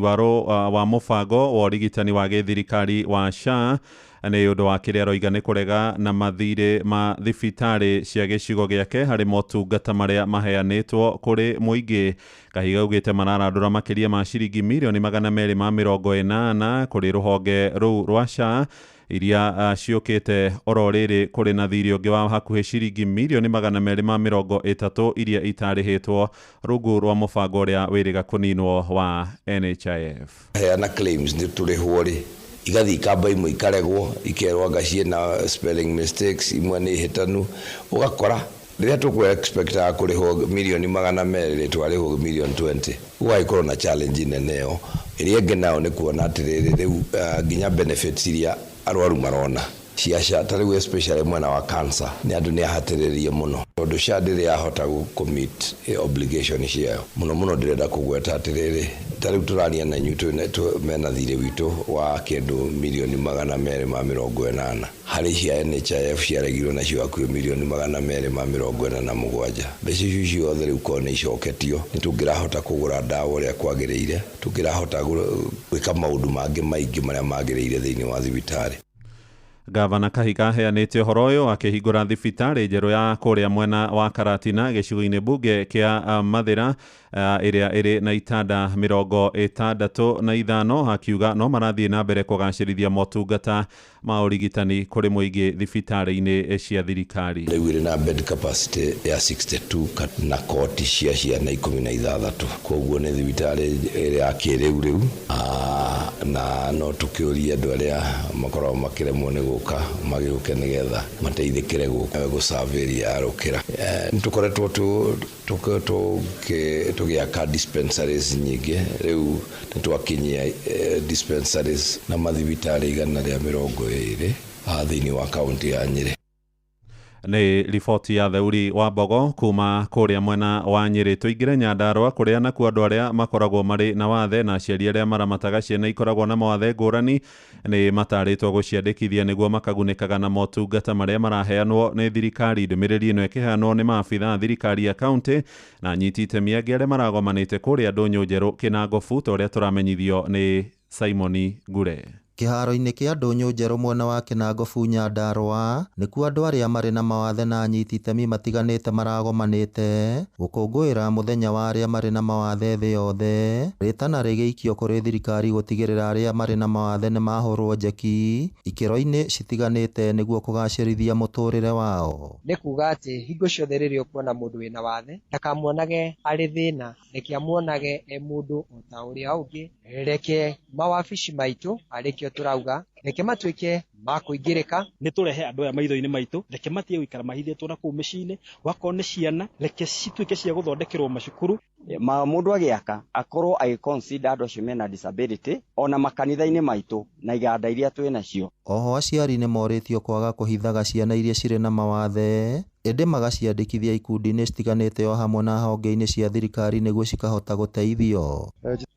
wa mũbango wa ũrigitani wa gĩthirikari wa SHA nĩ ũndũ wa kĩrĩa aroiga nĩ kũrega na mathirĩ ma thibitarĩ cia gĩcigo gĩake harĩ motungata marĩa maheanĩtwo kũrĩ mũingĩ. Kahiga augĩte mararandũra makĩria ma ciringi mirioni 280 kũrĩ rũhonge rũu rwa SHA iria ciũkĩte oro rĩrĩ kũrĩ na thirĩ ũngĩ wa hakuhĩ ciringi mirioni 230 iria itarĩhĩtwo rungu rwa mũbango ũrĩa wĩrĩga kũninwo wa NHIF. Heana claims nĩ tũrĩhwo rĩ igathiĩ ikamba imwe ikaregwo ikerwo anga ciĩna spelling mistakes, imwe nĩ hĩtanu, ũgakora rĩrĩa tũkũ expectaga kũrĩhwo mirioni 200 twarĩhwo mirioni 20, gũgagĩkorwo na challenge nene ĩyo. Ĩrĩa ĩngĩ nayo nĩ kuona atĩrĩrĩ rĩu nginya benefits iria arwaru marona cia SHA ta rĩu especially mwena wa cancer nĩ andũ nĩ ahatĩrĩrie mũno tondũ SHA ndĩrĩ yahota gũ-commit obligation ciayo mũno mũno. Ndĩrenda kũgweta atĩrĩrĩ ta rĩu tũraria na inyuĩ mena thirĩ witũ wa kĩndũ mirioni 280 harĩ cia NHIF ciaregirwo nacio hakuhĩ mirioni 247. Mbeca icio ciothe rĩu korwo nĩ icoketio nĩ tũngĩrahota kũgũra ndawa ũrĩa kwagĩrĩire, tũngĩrahota gwĩka maũndũ mangĩ maingĩ marĩa magĩrĩire thĩinĩ wa thibitarĩ. Gavana Kahiga aheanĩte ũhoro ũyũ akĩhingũra thibitarĩ njerũ ya kũrĩa mwena wa Karatina gĩcigo-inĩ mbunge kĩa Mathĩra ĩrĩa ĩrĩ na itanda 65 akiuga no marathiĩ na mbere kũgacĩrithia motungata ma ũrigitani kũrĩ mũingĩ thibitarĩ-inĩ cia thirikari. Rĩu ĩrĩ na bed capacity ya 62 na koti cia ciana 16, koguo nĩ thibitarĩ ĩrĩa ya kĩrĩu rĩu, na no tũkĩũrie andũ arĩa makoragwo makĩremwo nĩ gũka magĩũke nĩgetha mateithĩkĩre gũserve area ya Rũkĩra. Nĩ tũkoretwo tũgĩaka dispensaries nyingĩ, rĩu nĩ twakinyia dispensaries na mathibitarĩ 120 thĩinĩ wa kaunti ya Nyĩrĩ. Nĩ riboti ya Theuri wa Mbogo kuma kũrĩa mwena wa Nyĩrĩ. Tũingĩre Nyandarũa kũrĩa nakuo andũ arĩa makoragwo marĩ na wathe na aciari arĩa maramataga ciana ikoragwo na mawathe ngũrani nĩ matarĩtwo gũciandĩkithia nĩguo makagunĩkaga na motungata marĩa maraheanwo nĩ thirikari. Ndũmĩrĩri ĩno ĩkĩheanwo nĩ maabitha a thirikari ya kaunti na anyiti itemi angĩ arĩa maragomanĩte kũrĩa Ndũnyũ Njerũ Kĩnangobu, ta ũrĩa tũramenyithio nĩ Simoni Ngure. Kĩharo-inĩ kĩa Ndũnyũ Njerũ mwena wa Kĩnangobu Nyandarũa nĩkuo andũ arĩa marĩ na mawathe na anyiti itemi matiganĩte maragomanĩte gũkũngũĩra mũthenya wa arĩa marĩ na mawathe thĩ yothe, rĩtana rĩgĩikio kũrĩ thirikari gũtigĩrĩra arĩa marĩ na mawathe nĩmahũrwo njeki ikĩro-inĩ citiganĩte nĩguo kũgacĩrithia mũtũrĩre wao. Nĩ kuga atĩ hingo ciothe rĩrĩa ũkuona mũndũ wĩna wathe ndakamuonage arĩ thĩna, reke amuonage e mũndũ o ta ũrĩa ũngĩ, reke mawabici maitũ arĩkĩo tũrauga reke matuĩke ma kũingĩrĩka. Nĩ tũrehe andũ aya maitho-inĩ maitũ, reke matige gũikara mahithĩtwo na kũu mĩciĩ-inĩ, wakorwo nĩ ciana reke cituĩke cia gũthondekerwo macukuru. Ma mũndũ agĩaka akorwo agĩconsider andũ acio mena disability, ona makanitha-inĩ maitũ na iganda iria twĩ nacio. Oho aciari nĩ morĩtio kwaga kũhithaga ciana iria cirĩ na mawathe ĩndĩ magaciandĩkithia ikundi-inĩ citiganĩte o hamwe na honge-inĩ cia thirikari nĩguo cikahota gũteithio.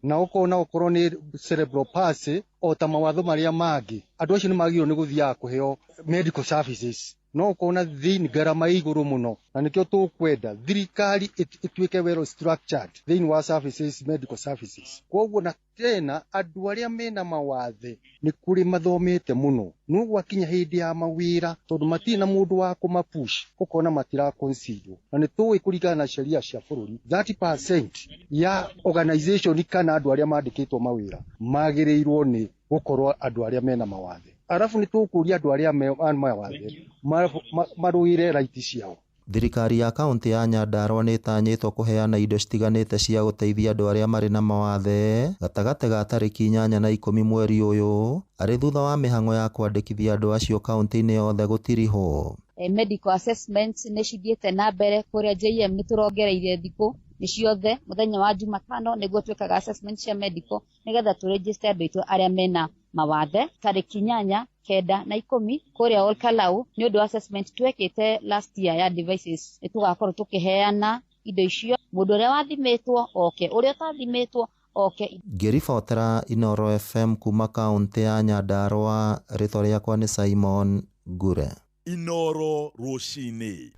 Na ũkona okorwo nĩ cerebral palsy o ta mawatho marĩa mangĩ, andũ acio nĩ magĩrĩirwo nĩ gũthiaga kũheo medical services, no ũkona thĩinĩ ngarama ĩ igũrũ mũno, na nĩkĩo tũkwenda thirikari ĩtuĩke well structured thĩinĩ wa services, medical services. Koguo na tena andũ arĩa mena mawathe nĩ kũrĩ mathomete mũno, no gwakinya hĩndĩ ya mawĩra tondũ matirĩ na mũndũ wa kũmapush, ũkona matiraconsiderwo, na nĩ tũĩ kũringana na sheria cia bũrũri 30% ya organization kana andũ arĩa mandĩkĩtwo mawĩra magĩrĩirwo nĩ gũkorwo andũ arĩa mena mawathe. Arabu nĩ tũkũria andũ arĩa mawathe marũĩre right ciao. Thirikari ya kaũntĩ ya Nyandarua nĩ ĩtanyĩtwo kũheana indo citiganĩte cia gũteithia andũ arĩa marĩ na mawathe gatagatĩ ga tarĩki 8 na 10 mweri ũyũ, arĩ thutha wa mĩhang'o ya kwandĩkithia andũ acio kaũntĩ-inĩ yothe gũtirihwo. Medical assessments nĩ cithiĩte na mbere kũrĩa JM, nĩ tũrongereire thikũ nĩ ciothe mũthenya wa Jumatano nĩguo twĩkaga assessment cia medical nĩgetha tũregister andũ aitũ arĩa mena mawathe. Tarĩki 8, 9 na 10 kũrĩa Olkalau nĩ ũndũ wa assessment twekĩte last year ya devices, nĩ tũgakorwo tũkĩheana indo icio, mũndũ ũrĩa wathimĩtwo oke, ũrĩa ũtathimĩtwo oke. Ngĩribotera Inooro FM kuma kaũntĩ ya Nyandarua, rĩtwa rĩakwa nĩ Simon Ngure. Inooro rũcinĩ.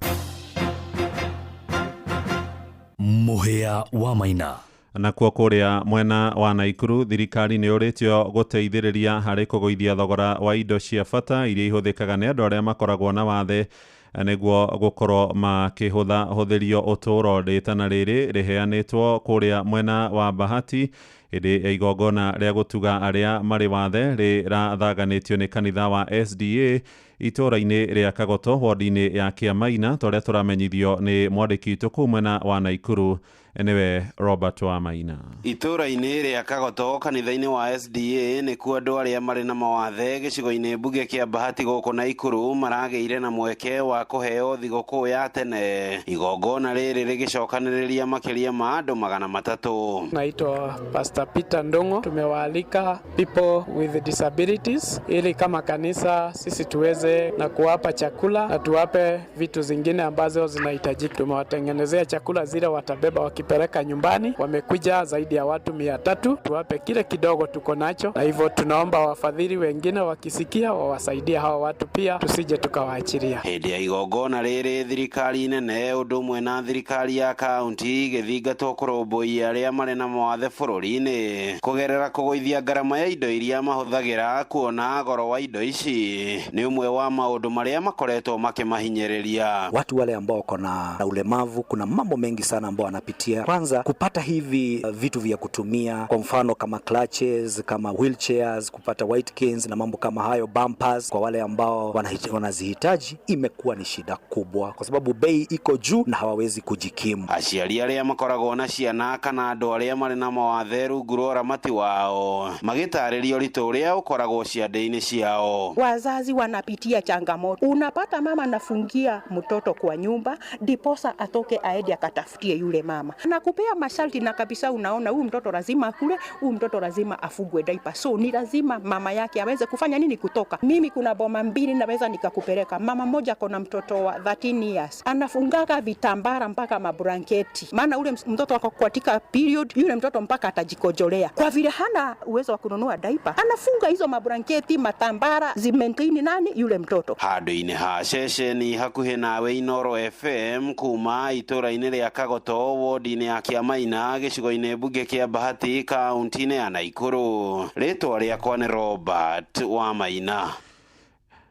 Mũhĩa wa Maina. Nakuo kũrĩa mwena wa Naikuru, thirikari nĩ ũrĩtio gũteithĩrĩria harĩ kũgũithia thogora wa indo cia bata iria ihũthĩkaga nĩ andũ arĩa makoragwo na wathe nĩguo gũkorwo makĩhũthĩrio ũtũũro. Rĩtana rĩrĩ rĩheanĩtwo kũrĩa mwena wa Bahati hĩndĩ ya igongona rĩa gũtuga arĩa marĩ wathe rĩrathaganĩtio nĩ kanitha wa SDA itũũra-inĩ rĩa Kagoto wodi-inĩ ya Kĩamaina, ta ũrĩa tũramenyithio nĩ mwandĩki witũ kũu mwena wa Naikuru nĩwe Robert Wamaina. Itũũra-inĩ rĩa Kagoto kanitha-inĩ wa SDA nĩkuo andũ arĩa marĩ na mawathe gĩcigo-inĩ mbunge kĩa Bahati gũkũ Naikuru maragĩire na mweke wa kũheo thigũkũ ya tene. Igongona rĩrĩ rĩgĩcokanĩrĩria makĩria ma andũ 300. Naitwa Pastor Peter Ndongo. Tumewaalika people with disabilities ili kama kanisa sisi tuweze na kuwapa chakula na tuwape vitu zingine ambazo zinahitajika. Tumewatengenezea chakula zile watabeba wakipeleka nyumbani. Wamekuja zaidi ya watu 300, tuwape kile kidogo tuko nacho, na hivyo tunaomba wafadhili wengine wakisikia wawasaidie hawa watu pia, tusije tukawaachilia. Hĩndĩ ya igongona rĩrĩ thirikari nene ũndũ ũmwe na thirikari ya kaunti igĩthingatwo kũrũmbũiya arĩa marĩ na mawathe bũrũri-inĩ kũgerera kũgũithia ngarama ya indo iria mahũthagĩra, kuona goro wa indo ici nĩ ũmwe wa maũndũ marĩa makoretwo makĩmahinyĩrĩria. Watu wale ambao wako na ulemavu, kuna mambo mengi sana ambao wanapitia. Kwanza kupata hivi vitu vya kutumia, kwa mfano kama clutches, kama wheelchairs, kupata white canes na mambo kama hayo, bumpers kwa wale ambao wanazihitaji, imekuwa ni shida kubwa kwa sababu bei iko juu na hawawezi kujikimu. Aciari arĩa makoragwo na ciana kana andũ arĩa marĩ na mawathe rungu rwa ũramati wao magĩtarĩria ũritũ ũrĩa ũkoragwo ciande-inĩ ciao. Wazazi wanapitia changamoto. Unapata mama anafungia mtoto kwa nyumba ndiposa atoke aende akatafutie yule mama. Nakupea masharti na kabisa, unaona huyu mtoto lazima akule, huyu mtoto lazima afugwe diaper. So ni lazima mama yake aweze kufanya nini kutoka. Mimi kuna boma mbili naweza nikakupeleka. Mama mmoja kona mtoto wa 13 years. Anafungaga vitambara mpaka mablanketi. Maana ule mtoto wako katika period, yule mtoto mpaka atajikojolea. Kwa vile hana uwezo wa kununua diaper, anafunga hizo mablanketi, matambara, zimaintain nani yule mtoto. Handũ-inĩ ha ceceni hakuhĩ nawe Inooro FM kuma itũũra-inĩ rĩa Kagoto wodi-inĩ ya Kĩamaina gĩcigo-inĩ mbunge kĩa Bahati kaunti-inĩ ya Naikuru. Rĩtwa rĩakwa nĩ Robert Wamaina.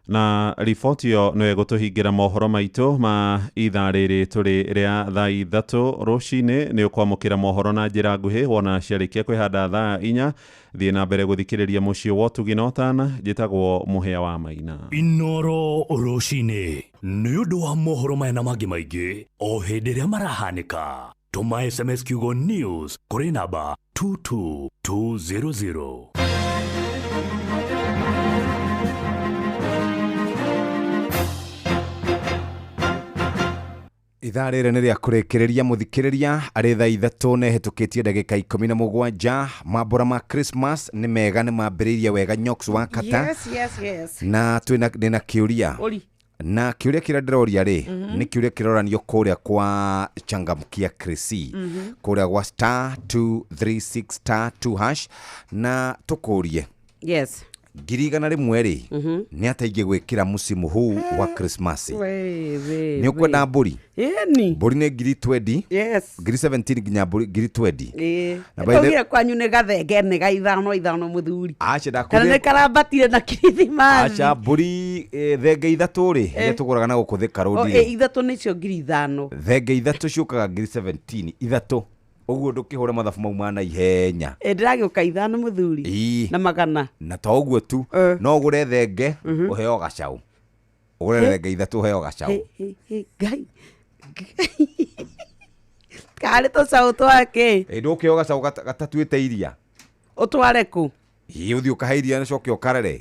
Na riboti ĩyo nĩyo ĩgũtũhingĩra mohoro maitũ ma ithaa rĩrĩ tũrĩ rĩa thaa 3 rũcinĩ. Nĩ ũkwamũkĩra mohoro na njĩra nguhĩ wona ciarĩkia kwĩhanda thaa 4. Thiĩ na mbere gũthikĩrĩria mũciĩ wa ũtugi na ũtana. Njĩtagwo Mũhĩa wa Maina. Inooro rũcinĩ nĩ ũndũ wa mohoro maya na mangĩ maingĩ o hĩndĩ ĩrĩa marahanĩka. Tũma SMS kiugo news kũrĩ namba 22200. Ithaa rĩrĩ nĩ rĩa kũrĩkĩrĩria mũthikĩrĩria arĩ thaa 3 na ĩhĩtũkĩtie ndagĩka 17. Mambũra ma Christmas nĩ mega, nĩ mambĩrĩirie wega Nyox wa kata. Yes. Na twĩna ndĩna kĩũria. Ori. Na kĩũria kĩrĩa ndĩroria rĩ, nĩ kĩũria kĩroranio kũrĩa kwa Changamkia Krisi, kũrĩa gwa star 236 star 2 hash, na tũkũrie 100,000 rĩ, nĩ atĩa ingĩgwĩkĩra msimu huu wa Krismasi? We. Nĩ ũkwenda mbũri? Ĩni. Mbũri nĩ ngiri 20. Ngiri 17 nginya mbũri ngiri 20. Na by the- Tũgire kwanyu nĩ gathenge nĩ ga ithano ithano mũthuri. Aca Kana nĩ ndakwĩrire karambatire na kirithimathi. Aca mbũri thenge 3 rĩ, iria tũgũraga na gũkũ Thika Road rĩ. 3 nĩcio 5,000. Thenge 3 ciũkaga ngiri 17 ithatũ, ũguo ndũkĩhũre mathabu mau ma naihenya. Ndĩragĩũka 5 mũthuri. Ii. Na magana. Na to ũguo tu, no ũgũre thenge ũheo gacaũ, ũgũre thenge 3 ũheo gacaũ. Hĩ, hĩ, Ngai. Karĩ tũcaũ twake. Ĩ ndũkĩheo gacaũ gatatuĩte iria. Ũtware kũ? Ĩ ũthiĩ ũkahe iria ũcoke ũkarere.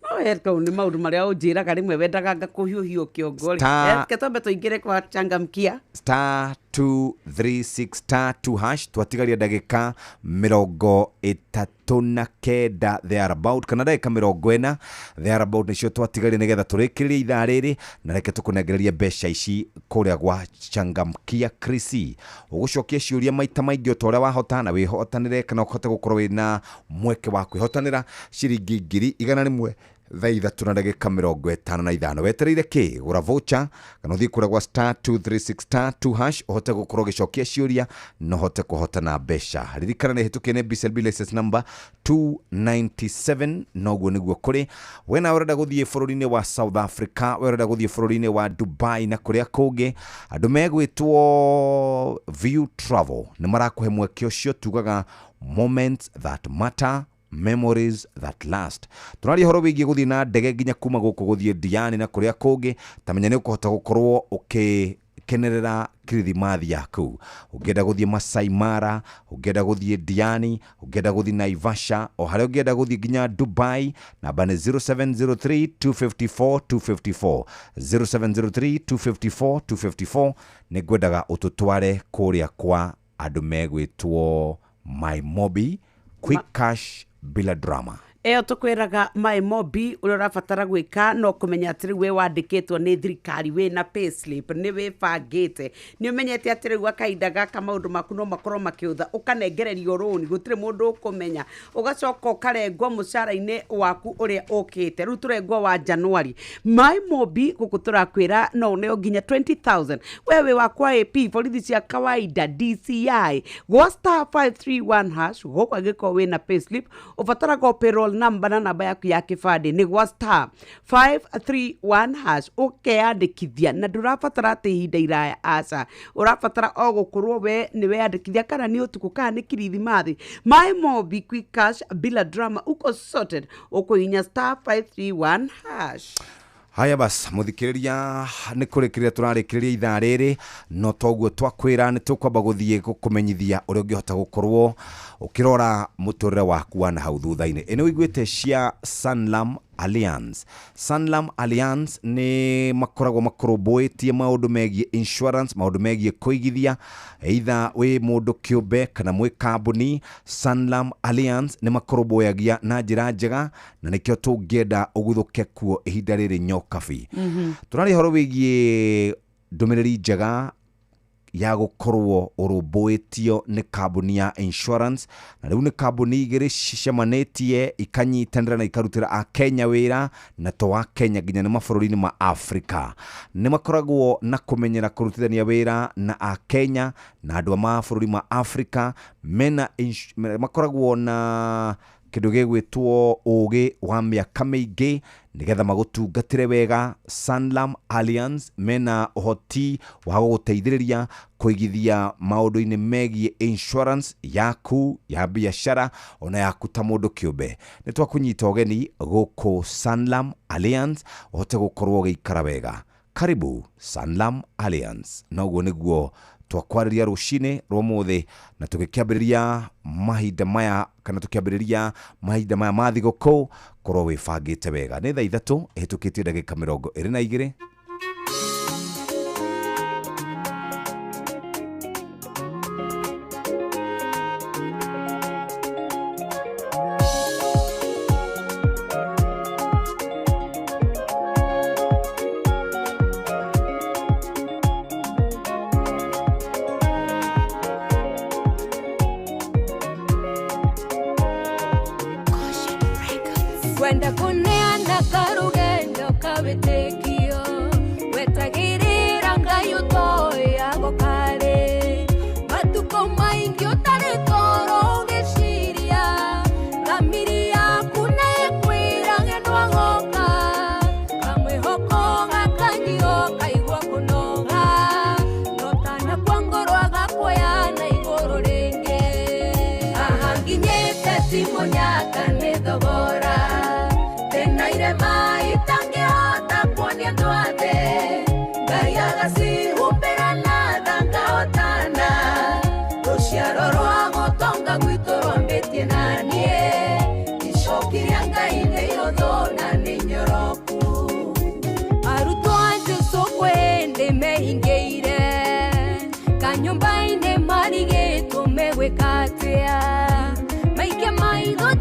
No we kau nĩ maũndũ marĩa ũnjĩraga rĩmwe wendaga ngakũhiũhio kĩongo rĩ. Reke twambe tũingĩre kwa Changamkia. Star 236 star 2 hash, twatigaria ndagĩka 39 thereabout, kana ndagĩka 40 thereabout nĩcio twatigaria nĩgetha tũrĩkĩrĩrie ithaa rĩrĩ, na reke tũkũnengererie mbeca ici kũrĩa gwa Changamkia Krisi. Ũgũcokia ciũria maita maingĩ o ta ũrĩa wahota, na wĩhotanĩre kana ũhote gũkorwo wĩna mweke wa kwĩhotanĩra ciringi 100,000 thaa 3 na ndagĩka 55. Wetereire kĩ? Gũra voucher kana ũthiĩ kũrĩa gwa star 236 star 2 hash ũhote gũkorwo ũgĩcokia ciũria na ũhote kũhotana mbeca. Ririkana nĩ hĩtũkie nĩ BCLB license number 297, noguo nĩguo kũrĩ. We nawe ũrenda gũthiĩ bũrũri-inĩ wa South Africa, we ũrenda gũthiĩ bũrũri-inĩ wa Dubai na kũrĩa kũngĩ, andũ megwĩtwo View Travel nĩ marakũhe mweke ũcio, tugaga moments that matter, memories that last. Tũraria ũhoro wĩgiĩ gũthiĩ na ndege nginya kuma gũkũ gũthiĩ Diani na kũrĩa kũngĩ, ta menya nĩ ũkũhota gũkorwo ũkĩkenerera kirithimathi yaku. Ũngĩenda gũthiĩ Masai Mara, ũngĩenda gũthiĩ Diani, ũngĩenda gũthiĩ Naivasha, o harĩa ũngĩenda gũthiĩ nginya Dubai, namba nĩ 0703 254 254, 0703 254 254. Nĩ ngwendaga ũtũtware kũrĩa kwa andũ megwĩtwo My Mobi Quick Cash bila drama. Ĩyo tũkwĩraga My Mobi, ũrĩa ũrabatara gwĩka no kũmenya atĩ rĩu wĩ wandĩkĩtwo nĩ thirikari, wĩna payslip, nĩ wĩbangĩte, nĩ ũmenyete atĩ rĩu kahinda gaka maũndũ maku no makorwo makĩũtha, ũkanengererio rũni, gũtirĩ mũndũ ũkũmenya, ũgacoka ũkarengwo mũcara-inĩ waku ũrĩa ũkĩte. Rĩu tũrengwo wa January. My Mobi gũkũ tũrakwĩra no ũneo nginya 20,000. We wĩ wa kwa AP, borithi cia kawaida, DCI, gwa star 531 hash, gũkũ angĩkorwo wĩna payslip ũbataraga o payroll number na namba yaku ya kĩbandĩ, nĩ gwa star 531 hash ũkeyandĩkithia, na ndũrabatara atĩ ihinda iraya, aca, ũrabatara o gũkorwo we nĩ weyandĩkithia, kana nĩ ũtukũ kana nĩ kirithimathi. My Mobi Quick Cash bila drama, uko sorted, ũkũhihinya star 531 hash. Haya bas, mũthikĩrĩria, nĩ kũrĩkĩrĩria tũrarĩkĩrĩria ithaa rĩrĩ, no toguo twakwĩra nĩ tũkwamba gũthiĩ gũkũmenyithia ũrĩa ũngĩhota gũkorwo ũkĩrora mũtũrĩre waku wa na hau thutha-inĩ. Ĩ nĩ ũiguĩte cia Sanlam Alliance? Sanlam Alliance nĩ makoragwo makũrũmbũĩtie maũndũ megiĩ insurance, maũndũ megiĩ kũigithia, either wĩ mũndũ kĩũmbe kana mwĩ kambuni. Sanlam Alliance nĩ makũrũmbũyagia na njĩra njega, na nĩkĩo tũngĩenda ũguthũke kuo ihinda rĩrĩ nyokabi. Tũraria ũhoro wĩgiĩ ndũmĩrĩri njega ya gũkorwo ũrũmbũĩtio nĩ kambuni ya insurance, na rĩu nĩ kambuni igĩrĩ cicemanĩtie ikanyitanĩra na ikarutĩra akenya wĩra, na to a Kenya nginya nĩ mabũrũri-inĩ ma Afrika. Nĩ makoragwo na kũmenyera kũrutithania wĩra na akenya na andũ a mabũrũri ma Afrika, mena makoragwo na kĩndũ gĩgwĩtwo ũgĩ wa mĩaka mĩingĩ nĩgetha magũtungatĩre wega. Sanlam Alliance mena ũhoti wa gũgũteithĩrĩria kũigithia maũndũ-inĩ megiĩ insurance yaku ya biacara ona yaku ta mũndũ kĩũmbe. Nĩ twakũnyita ũgeni gũkũ Sanlam Alliance ũhote gũkorwo ũgĩikara wega. Karibu Sanlam Alliance. Noguo nĩguo twakwarĩria rũcinĩ rwa ũmũthĩ, na tũgĩkĩambĩrĩria mahinda maya kana tũkĩambĩrĩria mahinda maya ma thigũkũ, korwo wĩbangĩte wega. Nĩ thaa 3 ĩhĩtũkĩtie ndagĩka 22.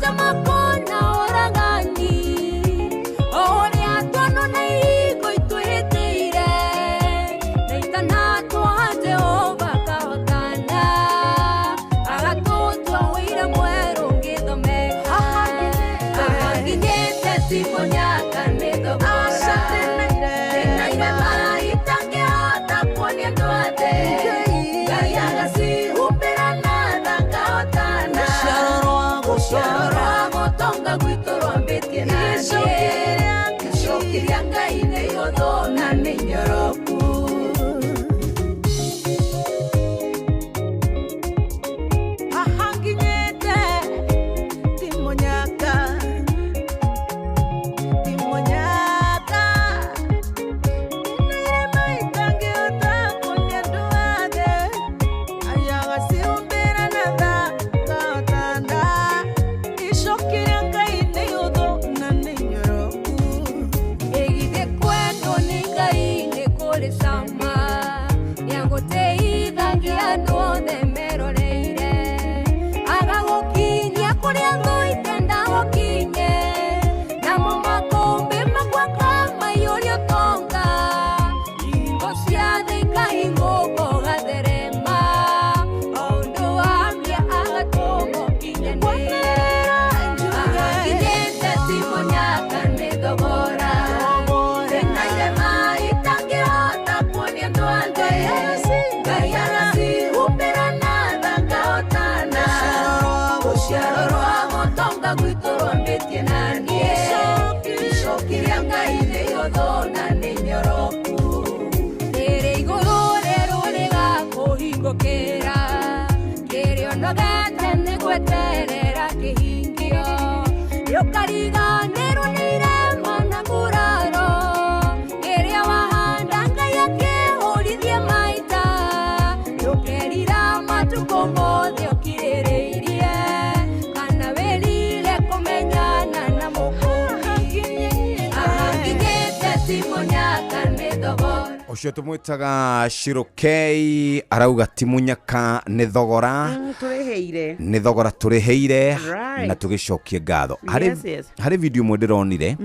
Mũtamako na ũragani o ũrĩa tuono na ihingo itwĩhĩtĩire na itana twa Jehova kahotana agatũtua ũira mwerũ ngĩthomeka ahanginyĩte ti mũnyaka nĩ thogora ndĩna irema itangĩhota kuonia andũ othe Ngai agacihumbĩra na tha ngahotana rũciaro rwa gũtonga gwitũ rwambĩtie na niĩ icoki rĩa Ngai nĩ ihũthũ na nĩ inyoroku. Ahanginyete ti mũnyaka ti mũnyaka Nĩirema itangĩhota kuonia andũ othe Ayagacihumbĩra na tha ngahotana Icoki rĩa Ngai nĩ ihũthũ na nĩ inyoroku. Ĩgithĩ kwendwo nĩ Ngai nĩ kũrĩ cama nĩagũteithagia andũ othe meroreire agagũkinyia kũrĩa thũ itenda gũkinye namo makũmbĩ magwaka maiyũrie ũtonga ihingo cia thĩ ikahingũka ũgatherema o ũndũ wamia agatũma ũkinyanĩre ahakinyĩte ti mũnyaka nĩ thogora ndĩna irema itangĩhota kuonia andũ othe Ngai agacihumbĩra na tha ngahotana rũciaro rwa gũtonga gwitũ rwambĩtie na niĩ icoki rĩa Ngai nĩ ihũthũ na nĩ inyoroku rĩrĩ igũrũ rĩerũ rĩgakũhingũkĩra kĩrĩa ũnogete nĩ gweterera kĩhingio rĩũkariganĩrwo nĩ irema na nguraro kĩrĩa wahanda Ngai akĩhũrithie maita rĩũkerira matukũ mothe ũkirĩrĩirie kana wĩrire kũmenyana na mũkũũri ahanginyĩte ti mũnyaka nĩ thogora. Ũcio tũmwĩtaga Shirokei arauga ti mũnyaka nĩ thogora Tũrĩhĩire nĩ thogora tũrĩhĩire Right. na tũgĩcokie ngatho. Yes, yes. Harĩ video ĩmwe ndĩronire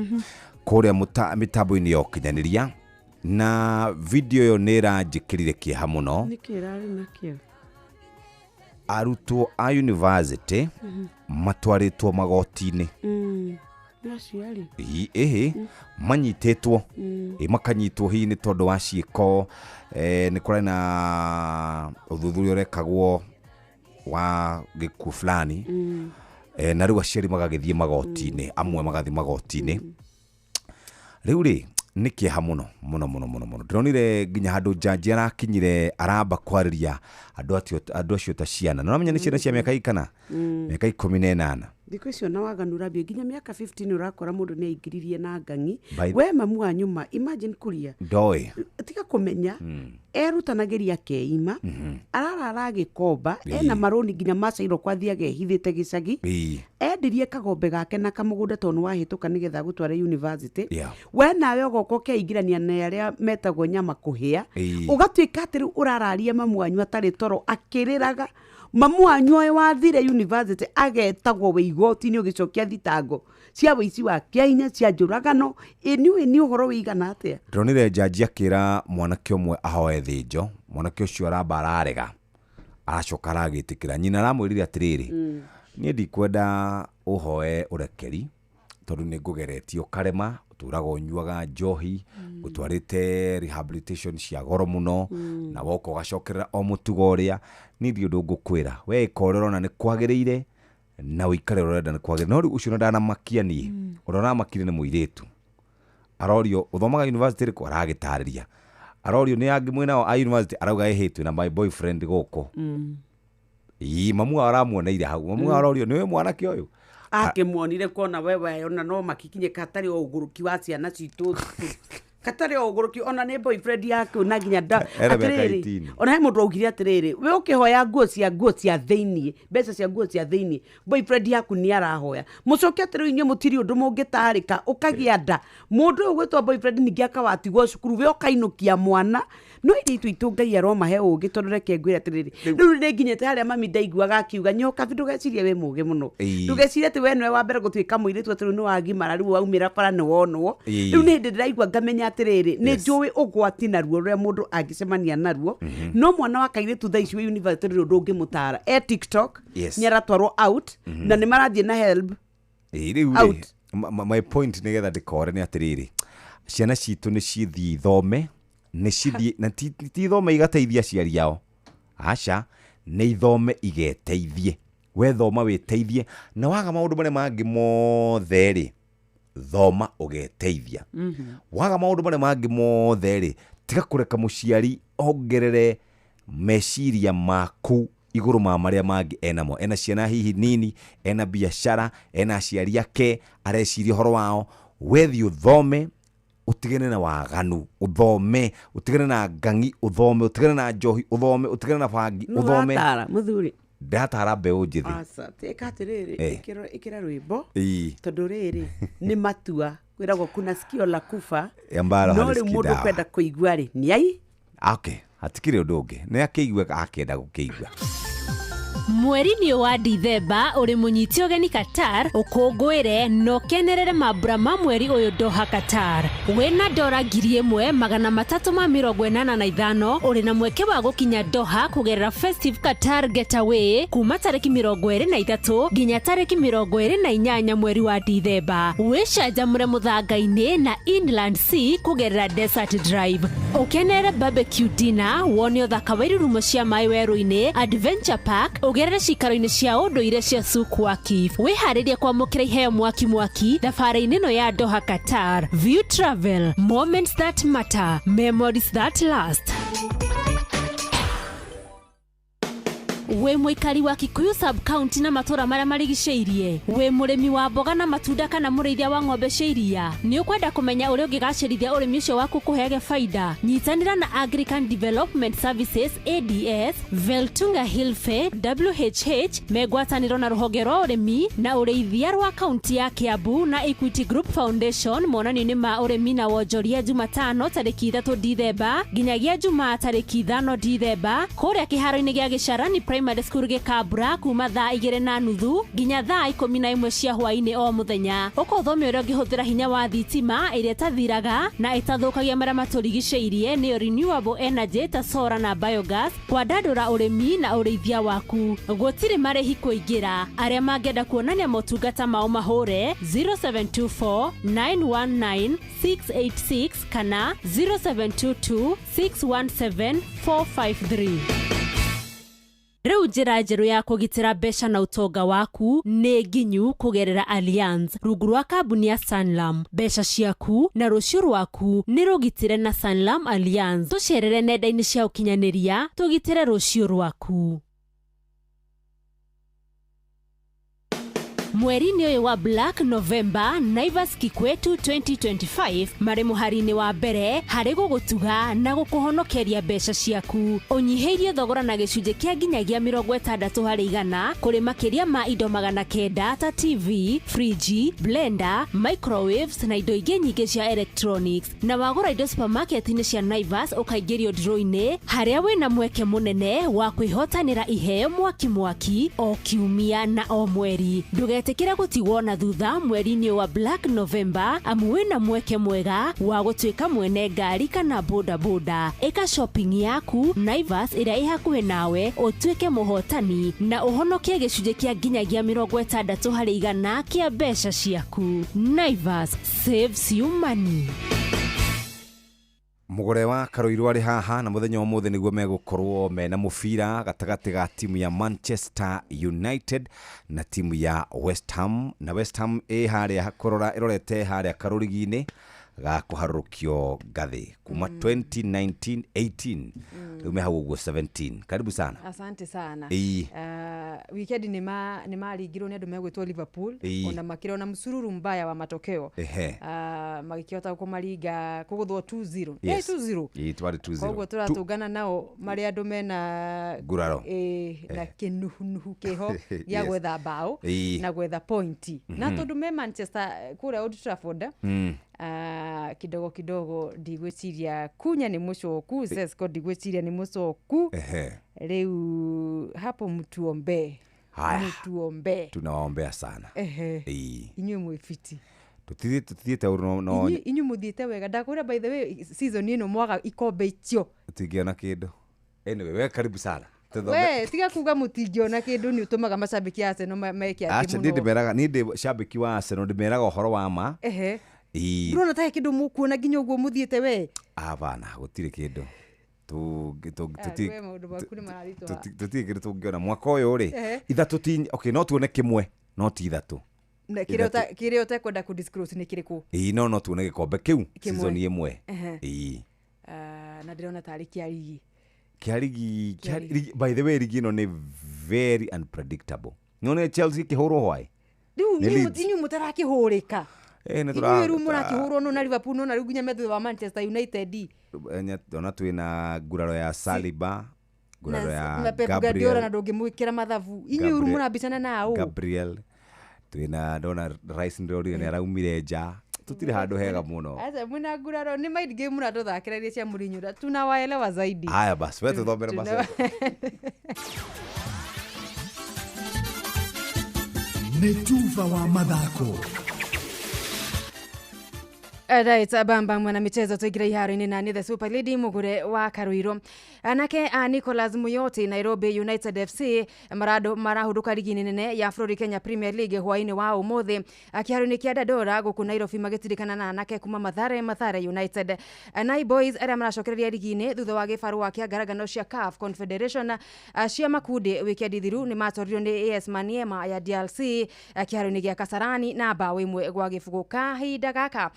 kũrĩa mĩtambo-inĩ ya ũkinyanĩria na video ĩyo nĩ ĩranjĩkĩrire kĩeha mũno. Nĩkĩ ĩrarĩ nakĩo? Arutwo a university matwarĩtwo magoti-inĩ. Nĩ aciari. Ĩhĩ manyitĩtwo ĩ makanyitwo hihi nĩ tondũ wa ciĩko nĩ kũrĩ na ũthuthuria ũrekagwo wa gĩkuũ fulani na rĩu aciari magagĩthiĩ magoti-inĩ amwe magathiĩ magoti-inĩ rĩu rĩ nĩ kĩeha mũno mũno mũno mũno mũno ndĩronire nginya handũ njanji arakinyire aramba kwarĩria andũ acio ta ciana na ũramenya nĩ ciana cia mĩaka ikana mĩaka 18. Thikũ icio na waganu ũrambia nginya mĩaka 15 ũrakora mũndũ nĩ aingĩririe na ng'ang'i By- we mamu wa nyuma imagine kuria ndoĩ tiga kũmenya erutanagĩria akeima ararara agĩkomba ena marũni nginya macairwo kwathiaga ehithĩte gĩcagi endirie kagombe gake na kamũgũnda tondũ nĩwahĩtũka nĩgetha agũtware university we nawe ũgoka ũkeingĩrania na arĩa metagwo nyama kũhĩa ũgatuĩka atĩ rĩu ũrararia mamu wanyu atarĩ toro akĩrĩraga mamu wanyu ũyũ wathire university agetagwo wĩ igoti-inĩ ũgĩcokia thitango cia wĩici wa kĩahinya cia njũragano ĩniũĩ nĩ ũhoro wĩigana atĩa. Ndĩronire njanji akĩra mwanake ũmwe ahoe thĩnjo mwanake ũcio aramba ararega aracoka aragĩtĩkĩra nyina aramwĩrire atĩrĩrĩ niĩ ndikwenda ũhoe ũrekeri tondũ nĩ ngũgeretie ũkarema ũtũraga ũnyuaga njohi ngũtwarĩte rehabilitation cia goro mũno na woka ũgacokerera o mũtugo ũrĩa niĩ ndirĩ ũndũ ngũkwĩra we ĩka ũrĩa ũrona nĩ kwagĩrĩire na ũikare ũrĩa ũrenda nĩ kwagĩrĩire no rĩu ũcio ndanamakia niĩ ũrĩa ũramakire nĩ mũirĩtu arorio ũthomaga university ĩrĩkũ aragĩtarĩria arorio nĩ angĩ mwĩnao a university arauga ĩhĩ twĩna my boyfriend gũkũ ii mamu wao aramuoneire hau mamu wao arorio nĩwe mwanake ũyũ Akĩmuonire kuona wewe ona no makikinye katarĩ o ũgũrũki wa ciana citũ Katarĩ o ũgũrũki ona nĩ boyfriend yaku na nginya nda Ena mĩaka atĩrĩrĩ 18. ona he mũndũ augire atĩrĩrĩ, we ũkĩhoya nguo cia thĩiniĩ, mbeca cia nguo cia thĩiniĩ, boyfriend yaku nĩ arahoya mũcoke atĩrĩ, inyuĩ mũtirĩ ũndũ mũngĩtarĩka, ũkagĩa nda, mũndũ ũyũ gwĩtwo boyfriend ningĩ akawatigwo cukuru, we ũkainũkia mwana. No irĩ itũ Ngai aromahe ũgĩ, tondũ reke ngwĩre atĩrĩrĩ, rĩu nĩ nginyĩte harĩa mami ndaiguaga akiuga nyoka, ndũgecirie wĩ mũgĩ mũno. Ndũgecirie atĩ we nĩwe wa mbere gũtuĩka mũirĩtu, atĩ rĩu nĩ wagimara, rĩu waumĩra bara nĩ wonwo. Rĩu nĩ hĩndĩ ndĩraigua ngamenya atĩrĩrĩ, nĩ njũĩ ũgwati naruo rũrĩa mũndũ angĩcemania naruo. No mwana wa kairĩtu thaa ici wĩ university rĩu ndũngĩmũtara e TikTok, nĩ aratwarwo out na nĩ marathiĩ na help. Ĩ, rĩu rĩ, Out. My point nĩgetha ndĩkore nĩ atĩrĩrĩ, ciana citũ nĩ cithiĩ ithome, nĩ cithiĩ na ti ithome igateithia aciari ao, aca, nĩ ithome igeteithie. We thoma wĩteithie, na waga maũndũ marĩa mangĩ mothe rĩ, thoma ũgeteithia. Waga maũndũ marĩa mangĩ mothe rĩ, tiga kũreka mũciari ongerere meciria maku igũrũ ma marĩa mangĩ enamo. Ena ciana hihi nini, ena biacara, ena aciari ake areciria ũhoro wao. Wethi ũthome ũtigane na waganu, ũthome ũtigane na ngangi, ũthome ũtigane na njohi, ũthome ũtigane na bangi, ũthome. Nũratara mũthuri? Ndatara mbeũ njĩthĩ. Aca, ĩka atĩrĩrĩ, ĩkĩra rwĩmbo, tondũ rĩrĩ nĩ matua kwĩragwo kuna sikio la kufa ambalo no rĩu halisikii mũndũ dawa. kwenda kũigua rĩ nĩ ai. Okay, hatikĩrĩ ũndũ ũngĩ, nĩ akĩigue akĩenda gũkĩigua. Mweri-inĩ wa Dithemba ũrĩ mũnyite ũgeni Qatar, ũkũngũĩre na ũkenerere mambura ma mweri ũyũ Doha, Qatar. Wĩna dora 1385 ũrĩ na mweke wa gũkinya Doha kũgerera Festive Qatar Getaway kuma tarĩki 23 nginya tarĩki 28 mweri wa Dithemba. Wĩcanjamũre mũthanga-inĩ na Inland Sea kũgerera Desert Drive, ũkenerere barbecue dinner, wone ũthaka wa irurumo cia maĩ werũ-inĩ, Adventure Park, ũgerere cikaro-inĩ cia ũndũire cia Souk Waqif. Wĩharĩrie kwamũkĩra iheo mwaki mwaki thabarĩ-inĩ ĩno ya Doha, Qatar. View Travel, moments that matter, memories that last. Wĩ mũikari wa Kikuyu sub county na matũra marĩa marigicĩirie, wĩ mũrĩmi wa mboga na matunda kana mũrĩithia wa ng'ombe cia iria, nĩ ũkwenda kũmenya ũrĩa ũngĩgacĩrithia ũrĩmi ũcio waku kũheage baida, nyitanĩra na Agrican Development Services ADS, Veltunga Hilfe WHH megwatanĩro na rũhonge rwa ũrĩmi na ũrĩithia rwa kaunti ya Kiambu na Equity Group Foundation monanio-inĩ ma ũrĩmi na wonjoria, Jumatano tarĩki 3 Dithemba nginyagia Jumaa tarĩki 5 Dithemba, kũrĩa kĩharo-inĩ gĩa Gĩcarani Primary School, Gĩkambura, kuma thaa 2:30 nginya thaa 11 cia hwaĩ-inĩ o mũthenya. Ũka ũthome ũrĩa ũngĩhũthĩra hinya wa thitima ĩrĩa ĩtathiraga na ĩtathũkagia marĩa matũrigicĩirie, nĩyo renewable energy, ta solar na biogas, kwandandũra ũrĩmi na ũrĩithia waku. Gũtirĩ marĩhi kũingĩra. Arĩa mangĩenda kuonania motungata mao mahũre 0724 919 686 kana 0722 617 453. Rĩu njĩra njerũ ya kũgitĩra mbeca na ũtonga waku nĩ nginyu kũgerera Allianz rungu rwa kambuni ya Sanlam. Mbeca ciaku na rũciũ rwaku nĩ rũgitĩre na Sanlam Allianz. Tũcerere nenda-inĩ cia ũkinyanĩria tũgitĩre rũciũ rwaku. Mweri-inĩ ũyũ wa Black November, Naivas Kikwetu 2025 marĩ mũhari-inĩ wa mbere harĩ gũgũtuga na gũkũhonokeria mbeca ciaku. Ũnyihĩirio thogora na gĩcunjĩ kĩa nginyagia 60% kũrĩ makĩria ma indo 900 ta TV, friji, blender, microwaves na indo ingĩ nyingĩ cia electronics. Na wagũra indo supermarket-inĩ cia Naivas, ũkaingĩrio draw-inĩ harĩa wĩna mweke mũnene wa kwĩhotanĩra iheo mwaki mwaki o kiumia na o mweri. Ndũgetĩkĩre gũtigwo na thutha mweri-inĩ wa Black November, amu wĩna mweke mwega wa gũtuĩka mwene ngari kana bodaboda. Ĩka shopping yaku Naivas ĩrĩa ĩ hakuhĩ nawe, ũtuĩke mũhotani na ũhonokie gĩcunjĩ kĩa nginyagia 60% kĩa mbeca ciaku. Naivas saves you money. Mũgũre wa Karũirũ arĩ haha, na mũthenya wa ũmũthĩ nĩguo megũkorwo mena mũbira gatagatĩ ga timu ya Manchester United na timu ya West Ham, na West Ham ĩ harĩa kũrora ĩrorete harĩa karũrigi-inĩ Ga kũharũrũkio ngathĩ kuma 2019 18, rĩu me hau ũguo 17. Karibu sana. Asante sana. Ĩĩ. Weekend nĩ maringirwo nĩ andũ megwĩtwo Liverpool. Ĩĩ. Ona makĩrĩ ona msururu mbaya wa matokeo. Magĩkĩhota kũmaringa kũgũthwo 2-0. 2-0. Ĩĩ, twarĩ 2-0. Koguo tũratũngana nao marĩ andũ mena Nguraro. Na kĩnuhunuhu kĩho gĩa gwetha bao na gwetha pointi na tondũ me Manchester kũrĩa Old Trafford. Kidogo kidogo ndigwĩciria Kunya nĩ mũcoku, Sesko ndigwĩciria nĩ mũcoku. Rĩu hapo mtuombe. Haya. Mtuombe. Tunawaombea sana. Inyuĩ mwĩ fiti. Tutithiĩte ũru no. Inyuĩ mũthiĩte wega, ndakwĩra. By the way, season ĩno mwaga ikombe icio tũtingĩona kĩndũ. Anyway, we karibu sana. We tiga kuga mũtingĩona kĩndũ, nĩ ũtũmaga macambĩki a Arsenal meke atĩ Acha, niĩ mũno. ndĩmeraga, niĩ ndĩ cambĩki wa Arsenal, ndĩmeraga ũhoro wa ma. Ndũrona ta he kĩndũ mũkuona nginya ũguo mũthiĩte we? Hapana, gũtirĩ kĩndũ. We maũndũ maku nĩ mararitũha. Tũtirĩ kĩndũ tũngĩona mwaka ũyũ rĩ. Ithatũ ti okay, no tuone kĩmwe no ti ithatũ. Na kĩrĩa ũtekwenda kũ disclose nĩ kĩrĩkũ? Ĩĩ, no tuone gĩkombe kĩu Kĩmwe. season ĩmwe. Ĩĩ. Ah, na ndĩrona tarĩ kĩa rigi. Kĩa rigi. Kĩa Kĩa rigi. By the way, rigi ĩno nĩ very unpredictable. Nĩwonire Chelsea ĩkĩhũrwo hwaĩ Rĩu Nĩ Leeds. inyuĩ mũtarakĩhũrĩka. Nĩ Inyuĩ rĩu mũrakĩhũrwo no na Liverpool, no na rĩu nginya me thutha wa Manchester United. Ona twĩna nguraro ya Saliba, nguraro ya na Pep Guardiola na Gabriel. Ndũngĩmwĩkĩra mathabu inyuĩ rĩu mũrambicana nao. Gabriel, twĩna ndona Rice, ndĩrorire nĩ araumire nja. Tũtirĩ handũ hega mũno. Aca, mwĩna nguraro nĩ mind game mũratũthakĩra iria cia Mourinho, tunawaelewa zaidi. Haya basi, we tũthomere macoka. Nĩ tuba wa mathako. Right, bamba mwana michezo, tuingira iharo-inĩ na nĩ the super lady Mugure wa Karuiro. Anake a Nicholas Muyoti, Nairobi United FC marado marahũndũka rigi-inĩ nene ya bũrũri Kenya Premier League hwaĩ-inĩ wa ũmũthĩ kĩharo-inĩ kĩa Dandora gũkũ Nairobi, magĩtirikana na anake kuma Mathare, Mathare United. Nai Boys arĩa maracokereria rigi-inĩ thutha wa gĩbarũa kĩa ngarangano cia CAF Confederation cia makundi wikendi thiru nĩ matoririo nĩ AS Maniema ya DRC kĩharo-inĩ gĩa Kasarani na mbaũ 1-0. Kahinda gaka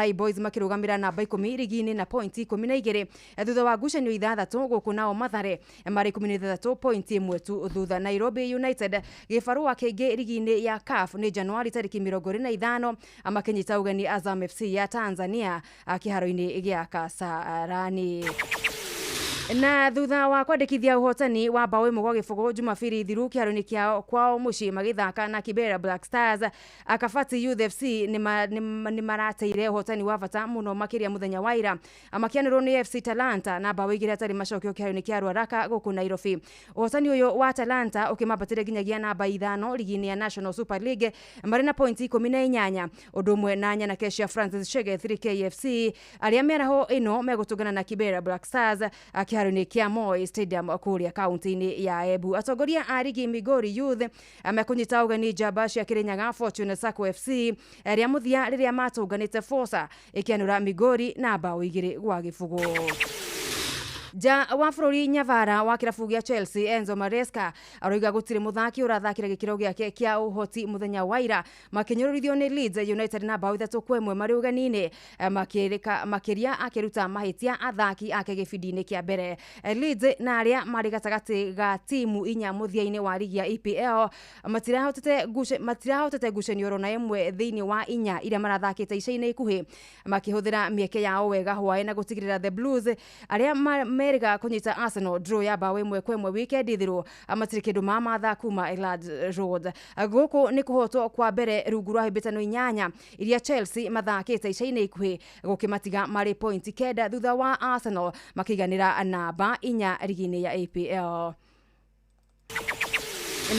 Nai Boys makĩrũgamĩra namba 10 rigi-inĩ na pointi 12 thutha wa ngucanio ithathatũ, gũkũ nao Mathare marĩ 16, pointi 1 tu thutha Nairobi United. Gĩbarũa kĩngĩ rigi-inĩ ya CAF nĩ Januari tarĩki 25 makĩnyita ũgeni Azam FC ya Tanzania kĩharo-inĩ gĩa Kasarani. Na thutha wa kwandĩkithia ũhotani wa mbaũ 1-0 Jumabiri thiru kĩharo-inĩ kĩao kwao mũciĩ magĩthaka na Kibera Black Stars, Akabati Youth FC nĩ marateire ũhotani wa bata mũno makĩria mũthenya wa ira makĩanĩrwo nĩ FC Talanta na mbaũ 2 hatarĩ macokio kĩharo-inĩ kĩa Ruaraka gũkũ Nairobi. Ũhotani ũyũ wa Talanta ũkĩmambatĩria nginyagia namba 5 rigi-inĩ ya National Super League marĩ na pointi 18, ũndũ ũmwe na nyanake cia Francis Chege 3KFC arĩa mĩaraho ĩno megũtũngana na Kibera Black Stars kĩharo-inĩ kĩa Moi Stadium kũrĩa kaunti-inĩ ya Embu. Atongoria a rigi Migori Youth mekũnyita ũgeni njamba cia Kirinyaga Fortune Sacco FC rĩa mũthia rĩrĩa matũnganĩte Forza ĩkĩanũra Migori na mbaũ 2-0. Nja wa bũrũri, nyavara wa kĩrabu gĩa Chelsea Enzo Maresca aroiga gũtirĩ mũthaki ũrathakĩra gĩkĩro gĩake kĩa ũhoti mũthenya wa ira makĩnyũrũrithio nĩ Leeds United na mbaũ 3-1 marĩ ũgeni-inĩ, makĩria akĩruta mahĩtia athaki ake gĩbindi-inĩ kĩa mbere. Leeds na arĩa marĩ gatagatĩ ga timu inya mũthia-inĩ wa rigi ya EPL matirahotete ngucanio oro na ĩmwe thĩinĩ wa inya iria marathakĩte ica-inĩ ikuhĩ, makĩhũthĩra mĩeke yao wega hwaĩ na gũtigĩrĩra the Blues arĩa merĩga kũnyita Arsenal draw ya mbaũ 1-1 wikendi thiru matirĩ kĩndũ mamatha kuma Elland Road. Gũkũ nĩ kũhotwo kwa mbere rungu rwa hĩmbĩtano 8 iria Chelsea mathakĩte ica-inĩ ikuhĩ, gũkĩmatiga marĩ pointi 9 thutha wa Arsenal makĩiganĩra namba 4 rigi-inĩ ya EPL.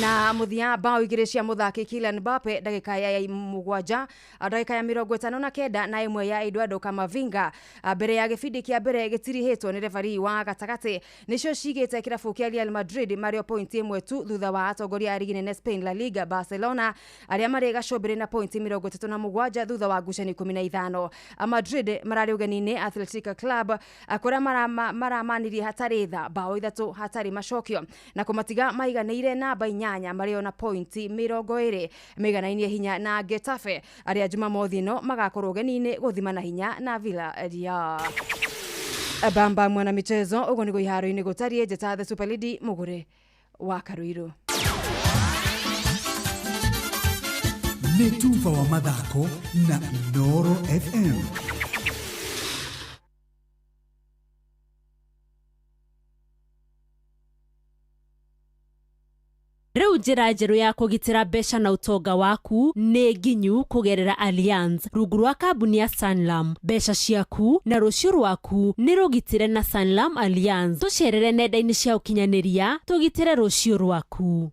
Na mũthia, mbaũ 2 cia mũthaki Kylian Mbappe ndagĩka ya 7, ndagĩka ya 59 na ĩmwe ya Eduardo Camavinga mbere ya gĩbindi kĩa mbere gĩtirihĩtwo nĩ refarii wa gatagatĩ nĩcio cigĩte kĩrabu kĩa Real Madrid marĩ o pointi 1 tu thutha wa atongoria a rigi nene Spain La Liga Barcelona arĩa marĩ gacũmbĩrĩ na pointi 37 thutha wa ngucanio 15. Madrid mararĩ ũgeni-inĩ Athletic Club kũrĩa maramanirie hatarĩ tha mbaũ 3 hatarĩ macokio na kũmatiga maiganĩire namba 8 8 marĩ na pointi 20 maiganainie hinya na Getafe arĩa Jumamothi ĩno magakorwo ũgeni-inĩ gũthimana hinya na Villarreal. Bamba mwana michezo ũguo nĩguo iharo-inĩ gũtariĩ. Njĩta the Super Lady Mũgũre wa Karuiru. Nĩ tuba wa mathako na Inooro FM. Rĩu njĩra njerũ ya kũgitĩra mbeca na ũtonga waku nĩ nginyu kũgerera Allianz rungu rwa kambuni ya Sanlam. Mbeca ciaku na rũciũ rwaku nĩ rũgitĩre na Sanlam Allianz. Tũcerere nenda-inĩ cia ũkinyanĩria tũgitĩre rũciũ rwaku.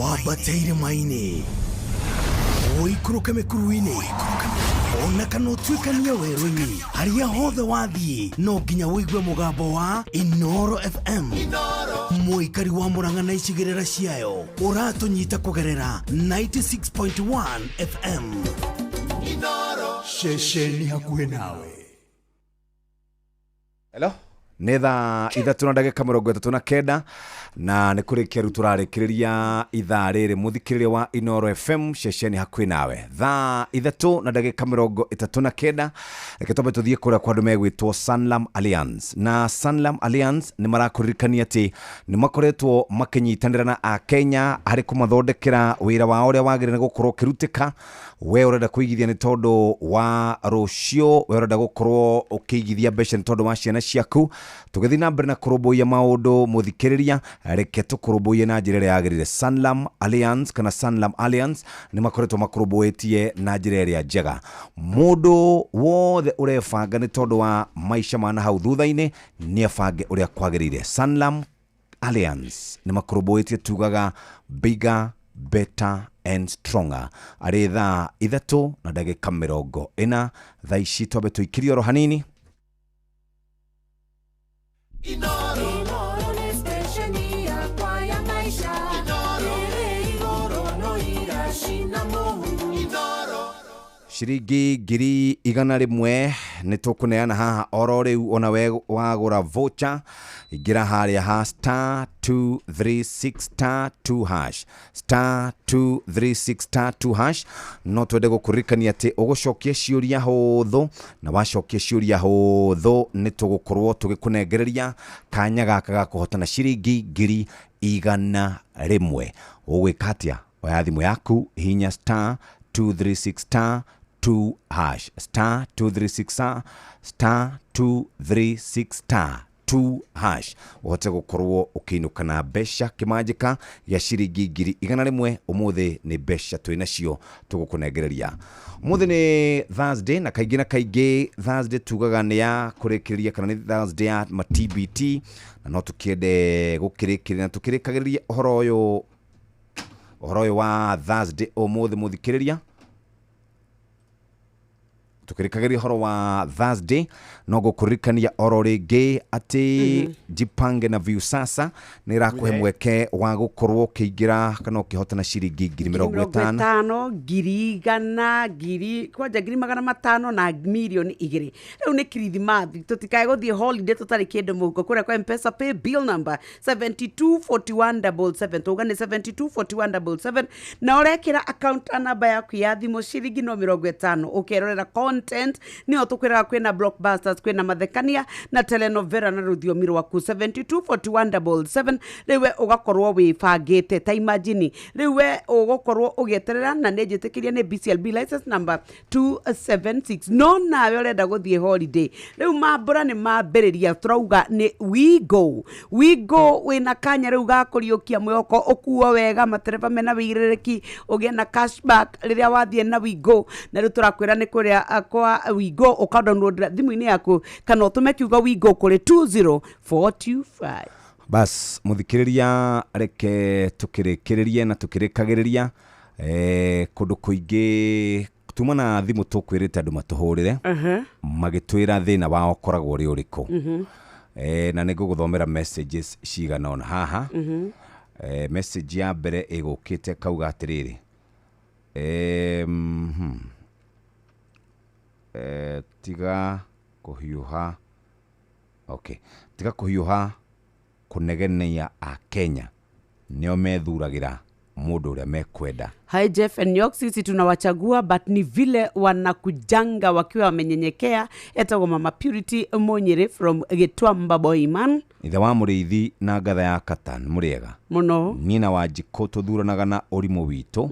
Wambate irĩma-inĩ, ũikũrũke mĩkuru-inĩ, ona kana ũtuĩkanie werũ-inĩ, harĩa hothe wathiĩ no nginya ũigue mũgambo wa Inooro FM. Mũikari wa Murang'a na icigĩrĩra ciayo ũratũnyita kũgerera 96.1 FM. Ceceni hakuhĩ nawe. Hello? Nĩ thaa 3:39 na nĩ kũrĩkia rĩu tũrarĩkĩrĩria ithaa rĩrĩ mũthikĩrĩria wa Inooro FM ceceni hakuhĩ nawe. Thaa 3:39 reke twambe tũthiĩ kũrĩa kwa andũ megwĩtwo Sanlam Alliance. Na Sanlam Alliance nĩ marakũririkania atĩ nĩ makoretwo makĩnyitanĩra na Akenya harĩ kũmathondekera wĩra wao ũrĩa wagĩrĩire nĩ gũkorwo ũkĩrutĩka. We ũrenda kũigithia nĩ tondũ wa rũciũ, we ũrenda gũkorwo ũkĩigithia mbeca nĩ tondũ wa ciana ciaku. Tũgĩthiĩ na mbere na kũrũmbũiya maũndũ mũthikĩrĩria, reke tũkũrũmbũiye na njĩra ĩrĩa yagĩrĩire. Sanlam Alliance kana Sanlam Alliance nĩ makoretwo makũrũmbũĩtie na njĩra ĩrĩa njega. Mũndũ wothe ũrebanga nĩ tondũ wa maica ma nahau thutha-inĩ nĩ abange ũrĩa kwagĩrĩire. Sanlam Alliance nĩ makũrũmbũĩtie, tugaga bigger, better and stronger. Arĩ thaa 3:40 thaa ici twambe tũikĩrie oro hanini. Inooro nĩ stesheni yakwa ya maisha. Ĩrĩ igũrũ no iracina mũhu. Ciringi 100,000 nĩ tũkũneana haha oro rĩu. Ona we wagũra voucher ingĩra harĩa ha star 236 star 2 hash, star 236 star 2 hash. No twende gũkũririkania atĩ ũgũcokia ciũria hũthũ, na wacokia ciũria hũthũ nĩ tũgũkorwo tũgĩkũnengereria kanya gaka ga kũhotana ciringi 100,000. Ũgwĩka atĩa? Oya thimũ yaku, hihinya star 236 star 2 hash, star 236 star 236 star 2 hash, ũhote gũkorwo ũkĩinũka na mbeca kĩmanjĩka gĩa ciringi 100,000. Ũmũthĩ nĩ mbeca twĩ nacio tũgũkũnengereria. Ũmũthĩ nĩ Thursday, na kaingĩ na kaingĩ Thursday tugaga nĩ ya kũrĩkĩrĩria kana nĩ Thursday ya ma TBT, na no tũkĩende gũkĩrĩkĩrĩria na tũkĩrĩkagĩrĩria ũhoro ũyũ wa Thursday ũmũthĩ mũthikĩrĩria. Tukirikagĩria ũhoro wa Thursday no ngũkũririkania oro rĩngĩ atĩ Jipange na Viusasa nĩ ĩrakũhe mweke wa gũkorwo ũkĩingĩra kana ũkĩhotana ciringi 50,000, 100,000, 100,000, kwanja 500,000 na 2,000,000. Rĩu nĩ kirithimathi, tũtikae gũthiĩ holiday tũtarĩ kĩndũ mũhuko. Kũrĩa kwa M-Pesa pay bill number 724177, tauga nĩ 724177, na ũrekĩra account namba yaku ya thimũ ciringi no 50, ũkerorera content nĩyo tũkwĩraga kwĩna blockbusters, kwĩna mathekania na telenovela na rũthiomi rwaku. 724177 rĩu we ũgakorwo wĩbangĩte. Ta imagine rĩu we ũgũkorwo ũgĩeterera, na nĩ njĩtĩkĩria nĩ BCLB license number 276. No nawe ũrenda gũthiĩ holiday, rĩu mambũra nĩ mambĩrĩria, tũrauga nĩ we go, we go. Wĩna kanya rĩu ga kũriũkia mwĩhoko, ũkuo wega, matereba mena wĩigĩrĩrĩki, ũgĩe na cashback rĩrĩa wathiĩ na we go. Na rĩu tũrakwĩra nĩ kũrĩa kwa we go, ũka-download thimũ-inĩ yaku kana ũtũme kiugo we go kũrĩ 20425. Bas mũthikĩrĩria, reke tũkĩrĩkĩrĩrie na tũkĩrĩkagĩrĩria kũndũ kũingĩ tuma na thimũ tũkwĩrĩte andũ matũhũrĩre magĩtwĩra thĩna wao ũkoragwo ũrĩ ũrĩkũ. Na nĩ ngũgũthomera messages cigana ũna haha. Message ya mbere ĩgũkĩte kauga atĩrĩrĩ, tiga kũhiũha, okay, tiga kũhiũha Kũnegenia a Kenya nĩo methuragĩra mũndũ ũrĩa mekwenda. Hi Jeff and York, sisi tunawachagua but ni vile wanakujanga wakiwa wamenyenyekea. Etagwo Mama Purity Monyere from Gitwamba Boyman. Ithe wa mũrĩithi na ngatha ya kata nĩ mũrĩega. Mũno. Niĩ na Wanjikũ tũthuranaga na ũrimũ witũ.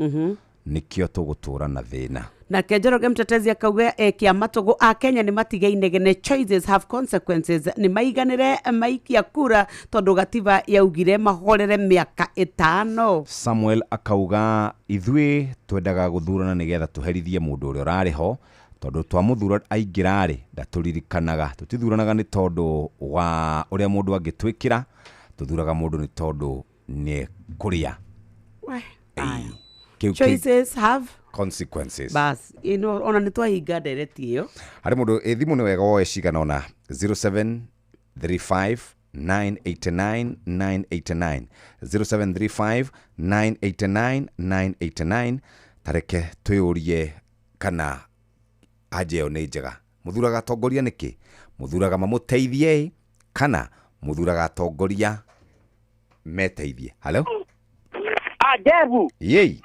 Nĩkĩo tũgũtũra na thĩna. Nake Njoroge Mtetezi akauga kĩama tũgũ a Kenya nĩ matige inegene, choices have consequences, nĩ maiganĩre maikia kura tondũ gatiba yaugire mahorere mĩaka 5. Samuel akauga ithuĩ twendaga gũthurana nĩgetha tũherithie mũndũ ũrĩa ũrarĩ ho tondũ twamũthura aingĩra-rĩ ndatũririkanaga. Tũtithuranaga nĩ tondũ wa ũrĩa mũndũ angĩtwĩkĩra, tũthuraga mũndũ nĩ tondũ nĩ kũrĩa. Choices have consequences. Bas, ino ona nĩ twahinga ndereti ĩyo. Harĩ mũndũ ĩ thimũ nĩ wega woe cigana ũna 0735 989 989 0735 989 989. Tareke twĩyũrie kana anja ĩyo nĩ njega. Mũthuraga atongoria nĩkĩ? Mũthuraga mamũteithie kana mũthuraga atongoria meteithie? Hello? Jebu. Yei.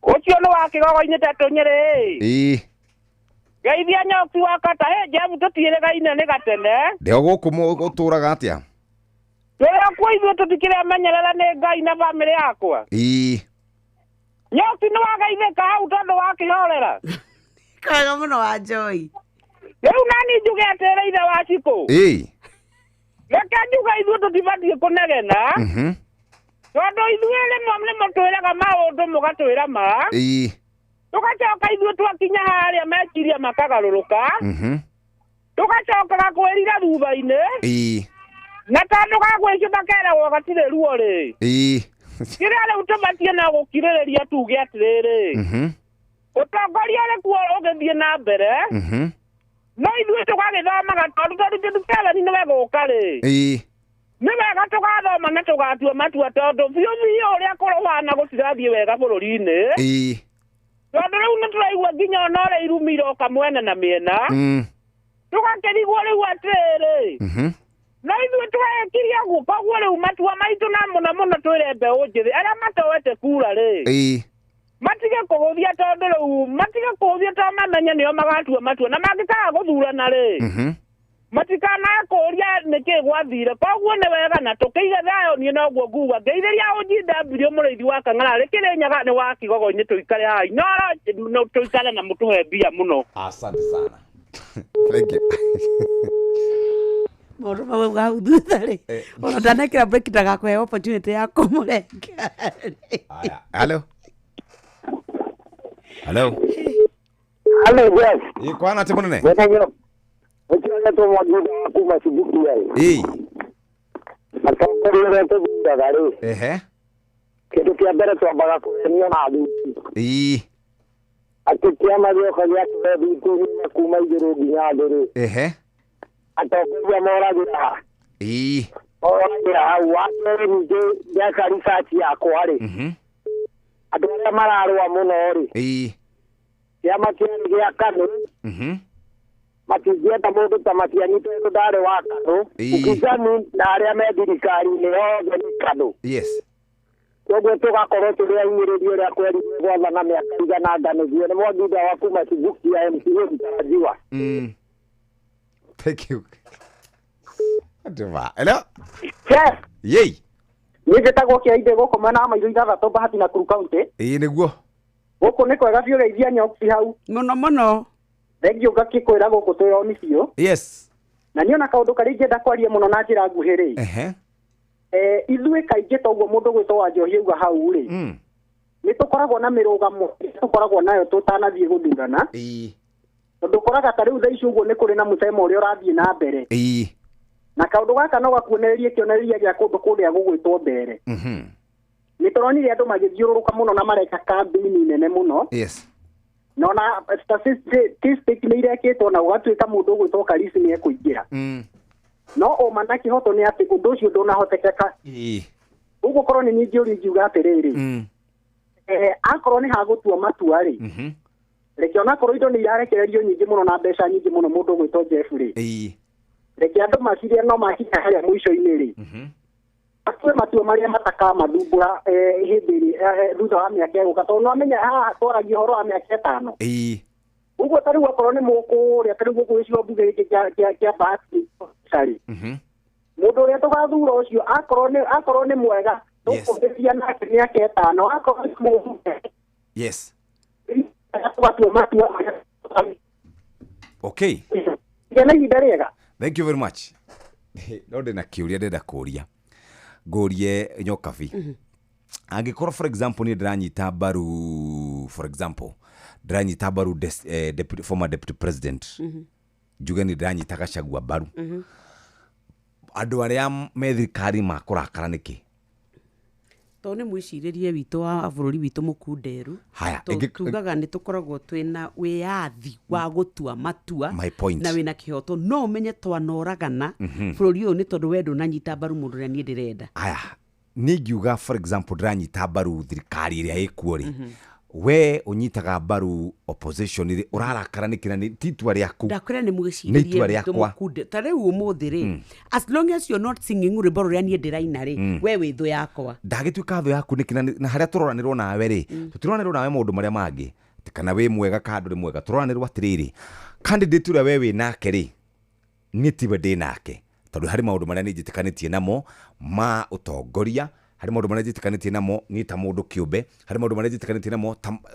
Ũcio nĩ wa kĩgogo-inĩ tetũ Nyĩrĩ. Ĩĩ. Geithia nyoki wa kata. He Jebu tũtiĩrĩgaine nĩ gatene. Ndĩho gũkũ ũtũraga atĩa? Tũrĩ kuo ithuĩ tũtikĩrĩ amenyerere nĩ Ngai na bamĩrĩ yakwa. Ĩĩ. Nyoki nĩ wagaithĩka hau tondũ wakĩhorera. Kwega mũno wa Joy. Rĩu nani njuge atĩrĩ ithe wa Cikũ. Ĩĩ. Reke njuge ithuĩ tũtibatiĩ kũnegena. Tondũ ithuĩ rĩmwe nĩ mũtwĩraga maũndũ mũgatwĩra ma. Ĩĩ. Tũgacoka ithuĩ twakinya harĩa meciria makagarũrũka. Tũgacokaga kwĩrira thutha-inĩ. Ĩĩ. Na tondũ gagwĩcũtha keragwo gatirĩ ruo rĩ. Ĩĩ. Kĩrĩa rĩu tũbatiĩ no gũkirĩrĩria tuge atĩrĩrĩ. Ũtongoria ũrĩ kuo ũgĩthiĩ na mbere. No ithuĩ tũgagĩthomaga tondũ 2027 nĩwe gũka rĩ. Ĩĩ. Nĩ wega tũgathoma na tũgatua matua tondũ biũ biũ ũrĩa kũrũhana gũtirathiĩ wega bũrũri-inĩ. Ĩĩ. Tondũ rĩu nĩ tũraigua nginya ona ũrĩa irumi iroka mwena na mĩena. Tũgakĩrigwo rĩu atĩrĩrĩ. No ithuĩ twekirie ũguo koguo rĩu matua maitũ na mũno mũno twĩre mbeũ njĩthĩ arĩa matoete kura rĩ. Ĩĩ. Matige kũhũthia tondũ rĩu matige kũhũthia tondũ mamenye nĩo magatua matua na mangĩkaga gũthurana rĩ. Matikanae kũũria nĩkĩ gwathire koguo nĩ wega na tũkĩige thayũ. Niĩ noguo nguga ngeithĩria OGW mũrĩithi wa Kang'ara rĩkĩrĩ nyaga nĩ wa Kigogo-inĩ tũikare haha Inoro tũikare na mũtũhe mbia mũno. Asante sana. Thank you. Maũndũ mau hau thutha rĩ ona ndanekĩra break ndagakũhe opportunity ya kũmũrenga. Hello. Hello. Hello, Jeff. Ĩ kwana atĩ mũnene? Ũcio mwagiga kuma Cibukia ĩ. Ĩĩ. Atongoria ũrĩa tũthuraga rĩ. Ehe. Kĩndũ kĩa mbere twambaga kũhenio na thuti. Ĩĩ. Atĩ kĩama gĩoka gĩatũhe thuti ng'ima kuma igũrũ nginya thĩ rĩ. Ehe. Atongoria moragĩra ha? Ĩĩ. Moragĩra hau. Wa kerĩ ningĩ ndeka research yakwa rĩ. Andũ arĩa mararũa mũno rĩ. Ĩĩ. Kĩama kĩarĩ gĩa KANU. Matingĩenda mũndũ ta Matiang'i tondũ ndarĩ wa KANU. Upinzani na arĩa me thirikari-inĩ othe nĩ KANU. Yes. Koguo tũgakorwo tũrĩ ahinyĩrĩrie ũrĩa kwerirwo gwathana mĩaka igananga nĩguo. Nĩ Mwanginda wa kuma Cibukia MCA mtarajiwa. Thank you. Hello. Yes. Yei. Niĩ njĩtagwo Kĩainde gũkũ mwena wa Mairũ ithathatũ Bahati Nakuru County. Ĩĩ nĩguo. Gũkũ nĩ kwega biũ geithia nyoki hau. Mũno mũno. Thengiũ ngakĩkwĩra gũkũ twĩ oni biũ. Yes. Na niĩ ona kaũndũ karĩa ingĩenda kwaria mũno na njĩra nguhĩ rĩ. Ehe. Ithuĩ kaingĩ toguo mũndũ gwĩtwo Wanjohi auga hau rĩ. Nĩ tũkoragwo na mĩrũgamo tũkoragwo nayo tũtanathiĩ gũthurana. Ĩĩ. Tondũ ũkoraga ta rĩu thaa ici ũguo nĩ kũrĩ na mũcemo ũrĩa ũrathiĩ na mbere. Ĩĩ. Na kaũndũ gaka no gakuonererie kĩonereria gĩa kũndũ kũrĩa gũgwĩtwo Mbere. Nĩ tũronire andũ magĩthiũrũrũka mũno na mareka kambĩini nene mũno. Yes. Na ona statistic nĩ irekĩtwo na gũgatuĩka mũndũ ũgwĩtwo Karisi nĩ ekũingĩra. No ũma na kĩhoto nĩ atĩ ũndũ ũcio ndũnahotekeka. Ĩĩ. Ũguo korwo nĩ niĩ ingĩũrio ingiuga atĩrĩrĩ. Akorwo nĩ hagũtua matua rĩ. Reke onakorwo indo nĩ irarekererio nyingĩ mũno na mbeca nyingĩ mũno mũndũ ũgwĩtwo Jeff rĩ. Ĩĩ. Reke andũ macirie no makinya harĩa mũico-inĩ rĩ. Matue matua marĩa matakamathumbũra hĩndĩ ĩrĩa thutha wa mĩaka ĩgũka, tondũ nĩwamenya haha twaragia ũhoro wa mĩaka ĩtano. Ũguo ta rĩu akorwo nĩ mũkũrĩa ta rĩu gũkũ gĩcigo mbunge gĩkĩ kĩa Bahati rĩ, mũndũ ũrĩa tũgathura ũcio akorwo nĩ mwega tũkũhĩtia nake mĩaka ĩtano, akorwo nĩ mũũru Yes. tũgatua matua marĩa Okay. Gĩa na ihinda rĩega. Thank you very much. No ndĩna kĩũria ndĩrenda kũria. Ngũrie Nyokabi. Angĩkorwo for example niĩ ndĩranyita mbaru, for example ndĩranyita mbaru former deputy president, njuge nĩ ndĩranyita Gachagua mbaru, andũ arĩa me thirikari makũrakara nĩkĩ? Tondũ nĩ mwĩcirĩrie witũ wa bũrũri witũ mũkunderu. Haya, Tugaga nĩ tũkoragwo twĩna wĩyathi wa gũtua matua. My point. Na wĩna kĩhoto no ũmenye twanoragana bũrũri ũyũ nĩ tondũ we ndũnanyita mbaru mũndũ ũrĩa niĩ ndĩrenda. Aya, niĩ ngiuga for example ndĩranyita mbaru thirikari ĩrĩa ĩkuo rĩ, we ũnyitaga mbaru opposition rĩ, ũrarakara nĩkĩ na ti itua rĩaku? Ndakwĩra nĩ Nĩ mwĩcirĩrie itua witũ rĩakwa. mũkunde. Ta rĩu ũmũthĩ rĩ, as long as you're not singing rwĩmbo rũrĩa niĩ ndĩraina rĩ, we wĩ thũ yakwa. Ndagĩtuĩka thũ yaku nĩkĩ na harĩa tũroranĩrwo nawe rĩ, tũtiroranĩrwo nawe maũndũ marĩa mangĩ, atĩ kana wĩ mwega kana ndũrĩ mwega, tũroranĩrwo atĩrĩrĩ, candidate ũrĩa we wĩ nake rĩ, niĩ tiwe ndĩ nake, tondũ harĩ maũndũ marĩa niĩ njĩtĩkanĩtie namo ma ũtongoria, harĩ maũndũ marĩa njĩtĩkanĩtie namo niĩ ta mũndũ kĩũmbe, harĩ maũndũ marĩa njĩtĩkanĩtie namo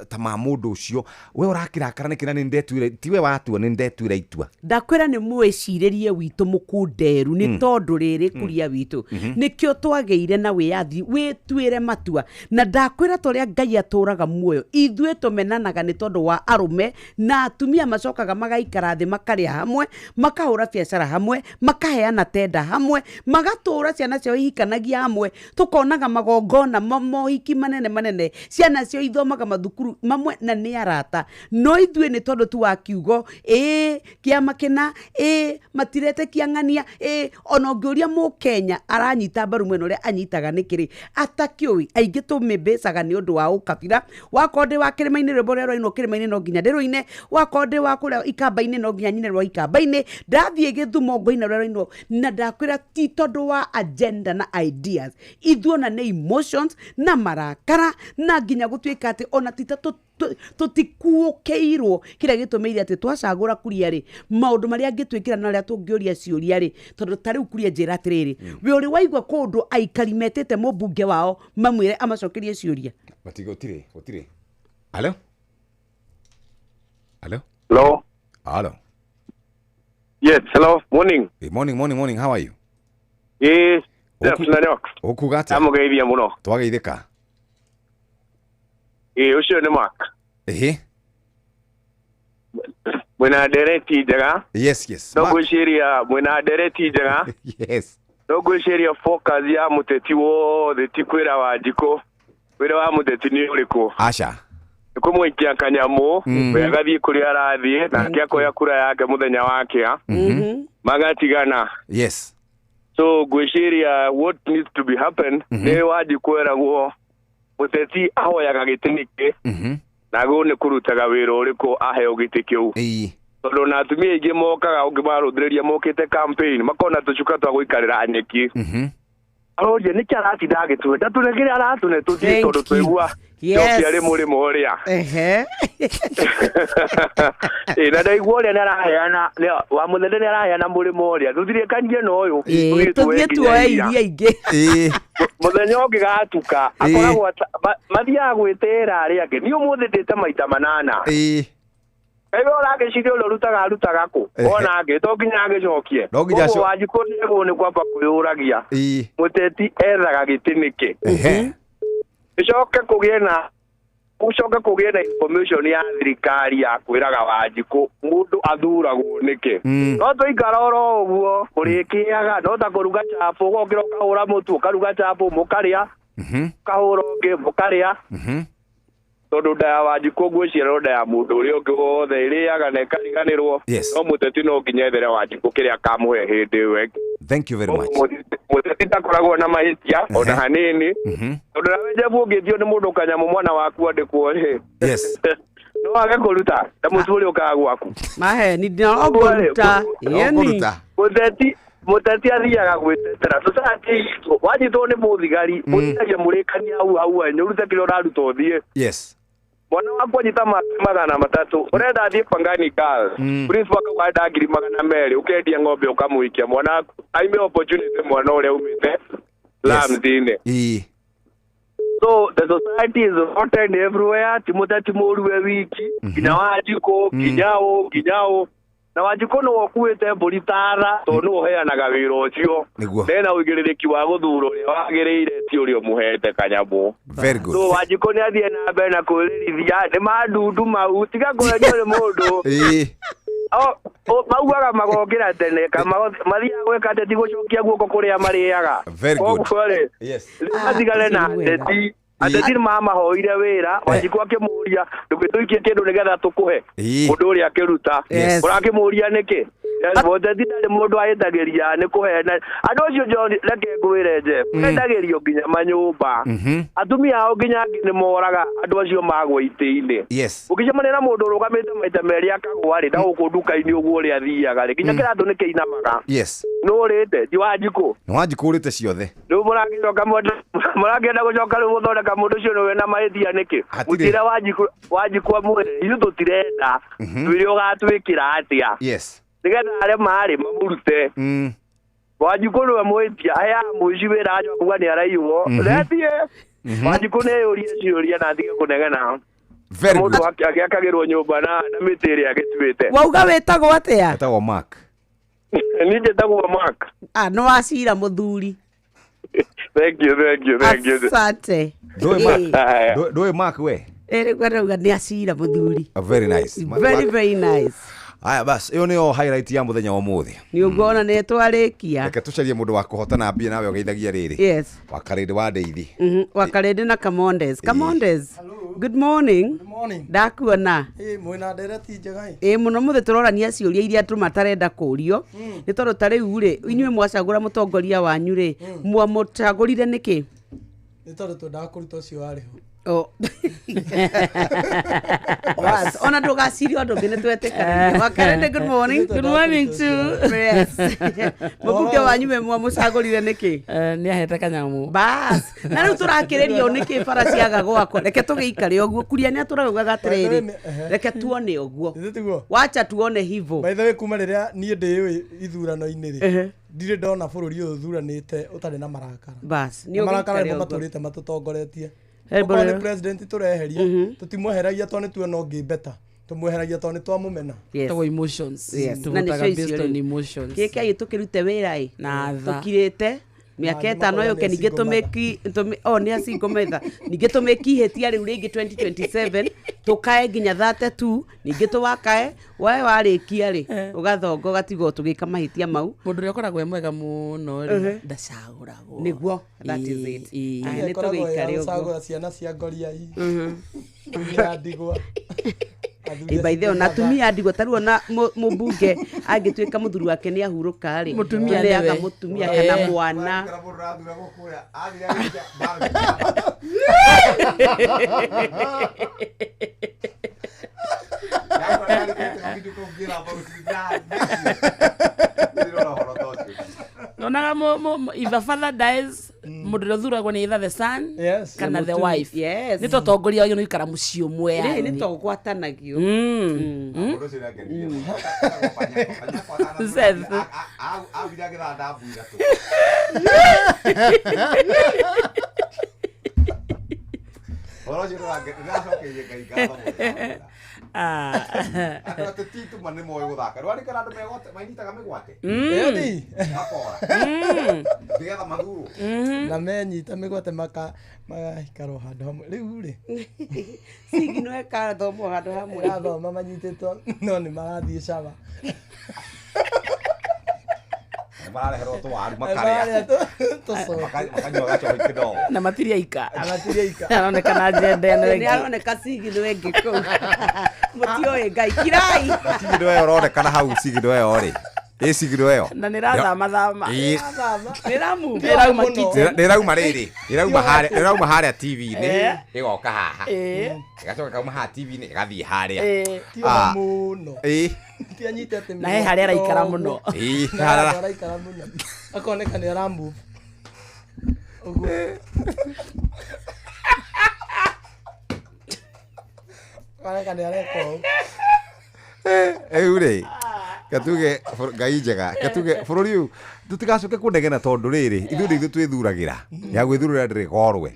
ta ma mũndũ ũcio. We ũrakĩrakara nĩkĩ na nĩ ndetuire, tiwe watua, nĩ ndetuire itua. Ndakwĩra nĩ mwĩcirĩrie witũ mũkunderu nĩ tondũ rĩrĩ kuria witũ nĩkĩo twagĩire na wĩyathi wĩtuĩre matua. Na ndakwĩra ta ũrĩa Ngai atũraga muoyo, ithuĩ tũmenanaga nĩ tondũ wa arũme na atumia macokaga magaikara thĩ makarĩa hamwe, makahũra biacara hamwe, makaheana tenda hamwe, magatũra ciana ciao ihikanagia hamwe, tũkonaga magongona mohiki manene manene, ciana ciao ithomaga mathukuru mamwe na nĩ arata. No ithuĩ nĩ tondũ tu wa kiugo ĩĩ kĩama kĩna, ĩĩ matiretĩkia ng'ania, ĩĩ ona ũngĩũria mũkenya aranyita mbaru mwena ũrĩa anyitaga nĩkĩ rĩ, atakĩũĩ. Aingĩ tũmĩmbĩcaga nĩ ũndũ wa ũkabira. Wakorwo ndĩ wa kĩrĩma-inĩ, rwĩmbo rũrĩa rwainwo kĩrĩma-inĩ no nginya ndĩrũine, wakorwo ndĩ wa kũrĩa ikamba-inĩ no nginya nyine rwa ikamba-inĩ, ndathiĩ Gĩthumo ngũina rũrĩa rwainwo. Na ndakwĩra ti tondũ wa agenda na ideas, ithuĩ ona nĩ emotions na marakara, na nginya gũtuĩka atĩ ona ti ta tũtikuũkĩirwo kĩrĩa gĩtũmĩire atĩ twacagũra kuria rĩ, maũndũ marĩa angĩtwĩkĩra na marĩa tũngĩũria ciũria rĩ, tondũ ta rĩu kuria njĩra atĩrĩrĩ, we ũrĩ waigua kũndũ aikari metĩte mũmbunge wao mamwĩre amacokerie ciũria? Gũtirĩ, gũtirĩ. Alo? Alo? Hello? Alo? Yes, hello. Morning. Good morning, morning, morning. How are you? Yes, Jeff Nanyok. Ũkuga atĩa? Ndamũgeithia mũno. Twageithĩka. Ĩĩ, ũcio nĩ Mark. Ĩhĩ. Mwĩna ndereti njega. Yes, yes. No Mark. ngwĩciria mwĩna ndereti njega. Yes. No ngwĩciria focus ya mũteti wothe ti kwĩra Wanjikũ. Wĩra wa mũteti nĩ ũrĩkũ? Aca. Nĩ kũmũikia kanyamũ, we agathiĩ kũrĩa arathiĩ, nake akoya kura yake mũthenya wa kĩa. Magatigana. Yes. So ngwĩciria what needs to be happen nĩ Wanjikũ eragwo mũteti ahoyaga gĩtĩ nĩkĩ, naguo nĩ kũrutaga wĩra ũrĩkũ aheo gĩtĩ kĩu. Tondũ na atumia aingĩ mokaga ũngĩmarũthĩrĩria mokĩte campaign makona tũcuka twa gũikarĩra nyeki. Aroria nĩkĩ aratinda agĩtwenda tũregere aratũne tũthiĩ tondũ twaigua Yes. njoki arĩ mũrĩmo ũrĩa. Ehe. Ĩ, na ndaigua ũrĩa nĩaraheana wa mũthenya nĩaraheana mũrĩmo ũrĩa tũtirĩkanie na ũyũ. Ĩĩ, tũthiĩ tuoe iria ingĩ. Mũthenya ũngĩgatuka akoragwo mathiaga gwĩtĩĩra arĩa angĩ. Niĩ ũmũthĩ ndĩte maita manana. Kaigua ũragĩciria ũrĩa ũrutaga arutaga kũ? Ona angĩ to nginya agĩcokie. No nginya Koguo Wanjikũ nĩguo nĩ kwamba kwĩyũragia. Mũteti ethaga gĩtĩ nĩkĩ? Gĩcoke kũgĩe na gũcoke kũgĩe na information ya thirikari ya kwĩraga Wanjikũ mũndũ athuragwo nĩkĩ. No tũikara oro ũguo kũrĩkĩaga no ta kũruga chapo, ũgokĩra ũkahũra mũtu ũkaruga chapo mũkarĩa, ũkahũra ũngĩ mũkarĩa. Tondũ nda ya Wanjikũ ngwĩciria nda ya mũndũ ũrĩa ũngĩ wothe ĩrĩaga na ĩkariganĩrwo. Yes. No mũteti no nginya ethere Wanjikũ kĩrĩa akamũhe hĩndĩ ĩyo ĩngĩ. Thank you very much. Mũteti ndakoragwo na mahĩtia ona hanini. Tondũ nawe Jeff ũngĩtio nĩ mũndũ kanyamũ mwana waku andĩkwo rĩ. Yes. No age kũruta ta mũtu ũrĩa ũkaga gwaku. Maheni no ngũruta. Ĩni. Mũteti Mũteti athiaga gwĩtetera society itũ wanyitwo nĩ mũthigari mũthigari mũrĩkania hau hau wanyu ũrute kĩrĩa ũraruta ũthiĩ. Yes. Mwana wakwa anyita 300 ũrenda athiĩ Pangani Girls. Principal akauga enda 200,000 ũkendia ng'ombe ũkamũikia mwana waku aime opportunity mwana ũrĩa umĩte slums-inĩ. So the society is rotten everywhere. Ti mũteti mũru we wiki nginya Wanjikũ nginya ũ nginya ũ na Wanjikũ nĩwe ũkuĩte mbũri tara tondũ nĩwe ũheanaga wĩra ũcio. Nĩguo. Nena ũigĩrĩrĩki wa gũthura ũrĩa wagĩrĩire ti ũrĩa ũmũhete kanyamũ. Very good. So Wanjikũ nĩ athiĩ na mbere na kwĩrĩrithia nĩ mandundu mau tiga kũhenio nĩ mũndũ. Maugaga magokĩra tene mathiaga gwĩka ateti gũcokia guoko kũrĩa marĩaga. Very good. Koguo rĩ Yes. matigane na ateti. Ateti nĩ mamahoire wĩra Wanjikũ akĩmũria ndũgĩtũikie kĩndũ nĩgetha tũkũhe mũndũ ũrĩa akĩruta. Yes. Ũrakĩmũria nĩkĩ? Mũteti ndarĩ mũndũ ahĩtagĩria nĩ kũhena andũ acio John reke ngwĩre Jeff mendagĩrio nginya manyũmba. Atumia ao nginya angĩ nĩ moraga andũ acio magwa itĩ-inĩ. Yes. Ũngĩcemania na mũndũ ũrũgamĩte maita merĩ akagwa rĩ na gũkũ nduka-inĩ ũguo ũrĩa athiaga rĩ nginya kĩratũ nĩ kĩinamaga. Yes. Nĩ ũrĩte ti Wanjikũ. Nĩ Wanjikũ ũrĩte ciothe. Rĩu mũragĩcoka mũrakĩenda gũcoka rĩu gũthondeka mũndũ ũcio nĩwe na mahĩtia nĩkĩ? Mũtire Wanjikũ amwĩre ithuĩ tũtirenda twĩre ũgatwĩkĩra atĩa. Yes. Nĩgetha arĩa marĩ mamũrute. Wanjikũ nĩwe mwĩtia aheaga mũici wĩra acoka kuga nĩ araiywo. Rethiĩ. Wanjikũ nĩ eyũrie ciũria na atige kũnegena. Very good. Mũndũ agĩakagĩrwo nyũmba na mĩtĩ ĩrĩa agĩtuĩte. Wauga wĩtagwo atĩa? Wĩtagwo Mark. Niĩ njĩtagwo Mark. Ah, nĩ wacira mũthuri. Thank you, thank you, thank you. Asante. Ndũĩ Mark we? Rĩu arauga nĩ acira mũthuri. Very nice. Very, very nice. Aya bas, ĩyo nĩyo highlight ya mũthenya wa ũmũthĩ. Nĩ ũguona nĩ twarĩkia. Reke tũcarie mũndũ wa kũhotana mbia nawe ũgeithagia rĩrĩ. Yes. Wakarĩndĩ wa Ndeithi. Wakarĩndĩ na Kamondes. Kamondes. Good morning. Good morning. Ndakuona. Mwĩna ndereti njega ĩ. Ĩ mũno mũthĩ tũrorania ciũria iria andũ matarenda kũrio. Nĩ tondũ ta rĩu rĩ, inyuĩ mwacagũra mũtongoria wanyu rĩ, mwamũcagũrire nĩkĩ? Nĩ tondũ twendaga kũruta ũcio warĩ ho. Oh. Ona ndũgacirio andũ ũngĩ nĩ twetĩkanĩire. Wakarĩndĩ, good morning. Good morning too. Yes. Mũmbunge wanyu we mwamũcagũrire nĩkĩ? Nĩ ahete kanyamũ. Bas. Na rĩu tũrakĩrĩrio nĩkĩ bara ciaga gwakwo. Reke tũgĩikare ũguo. Kuria nĩ atũraugaga atĩrĩrĩ. Reke tuone ũguo. Wacha tuone hivo. By the way, kuma rĩrĩa niĩ ndĩũĩ ithurano-inĩ rĩ, ndirĩ ndona bũrũri ũyũ ũthuranĩte ũtarĩ na marakara. Bas. Na marakara nĩmo matũrĩte matũtongoretie. Okorwo nĩ president tũreheria tũtimweheragia tondũ nĩ tuona ũngĩ better tũmweheragia tondũ nĩ twamũmena. Tagwo emotions. Yes. Tũvotaga based on emotions. Gĩkĩ tũkĩrute wĩra ĩ Na tha. tũkirĩte mĩaka ĩtano yũke ningĩ tũmĩki o nĩ a single mother ningĩ tũmĩki ihĩtia rĩu rĩngĩ 2027 tũkae nginya 32 ningĩ tũwakae we warĩkia rĩ ũgathonga ũgatigwo tũgĩka mahĩtia mau. Mũndũ ũrĩa ũkoragwo e mwega mũno rĩ ndacagũragwo. Nĩguo that is it. Nĩ tũgĩikare ũguo. Gũcagũra ciana cia ngoriai. Atumia ndigwa. By the way, na atumia ndigwa ta rĩu ona mũmbunge angĩtuĩka mũthuri wake nĩ ahurũka rĩ, Mũtumia tũneaga nĩwe. mũtumia kana mwana. Nonaga if the father dies, mũndũ ũrĩa ũthuragwo nĩ either the son kana the wife. Yes. Nĩ tũtongoria wagĩrĩirwo nĩ gũikara mũciĩ ũmwe Rĩ, yani. nĩ tũgwatanagio. Seth. Andũ ateti tu nĩ moĩ gũthaka. Rwarĩkana andũ manyitaga mĩgwate. Makora. Nĩgetha mathurwo. Na menyita mĩgwate magaikarwo handũ hamwe. Rĩu rĩ. Cigino ĩkathomwo handũ hamwe. Ĩrathoma manyitĩtwo no nĩ marathiĩ cama. Marareherwo tũwaru makarĩa. Makanyua gacohi kidogo. Na matiriaika. Na matiriaika. Aronekana agenda ĩno ĩngĩ. Nĩ aroneka cigino ĩngĩ kũu. Mũtiũĩ Ngai kirai. Na cigino ĩyo ũronekana hau cigino ĩyo rĩ. Ĩ cigino ĩyo. Na nĩ ĩrathamathama. Ĩ. Nĩ ĩramu. Nĩ ĩrauma kitchen. Nĩ ĩrauma rĩrĩ. Ĩrauma harĩa TV-inĩ. Ĩgoka haha. Ĩgacoka ĩkauma haha TV-inĩ ĩgathiĩ harĩa. Ti ona mũno. Ĩ. Ti anyitete Na he harĩa araikara mũno. Ĩĩ, Na harĩa araikara mũno. Akoneka nĩ aramove. Ũguo. Akoneka nĩ areka ũũ. Rĩu rĩ katuge ngai njega katuge bũrũri ũyũ tũtigacoke kũnegena tondũ rĩrĩ ithuĩ nĩ ithuĩ twĩthuragĩra ya gwĩthurĩra ndĩrĩ gorwe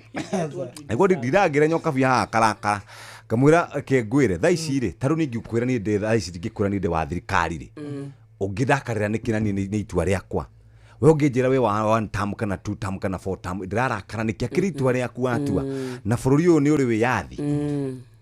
nĩguo ndirangĩra nyokabi haha karakara kamwĩra ke ngwĩre thaa ici rĩ tarĩu niĩ ngĩkwĩra niĩ ndĩ thaa ici ndingĩkwĩra niĩ ndĩ wa thirikari rĩ ũngĩndakarĩra nĩkĩ na niĩ nĩ itua rĩakwa we ũngĩnjĩra wĩ wa one term kana two term kana four term ndĩrarakara nĩkĩ akĩrĩ itua rĩaku watua na bũrũri ũyũ nĩ ũrĩ wĩyathi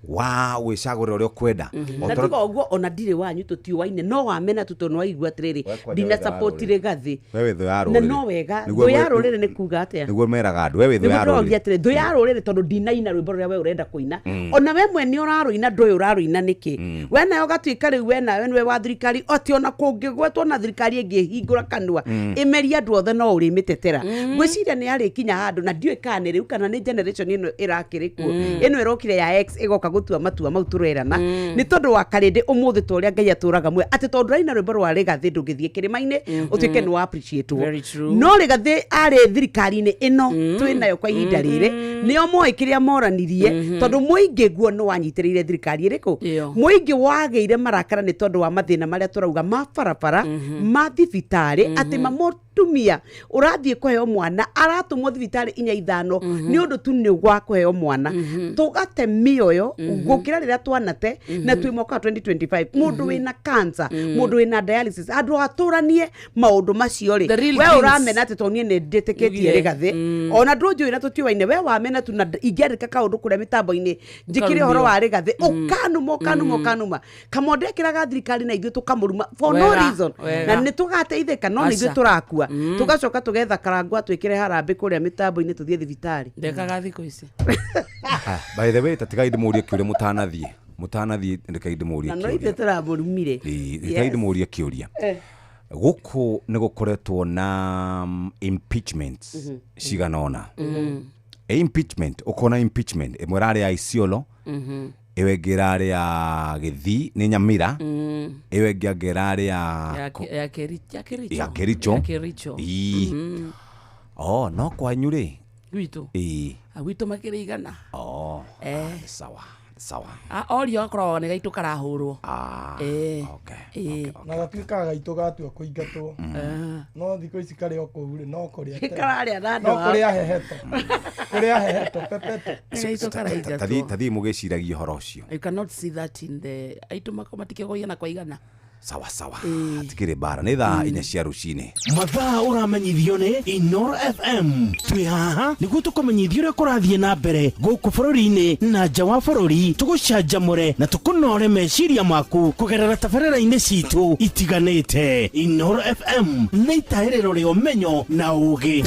wa gwĩcagũrĩra ũrĩa ũkwenda O na ta tiga ũguo ona ndirĩ wanyu tũtiũaine no wamena tu tondũ nĩwaigua atĩrĩrĩ We kwanja ndina wĩ thũ ya support rũrĩrĩ. Rigathĩ We wĩ thũ ya na rũrĩrĩ. no wega Nĩguo thũ ya rũrĩrĩ nĩ kuga atĩa nĩguo meraga andũ we wĩ thũ nĩguo ya ndĩroria rũrĩrĩ atĩrĩ thũ ya rũrĩrĩ tondũ ndinaina rwĩmbo rũrĩa we ũrenda kũina ona we mwene ũrarũina ndũĩ ũrarũina nĩkĩ we nawe ũgatuĩka rĩu we nawe nĩwe wa thirikari atĩ ona kũngĩgwetwo na thirikari ĩngĩhingũra kanua ĩmerie andũ othe no ũrĩmĩtetera ngwĩciria nĩ yarĩkinya handũ na ndiũĩ kana nĩ rĩu kana nĩ generation ĩno ĩrakĩrĩ kuo ĩno ĩrokire ya X ĩgoka gũtua matua mau tũrerana nĩ tondũ wa karĩndĩ ũmũthĩ ta ũrĩa Ngai atũraga muoyo atĩ tondũ ũraina rwĩmbo rwa Rĩgathĩ ndũngĩthiĩ kĩrĩma-inĩ ũtuĩke nĩ wa appreciate Very true. no Rĩgathĩ arĩ thirikari-inĩ ĩno twĩ nayo kwa ihinda rĩrĩ nĩo moĩ kĩrĩa moranirie tondũ mũingĩ guo nĩ wanyitĩrĩire thirikari ĩrĩkũ Ĩyo. mũingĩ wagĩire marakara nĩ tondũ wa mathĩna marĩa tũrauga ma barabara ma thibitarĩ atĩ mamũtumia ũrathiĩ kũheo mwana aratũmwo thibitarĩ inya ithano nĩ ũndũ tu nĩ gwa kũheo mwana tũgate mĩoyo gũkĩra rĩrĩa twanate na twĩ mwaka wa 2025 mũndũ wĩna cancer mũndũ wĩna dialysis andũ atũranie maũndũ macio rĩ The real we things. ũramena atĩ tondũ niĩ nĩ ndĩtĩkĩtie Yeah. Rĩgathĩ ona ndũnjũĩ na tũtiũaine we wamena tu na ingĩandĩka kaũndũ kũrĩa mĩtambo-inĩ njĩkĩre ũhoro wa Rĩgathĩ ũkanuma ũkanuma ũkanuma kamonde ekĩraga thirikari na ithuĩ tũkamũruma for no Wega, reason wega. na nĩ tũgateithĩka no nĩ ithuĩ Aca. tũrakua tũgacoka tũgetha karangwa twĩkĩre harambĩ kũrĩa mĩtambo-inĩ tũthiĩ thibitarĩ ndekaga thikũ ici Ah, by the way tatigai ndĩmũrie kĩũria mũtanathiĩ rekai ndĩmũrie na no kĩũria ithuĩ tũramũrumire Ĩĩ, rekai Yes. ndĩmũrie kĩũria gũkũ nĩ gũkoretwo na impeachments cigana ũna impeachment ũkona impeachment ĩmwe ĩrarĩ ya Isiolo ĩyo ĩngĩ ĩrarĩ ya Gĩthii nĩ Nyamira ĩyo ĩngĩ angĩ ĩrarĩ ya ya Kericho ya Kericho ya Kericho Ĩĩ. Oh, no kwanyu rĩ gwitũ Ĩĩ. Ah, gwitũ makĩrĩ igana Oh, Eh. sawa sawa Ah, orio gakoragwo nĩ gaitũ karahũrwo Ah, Eh. okay, Eh. Na gatuĩkaga gaitũ gatua kũingatwo. No thikũ ici karĩ o kũu rĩ no kũrĩa tene. Kararĩa na andũ No ao. kũrĩa heheto. Kũrĩa heheto pepeto. Nĩ gaitũ karaingatwo Tathiĩ mũgĩciragia ũhoro ũcio you cannot see that in the aitũ mako matikĩgwo igana kwa igana sawa sawa hatikĩrĩ mbara nĩ thaa 4 cia rũcinĩ Mathaa ũramenyithio nĩ Inoro FM twĩ haha nĩguo tũkũmenyithia ũrĩa kũrathiĩ na mbere gũkũ bũrũri-inĩ na nja wa bũrũri tũgũcanjamũre na tũkũnore meciria maku kũgerera tabarĩra-inĩ citũ itiganĩte. Inoro FM nĩ itahĩrĩro rĩa ũmenyo na ũũgĩ.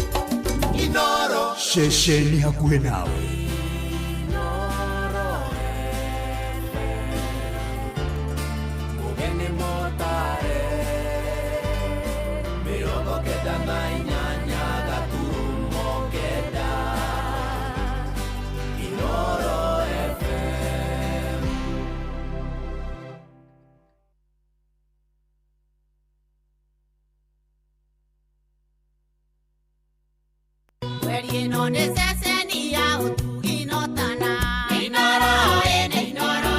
Ceceni hakuhĩ nawe. Mugeni motare 98 gaturumo kenda Inoro FM. Mweri ĩno nĩ ceceni ya ũtugi na ũtana. Inoro, ĩ nĩ Inoro.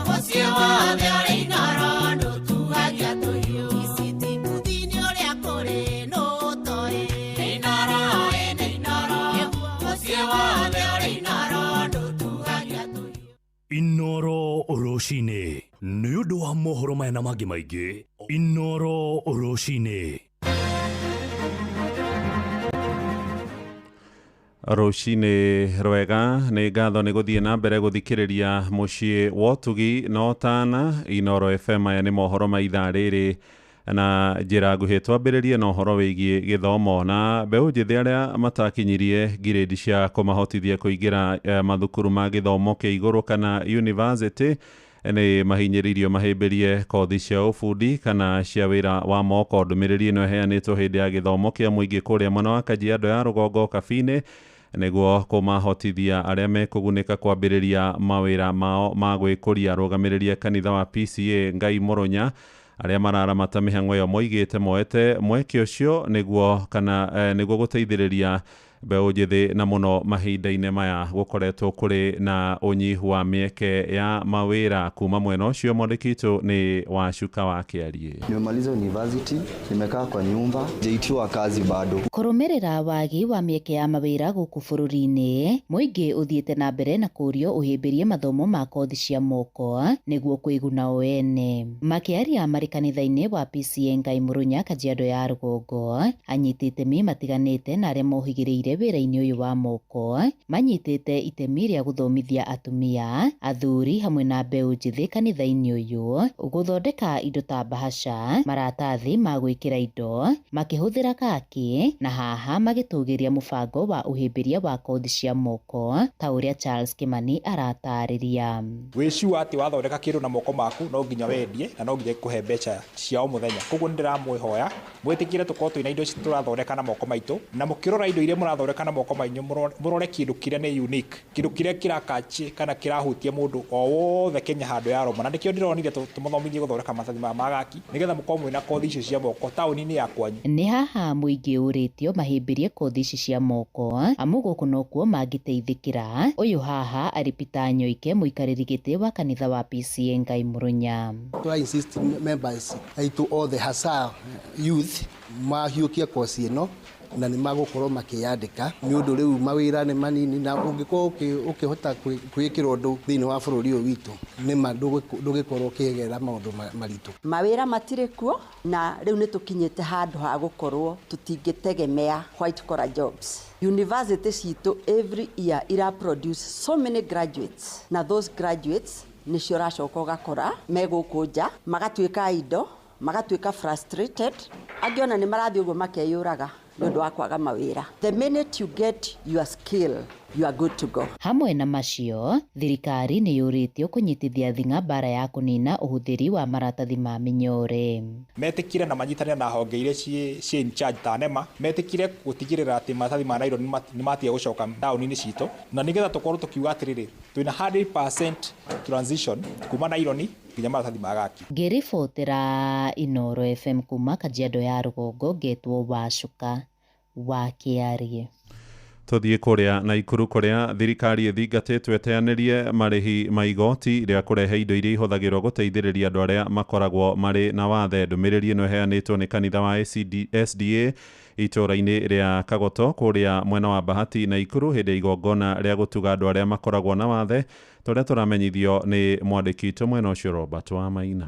Mũciĩ wothe ũrĩ Inoro ndũtuagia tũhiũ. Ici ti kuthi-inĩ ũrĩa kũrĩ nũ ũtoĩ. Inoro, ĩ nĩ Inoro. Mũciĩ wothe ũrĩ Inoro ndũtuagia tũhiũ. Inoro rũcinĩ nĩ ũndũ wa mohoro maya na mangĩ maingĩ. Inoro rũcinĩ. Rũcinĩ rwega nĩ ngatho nĩ gũthiĩ na mbere gũthikĩrĩria mũciĩ wa ũtugi na ũtana Inoro FM. Aya nĩ mohoro ma ithaa rĩrĩ na njĩra nguhĩ. Twambĩrĩrie na ũhoro wĩgiĩ gĩthomo na mbeũ njĩthĩ arĩa matakinyirie ngirĩndi cia kũmahotithia kũingĩra mathukuru ma gĩthomo kĩa igũrũ kana university nĩ mahinyĩrĩirio mahĩmbĩrie kothi cia ũbundi kana cia wĩra wa moko. Ndũmĩrĩri ĩno ĩheanĩtwo hĩndĩ ya gĩthomo kĩa mũingĩ kũrĩa mwena wa Kajiado ya rũgongo Kabini nĩguo kũmahotithia arĩa mekũgunĩka kwambĩrĩria mawĩra mao ma gwĩkũria. Arũgamĩrĩri a kanitha wa PCA Ngai Mũrũnya Arĩa mararamata mĩhang'o ĩyo moigĩte moete mweke ũcio nĩguo kana nĩguo gũteithĩrĩria mbeũ njĩthĩ na mũno mahinda-inĩ maya gũkoretwo kũrĩ na ũnyihu wa mĩeke ya mawĩra. Kuma mwena ũcio mwandĩki witũ nĩ Wacuka wa Kĩariĩ. Nimemaliza university, nimekaa kwa nyumba, sijaitiwa kazi bado. Kũrũmĩrĩra wagi wa mĩeke ya mawĩra gũkũ bũrũri-inĩ, mũingĩ ũthiĩte na mbere na kũũrio ũhĩmbĩrie mathomo ma kothi cia moko nĩguo kwĩguna o ene. Makĩaria marĩ kanitha-inĩ wa PCEA Ngai Mũrũnya Kajiado ya Rũgongo, anyiti itemi matiganĩte na arĩa mohĩgĩrĩire wĩra-inĩ ũyũ wa moko manyitĩte itemi rĩa gũthomithia atumia, athuri hamwe na mbeũ njĩthĩ kanitha-inĩ ũyũ gũthondeka indo ta bahasha, maratathi ma gwĩkĩra indo makĩhũthĩra kaki, na haha magĩtũgĩria mũbango wa ũhĩmbĩria wa kothi cia moko ta ũrĩa Charles Kimani aratarĩria. Wĩciu atĩ wathondeka kĩndũ na moko maku no nginya wendie na no nginya ĩkũhe mbeca cia o mũthenya. Koguo nĩ ndĩramwĩhoya mwĩtĩkĩre tũkorwo twĩna indo ici tũrathondeka na moko maitũ, na mũkĩrora indo iria mũrathondeka na moko manyu mũrore kĩndũ kĩrĩa nĩ unique, kĩndũ kĩrĩa kĩrakachi kana kĩrahutia mũndũ o wothe Kenya handũ ya Roma. Na nĩkĩo ndĩronire tũmũthomithie gũthondeka maratathi maya ma gaki nĩgetha mũkorwo mwĩna kothi icio cia moko taũni-inĩ ya kwanyu. Nĩ haha mũingĩ ũrĩtio mahĩmbĩrie kothi ici cia moko amu gũkũ nokuo mangĩteithĩkĩra. Ũyũ haha arĩ Peter Nyoike, mũikarĩri gĩtĩ wa kanitha wa PCEA Ngai Mũrũnya. Tũra insist members aitũ othe hasa youth mahiũkie kosi ĩno na nĩ magũkorwo makĩyandĩka nĩ ũndũ rĩu mawĩra nĩ manini, na ũngĩkorwo ũkĩhota kwĩĩkĩra ũndũ thĩinĩ wa bũrũri ũyũ witũ nĩ ma ndũgĩkorwo ũkĩgerera maũndũ maritũ. Mawĩra matirĩ kuo na rĩu nĩ tũkinyĩte handũ ha gũkorwo tũtingĩtegemea white collar jobs. University citũ every year ira produce so many graduates, na those graduates nĩcio ũracoka ũgakora me gũkũ nja magatuĩka indo, magatuĩka frustrated, angĩ ona nĩ marathiĩ ũguo makeyũraga nĩ ũndũ wa kwaga mawĩra. The minute you get your skill, you are good to go. Hamwe na macio, thirikari nĩ yũrĩtio kũnyitithia thing'a mbara ya kũnina ũhũthĩri wa maratathi ma mĩnyore. Metĩkire na manyitanĩre na honge iria ciĩ in charge ta NEMA, metĩkire gũtigĩrĩra atĩ maratathi ma nylon nĩ matiga gũcoka taũni-inĩ citũ, na nĩgetha tũkorwo tũkiuga atĩrĩrĩ twĩna 100% transition kuma nylon nginya maratathi ma gaki. Ngĩribotera Inooro FM kuma Kajiado ya Rũgongo, ngetwo Wacuka wa Kĩariĩ. Tũthiĩ kũrĩa Naikuru kũrĩa thirikari ĩthingatĩtwo ĩteanĩrie marĩhi ma igoti rĩa kũrehe indo iria ihũthagĩrwo gũteithĩrĩria andũ arĩa makoragwo marĩ na wathe. Ndũmĩrĩri ĩno ĩheanĩtwo nĩ kanitha wa SDA itũũra-inĩ rĩa Kagoto kũrĩa mwena wa Bahati Naikuru hĩndĩ ya igongona rĩa gũtuga andũ arĩa makoragwo na wathe, tũrĩa tũramenyithio nĩ mwandĩki witũ mwena ũcio Robert Wamaina.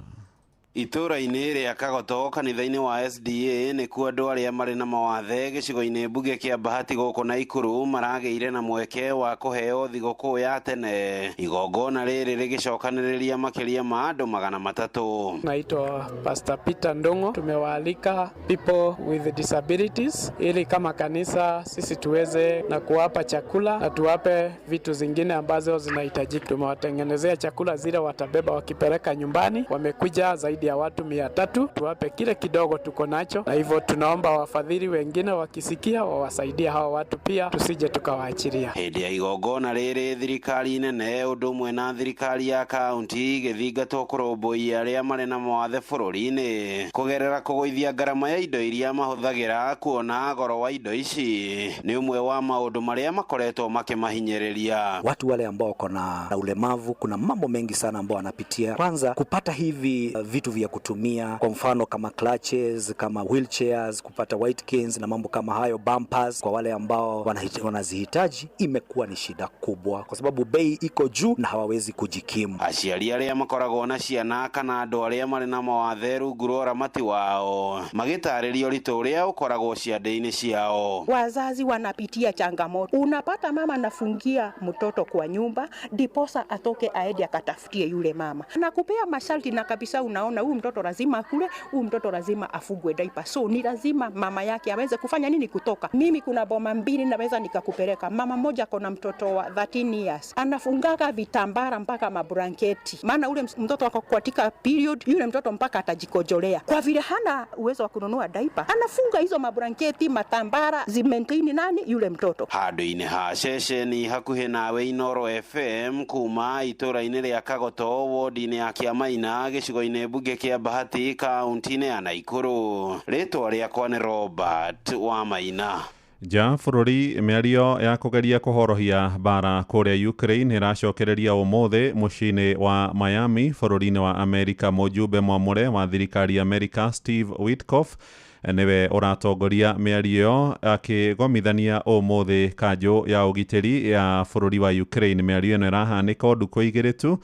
Itũũra-inĩ rĩa Kagoto kanitha-inĩ wa SDA nĩkuo andũ arĩa marĩ na mawathe gĩcigo-inĩ mbunge kĩa Bahati gũkũ Naikuru maragĩire na mweke wa kũheo thigũkũ ya tene. Igongona rĩrĩ rĩgĩcokanĩrĩria makĩria ma andũ 300. Naitwa Pastor Peter Ndongo. Tumewaalika people with disabilities ili kama kanisa sisi tuweze na kuwapa chakula na tuwape vitu zingine ambazo zinahitajika. Tumewatengenezea chakula zile watabeba wakipeleka nyumbani. Wamekuja zaidi ya watu 300, tuwape kile kidogo tuko nacho, na hivyo tunaomba wafadhili wengine wakisikia wawasaidie hawa watu pia, tusije tukawaachilia. Hĩndĩ ya igongona rĩrĩ thirikari nene ũndũ ũmwe na thirikari ya kaunti ĩgĩthingatwo kũrũmbũiya arĩa marĩ na mawathe bũrũri-inĩ kũgerera kũgũithia ngarama ya indo iria mahũthagĩra, kuona goro wa indo ici nĩ ũmwe wa maũndũ marĩa makoretwo makĩmahinyĩrĩria. Watu wale ambao wako na ulemavu kuna mambo mengi sana ambao wanapitia. Kwanza kupata hivi vitu vya kutumia, kwa mfano kama clutches, kama wheelchairs, kupata white canes na mambo kama hayo, bumpers kwa wale ambao wanazihitaji, imekuwa ni shida kubwa kwa sababu bei iko juu na hawawezi kujikimu. Aciari arĩa makoragwo na ciana kana andũ arĩa marĩ na mawathe rungu rwa ũramati wao magĩtarĩria ũritũ ũrĩa ũkoragwo ciande-inĩ ciao. Wazazi wanapitia changamoto. Unapata mama anafungia mtoto kwa nyumba ndiposa atoke aende akatafutie yule mama. Nakupea masharti na kabisa unaona huyu mtoto lazima akule, huyu mtoto lazima afugwe diaper. So ni lazima mama yake aweze kufanya nini kutoka. Mimi kuna boma mbili naweza nikakupeleka. Mama mmoja kona mtoto wa 13 years. Anafungaga vitambara mpaka mablanketi. Maana ule mtoto wako katika period, yule mtoto mpaka atajikojolea. Kwa vile hana uwezo wa kununua diaper, anafunga hizo mablanketi, matambara, zimaintain nani yule mtoto. Handũ-inĩ ha ceceni hakuhĩ nawe Inooro FM kuma itũũra-inĩ rĩa Kagoto wodi-inĩ ya Kĩamaina gĩcigo-inĩ mbunge mbunge kĩa Bahati kaunti-inĩ ya Naikuru. Rĩtwa rĩakwa nĩ Robert Wamaina. Nja bũrũri, mĩario ya kũgeria kũhorohia mbara kũrĩa Ukraine ĩracokereria ũmũthĩ mũciĩ-inĩ wa Miami bũrũri-inĩ wa Amerika. Mũjumbe mwamũre wa thirikari ya Amerika Steve Witkoff nĩwe ũratongoria mĩario ĩyo, akĩgomithania ũmũthĩ kanjũ ya ũgitĩri ya bũrũri wa Ukraine. Mĩario ĩno ĩrahanĩka o ndukũ igĩrĩ tu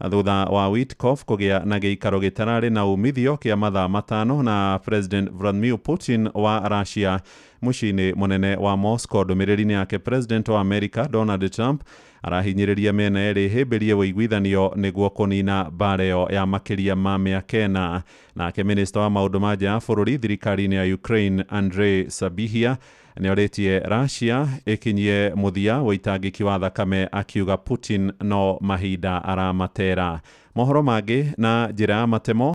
thutha wa Witkoff kũgĩa na gĩikaro gĩtararĩ na umithio kĩa mathaa 5 na President Vladimir Putin wa Russia mũciĩ-inĩ mũnene wa Moscow. Ndũmĩrĩri-inĩ yake, President wa America Donald Trump arahinyĩrĩria mĩena ĩrĩ ĩhĩmbĩrie ũiguithanio nĩguo kũnina mbara ĩyo ya makĩria ma mĩaka 4. Nake minista wa maũndũ ma nja ya bũrũri thirikari-inĩ ya Ukraine Andrei Sabihia nĩorĩtie Russia ĩkinyie mũthia wa itangĩki wa thakame, akiuga Putin no mahinda aramatera. Mohoro mangĩ na njĩra ya matemo.